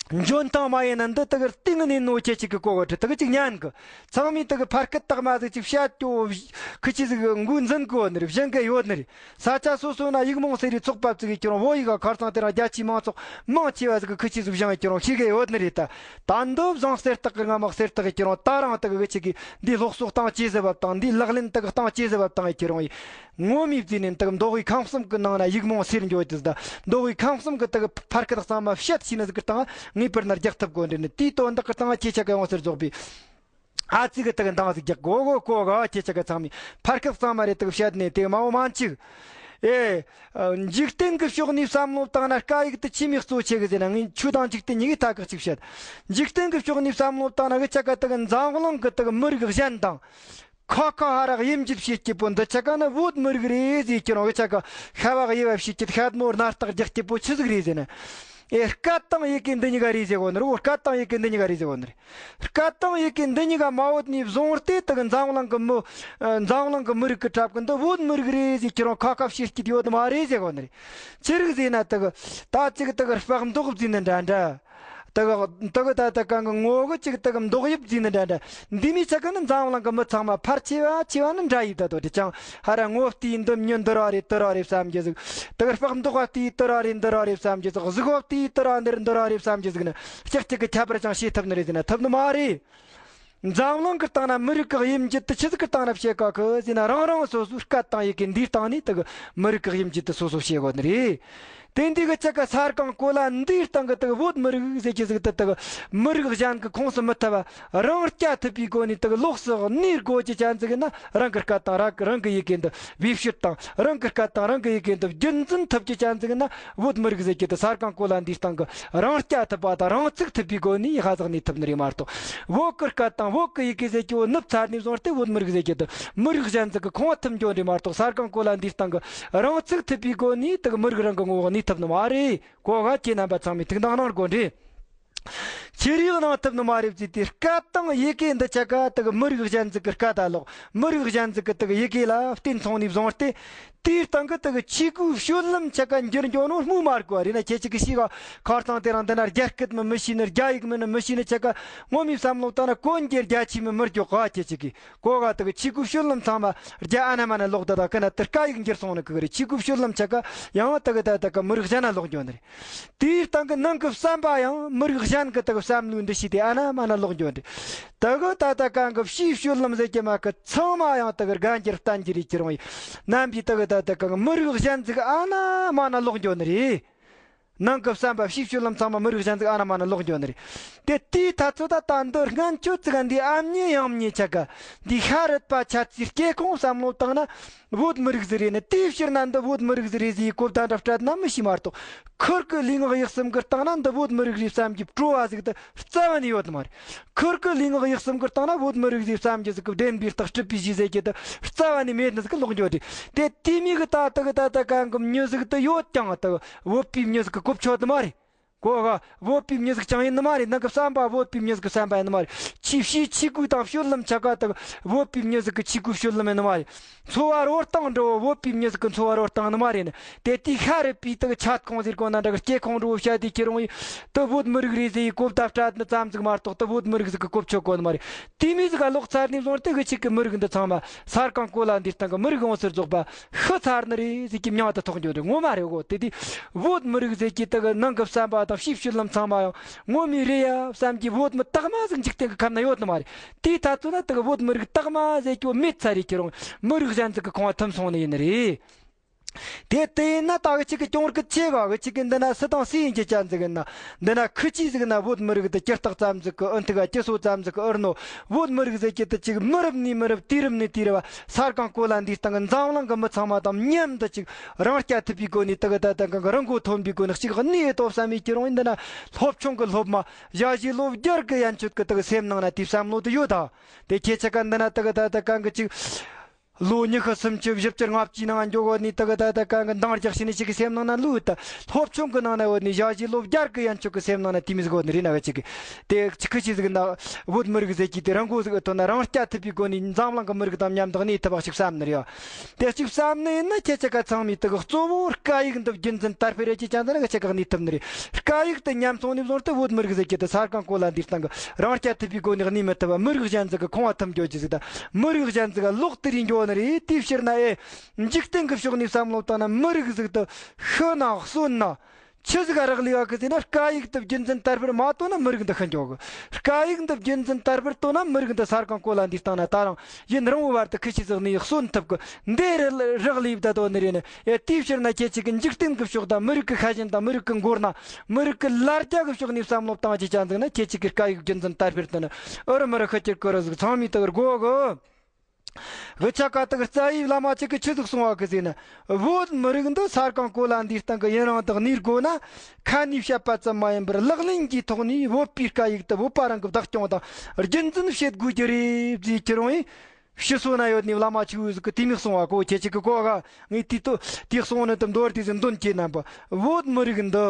འཇོན་ཐང་མ་ཡིན་ན་འདི་དག་གི་གཏིང་ནས་ནོ་ཁྱེད་ཅག་གི་གོ་གོ་དྲི་དག་ཅིག་ཉན་གི། ཚང་མས་དག་གི་ཕར་སྐད་རྟགས་མ་ཟིག་ཅིག་བཤད་ཀྱོ། ཁུ་ཆི་ཟིག་འགོ་འཛིན་གོ་ནི་རེད། བཞེངས་གི་ཡོད་ནི་རེད། ས་ཆ་སོ་སོ་ན་ཡིག་རྨོངས་སེལ་རེས་ཚོགས་པ་བཙུགས་ཡི་ཁྱེད་རང་བོད་ཡིག་ག་ཁར་ཚང་དེ་རང་རྒྱ་ཆེའི་མང་ཚོགས་མང་ཆེ་བ་ཟིག་གི་ཁུ་ཆི་ཟིག་བཞེངས་ཡི་ཁྱེད་རང་ཤེས་གི་ཡོད་ནི་རེད། ད་ད་འདི་བཟང་གསེར་རྟགས་གི་རྔ་མ་གསེར་རྟགས་ཡི་ཁྱེད་རང་ད་རང་དག་གི་ཆི་གི་འདི་སློབ་གསོ་གཏང་ཅི་ཟེར་བབ་དང་འདི་ལག་ལེན་དག་གཏང་ཅི་ཟེར་བབ་དང་ཡི་ཁྱེད་རང་ཡི་ངོ་མའི་བརྩིས་ནས་དག་མདོ་དབུས་ཁམས་གསུམ་གི་ནང་ན་ཡིག་རྨོངས་སེལ་འགྱོ་དུས་ད་མདོ་དབུས་ཁམས་གསུམ་གི་དག་ཕར་སྐད་གཙང་མ་བཤད་ཤེས་ནི་ཟིག་གི་སྟེང་ངེས་པར་ན་རྒྱག་ཐུབ་དགོས་འདྲི་ནི་དེའི་དོན་དག་གི་སྟེང་ཁྱེད་ཆ་ག་ཡོང་སར་རྫོགས་པའི། ཨ་ཙི་གི་དག་འདང་ཟིག་རྒྱག་གོ་གོ་གོ་ག་ཁྱེད་ཆ་ག་ཚང་མས་ཕར་སྐད་གཙང་མ་རེ་དག་བཤད་ནས་དེ་མ་འོ་མ་འཆིག་ཨེ། འཇིག་རྟེན་གི་ཕྱོགས་ནས་བསམ་བློ་བཏང་ན་སྐད་ཡིག་དེ་ཆི་མོ་གཙོ་ཆེ་གི་ཟེར་ན། ངས་ཆོས་དང་འཇིག་རྟེན་གཉིས་ཀའི་ཐད་ཀ་གཅིག་བཤད། འཇིག་རྟེན་གི་ཕྱོགས་ནས་བསམ་བློ་བཏང་ན་གི་ཆ་ག་དག་འཛམ་གླིང་གི་དག་མི་རིགས་གཞན་དང་། ཁ་ཁ་ཧ་རག་དབྱེ་འབྱེད་བྱེད་སྐྱིད་པོ་འདི་ཆ་ག་ནི་བོད་མི་རིགས་རེད་ཟེར་ཁྱེད་རང་གི་ཆ་ག་ཤ་བ་དབྱེ་བ་བྱེད་སྐྱིད་ཤད་མོ་སྣ་རྟགས་རྒྱག་སྐྱིད་པོ་ཆི་ཟིག་རེད་ཟེར་ན། ཨེ་སྐད་དང་ཡི་གེ་འདི་གཉིས་ཀ་རེད་ཟེར་གོ་ནི་རེད། སྐད་དང་ཡི་གེ་འདི་གཉིས་ཀ་རེད་ཟེར་གོ་ནི་རེད། སྐད་དང་ཡི་གེ་འདི་གཉིས་ཀ་མ་བོད་ནས་བཟུང་སྟེ་དག་འཛམ་གླིང་གི་མི་འཛམ་གླིང་གི་མི་རིགས་ཀྱི་གྲབས་ཀྱི་འདི་བོད་མི་རིགས་རེད་ཟེར་ཁྱེད་རང་ཁ་ཁ་བཤད་སྐྱིད་ཡོད་མ་རེད་ཟེར་གོ་ནི་རེད། ཆི་རིགས་ཟེར་ན་དག་ད་ཅིག་དག་སྤགས་མདོག་བརྫིས་ནི་འདྲ་འདྲ། དག་དག་ད་ད་གང་གི་ངོ་གི་ཅིག་དག་མདོག་དབྱིབས་བརྫིས་ནི་འདྲ་འདྲ། འདི་མི་ཆ་ག་ནི་འཛམ་གླིང་གི་མི་ཚང་མ་ཕལ་ཆེ་བ་ཆེ་བ་ནི་འདྲ་ཡིབ་ད་དོ་དེ་ཅང་ཧ་ར་ངོ་བལྟས་འདི་མྱི་འདི་ར་རེད་དི་ར་རེད་བསམ་གྱི་ཟིག་དག་སྤགས་མདོག་བལྟས་དི་ར་རེད་འདི་ར་རེད་བསམ་གྱི་ཟིག་གཟུགས་བལྟས་དི་ར་འདིར་འདི་ར་རེད་བསམ་གྱི་ཟིག་ནི་ལྕགས་ཀྱི་གི་ཁྱད་པར་ཅང་ཤེས་ཐུབ་ནི་རེད་ཟེར་ན་ཐུབ་ནི་མ་རེད། འཛམ་གླིང་གི་སྟེང་ན་མི་རིགས་ཀྱི་དབྱིབས་འབྱེད་དེ་ཆི་ཟིག་གི་སྟེང་ན་བྱེད་ག་གི་ཟེར་ན། རང་རང་སོ་སོའི་སྐད་དང་ཡི་གེ་འདིའི་སྟེང་ནས་དེ་གི་མི་རིགས་ཀྱི་དབྱིབས་འབྱེད་དེ་སོ་སོ་བྱེད་དགོས་ནི་རེད། དེ་འདི་གི་ཆ་ག་ས་སྒང་གོ་ལ་འདིའི་སྟེང་གི་དེ་གི་བོད་མི་རིགས་ཟེར་གྱི་ཟིག་དེ་དེ་གི་མི་རིགས་གཞན་གི་ཁོངས་སུ་མི་ཐུབ་པ་རང་རྐྱ་ཐུབ་པའི་སྒོ་ནས་དེ་གི་ལོགས་སུ་གནས་དགོས་ཀྱི་ཅན་ཟིག་ན། རང་གི་སྐད་དང་རང་རང་གི་ཡི་གེ་འདི་བེད་སྤྱོད་དང་རང་གི་སྐད་དང་རང་གི་ཡི་གེ་འདི་རྒྱུན་འཛིན་ཐུབ་ཀྱི་ཅན་ཟིག་ན། བོད་མི་རིགས་ཟེར་གྱི་དེ་ས་སྒང་གོ་ལ་འདིའི་སྟེང་གི་རང་རྐྱ་ཐུབ་པ་དང་རང་ཚུགས་ཐུབ་པའི་སྒོ་ནས་ཧ་ཟག་གནས་ཐུབ་ནི་རེད་མ་གཏོགས། བོད་ཀྱི་སྐད་དང་བོད་ཀྱི་ཡི་གེ་ཟེར་གྱི་བོ་ནུབ་ཚར་ནས་བཟུང་སྟེ་བོད་མི་རིགས་ཟེར་གྱི་དེ་མི་རིགས་གཞན་ཟིག་གི་ཁོངས་ཐུབ་འགྱོ་ནི་རེད་མ་གཏོགས། ས་སྒང་གོ་ལ་འདིའི་སྟེང་གི་རང་ཚུགས་ཐུབ་པའི་སྒོ་ནས་དེ་གི་མི་རིགས་རང་གི་ངོ་བོ་གནས་ཐུབ་ནི་མ་རེད། གོ་ག་ཁྱེད་རྣམ་པ་ཚང་མས་ཐུགས་འདང་གནང་དགོས་འདྲི། ཆི་རིགས་གནང་ཐུབ་ནི་མ་རེད་ཟེར་དུས། སྐད་དང་ཡི་གེ་འདི་ཆ་ག་དེ་གི་མི་རིགས་གཞན་ཟིག་གི་སྐད་ད་ལོག་མི་རིགས་གཞན་ཟིག་གི་དེ་གི་ཡི་གེ་ལ་བརྟེན་སོང་ནས་བཟུང་སྟེ། དེའི་སྟེང་གི་དེ་གི་ཆས་གོས་སྤྱོད་ལམ་ཆ་ག་འགྱུར་འགྱོ་ནོ་སྨོས་མ་དགོས་པ་རེད་ན། ཁྱེད་ཅག་གི་ཤེས་ག་ཁར་ཚང་དེ་རིང་འདི་ན་རྒྱ་སྐད་མི་མི་ཤེས་ནི། རྒྱ་ཡིག་མི་ནི་མི་ཤེས་ནི་ཆ་ག་ངོ་མའི་བསམ་བློ་བཏང་ན་གོན་རྒྱུ་རྒྱ་ཆས་མི་མི་རྒྱོ་ག་ཁྱེད་ཅག་གི་གོ་ག་དེ་གི་ཆས་གོས་སྤྱོད་ལམ་ཚང་མ་རྒྱ་ཨ་ན་མ་ན་ལོག་ད་ད་ཀི་ན་དེ་སྐད་ཡིག་འགྱུར་སོང་ནི་གི་རེད། ཆས་གོས་སྤྱོད་ལམ་ཆ་ག་ཡང་དེ་གི་ད་ད་གི་མི་རིགས་གཞན་ན་ལོག་འགྱོ་ནི་རེད། དེའི་སྟེང་གི་ནང་གི་བསམ་པ་ཡང་མི་རིགས་གཞན་གི་དག་བསམ་བློའི་འདུ་ཤེས་དེ་ཨ་ན་མ་ན་ལོག་འགྱོ་འདྲི། དག་ད་ད་གང་གི་ཕྱིའི་སྤྱོད་ལམ་ཟེར་གྱི་མ་གི་ཚང་མ་ཡང་དག་རྒན་འགྱུར་བསྟན་འགྱུར་རེད་ཀྱི་རུང་ཡིན། རྣམ་པའི་དག་ད་ད་གང་མི་རིགས་གཞན་ཟིག་ཨ་ན་མ་ན་ལོག་འགྱོ་ནི་རེད། ནང་གི་བསམ་པ་ཕྱིའི་སྤྱོད་ལམ་ཚང་མ་མི་རིགས་གཞན་ཟིག་ཨ་ན་མ་ན་ལོག་འགྱོ་ནི་རེད། དེ་དེའི་ཐ་ཚོད་ད་ད་འདི་སྔན་ཆོད་ཙིག་འདི་ཨ་མྱེས་ཡང་མྱེས་ཆ་ག་འདི་ཤ་རུད་པ་ཆ་ཚིག་སྐྱེ་ཁོངས་བསམ་བློ་བཏང་ན། བོད་མི་རིགས་ཟིག་རེད་ནི། དེའི་ཕྱིར་ན་འདི་བོད་མི་རིགས་ཟིག་རེད་ཟེར་གོ་བརྡ་འདྲ་སྤྲད་ན་མི་ཤེས་མ་གཏོགས། ཁུར་གི་ལུས་ངག་ཡིད་གསུམ་གི་སྟེང་ན་འདི་བོད་མི་རིགས་རེད་བསམ་གྱི་སྤྲོ་བ་ཟིག་དེ་རྩ་བ་ནས་ཡོད་མ་རེད། ཁུར་གི་ལུས་ངག་ཡིད་གསུམ་གི་སྟེང་ན་བོད་མི་རིགས་རེད་བསམ་གྱི་ཟིག་གི་བདེན་པའི་རྟགས་སྲིད་པའི་གཞི་ཟེར་གྱི་དེ་རྩ་བ་ནས་མེད་ནི་ཟིག་གི་ལོག་འགྱོ་རེད། དེ་དེ་མིག་གི་ད་དག་ད་ད་གང་གི་མྱི་ཟིག་དེ་ཡོད་ཀྱང་དེ་བོད་པའི་མྱི་ཟིག་གི་གོ་ཆོད་མ་རེད། གོ་ག་བོད་པའི་མྱི་ཟིག་ཅང་ཡིན་ནི་མ་རེད། ནང་གི་བསམ་པ་བོད་པའི་མྱི་ཟིག་གི་བསམ་པ་ཡིན་ནི་མ་རེད། ཆི་ཕྱིའི་ཆས་གོས་དང་སྤྱོད་ལམ་ཆ་ག་དག་བོད་པའི་མྱི་ཟིག་གི་ཆས་གོས་སྤྱོད་ལམ་ཡིན་ནི་མ་རེད། འཚོ་བ་རོལ་སྟངས་འདྲ་བོ་བོད་པའི་མྱི་ཟིག་གི་འཚོ་བ་རོལ་སྟངས་ནི་མ་རེད་ནི། དེ་དུས་ཤ་རུད་པའི་དག་ཆད་ཁོངས་ཟེར་གོ་ན་འདྲ་གི་སྐྱེ་ཁོངས་འདྲ་བོ་བཤད་དེ་ཁྱེད་རང་ཡིས་དེ་བོད་མི་རིགས་རེད་ཟེར་ཡི་གོ་བརྡ་སྤྲད་ནི་ཙམ་ཟིག་མ་གཏོགས་དེ་བོད་མི་རིགས་ཟིག་གི་གོ་ཆོད་གོ་ནི་མ་རེད། དེ་མོ་ཟིག་ག་ལོག་ཚར་ནས་བཟུང་སྟེ་གི་ཆི་གི་མི་རིགས་འདི་ཚང་མ་ས་སྒང་གོ་ལ་འདིའི་སྟེང་གི་མི་རིགས་ཡོངས་སུ་རྫོགས་པ་ཤི་ཚར་ནི་རེད་ཟེར་གྱི་མྱིང་དུ་ཐོགས་འགྱོ་འདི་ངོ་མ་རེད་གོ། དེ་དུས་བོད་མི་རིགས་ཟེར་གྱི་དེ་གི་ནང་གི་བསམ་པ་དང་ཕྱིའི་སྤྱོད་ལམ་ཚང་མ་ཡང་ངོ་མ་རེད་ཡ་བསམ་གྱི་བོད་མི་དག་མ་ཟིག་འཇིག་རྟེན་གི་ཁམས་ན་ཡོད་ནི་མ་རེད། དེའི་ཐ་ཚོད་ན་དེ་གི་བོད་མི་རིགས་དག་མ་ཟེར་གྱི་བོ་མེད་ཚར་རེད། ཁྱེད་རང་མི་རིགས་གཞན་ཟིག་གི་ཁོངས་ཐིམ་སོང་ནི་ཡིན་ནི་རེད། དེ་དེ་ཡིན་ན་ད་གི་ཅིག་གི་གྱོང་གི་ཆེ་ག་གི་ཅིག་གི་འདི་ན་སུ་དང་སུ་ཡིན་གྱི་ཅན་ཟིག་ཡིན་ན། འདི་ན་ཁི་ཆི་ཟིག་ན་བོད་མི་རིགས་དེ་སྐྱི་སྟག་ཙམ་ཟིག་གི་ཨུ་ཐུག་ག་སྐྱི་སོ་ཙམ་ཟིག་གི་ཨུར་ནོ། བོད་མི་རིགས་ཟེར་གྱི་དེ་ཅིག་མི་རབས་ནས་མི་རབས་དུས་རབས་ནས་དུས་རབས་ས་སྒང་གོ་ལ་འདིའི་སྟེང་གི་འཛམ་གླིང་གི་མི་ཚང་མ་དང་མཉམ་དུ་ཅིག་རང་རྐྱ་ཐུབ་པའི་སྒོ་ནས་དེ་གི་ད་ད་གང་གི་རང་མགོ་ཐོན་པའི་སྒོ་ནས་གཅིག་གནས་ཐོབ་བསམ་ཡས་ཀྱི་རུང་ཡིན། འདི་ན་སློབ་ཆུང་གི་སློབ་མ་ཞ་ཞི་ལོ་བརྒྱད་གི་ཡན་ཆོད་གི་དེ་གི་སེམས་ནང་ན་དེའི་བསམ་བློ་དེ་ཡོད་ད། དེ་ཁྱེད་ཆ་ག་འདི་ན་དེ་གི་ད་ད་གང་གི་ཅིག་ལོ་ཉི་ཤུ་སུམ་ཅུ་བཞི་བཅུ་ལྔ་བཅུའི་ནང་འཇོག་གོ་ནི་དེ་གི་ད་ད་གང་གི་འདང་རྒྱག་ཤེས་ནི་ཅིག་གི་སེམས་ནང་ན་ལུས་ད། སློབ་ཆུང་གི་ནང་ན་བོད་ནི་ཞ་ཞི་ལོ་བརྒྱད་གི་ཡན་ཆོད་གི་སེམས་ནང་ན་དེ་མི་ཟིག་བོད་ནི་རེད་ན་བ་ཅིག་གི། དེ་ཁི་ཆི་ཟིག་ན་བོད་མི་རིགས་ཟེར་གྱི་དེ་རང་མགོ་ཟིག་ཐོན་ན་རང་རྐྱ་ཐུབ་པའི་སྒོ་ནས་འཛམ་གླིང་གི་མི་རིགས་དང་མཉམ་དུ་གནས་ཐུབ་པ་ཞིག་བསམ་ནི་རེད། དེ་ཅིག་བསམ་ནི་ཡིན་ན་ཁྱེད་ཆ་ག་ཚང་མས་དེ་གི་གཙོ་བོ་སྐད་ཡིག་འདི་རྒྱུན་འཛིན་དར་སྤེལ་རེད་ཅེས་ཀྱང་འདི་ན་ཁྱེད་ཆ་ག་གནས་ཐུབ་ནི་རེད། སྐད་ཡིག་དེ་ཉམས་སོང་ནས་བཟུང་སྟེ་བོད་མི་རིགས་ཟེར་གྱི་དེ་ས་སྒང་གོ་ལ་འདིའི་སྟེང་གི་རང་རྐྱ་ཐུབ་པའི་སྒོ་ནས་གནས་མི་ཐུབ་པ། མི་རིགས་གཞན་ཟིག་གི་ཁོང་བ་ཐུམ་འགྱོ་རྒྱུ་ཟིག་དང་། མི་རིགས་གཞན་ཟིག་ག་ལོག་སྟེར་ཡིན་འགྱོ་ནི་རེད། དེའི་ཕྱིར་ན་ཨེ། འཇིག་རྟེན་གྱི་ཕྱོགས་ནས་བསམ་བློ་བཏང་ན་མི་རིགས་ཟིག་ཏུ་ཤི་ན་གསོན་ན། ཆི་ཟིག་ག་རག་ལས་ཡོད་གི་ཟེར་ན། སྐད་ཡིག་དེ་རྒྱུན་འཛིན་དར་སྤེལ་མ་བཏང་ན་མི་རིགས་འདི་ཤི་འགྱོ་གི། སྐད་ཡིག་འདི་རྒྱུན་འཛིན་དར་སྤེལ་བཏང་ན་མི་རིགས་འདི་ས་སྒང་གོ་ལ་འདིའི་སྟེང་ན་ད་རང་ཡུན་རིང་བོའི་བར་དུ་ཁི་ཆི་ཟིག་ནས་གསོན་ཐུབ་གི། འདི་རེད་རག་ལས་ཡོད་ད་དོ་ནི་རེད་ནི། ཨེ། དེའི་ཕྱིར་ན་ཁྱེད་ཅིག་གི་འཇིག་རྟེན་གྱི་ཕྱོགས་དང་མི་རིགས་ཀྱི་ཤ་ཞེན་དང་མི་རིགས་ཀྱི་མགོ་ན། མི་རིགས་ཀྱི་ལར་རྒྱ་གི་ཕྱོགས་ནས་བསམ་བློ་བཏང་ཅི་ཅང་ཟིག་ན། ཁྱེད་ཅིག་གི་སྐད་ཡིག་རྒྱུན་འཛིན་དར་སྤེལ་དུ་ནི་ཨུ་རུ་མི་རིགས་ཤི་རྒྱུར་གི་རུ་ཟིག་ཚང་མས་དག་དགོ་གི། གི་ཆ་ཀ་དག་རྩ་བའི་བླ་མ་ཅིག་གི་ཆི་ཟིག་གསུང་བ་གི་ཟེར་ན། བོད་མི་རིགས་འདི་ས་སྒང་གོ་ལ་འདིའི་སྟེང་གི་ཡུན་རིང་དུ་གནས་དགོས་ན། ཁ་ནས་བཤད་པ་ཙམ་མ་ཡིན་པར་ལག་ལེན་གྱི་ཐོག་ནས་བོད་པའི་སྐད་ཡིག་དེ་བོད་པ་རང་གི་བདག་སྐྱོང་དང་རྒྱུན་འཛིན་བྱེད་དགོས་རྒྱུ་རེད་ཟེར་གྱི་རུང་ཡིན། ཕྱི་སོ་ན་ཡོད་ནི་བླ་མ་ཆེ་བོ་ཟིག་གི་དེ་མིག་གསུང་བ་གོ། ཁྱེད་ཅིག་གི་གོ་ག་ངས་དེ་ཏོ་དེ་གསུང་ནི་དུ་མདོར་དེ་ཟིག་འདོན་གྱི་རྣམ་པ། བོད་མི་རིགས་འདི་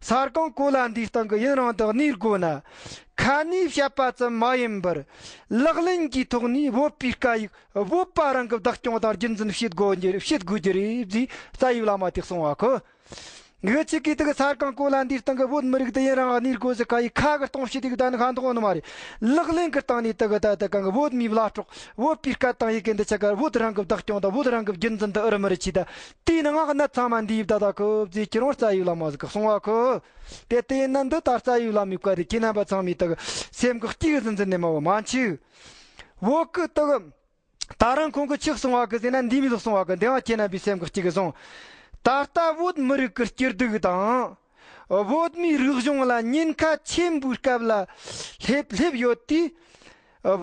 ས་སྒང་གོ་ལ་འདིའི་སྟེང་གི་ཡུན་རིང་དུ་གནས་དགོས་ན། ཁ་ནས་བཤད་པ་ཙམ་མ་ཡིན་པར་ལག་ལེན་གྱི་ཐོག་ནས་བོད་པའི་སྐད་ཡིག་བོད་པ་རང་གི་བདག་སྐྱོང་དང་རྒྱུན་འཛིན་བྱེད་དགོས་རྒྱུ་བྱེད་དགོས་རྒྱུ་རེད་ཟེར་རྩ་བའི་བླ་མ་དེ་གསུང་བ་གོ། ངི་ཆི་གི་དག་ས་སྒང་གོ་ལ་འདིའི་སྟེང་གི་བོད་མི་རིགས་དེ་ཡུན་རིང་གནས་དགོས་ཟེར་ཁ་ཡི་ཁ་གི་གཏོང་བྱེད་དེ་གི་ད་ནི་ཁ་འདོགས་ནི་མ་རེད། ལག་ལེན་གི་སྟེང་ནས་དག་གི་ད་ད་གང་གི་བོད་མིའི་བླ་སྲོག་བོད་པའི་སྐད་དང་ཡི་གེ་འདི་ཆ་ག་བོད་རང་གི་བདག་སྐྱོང་དང་བོད་རང་གི་རྒྱུན་འཛིན་དུ་ཨུ་རུ་མི་རིགས་ཆི་ད། དེའི་ནང་ང་གནད་ཚང་མ་འདི་ཡིབ་ད་ད་གི་ཟེར་ཁྱེད་རང་རྩ་བའི་བླ་མ་ཟིག་གི་གསུང་བ་གི། དེ་དེ་ཡིན་ན་འདི་ད་རྩ་བའི་བླ་མའི་བཀའ་དེ་ཁྱེད་རྣམ་པ་ཚང་མས་དག་སེམས་གི་གཅིག་གི་ཟིན་ཟིན་ནས་མ་བོ་མ་འཆི། བོད་གི་དག་ད་རང་ཁོང་གིས་ཆི་གསུང་བ་གི་ཟེར་ན། འདི་མི་ཟིག་གསུང་བ་གི། འདི་ཡང་ཁྱེད་རྣམ་པའི་སེམས་གི་གཅིག་གི་བཟུང་། ད་ལྟ་བོད་མི་རིགས་ཀྱི་སྐྱིད་སྡུག་དང་། བོད་མིའི་རིག་གཞུང་ལ་ཉེན་ཁ་ཆེན་པོའི་སྐབས་ལ་སླེབས་སླེབས་ཡོད་དུས།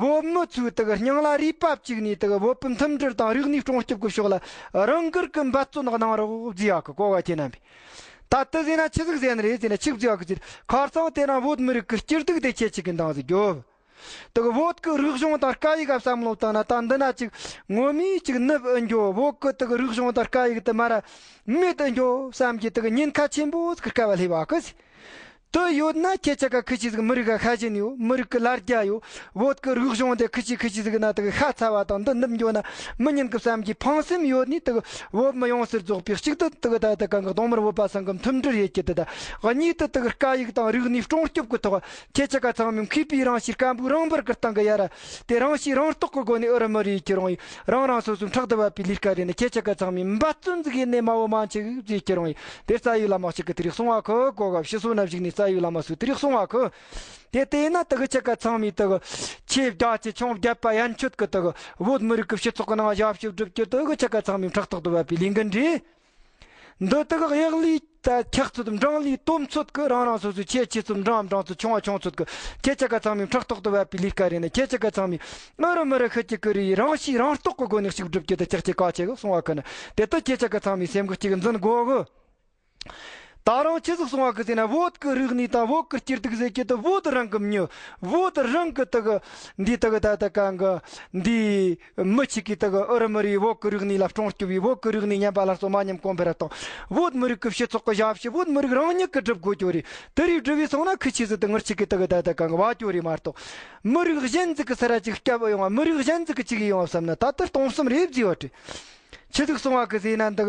བོད་མི་ཚོས་དག་སྙིང་ལ་རུས་པ་བཅུག་ནས་དག་བོད་པའི་མཐུན་སྒྲིལ་དང་རིག་གནས་སྲུང་སྐྱོབ་ཀྱི་ཕྱོགས་ལ་རང་འགུལ་གྱིས་འབད་བརྩོན་གནང་རོགས་ཟེར་ཡག་གི་གོ་བ། ཁྱེད་རྣམ་པས་ད་ལྟ་ཟེར་ན་ཆི་ཟིག་ཟེར་ནི་རེད་ཟེར་ན། ཆི་ཟེར་ཡག་གི་ཟེར། ཁ་སང་དེ་རིང་བོད་མི་རིགས་ཀྱི་སྐྱིད་སྡུག་དེ་ཁྱེད་ཅིག་གི་འདང་ཟིག་རྒྱོབ། དག་བོད་ཀྱི་རིག་གཞུང་དང་སྐད་ཡིག་ག་བསམ་བློ་བཏང་ན། ད་འདི་ན་ཅིག་ངོ་མས་ཅིག་ནུབ་ཨེ་འགྱོ། བོད་ཀྱི་དག་རིག་གཞུང་དང་སྐད་ཡིག་དེ་མར་ར་མེད་ཨེ་འགྱོ་བསམ་གྱི་དག་ཉེན་ཁ་ཆེན་པོ་ཟིག་གི་སྐབས་ལ་སླེབས་པ་གི། དེ་ཡོད་ན་ཁྱེད་ཅག་ག་ཁི་ཆི་ཟིག་མི་རིགས་ག་ཤ་ཞེན་ཡོད། མི་རིགས་ཀྱི་ལར་རྒྱ་ཡོད། བོད་ཀྱི་རིག་གཞུང་དེ་ཁི་ཆི་ཁི་ཆི་ཟིག་ན་དག་ཤ་ཚ་བ་དང་། འདི་ནུབ་འགྱོ་ན་མི་ཉན་གི་བསམ་གྱི་ཕངས་སེམས་ཡོད་ནི་དག་བོད་མི་ཡོངས་སུ་རྫོགས་པའི་གཅིག་ཏུ་དག་ད་ད་གང་གི་གདོང་དམར་བོད་པ་ཚང་གི་མཐུན་སྒྲིལ་ཡེད་ཀྱི་དེ་ད། གཉིས་དུ་དག་སྐད་ཡིག་དང་རིག་གནས་སྲུང་སྐྱོབ་ཀྱི་ཐོག་ཁྱེད་ཅག་ག་ཚང་མས་མཁས་པའི་རང་གཤིས་སྐམ་པོའི་རང་འབར་གྱི་སྟེང་གི་ཡ་ར་དེ་རང་གཤིས་རང་རྟོགས་ཀྱི་སྒོ་ནས་ཨུ་རུ་མི་རིགས་ཀྱི་རང་ཡིན་རང་རང་སོ་སོའི་ཕྲག་ཏུ་བབས་པའི་ལས་ཀ་རེད་ན། ཁྱེད་ཅག་ག་ཚང་མས་འབད་བརྩོན་ཟིག་ཡེད་ནས་མ་བོ་མ་འཆི་ཟིག་ཀྱི་རང་ཡིན། དེ་རྩ་བའི་བླ་མ་ཞིག་གིས་དེ་རིགས་གསུང་བ་གི་གོ་ག་ཕྱི་སོ་ན་བཞུགས་ནས་རྩ་བའི་བླ་མ་སུ་དེ་རིགས་གསུང་བ་གི། དེ་དེ་ན་དག་ཁྱེད་ཅག་ག་ཚང་མས་དག་ཆེ་བརྒྱ་ཆེ་ཆུང་བརྒྱད་པ་ཡན་ཆོད་ཀྱི་དག་བོད་མི་རིགས་ཀྱི་སྤྱི་ཚོགས་ཀྱི་ནང་ཞབས་ཞུ་སྒྲུབ་རྒྱུ་དག་ཁྱེད་ཅག་ག་ཚང་མས་ཕྲག་ཐོག་ཏུ་བབས་པའི་ལས་འགན་རེད། འདི་དག་གཡག་ལུས་ད་འཁྱག་ཚོད་འབྲང་ལུས་དོམ་ཚོད་ཀྱི་རང་རང་སོ་སོའི་ཆེ་ཆེ་ཚོད་འབྲང་འབྲང་ཚོད་ཆུང་བ་ཆུང་ཚོད་ཀྱི་ཁྱེད་ཅག་ག་ཚང་མས་ཕྲག་ཐོག་ཏུ་བབས་པའི་ལས་ཀ་རེད་ན། ཁྱེད་ཅག་ག་ཚང་མས་ཨུ་རུ་མི་རིགས་ཤི་རྒྱུ་གི་རེད། རང་གཤིས་རང་རྟོགས་ཀྱི་སྒོ་ནས་གཅིག་སྒྲུབ་རྒྱུ་དེ་ཅག་ཅེ་ག་ཆེ་གི་གསུང་བ་ཀུན། དེ་ལྟར་ཁྱེད་ཅག་ག་ཚང་མས་སེམས་ཀྱི་གཅིག་འཛིན་དགོས་གི། ད་རུང་ཆི་ཟིག་གསུང་བ་གི་ཟེར་ན། བོད་ཀྱི་རིག་གནས་དང་བོད་ཀྱི་སྐྱིད་སྡུག་ཟེར་གྱི་དེ་བོད་རང་གི་མྱི། བོད་རང་གི་དེ་གི་འདི་དེ་གི་ད་ད་གང་གི་འདི་མི་ཆིག་གི་དེ་གི་ཨུ་རུ་མི་རིགས་བོད་ཀྱི་རིག་གནས་ལ་སྲུང་སྐྱོབ་བྱས། བོད་ཀྱི་རིག་གནས་ཉམས་པ་སླར་གསོ་མ་ཉམས་གོང་འཕེལ་ར་གཏོང་། བོད་མི་རིགས་ཀྱི་སྤྱི་ཚོགས་ཀྱི་ཞབས་ཞུ་བོད་མི་རིགས་རང་ཉིད་ཀྱིས་སྒྲུབ་དགོས་རྒྱུ་རེད། དེ་རིགས་སྒྲུབ་པའི་སོང་ན་ཁི་ཆི་ཟིག་དེ་ངར་ཆིག་གི་དེ་གི་ད་ད་གང་གི་བ་ཅོ་རེད་མ་གཏོགས། མི་རིགས་གཞན་ཟིག་གི་སར་ར་ཅིག་སྐྱབས་ཡོང་བ། མི་རིགས་གཞན་ཟིག་གི་ཅིག་ཡོང་བ་བསམ་ན་ད་ལྟ་སྟོང་གསུམ་རེད་བཟི་བ་རེད། ཆི་ཟིག་གསུང་བ་གི་ཟེར་ན། འདི་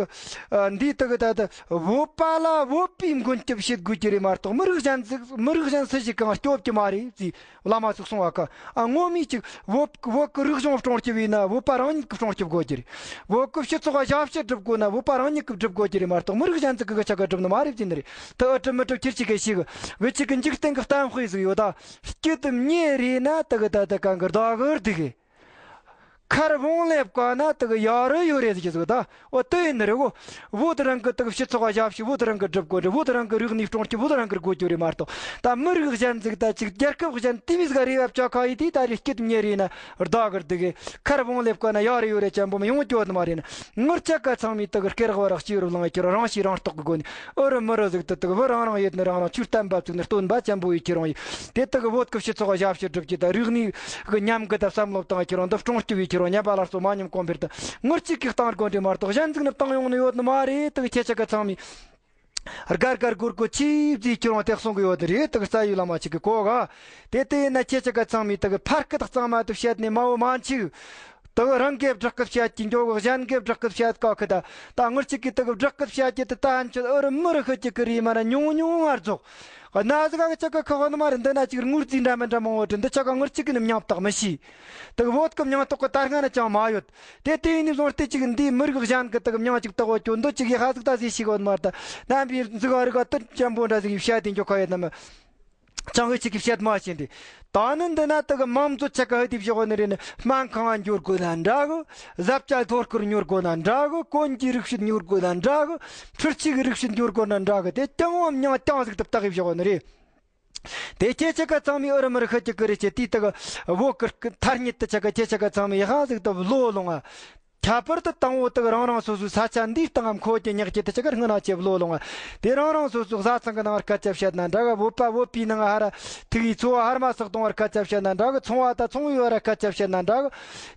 འདི་དག་ད་ད་བོད་པ་ལ་བོད་པའི་མགོན་སྐྱབས་བྱེད་དགོས་ཀྱི་རེད་མ་གཏོགས། མི་རིགས་གཞན་ཟིག་མི་རིགས་གཞན་སུ་ཞིག་གང་སྐྱོབ་ཀྱི་མ་རེད་ཟེར་བླ་མ་ཟིག་གསུང་བ་གི། ཨ་ངོ་མས་ཅིག་བོད་བོད་ཀྱི་རིག་གཞུང་སྲུང་སྐྱོབ་ཡིན་ན་བོད་པ་རང་ཉིད་ཀྱིས་སྲུང་སྐྱོབ་དགོས་ཀྱི་རེད། བོད་ཀྱི་སྤྱི་ཚོགས་ཞབས་ཞུ་སྒྲུབ་དགོས་ན་བོད་པ་རང་ཉིད་ཀྱིས་སྒྲུབ་དགོས་ཀྱི་རེད་མ་གཏོགས། མི་རིགས་གཞན་ཟིག་གིས་གི་ཆ་ག་སྒྲུབ་ནི་མ་རེད་ཟེར་ནི་རེད། དེ་ཨ་ཁྲི་མི་ཁྲི་ཁྱེད་ཅིག་གིས་ཤེས་གི། གི་ཅིག་གི་འཇིག་རྟེན་གི་གཏམ་དཔེ་ཟིག་ཡོད་ད། སྐྱིད་དུ་ཉེ་རེད་ན་དག་གི་ད་ད་གང་གི་ཟླ་གི་སྡུག་གི། མཁར་བོང་ལེབ་ཀ་ན་དག་ཡ་རུ་ཡོད་རེད་ཟེར་གི་ཟིག་ད། འོ་དེ་ཡིན་ནི་རེད་གོ། བོད་རང་གི་དག་སྤྱི་ཚོགས་ཞབས་ཞུ་བོད་རང་གི་སྒྲུབ་དགོས་རེད། བོད་རང་གི་རིག་གནས་སྲུང་སྐྱོབ་བོད་རང་གི་དགོས་རྒྱུ་རེད་མ་གཏོགས། ད་མི་རིགས་གཞན་ཟིག་ད་ཅིག་རྒྱལ་ཁབ་གཞན་དེ་མི་ཟིག་རེ་བ་བཅོལ་ཁ་ཡིས་དེ་ད་རེ་སྐྱིད་ཉེ་རེད་ན་བདག་གི་སྡུག་གི། མཁར་བོང་ལེབ་ཀ་ན་ཡ་རུ་ཡོད་རེད་ཅན་པོ་མི་ཡོང་རྒྱུ་ནི་མ་རེད་ན། ངུར་ཅག་ག་ཚང་མས་དག་སྐེ་རགས་བ་རགས་སྐྱིད་རུ་ལངས་ཁྱེར་རང་ཤེས་རང་རྟོགས་གི་སྒོ་ནས། ཨུ་རུ་མུ་རུ་ཟིག་ཏུ་དག་བུ་རང་རང་ཡོད་ནི་རང་རང་ཆོས་བསྟན་པ་བཙུགས་ནི་སྟོན་པ་ཅན་པོ་ཡོད་ཁྱེད་རང་ཡིན། དེ་དག་བོད་ཀྱི་སྤྱི་ཚོགས་ཞབས་ཞུ་སྒྲུབ་ཀྱི་ད་རིག་གནས་གི་ཉམས་གི་ད་བསམ་བློ་བཏང་ཁྱེད་རང་འདི་སྲུང་སྐྱོབ་ཡོད་ཁྱེད་རང་ཉམས་པ་སླར་གསོ་མ་ཉམས་གོང་འཕེལ་དུ་ངུར་གཅིག་གི་བཏང་དགོས་འདྲི་མ་གཏོགས་གཞན་ཟིག་ནི་བཏང་ཡོང་ནི་ཡོད་ནི་མ་རེད། དག་ཁྱེད་ཆ་ག་ཚང་མས་དགའ་དགའ་སྒོར་སྒོར་ཆིབ་ཙིག་ཁྱེད་རང་དེ་གསུང་གི་ཡོད་ནི་རེད། དག་རྩ་ཡུལ་ལ་མ་ཆིག་གི་གོ་ག། དེ་དེ་ཡིན་ན་ཁྱེད་ཆ་ག་ཚང་མས་དག་ཕར་སྐད་གཙང་མ་དུ་བཤད་ནས་མ་འོ་མ་ཆིག་དག་རང་གིས་བསྒྲགས་སྐད་བཤད་ཀྱི་འགྱོ་གི། གཞན་གིས་བསྒྲགས་སྐད་བཤད་ག་གི་ད། ད་ངུར་གཅིག་གིས་དག་བསྒྲགས་སྐད་བཤད་ཀྱི་ད། ད་ཧན་ཆོད་ཨུ་རུ་མུ་རུ་ཤི་གཅིག་གི་རེད་མ་ན་ཉུང་ཉུང་ང་རྫོགས། གནའ་ཟིག་ག་གི་ཆ་ག་ཁ་ཧོ་ནི་མ་རེད། འདི་ན་ཅིག་ངུར་རྫི་འདྲ་མི་འདྲ་མང་བོ་དྲི་འདི་ཆ་ག་ངུར་གཅིག་གི་ནི་མྱང་བཏགས་མི་ཤེས། དག་བོད་གི་མྱང་བཏགས་གི་ད་སྔ་ན་ཅང་མ་ཡོད། དེ་དེ་ཡིན་ནི་བཟུང་སྟེ་ཅིག་འདིའི་མི་རིགས་གཞན་གི་དག་མྱང་ཅིག་བཏགས་བོ་ཀྱོ་འདི་ཅིག་ཡི་ཧ་ཟིག་ད་ཟིག་ཤེས་གོ་ནི་མ་རེད། ད་རྣམ་པའི་ཟིག་ག་རིག་ག་དུ་ཅན་པོ་འདྲ་ཟིག་ཡི་བཤད་དེ་འགྱོ་ཁ་ཡོད་ནི་མི། ཅང་གི་ཅིག་གི་བཤད་མ་ཤེས་འདི། ད་ནི་འདི་ན་དག་མང་གཙོ་ཆ་ག་ཧི་དེ་བཞག་ནི་རེད་ནི། སྨན་ཁང་ང་འགྱུར་དགོས་ན་འདྲ་གི། བཟའ་བཅའ་ཐོ་སྐོར་ཉོར་དགོས་ན་འདྲ་གི། གོན་གྱི་རིགས་ཤིག་ཉོར་དགོས་ན་འདྲ་གི། འཕྲུལ་ཆས་ཀྱི་རིགས་ཤིག་ཉོར་དགོས་ན་འདྲ་གི། དེ་ཅང་བ་མྱང་ཅང་ཟིག་ཏུ་བཏགས་བཞག་ནི་རེད། དེ་ཁྱེད་ཆ་ག་ཚང་མས་ཨུ་རུ་མུ་རུ་ཤི་གཅིག་གི་རེད་ཅེ་དེའི་དག་བོད་ཀྱི་ཐ་སྙད་དུ་ཆ་ག་ཁྱེད་ཆ་ག་ཚང་མས་ཡི་ཧ་ཟིག་ཏུ་བློ་ལོང་ང་། ཁྱད་པར་དུ་དང་བོ་དག་རང་རང་སོ་སོའི་ས་ཆ་འདིའི་སྟེང་ང་མཁོ་རྒྱུ་ཉག་རྒྱུ་དེ་ཆ་གར་སྔོན་ན་ཆེ་བློ་ལོང་ང་། དེ་རང་རང་སོ་སོའི་བཟའ་ཚང་གི་ནང་སྐད་ཆ་བཤད་ན་འདྲ་གི། བོད་པ་བོད་པའི་ནང་ཧ་ར་ཐུག་ཡི་ཚོ་བ་ཧར་མ་སག་གཏོང་བར་སྐད་ཆ་བཤད་ན་འདྲ་གི། ཚོང་བ་དང་ཚོང་བའི་བར་སྐད་ཆ་བཤད་ན་འདྲ་གི།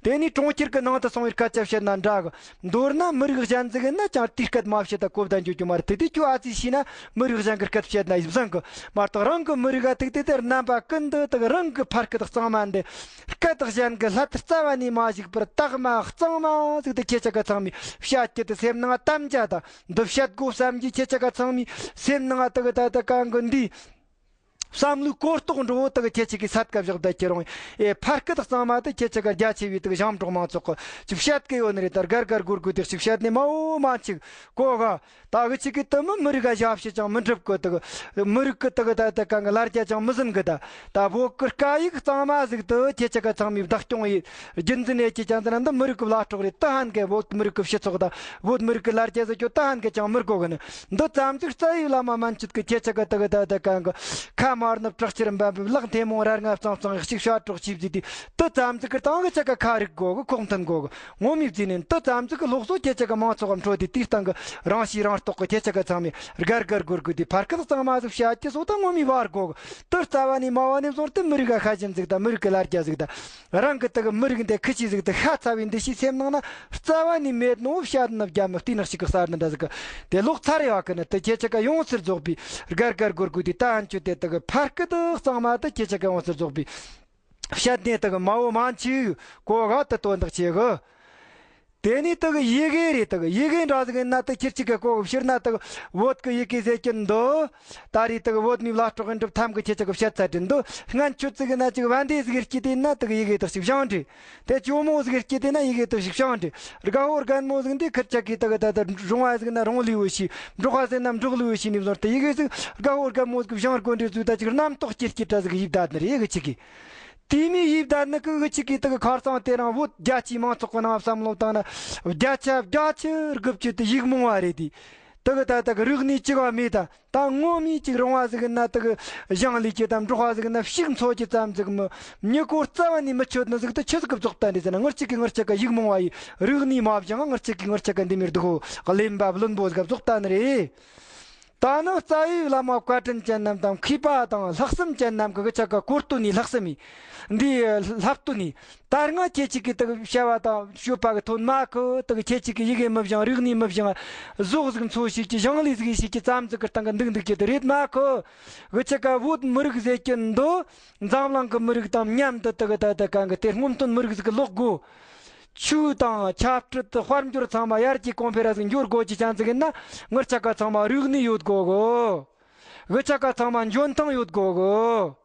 དེ་ནས་གྲོང་ཁྱེར་གི་ནང་དུ་སོང་བའི་སྐད་ཆ་བཤད་ན་འདྲ་གི། མདོར་ན་མི་རིགས་གཞན་ཟིག་ཡིན་ན་ཅང་དེའི་སྐད་མ་བཤད་ད་གོ་བརྡ་འཇོག་རྒྱུ་མ་རེད། དེ་དུས་ཁྱོད་ཨ་ཙི་ཤེས་ན་མི་རིགས་གཞན་གི་སྐད་བཤད་ན་ཡིབ་བཟང་གི་མ་གཏོགས། རང་གི་མི་རིགས་ཨ་ཐུག་དེ་དེར་རྣམ་པ་ཀུན་ཏུ་དག་རང་གི་ཕར་སྐད་གཙང་མ་འདི་སྐད་གཞན་གི་ལྷད་རྩ་བ་ནས་མ་ཞིག་པར་དག་མ་གཙང་མ་ཟིག་ཏུ་ཁྱེད་ཆ་ག་ཚང་མས་བཤད་རྒྱུ་དེ་སེམས་ནང་དམ་བཅའ་དང་འདི་བཤད་དགོས་བསམ་རྒྱུ་ཁྱེད་ཆ་ག་ཚང་མས་སེམས་ནང་དག་ད་ད་གང་གི་འདི། བསམ་བློའི་གོ་རྟོགས་འགྲོ་བོ་དག་ཁྱེད་ཆ་གི་སད་ཀ་བཞག་བསྡད་ཁྱེད་རང་ཨེ་ཕར་སྐད་གཙང་མ་དེ་ཁྱེད་ཆ་ག་རྒྱ་ཆེ་བའི་དག་ཞང་འབྲོག་མང་ཚོགས་གི་ཅིག་བཤད་གི་ཡོད་ནི་རེད། ད་དགའ་དགའ་སྒོར་སྒོར་དེ་ཅིག་བཤད་ནས་མ་འོ་མ་ཅིག་གོ་ག། ད་གི་ཅིག་གི་དུ་མི་མི་རིགས་ག་ཞབས་ཕྱི་ཅང་མི་འགྲུབ་གི། དག་མི་རིགས་གི་དག་ད་ད་གང་གི་ལར་རྒྱ་ཅང་མི་ཟིན་གི། ད་ད་བོད་གི་སྐད་ཡིག་གཙང་མ་ཟིག་ཏུ་ཁྱེད་ཆ་ག་ཚང་མས་བདག་སྐྱོང་ཡིན་རྒྱུན་འཛིན་ཡེད་ཀྱི་ཅང་ཟེར་ན་འདི་མི་རིགས་གི་བླ་སྲོག་རེད། ད་ཧན་གི་བོད་མི་རིགས་གི་སྤྱི་ཚོགས་ད་བོད་མི་རིགས་གི་ལར་རྒྱ་ཟེར་རྒྱུ་ད་ཧན་གི་ཅང་མི་དགོ་གི་ནི། འདི་ཙམ་ཟིག་རྩ་ཡི་བླ་མ་མན་ཆད་ཀྱི་ཁྱེད་ཆ་ག་དག་ད་ད་གང་གི་ཁ་དམར་ནུབ་དྲག་ཆེར་འབབ་འབབ། ལག་མཐེ་མོ་ར་ལྔ་གཙང་གཙང་ཡག་ཅིག་ཤ་དྲག་ཆིབ་ཟིག་དེ་དུ་ཙམ་ཟིག་གི་སྟེང་གི་ཆ་ག་ཁ་རིག་དགོ་གི། ཁོག་མཐུན་དགོ་གི། ངོ་མའི་བརྩིས་ནས་དུ་ཙམ་ཟིག་གི་སློབ་གསོ་ཁྱེད་ཆ་ག་མང་ཚོགས་ག་འཕྲོད་དེ་དེའི་སྟེང་གི་རང་ཤེས་རང་རྟོགས་གི་ཁྱེད་ཆ་ག་ཚང་མས་དགའ་དགའ་སྒོར་སྒོར་དེ་ཕར་སྐད་གཙང་མ་ཟིག་བཤད་ཀྱི་སོ་ད་ངོ་མའི་བར་དགོ་གི། དུ་རྩ་བ་ནས་མ་བ་ནས་བཟུང་སྟེ་མི་རིགས་ག་ཤ་ཞེན་ཟིག་ད་མི་རིགས་གི་ལར་རྒྱ་ཟིག་ད་རང་གི་དག་མི་རིགས་འདི་ཁི་ཆི་ཟིག་ད་ཤ་ཚ་བའི་འདི་ཤི་སེམས་ནང་ན། རྩ་བ་ནས་མེད་ནོ་བཤད་ན་རྒྱ་མི་བལྟས་ནག་ཅིག་གི་གསར་འདི་འདྲ་ཟིག་གི་དེ་ལོག་ཚར་ཡོད་གི་ནི། དེ་ཁྱེད་ཆ་ག་ཡོངས་སུ་རྫོགས་པའི་དགའ་དགའ་སྒོར་སྒོར་དེ་ད་ཧན་ཆོད་དེ་དག་གི་ཕར་སྐད་དུ་གཙང་མ་དུ་ཁྱེད་ཆ་ག་ཡོངས་སུ་རྫོགས་པའི་བཤད་ནས་དག་གི་མ་འོ་མ་ཆིག་གོ་ག་དུ་དོན་དག་ཆེ་གི། དེ་ནས་དག་གི་ཡི་གེ་རེད། དག་གི་ཡི་གེ་འདྲ་ཟིག་ཡིན་ན་དག་ཁྱེད་ཆ་ག་གོ་གི་ཕྱིར་ན་དག་བོད་གི་ཡི་གེ་ཟེར་གྱི་འདི། ད་རེས་དག་བོད་མིའི་བླ་སྤྲོ་གི་འགྲུབ་ཐམ་གི་ཁྱེད་ཆ་གི་བཤད་ཚད་དྲན་འདུག་སྔན་ཆོད་ཙིག་ན་ཅིག་བན་དེ་ཟིག་སྐྱིད་དེ་ན་དག་ཡི་གེ་དག་ཅིག་བཞེངས་འདྲི། དེ་ཇོ་མོ་ཟིག་སྐྱིད་དེ་ན་ཡི་གེ་དག་ཅིག་བཞེངས་འདྲི། རྒད་པོ་རྒད་མོ་ཟིག་འདི་ཁིར་ཆ་གི་དག་ད་ད་རོང་བ་ཟིག་ན་རོང་ལུས་བུ་ཤི། འབྲོག་པ་ཟིག་ན་འབྲོག་ལུས་བུ་ཤི་ནི་བཟུང་སྟེ་ཡི་གེ་ཟིག་རྒད་པོ་རྒད་མོ་ཟིག་བཞེངས་དགོས་འདྲི་ཟིག་ད་ཅིག་རྣམ་རྟོག་སྐྱིད་སྐྱིད་འདྲ་ཟིག་ཡིབ་བསྡད་ནི་རེད་གི་ཅིག་གི། དེ་མི་ཡིབ་བསྡད་ནི་གི་གི་ཅིག་གི་དག་ཁར་སང་དེ་རིང་བོད་རྒྱ་ཆེའི་མང་ཚོགས་གི་ནང་བསམ་བློ་བཏང་ན་བརྒྱ་ཆ་བརྒྱ་ཆ་དགུ་བཅུ་དེ་ཡིག་རྨོངས་བ་རེད་དེ། དག་ད་དག་རིག་གནས་ཅི་ག་མེད་ད། ད་ངོ་མའི་ཅིག་རོང་བ་ཟིག་ན་དག་ཞང་ལས་ཀྱི་དམ་འབྲོག་པ་ཟིག་ན་ཕྱུགས་འཚོ་ཀྱི་ཙམ་ཟིག་མི་མྱི་གོ་རྩ་བ་ནས་མི་ཆོད་ནི་ཟིག་ད་ཆི་ཟིག་གི་རྫོགས་ལྟ་འདྲི་ཟེར་ན། ངུར་ཅིག་གི་ངུར་ཅག་ག་ཡིག་རྨོངས་བ་ཡི་རིག་གནས་མ་བཞེངས། ངུར་ཅིག་གི་ངུར་ཅག་ག་འདི་མིར་སྡུག་གོ་གླེན་པ་བླུན་པོ་ཟིག་ག་རྫོགས་ལྟ་ནི་རེད། ད་ནི་རྩ་བའི་བླ་མ་བཀའ་དྲིན་ཅན་རྣམས་དང་མཁས་པ་དང་ལྷག་བསམ་ཅན་རྣམས་ཀྱི་གི་ཆ་ག་གོ་སྟོན་ནི་ལྷག་བསམ་ཡིན། འདིའི་ལྷག་སྟོན་ནི། ད་སྔ་ཁྱེད་ཅིག་གིས་དག་བྱ་བ་དང་སྤྱོད་པ་གི་ཐོན་མ་གི་དག་ཁྱེད་ཅིག་གིས་ཡི་གེ་མི་བཞེངས། རིག་གནས་མི་བཞེངས། ཟོག་ཟིག་འཚོ་ཤེས་ཀྱི་ཞང་ལས་ཟིག་ཤེས་ཀྱི་ཙམ་ཟིག་གི་སྟེང་གི་འདུག་འདུག་ཀྱི་དེ་རེད་མ་གི། གི་ཆ་ག་བོད་མི་རིགས་ཟེར་གྱི་འདི་འཛམ་གླིང་གི་མི་རིགས་དང་མཉམ་དུ་དག་ད་ད་གང་གི་དེ་སྔོན་ཐོན་མི་རིགས་ཟིག་གི་ལོག་དགོས། ཆོས་དང་ཆབ་སྲིད་དཔལ་འབྱོར་ཚང་མ་ཡར་རྒྱས་གོང་འཕེལ་ར་ཟིག་འགྱུར་དགོས་ཀྱི་ཅང་ཟིག་ཡིན་ན། ངུར་ཅག་ག་ཚང་མ་རིག་གནས་ཡོད་དགོས་གི། གི་ཅག་ག་ཚང་མ་འཇོན་ཐང་ཡོད་དགོས་གི།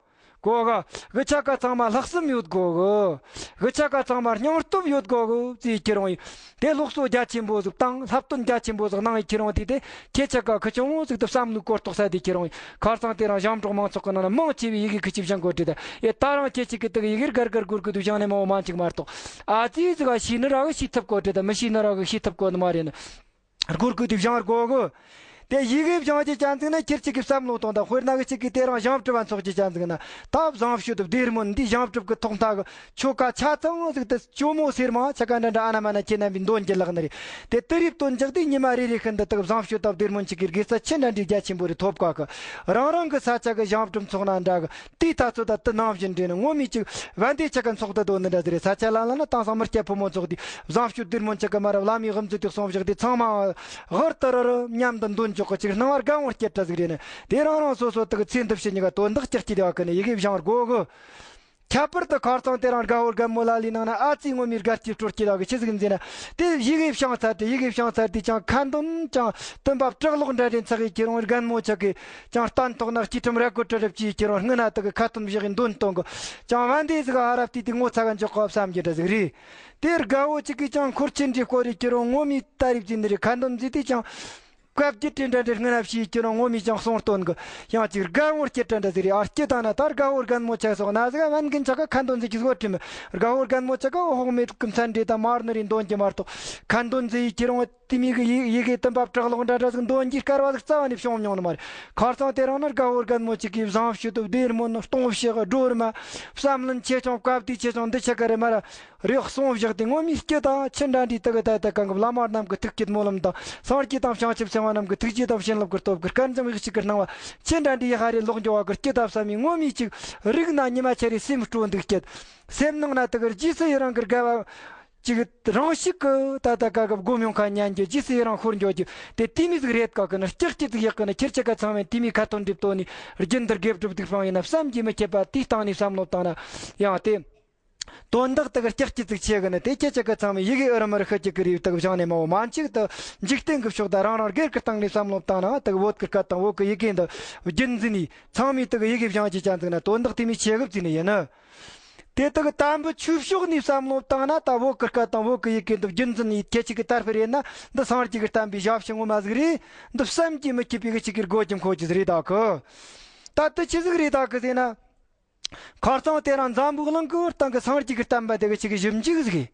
གོ་ག་གི་ཆ་ག་ཚང་མ་ལྷག་བསམ་ཡོད་དགོ་གི། གི་ཆ་ག་ཚང་མ་སྙིང་སྟོབས་ཡོད་དགོ་གི་ཟེར་ཁྱེད་རང་ཡིན། དེ་སློབ་གསོ་རྒྱ་ཆེན་པོ་ཟིག་དང་བསླབ་སྟོན་རྒྱ་ཆེན་པོ་ཟིག་གནང་ཡི་ཁྱེད་རང་དེ་དེ་ཁྱེད་ཆ་ག་ཁི་ཆུང་ཟིག་ཏུ་བསམ་བློའི་གོ་རྟོགས་ས་དེ་ཁྱེད་རང་ཡིན། ཁར་སང་དེ་རང་ཞིང་འབྲོག་མང་ཚོགས་ཀྱི་ནང་ན་མང་ཆེ་བའི་ཡི་གེ་ཁི་ཆི་བཞང་གོ་དྲི་ད་ཡེ་ད་རང་ཁྱེད་ཆི་གི་དེ་གི་ཡི་གེ་དགར་དགར་དགོར་གི་དུ་བཞང་ནས་མང་བོ་མང་ཅིག་མ་གཏོགས་ཨ་ཙི་ཟིག་ག་ཤེས་ནི་ར་གི་ཤེས་ཐུབ་གོ་དྲི་ད་མི་ཤེས་ནི་ར་གི་ཤེས་ཐུབ་གོ་ནི་མ་རེད་ནི། སྒོར་གུ་དེ་བཞེངས་དགོ་གི། དེ་ཡི་གེ་བཞེངས་ཀྱི་ཅན་ཟིག་ན་ཁྱེད་ཅིག་གི་བསམ་བློ་གཏོང་དང་དཔེར་ན་གི་ཅིག་གི་དེ་རང་ཞིང་ཕྲུག་པ་ཚོགས་ཀྱི་ཅན་ཟིག་ན་ད་བཟང་སྤྱོད་དུ་བདེ་སྨོན་འདི་ཞིང་ཕྲུག་གི་ཐོག་མཐའ་གི་ཆོ་ག་ཆ་ཚང་ཟིག་ཏུ་ཇོ་མོ་སེར་མ་ཆ་ག་འདྲ་འདྲ་ཨ་ན་མ་ན་ཁྱེད་རྣམ་པའི་འདོན་གྱི་ལག་ནི་རེད། དེ་དུ་རིབ་སྟོན་འཇག་དེ་ཉི་མ་རེ་རེ་ཤིན་ཏུ་དག་བཟང་སྤྱོད་དང་བདེ་སྨོན་ཅིག་གི་དགེ་རྩ་ཆེ་འདྲ་འདྲའི་རྒྱ་ཆེན་པོ་རེ་ཐོབ་ག་གི། རང་རང་གི་ས་ཆ་གི་ཞིང་ཕྲུག་ཚོགས་ན་འདྲ་གི། དེའི་ཐ་ཚོད་ད་དུ་ནང་བཞིན་འདྲེ་ནི་ངོ་མི་གཅིག་བན་དེ་ཆ་ག་ཚོགས་དུ་དོ་ནི་འདྲ་ཟེར་རེད། ས་ཆ་ལ་ལ་ན་དེང་སང་མི་སྐྱ་ཕོ་མོ་ཚོགས་དེ་བཟང་སྤྱོད་བདེ་སྨོན་ཆ་ག་མ་རབ་བླ་མའི་དབུ་མཛད་དེ་གསུང་བཞག་དེ་ཚང་མ་ཧུར་ཏི་རུ་རུ་མཉམ་དུ་འདོན་འཇོག་གི་ཅིག་སྣང་བ་དགའ་བོར་སྐྱེད་གྲ་ཟིག་རེད་ནི། དེ་རང་རང་སོ་སོ་དག་ཚེ་འདི་ཕྱི་གཉིས་ཀ་དོན་དག་ཅག་སྐྱིད་བ་ཀི་ནི་ཡི་གེ་བཞེངས་དགོ་གི། ཁྱད་པར་དུ་ཁར་ཚང་དེ་རང་དགའ་བོ་རྒན་མོ་ལ་ལའི་ནང་ན་ཨ་ཙི་ངོ་མའི་དགའ་སྐྱིད་སྤྲོ་སྐྱིད་ལ་གི་ཆི་ཟིག་འཛིན་ན། དེ་ཡི་གེ་བྱང་ཚར་ཏེ་ཡི་གེ་བྱང་ཚར་ཏེ་ཅང་ཁ་འདོན་ཅང་དུམ་པ་བྲག་ལོག་འདྲ་འདྲེན་ཚག་གི་ཁྱེད་རང་རྒན་མོ་ཆག་གི་ཅང་སྟན་ཐོག་ན་སྐྱིད་ཁྲིམས་ར་གོ་གྲི་རབ་ཀྱི་ཁྱེད་རང་སྔུན་ན་དག་གི་ཁ་འདོན་བཞག་གི་འདོན་གཏོང་གི་ཅང་བན་དེ་ཟིག་ཨ་རབ་དེ་དེ་ངོ་ཚ་ག་འཇོག་གོ་བསམ་གྱི་འདྲ་ཟིག་རེད། དེ་དགའ་བོ་ཆག་གི་ཅང་འཁོར་ཆེན་འདྲི་སྐོར་རེ་ཁྱེད་རང་ངོ་མའི་ད་རིབ་ཅིག་འདི་རེད། ཁ་འདོན་མཛད་དེ་ཅང་བཀའ་བརྒྱུད་དེ་འདྲ་འདྲ་སྔུན་ན་བྱས་ཀྱི་རང་ངོ་མི་ཅང་གསུང་སྟོན་གི་ཡང་ཅིག་དགའ་བོར་སྐྱེད་དྲ་འདྲ་ཟེར་རེ་ཨར་སྐྱེད་དང་ན་ད་དགའ་བོ་རྒན་མོ་ཆག་སོགས་ན་ཟིག་བན་གིན་ཆག་ག་ཁ་འདོན་ཟིག་གི་བཟོ་ཁྲིམས་དགའ་བོ་རྒན་མོ་ཆག་ག་འོ་ཧོག་མེད་ཀུན་ཚན་འདྲེ་དང་མར་ནི་རེ་འདོན་གྱི་མ་གཏོགས་ཁ་འདོན་ཟིག་ཡི་ཀྱི་རང་དེ་མི་གི་ཡི་ཡི་གེ་དུམ་པ་བྲག་ལོག་འདྲ་འདྲ་ཟིག་འདོན་གྱི་སྐལ་བ་ཟིག་རྩ་བ་ནས་བྱུང་མྱོང་ནི་མ་རེད། ཁར་སང་དེ་རང་ནི་དགའ་བོ་རྒན་མོ་ཆག་གི་བཟང་སྤྱོད་དུ་བདེ་སྨོན་སྟོང་བཤད་སྒྲོལ་མ་བསམ་ལན་ཆེ་ཆུང་བཀའ་བསྡུ་ཆེ་ཆུང་འདི་ཆག་ག་རེ་མ་ར། རེ་གསུངས་བཞག་དེ་ངོ་མའི་སྐྱིད་དང་ཆི་འདྲ་འདྲའི་དག་ད་ད་གང་གི་བླ་མ་རྣམས་ཀྱི་ཐུགས་བསྐྱེད་སྨོན་ལམ་དང་སངས་རྒྱས་དང་བྱང་ཆུབ་སེམས་དཔའ་རྣམས་ཀྱི་ཐུགས་རྗེ་དང་བྱིན་རླབས་ཀྱི་སྟོབས་ཀྱིས་སྐལ་འཛོམས་ཡེ་ཤེས་ཀྱི་སྣང་བ་ཆི་འདྲ་འདྲའི་ཡེ་ཧ་རེ་ལོག་འགྱོ་བ་གི་སྐྱིད་དང་བསམ་མི་ངོ་མའི་ཅིག་རིག་ན་ཉི་མ་ཆ་རེ་སེམས་སྤྲོ་འདུག་སྐྱིད། སེམས་ནང་ན་དག་རྗེས་སུ་ཡི་རང་གི་དགའ་བ་ཅིག་རང་ཤུགས་ཀྱི་ད་ད་ག་གི་སྒོམ་ཡོང་ཁ་ཉན་རྒྱུ་རྗེས་སུ་ཡི་རང་ཤོར་འགྱོ་རྒྱུ་དེ་དེ་མི་ཟིག་རེད་ག་གི་ན་སྐྱིད་སྐྱིད་ཟིག་ཡག་གི་ན་ཁྱེར་ཆ་ག་ཚང་མས་དེ་མི་ཁ་ཐོན་འགྲིབ་ཏོ་ནི་རྒྱུན་འདིར་དགེ་སྒྲུབ་སྡིག་སྤང་ཡིན་ན་བསམ་གྱིས་མི་ཁྱབ་པ་དེའི་སྟེང་ནས་བསམ་བློ་བཏང་ན་ཡང་དེ། དོན་དག་དག་སྐྱག་སྐྱིད་ཅིག་ཆེ་གི་ནི་དེ་ཁྱེད་ཅག་གི་ཚང་མས་ཡི་གེ་ཨུ་རུ་མུ་རུ་ཤི་ཅིག་གི་རིགས་དག་བཞེངས་ནས་མ་འོ་མན་ཆིག་ཏུ་འཇིག་རྟེན་གི་ཕྱོགས་དང་རང་རང་སྒེར་གི་སྟེང་ནས་བསམ་བློ་བཏང་ན་དག་བོད་གི་སྐད་དང་བོད་གི་ཡི་གེ་འདི་རྒྱུན་འཛིན་ནས་ཚང་མས་དག་ཡི་གེ་བཞེངས་ཀྱི་ཅན་ཟིག་ན་དོན་དག་དེ་མི་ཆེ་གི་བརྩིས་ནི་ཡིན་ནི། དེ་དག་དམ་པའི་ཆོས་ཕྱོགས་ནས་བསམ་བློ་བཏང་ན་ད་བོད་གི་སྐད་དང་བོད་གི་ཡི་གེ་འདི་རྒྱུན་འཛིན་ནས་ཁྱེད་ཅག་གི་དར་སྤེལ་རེད་ན་འདི་སངས་རྒྱས་གི་བསྟན་པའི་ཞབས་ཕྱི་ངོ་མ་ཟིག་རེད། འདི་བསམ་གྱིས་མི་ཁྱབ་པའི་གི་ཅིག་གི་སྒོ་ཀྱི་མཁོ་ཅི་ཟིག་རེད་ད་གི། ད་དེ་ཆི་ཟིག་རེད་ད་གི་ཟེར་ན། ཁ་རྩང་དེ་རིང་འཛམ་བུ་གླིང་གི་སྟེང་གི་སངས་རྒྱས་ཀྱི་བསྟན་པ་དེ་གི་ཅིག་གི་ཞིབ་འཇུག་ཟིག་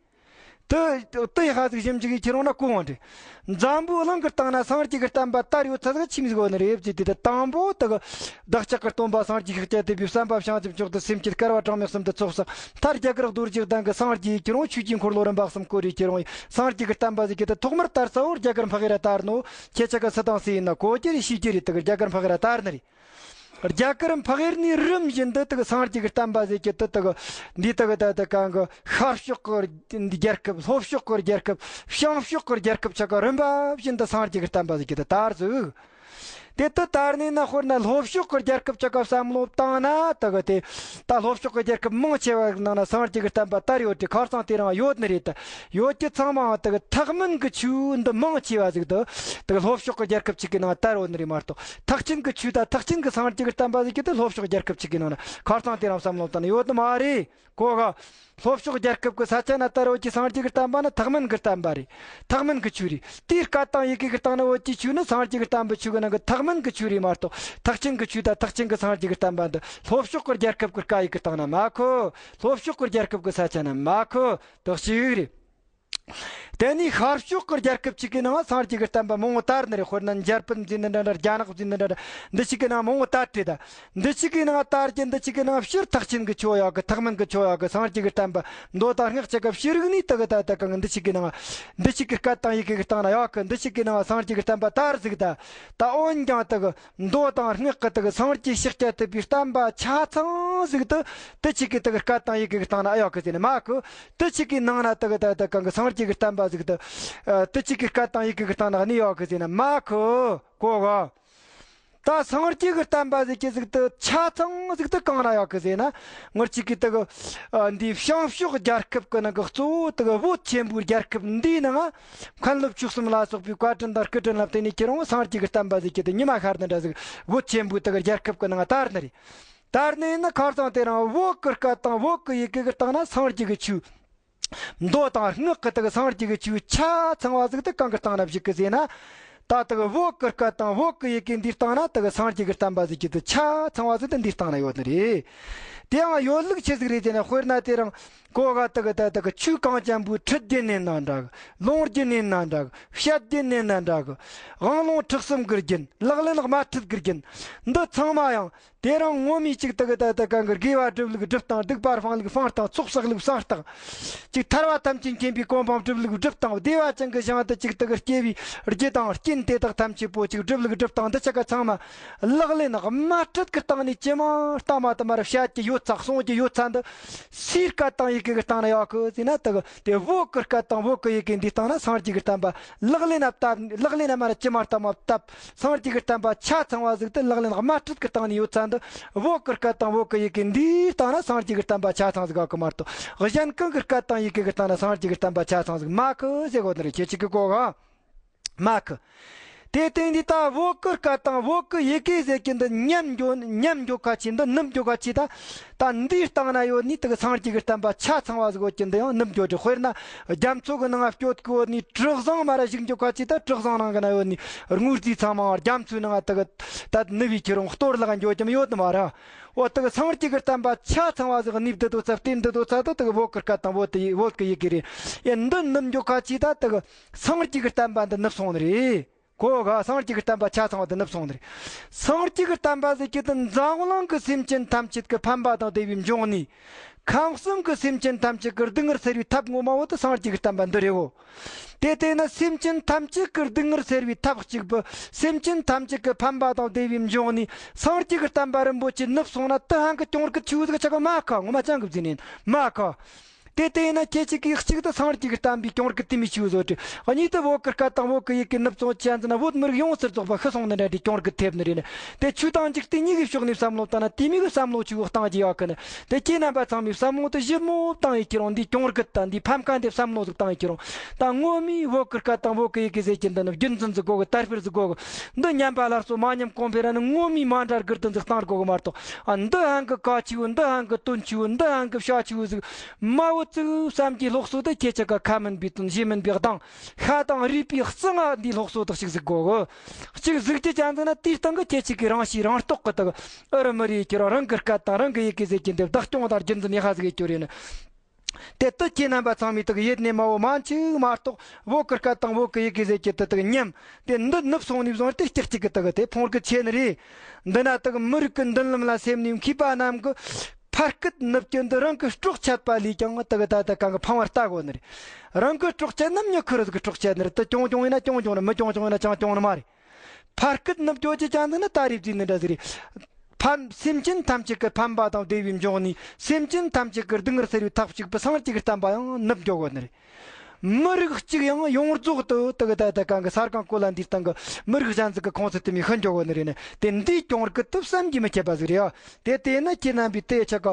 དུ་དུ་ཡི་ཧ་ཟིག་ཞིབ་འཇུག་གི་ཁྱེད་རང་ན་གོ་འོང་དྲི། འཛམ་བུ་གླིང་གི་སྟེང་ན་སངས་རྒྱས་ཀྱི་བསྟན་པ་དར་ཡོད་ཚད་ཟིག་ཆི་མི་ཟིག་ཡོད་ནི་རེད་ཅེས་དེ་དེ་དང་པོ་དུ་གི་བདག་ཅག་གི་སྟོན་པ་སངས་རྒྱས་ཤཱཀྱ་ཐུབ་པའི་བསམ་པ་བྱང་ཆུབ་མཆོག་ཏུ་སེམས་བསྐྱེད་བསྐལ་པ་གྲངས་མེད་གསུམ་དུ་ཚོགས་བསགས་མཐར་རྒྱ་གར་རྡོ་རྗེ་གདན་གི་སངས་རྒྱས་ཀྱི་རང་ཆོས་ཀྱི་འཁོར་ལོ་རིམ་པ་གསུམ་བསྐོར་རེ་ཁྱེད་རང་ཡི་སངས་རྒྱས་ཀྱི་བསྟན་པ་ཟིག་གི་དུ་ཐོག་མར་དར་ས་བོ་རྒྱ་གར་འཕགས་ཡུལ་ར་དར་ནོ་ཁྱེད་ཅག་གི་སུ་དང་སུ་ཡིན་ན་གོ་རྒྱུ་རེད་ཤེས་རྒྱུ་རེད་དུ་གི་རྒྱ་གར་འཕགས་ཡུལ་ར་དར་ནི་རེད། རྒྱ་གར་འཕགས་ཡུལ་ནས་རིམ་བཞིན་དུ་དག་སངས་རྒྱས་ཀྱི་བསྟན་པ་ཟེར་གྱི་དུ་དག་འདི་དག་ད་ད་གང་གི་ཤར་ཕྱོགས་ཀྱི་རྒྱལ་ཁབ་ལྷོ་ཕྱོགས་ཀྱི་རྒྱལ་ཁབ་བྱང་ཕྱོགས་ཀྱི་རྒྱལ་ཁབ་ཆ་ག་རིམ་པ་བཞིན་དུ་སངས་རྒྱས་ཀྱི་བསྟན་པ་ཟེར་གྱི་དུ་དར་ཟིག་དེ་དུ་དར་ནས་ན་དཔེར་ན་ལྷོ་ཕྱོགས་ཀྱི་རྒྱལ་ཁབ་ཆ་ག་བསམ་བློ་བཏང་ན་དག་དེ་ད་ལྷོ་ཕྱོགས་ཀྱི་རྒྱལ་ཁབ་མང་ཆེ་བ་ནང་ན་སངས་རྒྱས་ཀྱི་བསྟན་པ་དར་ཡོད་དེ་ཁ་རྩང་དེ་རིང་ཡོད་ནི་རེད་དུ་ཡོད་ཀྱི་ཚང་མ་དག་ཐེག་དམན་གྱི་ཆོས་འདི་མང་ཆེ་བ་ཟིག་དུ་དག་ལྷོ་ཕྱོགས་ཀྱི་རྒྱལ་ཁབ་ཅིག་གི་ནང་དར་ཡོད་ནི་རེད་མ་གཏོགས། ཐེག་ཆེན་གྱི་ཆོས་དང་ཐེག་ཆེན་གྱི་སངས་རྒྱས་ཀྱི་བསྟན་པ་ཟིག་གི་དེ་ལྷོ་ཕྱོགས་རྒྱལ་ཁབ་ཅིག་གི་ནང་ན་ཁ་རྩང་དེ་རིང་བསམ་བློ་བཏང་ནས་ཡོད་ནི་མ་རེད། གོ་ག་ལྷོ་ཕྱོགས་རྒྱལ་ཁབ་ཀྱི་ས་ཆ་ན་དར་ཡོད་ཀྱི་སངས་རྒྱས་ཀྱི་བསྟན་པ་ནི་ཐེག་དམན་གྱི་བསྟན་པ་རེད། ཐེག་དམན་གྱི་ཆོས་རེད། དེའི་སྐད་དང་ཡི་གེ་གི་སྟེང་ན་ཡོད་ཀྱི་ཆོས་ནི་སངས་རྒྱས་ཀྱི་བསྟན་པའི་ཆོས་ཀྱི་ནང་གི་ཐེག་དམན་གྱི་ཆོས་རེད་མ་གཏོགས། ཐེག་ཆེན་གྱི་ཆོས་དང་ཐེག་ཆེན་གྱི་སངས་རྒྱས་ཀྱི་བསྟན་པ་འདི་ལྷོ་ཕྱོགས་ཀྱི་རྒྱལ་ཁབ་ཀྱི་སྐད་ཡིག་གི་སྟེང་ན་མ་གོ། ལྷོ་ཕྱོགས་ཀྱི་རྒྱལ་ཁབ་ཀྱི་ས་ཆ་ན་མ་གོ། དག་ཅིག་རེད། དེ་ནས་ཤར་ཕྱོགས་ཀྱི་རྒྱལ་ཁབ་ཅིག་གི་ནང་སངས་རྒྱས་ཀྱི་བསྟན་པ་མང་བོ་དར་ནི་རེད། དཔེར་ན་འཇར་པན་ཟེར་ནི་འདྲ་འདྲ་རྒྱ་ནག་ཟེར་ནི་འདྲ་འདྲ་འདི་ཅིག་གི་ནང་མང་བོ་དར་བྲིས་ད། འདི་ཅིག་གི་ནང་དར་གྱི་འདི་ཅིག་གི་ནང་སྤྱིར་ཐེག་ཆེན་གྱི་ཆོས་ཡག་གི་ཐེག་དམན་གྱི་ཆོས་ཡག་གི་སངས་རྒྱས་ཀྱི་བསྟན་པ་མདོ་དང་སྔགས་ཆ་ག་ཕྱི་རིག་ནས་དག་གི་ད་ད་གང་འདི་ཅིག་གི་ནང་འདི་ཅིག་གི་སྐད་དང་ཡི་གེ་གི་སྟེང་ན་ཡག་གི་འདི་ཅིག་གི་ནང་སངས་རྒྱས་ཀྱི་བསྟན་པ་དར་ཟིག་ད། ད་འོན་ཀྱང་དག་གི་མདོ་དང་སྔགས་ཀྱི་དག་སངས་རྒྱས་ཤཱཀྱ་ཐུབ་པའི་བསྟན་པ་ཆ་ཚང་ཟིག་ཏུ་དེ་ཅིག་གི་དག་སྐད་དང་ཡི་གེ་གི་སྟེང་ན་ཨེ་ཡོད་གི་ཟེར་ན་མ་གི། དེ་ཅིག་གི་ནང་ན་དག་ད་ད་གང་གི་སངས་རྒྱས་ཀྱི་བསྟན་པ་ཟིག་ཏུ། དེ་ཅིག་གི་སྐད་དང་ཡི་གེ་གི་སྟེང་ན་གནས་ཡོད་གི་ཟེར་ན་མ་གི། གོ་ག་ད་སངས་རྒྱས་ཀྱི་བསྟན་པ་ཟིག་གི་ཟིག་ཏུ་ཆ་ཚང་ཟིག་ཏུ་གང་ན་ཡོད་གི་ཟེར་ན། ངར་ཅིག་གི་དག་འདི་བྱང་ཕྱོགས་རྒྱལ་ཁབ་ཀྱི་ནང་གི་གཙོ་བོ་དག་བོད་ཆེན་པོའི་རྒྱལ་ཁབ་འདིའི་ནང་མཁན་སློབ་ཆོས་གསུམ་ལ་སོགས་པའི་བཀའ་དྲིན་དང་སྐུ་དྲིན་ལ་བརྟེན་ནས་ཁྱེད་རང་སངས་རྒྱས་ཀྱི་བསྟན་པ་ཟིག་གི་དེ་ཉི་མ་ཤར་ནི་འདྲ་ཟིག་བོད་ཆེན་པོའི་དག་རྒྱལ་ཁབ་ཀྱི་ནང་དར་ནི་རེད། དར་ནས་ནི་ཁ་སང་དེ་རིང་བོད་ཀྱི་སྐད་དང་བོད་ཀྱི་ཡི་གེ་གི་སྟེང་ན་སངས་རྒྱས་ཀྱི་ཆོས། མདོ་དང་སྔགས་ཀྱི་དག་སངས་རྒྱས་ཀྱི་ཆོས་ཆ་ཚང་བ་ཟིག་དེ་གང་གི་སྟེང་ན་བཞུགས་གི་ཟེར་ན། ད་དག་བོད་ཀྱི་སྐད་དང་བོད་ཀྱི་ཡི་གེ་འདིའི་སྟེང་ན་དག་སངས་རྒྱས་ཀྱི་བསྟན་པ་ཟིག་གི་དེ་ཆ་ཚང་བ་ཟིག་དེ་འདིའི་སྟེང་ན་ཡོད་ནི་རེད། དེ་ཡང་ཡོད་ལུགས་ཆི་ཟིག་རེད་ཟེར་ན། དཔེར་ན་དེ་རིང་གོ་ག་དག་ད་དག་ཆོས་གངས་ཅན་པོའི་ཁྲིད་རྒྱུན་ནས་ན་འདྲ་གི། ལུང་རྒྱུན་ནས་ན་འདྲ་གི། བཤད་རྒྱུན་ནས་ན་འདྲ་གི། དབང་ལུང་ཁྲིད་གསུམ་གི་རྒྱུན། ལག་ལེན་དམར་ཁྲིད་གི་རྒྱུན། འདི་ཚང་མ་ཡང་དེ་རིང་ངོ་མའི་ཅིག་དག་ད་ད་གང་གི་དགེ་བ་སྒྲུབ་ལུགས་སྒྲུབ་སྟངས། སྡིག་པ་སྤང་ལུགས་སྤང་སྟངས། ཚོགས་བསགས་ལུགས་བསགས་སྟངས། ཅིག་ཐར་བ་ཐམས་ཅད་མཁྱེན་པའི་གོ་འཕང་སྒྲུབ་ལུགས་སྒྲུབ་སྟངས། བདེ་བ་ཅན་གྱི་ཞིང་དུ་ཅིག་དག་སྐྱེ་བའི་རྒྱུ་དང་རྐྱེན་དེ་དག་ཐམས་ཅད་པོ་ཅིག་སྒྲུབ་ལུགས་སྒྲུབ་སྟངས། འདི་ཆ་ག་ཚང་མ་ལག་ལེན་དམར་ཁྲིད་ཀྱི་སྟེང་ནས་ཇི་མ་ལྟ་མ་དུ་མར་བཤད་ཀྱི་ཡོད་ཚ། གསུང་གི་ཡོད་ཚ། འདི་སུའི་སྐད་དང་ཡི་གེ་གི་སྟེང་ན་ཡོད་གི་ཟེར་ན། དག་དེ་བོད་ཀྱི་སྐད་དང་བོད་ཀྱི་ཡི་གེ་འདིའི་སྟེང་ན་སངས་རྒྱས་ཀྱི་བསྟན་པ་ལག་ལེན་ན་བཏབ། ལག་ལེན་ན་མར་ཇི་མ་ལྟ་མ་བཏབ། སངས་རྒྱས་ཀྱི་བསྟན་པ་ཆ་ཚང་བ་ཟིག་དེ་ལག་ལེན་དམར་ཁྲིད་ཀྱི་སྟེང་ནས་ཡོད་ཚ། འདི་བོད་ཀྱི་སྐད་དང་བོད་ཀྱི་ཡི་གེ་འདིའི་སྟེང་ན་སངས་རྒྱས་ཀྱི་བསྟན་པ་ཆ་ཚང་ཟིག་ག་གི་མ་གཏོགས། གཞན་གང་གི་སྐད་དང་ཡི་གེ་གི་སྟེང་ན་སངས་རྒྱས་ཀྱི་བསྟན་པ་ཆ་ཚང་ཟིག་མ་གི་ཟེར་གོ་ནི་རེད། ཁྱེད་ཅིག་གི་གོ་ག་མ་གི། དེ་སྟེང་འདི་ད་བོད་ཀྱི་སྐད་དང་བོད་ཀྱི་ཡི་གེ་ཟེར་གྱི་འདི་ཉམས་འགྱོ་ཉམས་འགྱོ་ཁ་ཆེ། འདི་ནུབ་འགྱོ་ཁ་ཆེ། ད་ད་འདིའི་སྟེང་ན་ཡོད་ནི་དག་སངས་རྒྱས་ཀྱི་བསྟན་པ་ཆ་ཚང་བ་ཟིག་ཡོད་ཀྱི་འདི་ཡང་ནུབ་འགྱོ་རྒྱུ། དཔེར་ན་རྒྱ་མཚོ་གི་ནང་ང་སྐྱོད་གི་ཡོད་ནི་གྲུ་གཟིངས་མར་ར་ཞིག་འགྱོ་ཁ་ཆེ། ད་གྲུ་གཟིངས་ནང་གི་ན་ཡོད་ནི་དངོས་རྫས་ཚང་མ་རྒྱ་མཚོའི་ནང་ང་དག་ད་ནུབ་བའི་ཁྱེད་རང་གཏོར་བརླག་འགྱོ་རྒྱུ་ཡོད་ནི་མ་རེད། འོ་དག་སངས་རྒྱས་ཀྱི་བསྟན་པ་ཆ་ཚང་བ་ཟིག་གནས་བསྡད་དོ་ཚ། བརྟེན་བསྡད་དོ་ཚ། ད་དག་བོད་ཀྱི་སྐད་དང་བོད་དེ་བོད་ཀྱི་ཡི་གེ་རེད། ཡ་འདི་ནུབ་འགྱོ་ཁ་ཆེ། ད་དག་སངས་རྒྱས་ཀྱི་བསྟན་པ་འདི་ནུབ་སོང་ནི་རེད། གོ་ག་སངས་རྒྱས་ཀྱི་བསྟན་པ་ཆ་ཚང་བ་དེ་ནུབ་སོང་ནི་རེད། སངས་རྒྱས་ཀྱི་བསྟན་པ་ཟེར་གྱི་དེ་འཛམ་གླིང་གི་སེམས་ཅན་ཐམས་ཅད་ཀྱི་ཕན་པ་དང་བདེ་བའི་འབྱུང་གནས། ཁམས་གསུམ་གྱི་སེམས་ཅན་ཐམས་ཅད་ཀྱི་སྡུག་བསྔལ་སེལ་བའི་ཐབས་ངོ་མ་བོ་དེ་སངས་རྒྱས་ཀྱི་བསྟན་པ་འདི་རེད་བོ། དེ་ལྟས་ན་སེམས་ཅན་ཐམས་ཅད་ཀྱི་སྡུག་བསྔལ་སེལ་བའི་ཐབས་གཅིག་པུ། སེམས་ཅན་ཐམས་ཅད་ཀྱི་ཕན་པ་དང་བདེ་བའི་འབྱུང་གནས་སངས་རྒྱས་ཀྱི་བསྟན་པ་རིན་པོ་ཆེ་ནུབ་སོང་ན། དེ་ཧང་གི་གྱོང་གུད་ཆེ་བོ་ཟིག་ཆ་ག་མ་ཁ། ངོ་མ་ཅང་གི་བརྫིས་ནས་མ་ཁ། དེ་ལྟས་ན་ཁྱེད་ཅིག་གིས་གཅིག་ཏུ་སངས་རྒྱས་ཀྱི་བསྟན་པའི་གྱོང་གུད་དེ་མི་ཆེ་བོ་བཟོ་དྲི། གཉིས་དུ་བོད་ཀྱི་སྐད་དང་བོད་ཀྱི་ཡི་གེ་ནུབ་སོང་ཅན་ཟེར་ན། བོད་མི་རིགས་ཡོངས་སུ་རྫོགས་པ་ཤི་སོང་ནི་འདྲ་འདྲའི་གྱོང་གུད་ཐེབས་ནི་རེད་ནི། དེ་ཆོས་དང་འཇིག་རྟེན་གཉིས་ཀྱི་ཕྱོགས་ནས་བསམ་བློ་བཏང་ན་དེ་མོ་གི་བསམ་བློ་ཆེ་བོ་བཏང་རྒྱུ་ཡོད་གི་ནི། དེ་ཁྱེད་རྣམ་པ་ཚང་མས་བསམ་བློ་དེ་ཞིབ་མོ་བཏང་ཡི་ཁྱེད་རང་འདིའི་གྱོང་གུད་དང་འདིའི་ཕམ་ཁ་འདི་བསམ་བློ་ཟིག་བཏང་ཡི་ཁྱེད་རང་། ད་ངོ་མའི་བོད་ཀྱི་སྐད་དང་བོད་ཀྱི་ཡི་གེ་ཟེར་གྱི་འདི་ནི་རྒྱུན་འཛིན་ཟིག་དགོས་གི། དར་སྤེལ་ཟིག་དགོས་གི། འདི་ཉམས་པ་སླར་གསོ་མ་ཉམས་གོང་འཕེལ་ར་ནི་ངོ་མའི་མ་འདྲ་དགུ་བདུན་ཟིག་བཏང་དགོས་གི་མ་གཏོགས། ཨ་འདི་ཧང་གི་གལ་ཆེ་བོ། འདི་ཧང་གི་དོན་ཆེ་བོ། འདི་ཧང་གི་བྱ་ཆེ་བོ་ཟིག་མ་བོ་ཙིག་བསམ་གྱི་སློབ་གསོ་དེ་ཁྱེད་ཅག་ག་ཁ་མིན་པའི་དོན་ཞེ་མིན་པའི་གདངས། ཤ་དང་རུས་པའི་གཙང་ང་འདིའི་སློབ་གསོ་དག་ཞིག་ཟིག་དགོས་གི། གཅིག་གཟིགས་རྒྱུ་ཅན་ཟིག་ན་དེའི་སྟེང་གི་ཁྱེད་ཅིག་གིས་རང་ཤེས་རང་རྟོགས་ཀྱི་དག་ཨུ་རུ་མི་རིགས་ཁྱེད་རང་རང་གི་སྐད་དང་རང་གི་ཡི་གེ་ཟེར་གྱི་འདི་བདག་སྐྱོང་དང་རྒྱུན་འཛིན་ཡག་ག་ཟིག་ཡེད་རྒྱུ་རེད་ནི། དེ་ལྟར་ཁྱེད་རྣམ་པ་ཚང་མས་དག་ཡེད་ནས་མ་བོ་མ་འཆུག་མ་གཏོགས། བོད་ཀྱི་སྐད་དང་བོད་ཀྱི་ཡི་གེ་ཟེར་གྱི་དེ་དག་ཉམས་ཏེ་འདི་ནུབ་སོང་ནས་བཟུང་སྟེ་སྐྱག་གཅིག་གི་དག་དེ་ཕུང་རྒྱུ་ཆེ་ནི་རེད། འདི་ན་དག་མི་རིགས་ཀྱི་མདུན་ལམ་ལ་སེམས་ནས་མཁས་པ་རྣམས་ཀྱི་ཕར་སྐད་ནུབ་རྒྱུ་འདི་རང་གི་སྲོག་ཆད་པ་ལས་ཀྱང་དག་ད་ད་གང་གི་ཕངས་བར་ལྟ་དགོས་ནི་རེད། རང་གི་སྲོག་ཆད་ན་མྱི་ཁུ་རུ་ཟིག་གི་སྲོག་ཆད་ནི་རེད། དེ་གྱོང་གྱོང་ཡིན་ན་གྱོང་གྱོང་ནི། མི་གྱོང་གྱོང་ཡིན་ན་ཅང་གྱོང་ནི་མ་རེད། ཕར་སྐད་ནུབ་འགྱོ་རྒྱུ་ཅན་ཟིག་ནི་ད་རེས་བརྩིས་ནི་འདྲ་ཟིག་རེད། ཕན། སེམས་ཅན་ཐམས་ཅད་ཀྱི་ཕན་པ་དང་བདེ་བའི་འབྱུང་གནས། སེམས་ཅན་ཐམས་ཅད་ཀྱི་སྡུག་བསྔལ་སེལ་བའི་ཐབས་གཅིག་པུ་སངས་རྒྱས་ཀྱི་བསྟན་པ་ཡང་ནུབ་འགྱོ་དགོས་ནི་རེད། མི་རིགས་གཅིག་ཡང་ཡོངས་རྫོགས་དུ་དག་ད་ད་གང་གི་ས་སྒང་གོ་ལ་འདིའི་སྟེང་གི་མི་རིགས་གཞན་ཟིག་གི་ཁོངས་སུ་དེ་མི་ཤི་འགྱོ་དགོས་ནི་རེད་ནི། དེ་འདིའི་གྱོང་གུད་དུ་བསམ་གྱིས་མི་ཁྱབ་པ་ཟིག་རེད་ཨ། དེ་དེ་ནི་ཁྱེད་རྣམ་པས་དེ་ཆ་ག་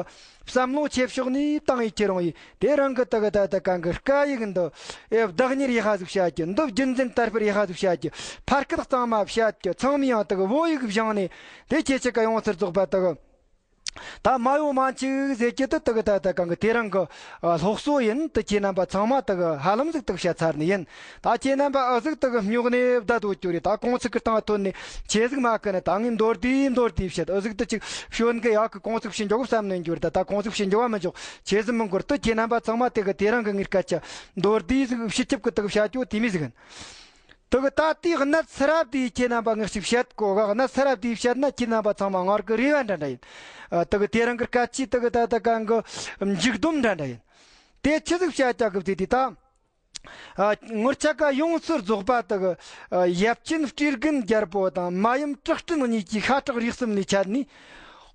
བསམ་བློ་ཆེ་ཕྱོགས་ནས་བཏང་ཡི་ཁྱེད་རང་ཡིན། དེ་རང་གི་དག་ད་ད་གང་གི་སྐད་ཡིག་འདི་ཨེ་བདག་གཉེར་ཡག་ག་ཟིག་བྱ་རྒྱུ། འདི་རྒྱུན་འཛིན་དར་སྤེལ་ཡག་ག་ཟིག་བྱ་རྒྱུ། ཕར་སྐད་གཙང་མ་བཤད་རྒྱུ། ཚང་མས་ཡང་དག་བོད་ཡིག་སྦྱངས་ནས་དེ་ཁྱེད་ཅག་ག་ཡོངས་སུ་རྫོགས་པ་དག་ད་མ་ཡོང་མ་འཆུག་ཟེར་རྒྱུ་དེ་དག་ད་ད་གང་གི་དེ་རང་གི་ཨ་སློབ་གསོ་ཡིན། དེ་ཁྱེད་རྣམ་པ་ཚང་མ་དག་ཧ་ལམ་ཟིག་དག་བཤད་ཚར་ནི་ཡིན། ད་ཁྱེད་རྣམ་པ་ཨ་ཟིག་དག་སྨྱུག་ནས་བསྡད་དོ་རྒྱུ་རེད། ད་གོང་ཚིག་གི་སྟེང་ཐོན་ནས་ཆེ་ཟིག་མ་ཀི་ནི། ད་ངས་མདོར་བསྡུས་མདོར་བསྡུས་བཤད། ཨ་ཟིག་དེ་ཅིག་ཤོད་གི་ཡག་གི། གོང་ཚིག་བཤད་འཇོག་བསམ་ནས་འགྱུར། ད་ད་གོང་ཚིག་བཤད་འཇོག་བ་མི་འཇོག་ཆེ་ཟིག་མི་འགོར། དེ་ཁྱེད་རྣམ་པ་ཚང་མ་དེ་གི་དེ་རང་གི་ངའི་སྐད་ཆ་མདོར་བསྡུས་ཟིག་སྤྱི་ཁྱབ་གི་དག་བཤད་རྒྱུ་དེ་མོ་ཟིག་ཡིན། དག་ད་དེའི་གནད་ཚུ་རབ་དེ་ཁྱེད་རྣམ་པ་ངས་ཅིག་བཤད་གོ་ག། གནད་ཚུ་རབ་དེ་བཤད་ན་ཁྱེད་རྣམ་པ་ཚང་མ་ངར་གི་རེ་བ་འདྲ་འདྲ་ཡིན། ཨ་དག་དེ་རང་གི་སྐད་ཆའི་དག་ད་ད་གང་གི་མཇུག་སྡོམ་འདྲ་འདྲ་ཡིན། དེ་ཆི་ཟིག་བཤད་རྒྱུ་གི་ཟེར་དུས་ད། ཨ་ངོར་ཆ་ག་ཡོངས་སུ་རྫོགས་པ་དག་ཨ་ཡབ་ཆེན་སྤྲེལ་རྒན་རྒྱལ་པོ་དང་མ་ཡུམ་གྲགས་སྤྲིན་གཉིས་ཀྱི་ཤ་ཁྲག་རིགས་གསུམ་ལས་ཆད་ནས།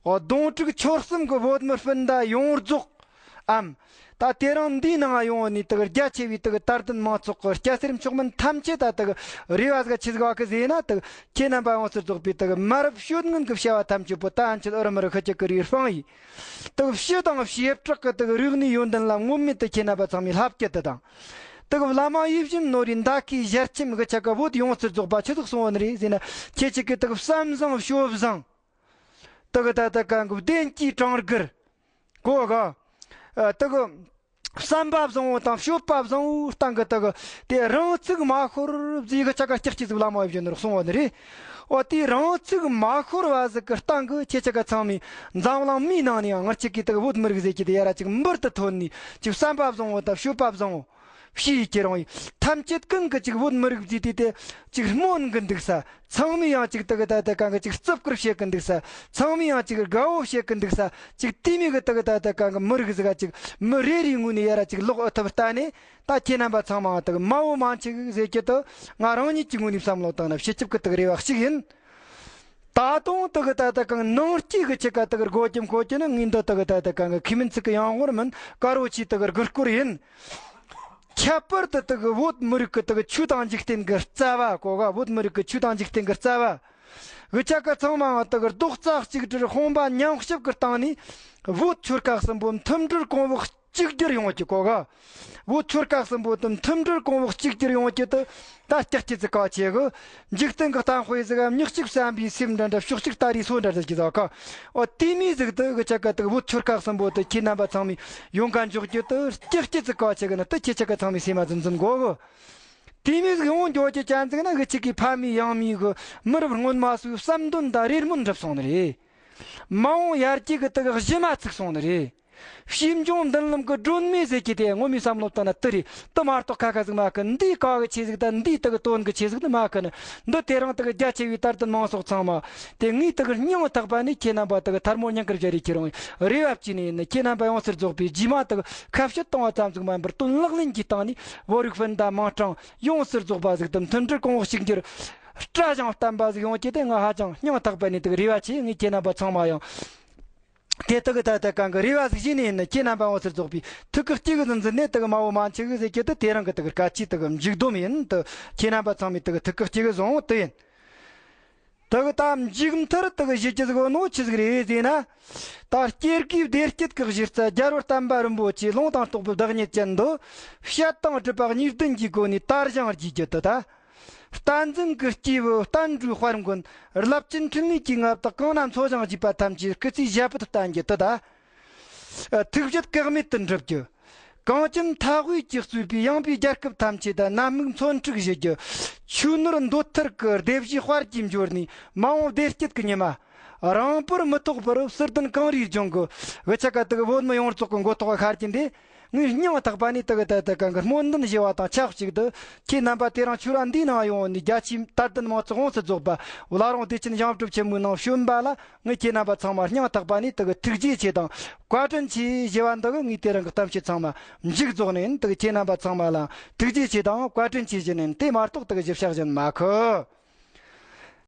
ཨ་གདོང་དྲུག་ཆོལ་གསུམ་གྱི་བོད་མི་སྤུན་ཟླ་ཡོངས་རྫོགས་འམ། ད་དེ་རིང་འདིའི་ནང་ཡོང་བ་ནས་དག་རྒྱ་ཆེ་བའི་དག་དད་ལྡན་མང་ཚོགས་ཀྱི་སྐྱ་སེར་མཆོག་དམན་ཐམས་ཅད་ད་དག་རེ་བ་ཟིག་ཆི་ཟིག་བ་གི་ཟེར་ན། དག་ཁྱེད་རྣམ་པ་ཡོངས་སུ་རྫོགས་པའི་དག་མ་རབས་སྤྱོད་ངན་གྱི་བྱ་བ་ཐམས་ཅད་པོ་ད་ཕྱིན་ཨ་རི་མི་རིགས་ཤི་རྒྱུ་གི་རིགས་སྤངས་ཡིན། དག་ཕྱི་དང་བྱེ་བྲག་གི་དག་རིག་གནས་ཡོན་ཏན་ལ་ངོམས་མེད་དུ་ཁྱེད་རྣམ་པ་ཚང་མས་ལྷ་བསྐྱེད་དུ་དང་། དག་བླ་མ་ཡིད་བཞིན་ནོར་བུའི་མདའ་ཁའི་ཞལ་ཆེམས་གི་ཆ་ག་བོད་ཡོངས་སུ་རྫོགས་པ་ཆི་ཟིག་སོང་བ་ནི་རེད་ཟེར་ན། ཁྱེད་ཅག་གི་དག་བསམ་བཟང་སྤྱོད་བཟང་། དག་ད་ད་གང་གི་བདེན་གྱི་གྲངས་དགར་གོ་ག་ཨ་དག་བསམ་པ་བཟང་བོ་དང་སྤྱོད་པ་བཟང་བོའི་སྟེང་གི་དག་དེ་རང་ཚུགས་མ་ཤོར་བཟོས་གི་ཆ་ག་ལྕགས་ཀྱི་ཟིག་བླ་མ་བཞིན་ནོར་གསུང་བ་ནི་རེད། འོ་དེ་རང་ཚུགས་མ་ཤོར་བ་ཟིག་གི་སྟེང་གི་ཁྱེད་ཆ་ག་ཚང་མས་འཛམ་གླིང་མིའི་ནང་ནས་ཡང་ང་ཆ་གི་དག་བོད་མི་རིགས་ཟེར་གྱི་དེ་ཡ་ར་ཅིག་འབུར་དུ་ཐོན་ནས་ཅིག་བསམ་པ་བཟང་བོ་དང་སྤྱོད་པ་བཟང་བོ། ཕྱིའི་ཁྱེད་རང་ཡིན། ཐམས་ཅད་ཀུན་གྱི་ཅིག་བོད་མི་རིགས་ཀྱི་དུས་དེ་ཅིག་སྨོན་གི་འདུག་ས། ཚང་མས་ཡང་ཅིག་དག་ད་ད་གང་གི་ཅིག་བརྩི་བཀུར་བྱེད་གི་འདུག་ས། ཚང་མས་ཡང་ཅིག་དགའ་བོ་བྱེད་གི་འདུག་ས། ཅིག་དེ་མོ་གི་དག་ད་ད་གང་གི་མི་རིགས་ཟིག་ག་ཅིག་མི་རེ་རེའི་ངོས་ནས་ཡ་ར་ཅིག་ལོག་ཨེ་ཐུབ་ལྟ་ནས། ད་ཁྱེད་རྣམ་པ་ཚང་མ་དག་མ་འོ་མ་འཆི་གི་ཟེར་གྱི་དུ་ང་རང་ཉིད་ཀྱི་ངོས་ནས་བསམ་བློ་བཏང་ན་སྤྱི་ཁྱབ་ཀྱི་དག་རེ་བ་ཞིག་ཡིན། ད་དུང་དག་ད་ད་གང་ནང་སྐྱིད་གི་ཆེད་ཀ་དག་སྒོ་ཀྱི་མཁོ་ཀྱི་ནི་ངའི་འདི་དག་ད་ད་གང་གི་ཁེ་མིན་ཚིག་གི་ཡང་ངོར་མིན་དཀར་བོ་ཆེ་དག་དགུ་སྐོར་ཡིན། ཁྱད་པར་དུ་དག་བོད་མི་རིགས་ཀྱི་དག་ཆོས་དང་འཇིག་རྟེན་གྱི་རྩ་བ་གོ་ག་བོད་མི་རིགས་ཀྱི་ཆོས་དང་འཇིག་རྟེན་གྱི་རྩ་བ། གི་ཆ་ག་ཚང་མ་དག་རྡོག་རྩ་གཅིག་སྒྲིལ་དཔུང་པ་མཉམ་གཤིབ་ཀྱི་སྟེང་ནས་བོད་ཆོལ་ཁ་གསུམ་པོ་མཐུན་སྒྲིལ་གོང་བུ་གཅིག་གྱུར་ཡོང་རྒྱུ་གོ་ག་བོད་ཆོལ་ཁ་གསུམ་པོ་དུ་མཐུན་སྒྲིལ་གོང་བུ་གཅིག་གྱུར་ཡོང་རྒྱུ་དུ་ད་སྐྱག་སྐྱིད་ཙི་ག་ཆེ་གི་འཇིག་རྟེན་གྱི་གཏམ་དཔེ་ཟིག་ག་མྱི་གཅིག་བསམ་པའི་སེམས་འདྲ་འདྲ་ཕྱོགས་གཅིག་ལྟ་རེ་སོ་འདྲ་འདྲ་གྱི་ཟ་ཁ་འོ་དེ་མོ་ཟིག་དུ་གི་ཆ་ག་དུ་བོད་ཆོལ་ཁ་གསུམ་པོ་དུ་ཁྱེད་རྣམ་པ་ཚང་མས་ཡོང་ག་འཇོག་རྒྱུ་དུ་སྐྱག་སྐྱིད་ཙི་ག་ཆེ་གི་ན་དུ་ཁྱེད་ཆ་ག་ཚང་མས་སེམས་མ་འཛིན་འཛིན་དགོ་གི་དེ་མོ་ཟིག་ཡོང་འཇོག་རྒྱུ་ཅན་ཟིག་ན་གི་ཆི་གི་ཕ་མེས་ཡང་མེས་གི་མི་རབས་སྔོན་མ་སུའི་བསམ་དོན་དང་རེ་སྨོན་འགྲུབ་སོང་ནི་རེད། མ་འོངས་ཡར་རྒྱས་ཀྱི་དུ་གི་གཞི་མ་ཚུགས་སོང་ནི་རེད། ཕྱིས་འབྱུང་མདུན་ལམ་གྱི་སྒྲོན་མེ་ཟེར་གྱི་དེ་ངོ་མའི་བསམ་བློ་བཏང་ན་དུ་རེད། དུ་མ་གཏོགས་ཁ་ཁ་ཟིག་མ་གི་འདིའི་ག་གི་ཆེ་ཟིག་དང་འདིའི་དུ་གི་དོན་གི་ཆེ་ཟིག་དུ་མ་གི་ནི་འདི་དེ་རིང་དུ་གི་རྒྱ་ཆེ་བའི་དར་ལྡན་མང་ཚོགས་ཚང་མ་དེ་ངའི་དུ་གི་སྙིང་ཐག་པ་ནས་ཁྱེད་རྣམ་པ་དུ་གི་ཐལ་མོ་སྙིང་གི་བཞག་རེ་ཁྱེད་རང་རེ་བ་བཅས་ནས་ཡིན་ནི་ཁྱེད་རྣམ་པ་ཡོངས་སུ་རྫོགས་པའི་རྗེས་མ་དུ་གི་ཁ་བཤད་གཏོང་བ་ཙམ་ཟིག་མ་ཡིན་པར་དོན་ལག་ལེན་གྱི་སྟེང་ནས་བོད་རིགས་སྤུན་ཟླ་མིང་གྲགས་ཡོངས་སུ་རྫོགས་པ་ཟིག་དུ་མཐུན་སྒྲིལ་གོང་བུ་གཅིག་གྱུར། སྐྲ་བཞིན་བརྟན་པ་ཟིག་ཡོང་རྒྱུ་དེ་ང་ཧ་ཅང་སྙིང་ཐག་པ་ནས་དུ་རེ་བ་ཆེ། ངས་ཁྱེད་རྣམ་པ་ཚང་མ་ཡང་དེ་དག་གི་ད་ལྟ་གང་གི་རེ་བ་ཟིག་བྱས་ནས་ཡིན་ན་ཁྱེད་རྣམ་པ་འོ་ཚུར་རྫོགས་པའི་ཐུགས་ཁུར་གཅིག་གི་འཛིན་འཛིན་ནས་དུ་མ་འོ་མ་འཆི་གི་ཟེར་རྒྱུ་དེ་དེ་རང་གི་དུ་གི་སྐད་ཆའི་དུ་གི་མཇུག་སྡོམ་ཡིན། དུ་ཁྱེད་རྣམ་པ་ཚང་མས་དུ་གི་ཐུགས་ཁུར་གཅིག་གི་བཟུང་དུ་ཡིན། དུ་གི་ད་མཇུག་མཐར་དུ་གི་བཞི་བཅུ་ཟིག་ནོ་ཆི་ཟིག་རེད་ཟེར་ན། ད་སྐྱེ་དགུའི་བདེ་སྐྱིད་ཀྱི་གཞི་རྩ་རྒྱལ་བ་བསྟན་པ་རིན་པོ་ཆེ་ལུང་དང་རྟོགས་པའི་བདག་ཉིད་ཅན་དུ། བཤད་དང་སྒྲུབ་པ་གཉིས་ལྡན་གྱི་སྒོ་ནས་དར་ཞིང་རྒྱས་རྒྱུ་དུ་ད། བསྟན་འཛིན་གྱི་སྐྱེས་བུ་བསྟན་འགྲོའི་དཔལ་མགོན། རླབས་ཆེན་འཕྲིན་ལས་ཀྱི་མངའ་བདག་གང་ན་འཚོ་ཞིང་གཞེས་པ་ཐམས་ཅད་སྐུ་ཚེའི་ཞབས་པད་བརྟན་རྒྱུ་དུ་ད། ཐུགས་བཞེད་གེགས་མེད་དུ་འགྲུབ་རྒྱུ། གངས་ཅན་མཐའ་དབུས་ཀྱིས་གཙོས་པའི་ཡངས་པའི་རྒྱལ་ཁབ་ཐམས་ཅད་དུ་ནད་མུག་མཚོན་འཁྲུག་ཞི་རྒྱུ། ཆོས་ནོར་འདོད་ཐར་གྱི་སྡེ་བཞིའི་དཔལ་གྱིས་འབྱོར་ནས་མ་འོངས་བདེ་སྐྱིད་ཀྱི་ཉི་མ། རིང་པོར་མི་ཐོགས་པར་ཟུར་ལྡན་གངས་རིའི་ལྗོངས་ཀྱི་གི་ཆ་ག་དུ་གི་བོད་མི་ཡོངས་རྫོགས་ཀྱི་མགོ་ཐོག་ཤར་གྱི་འདི། ངས་སྙིང་ཐག་པ་ནས་དུ་གི་ད་ལྟ་གང་གི་སྨོན་འདུན་ཞུ་བ་དང་ཆབས་ཅིག་ཏུ། ཁྱེད་རྣམ་པ་དེ་རིང་ཆོས་ར་འདིའི་ནང་ཡོང་ནས་རྒྱ་ཆེའི་དད་ལྡན་མང་ཚོགས་ཡོངས་སུ་རྫོགས་པ་བླ་རུང་བདེ་ཆེན་ཞིང་སྒྲུབ་ཆེན་མོའི་ནང་བྱོན་པ་ལ་ངས་ཁྱེད་རྣམ་པ་ཚང་མ་སྙིང་ཐག་པ་ནས་དུ་གི་ཐུགས་རྗེ་ཆེ་དང་བཀའ་དྲིན་ཆེ་ཞུ་བ་འདི་གི་ངས་དེ་རིང་གི་གཏམ་བཤད་ཚང་མ་མཇུག་རྫོགས་ནས་དུ་གི་ཁྱེད་རྣམ་པ་ཚང་མ་ལ་ཐུགས་རྗེ་ཆེ་དང་བཀའ་དྲིན་ཆེ་ཞུ་ནས་དེ་མ་གཏོགས་དུ་གི་ཞིབ་བཤད་གཞན་མ་ཁུ།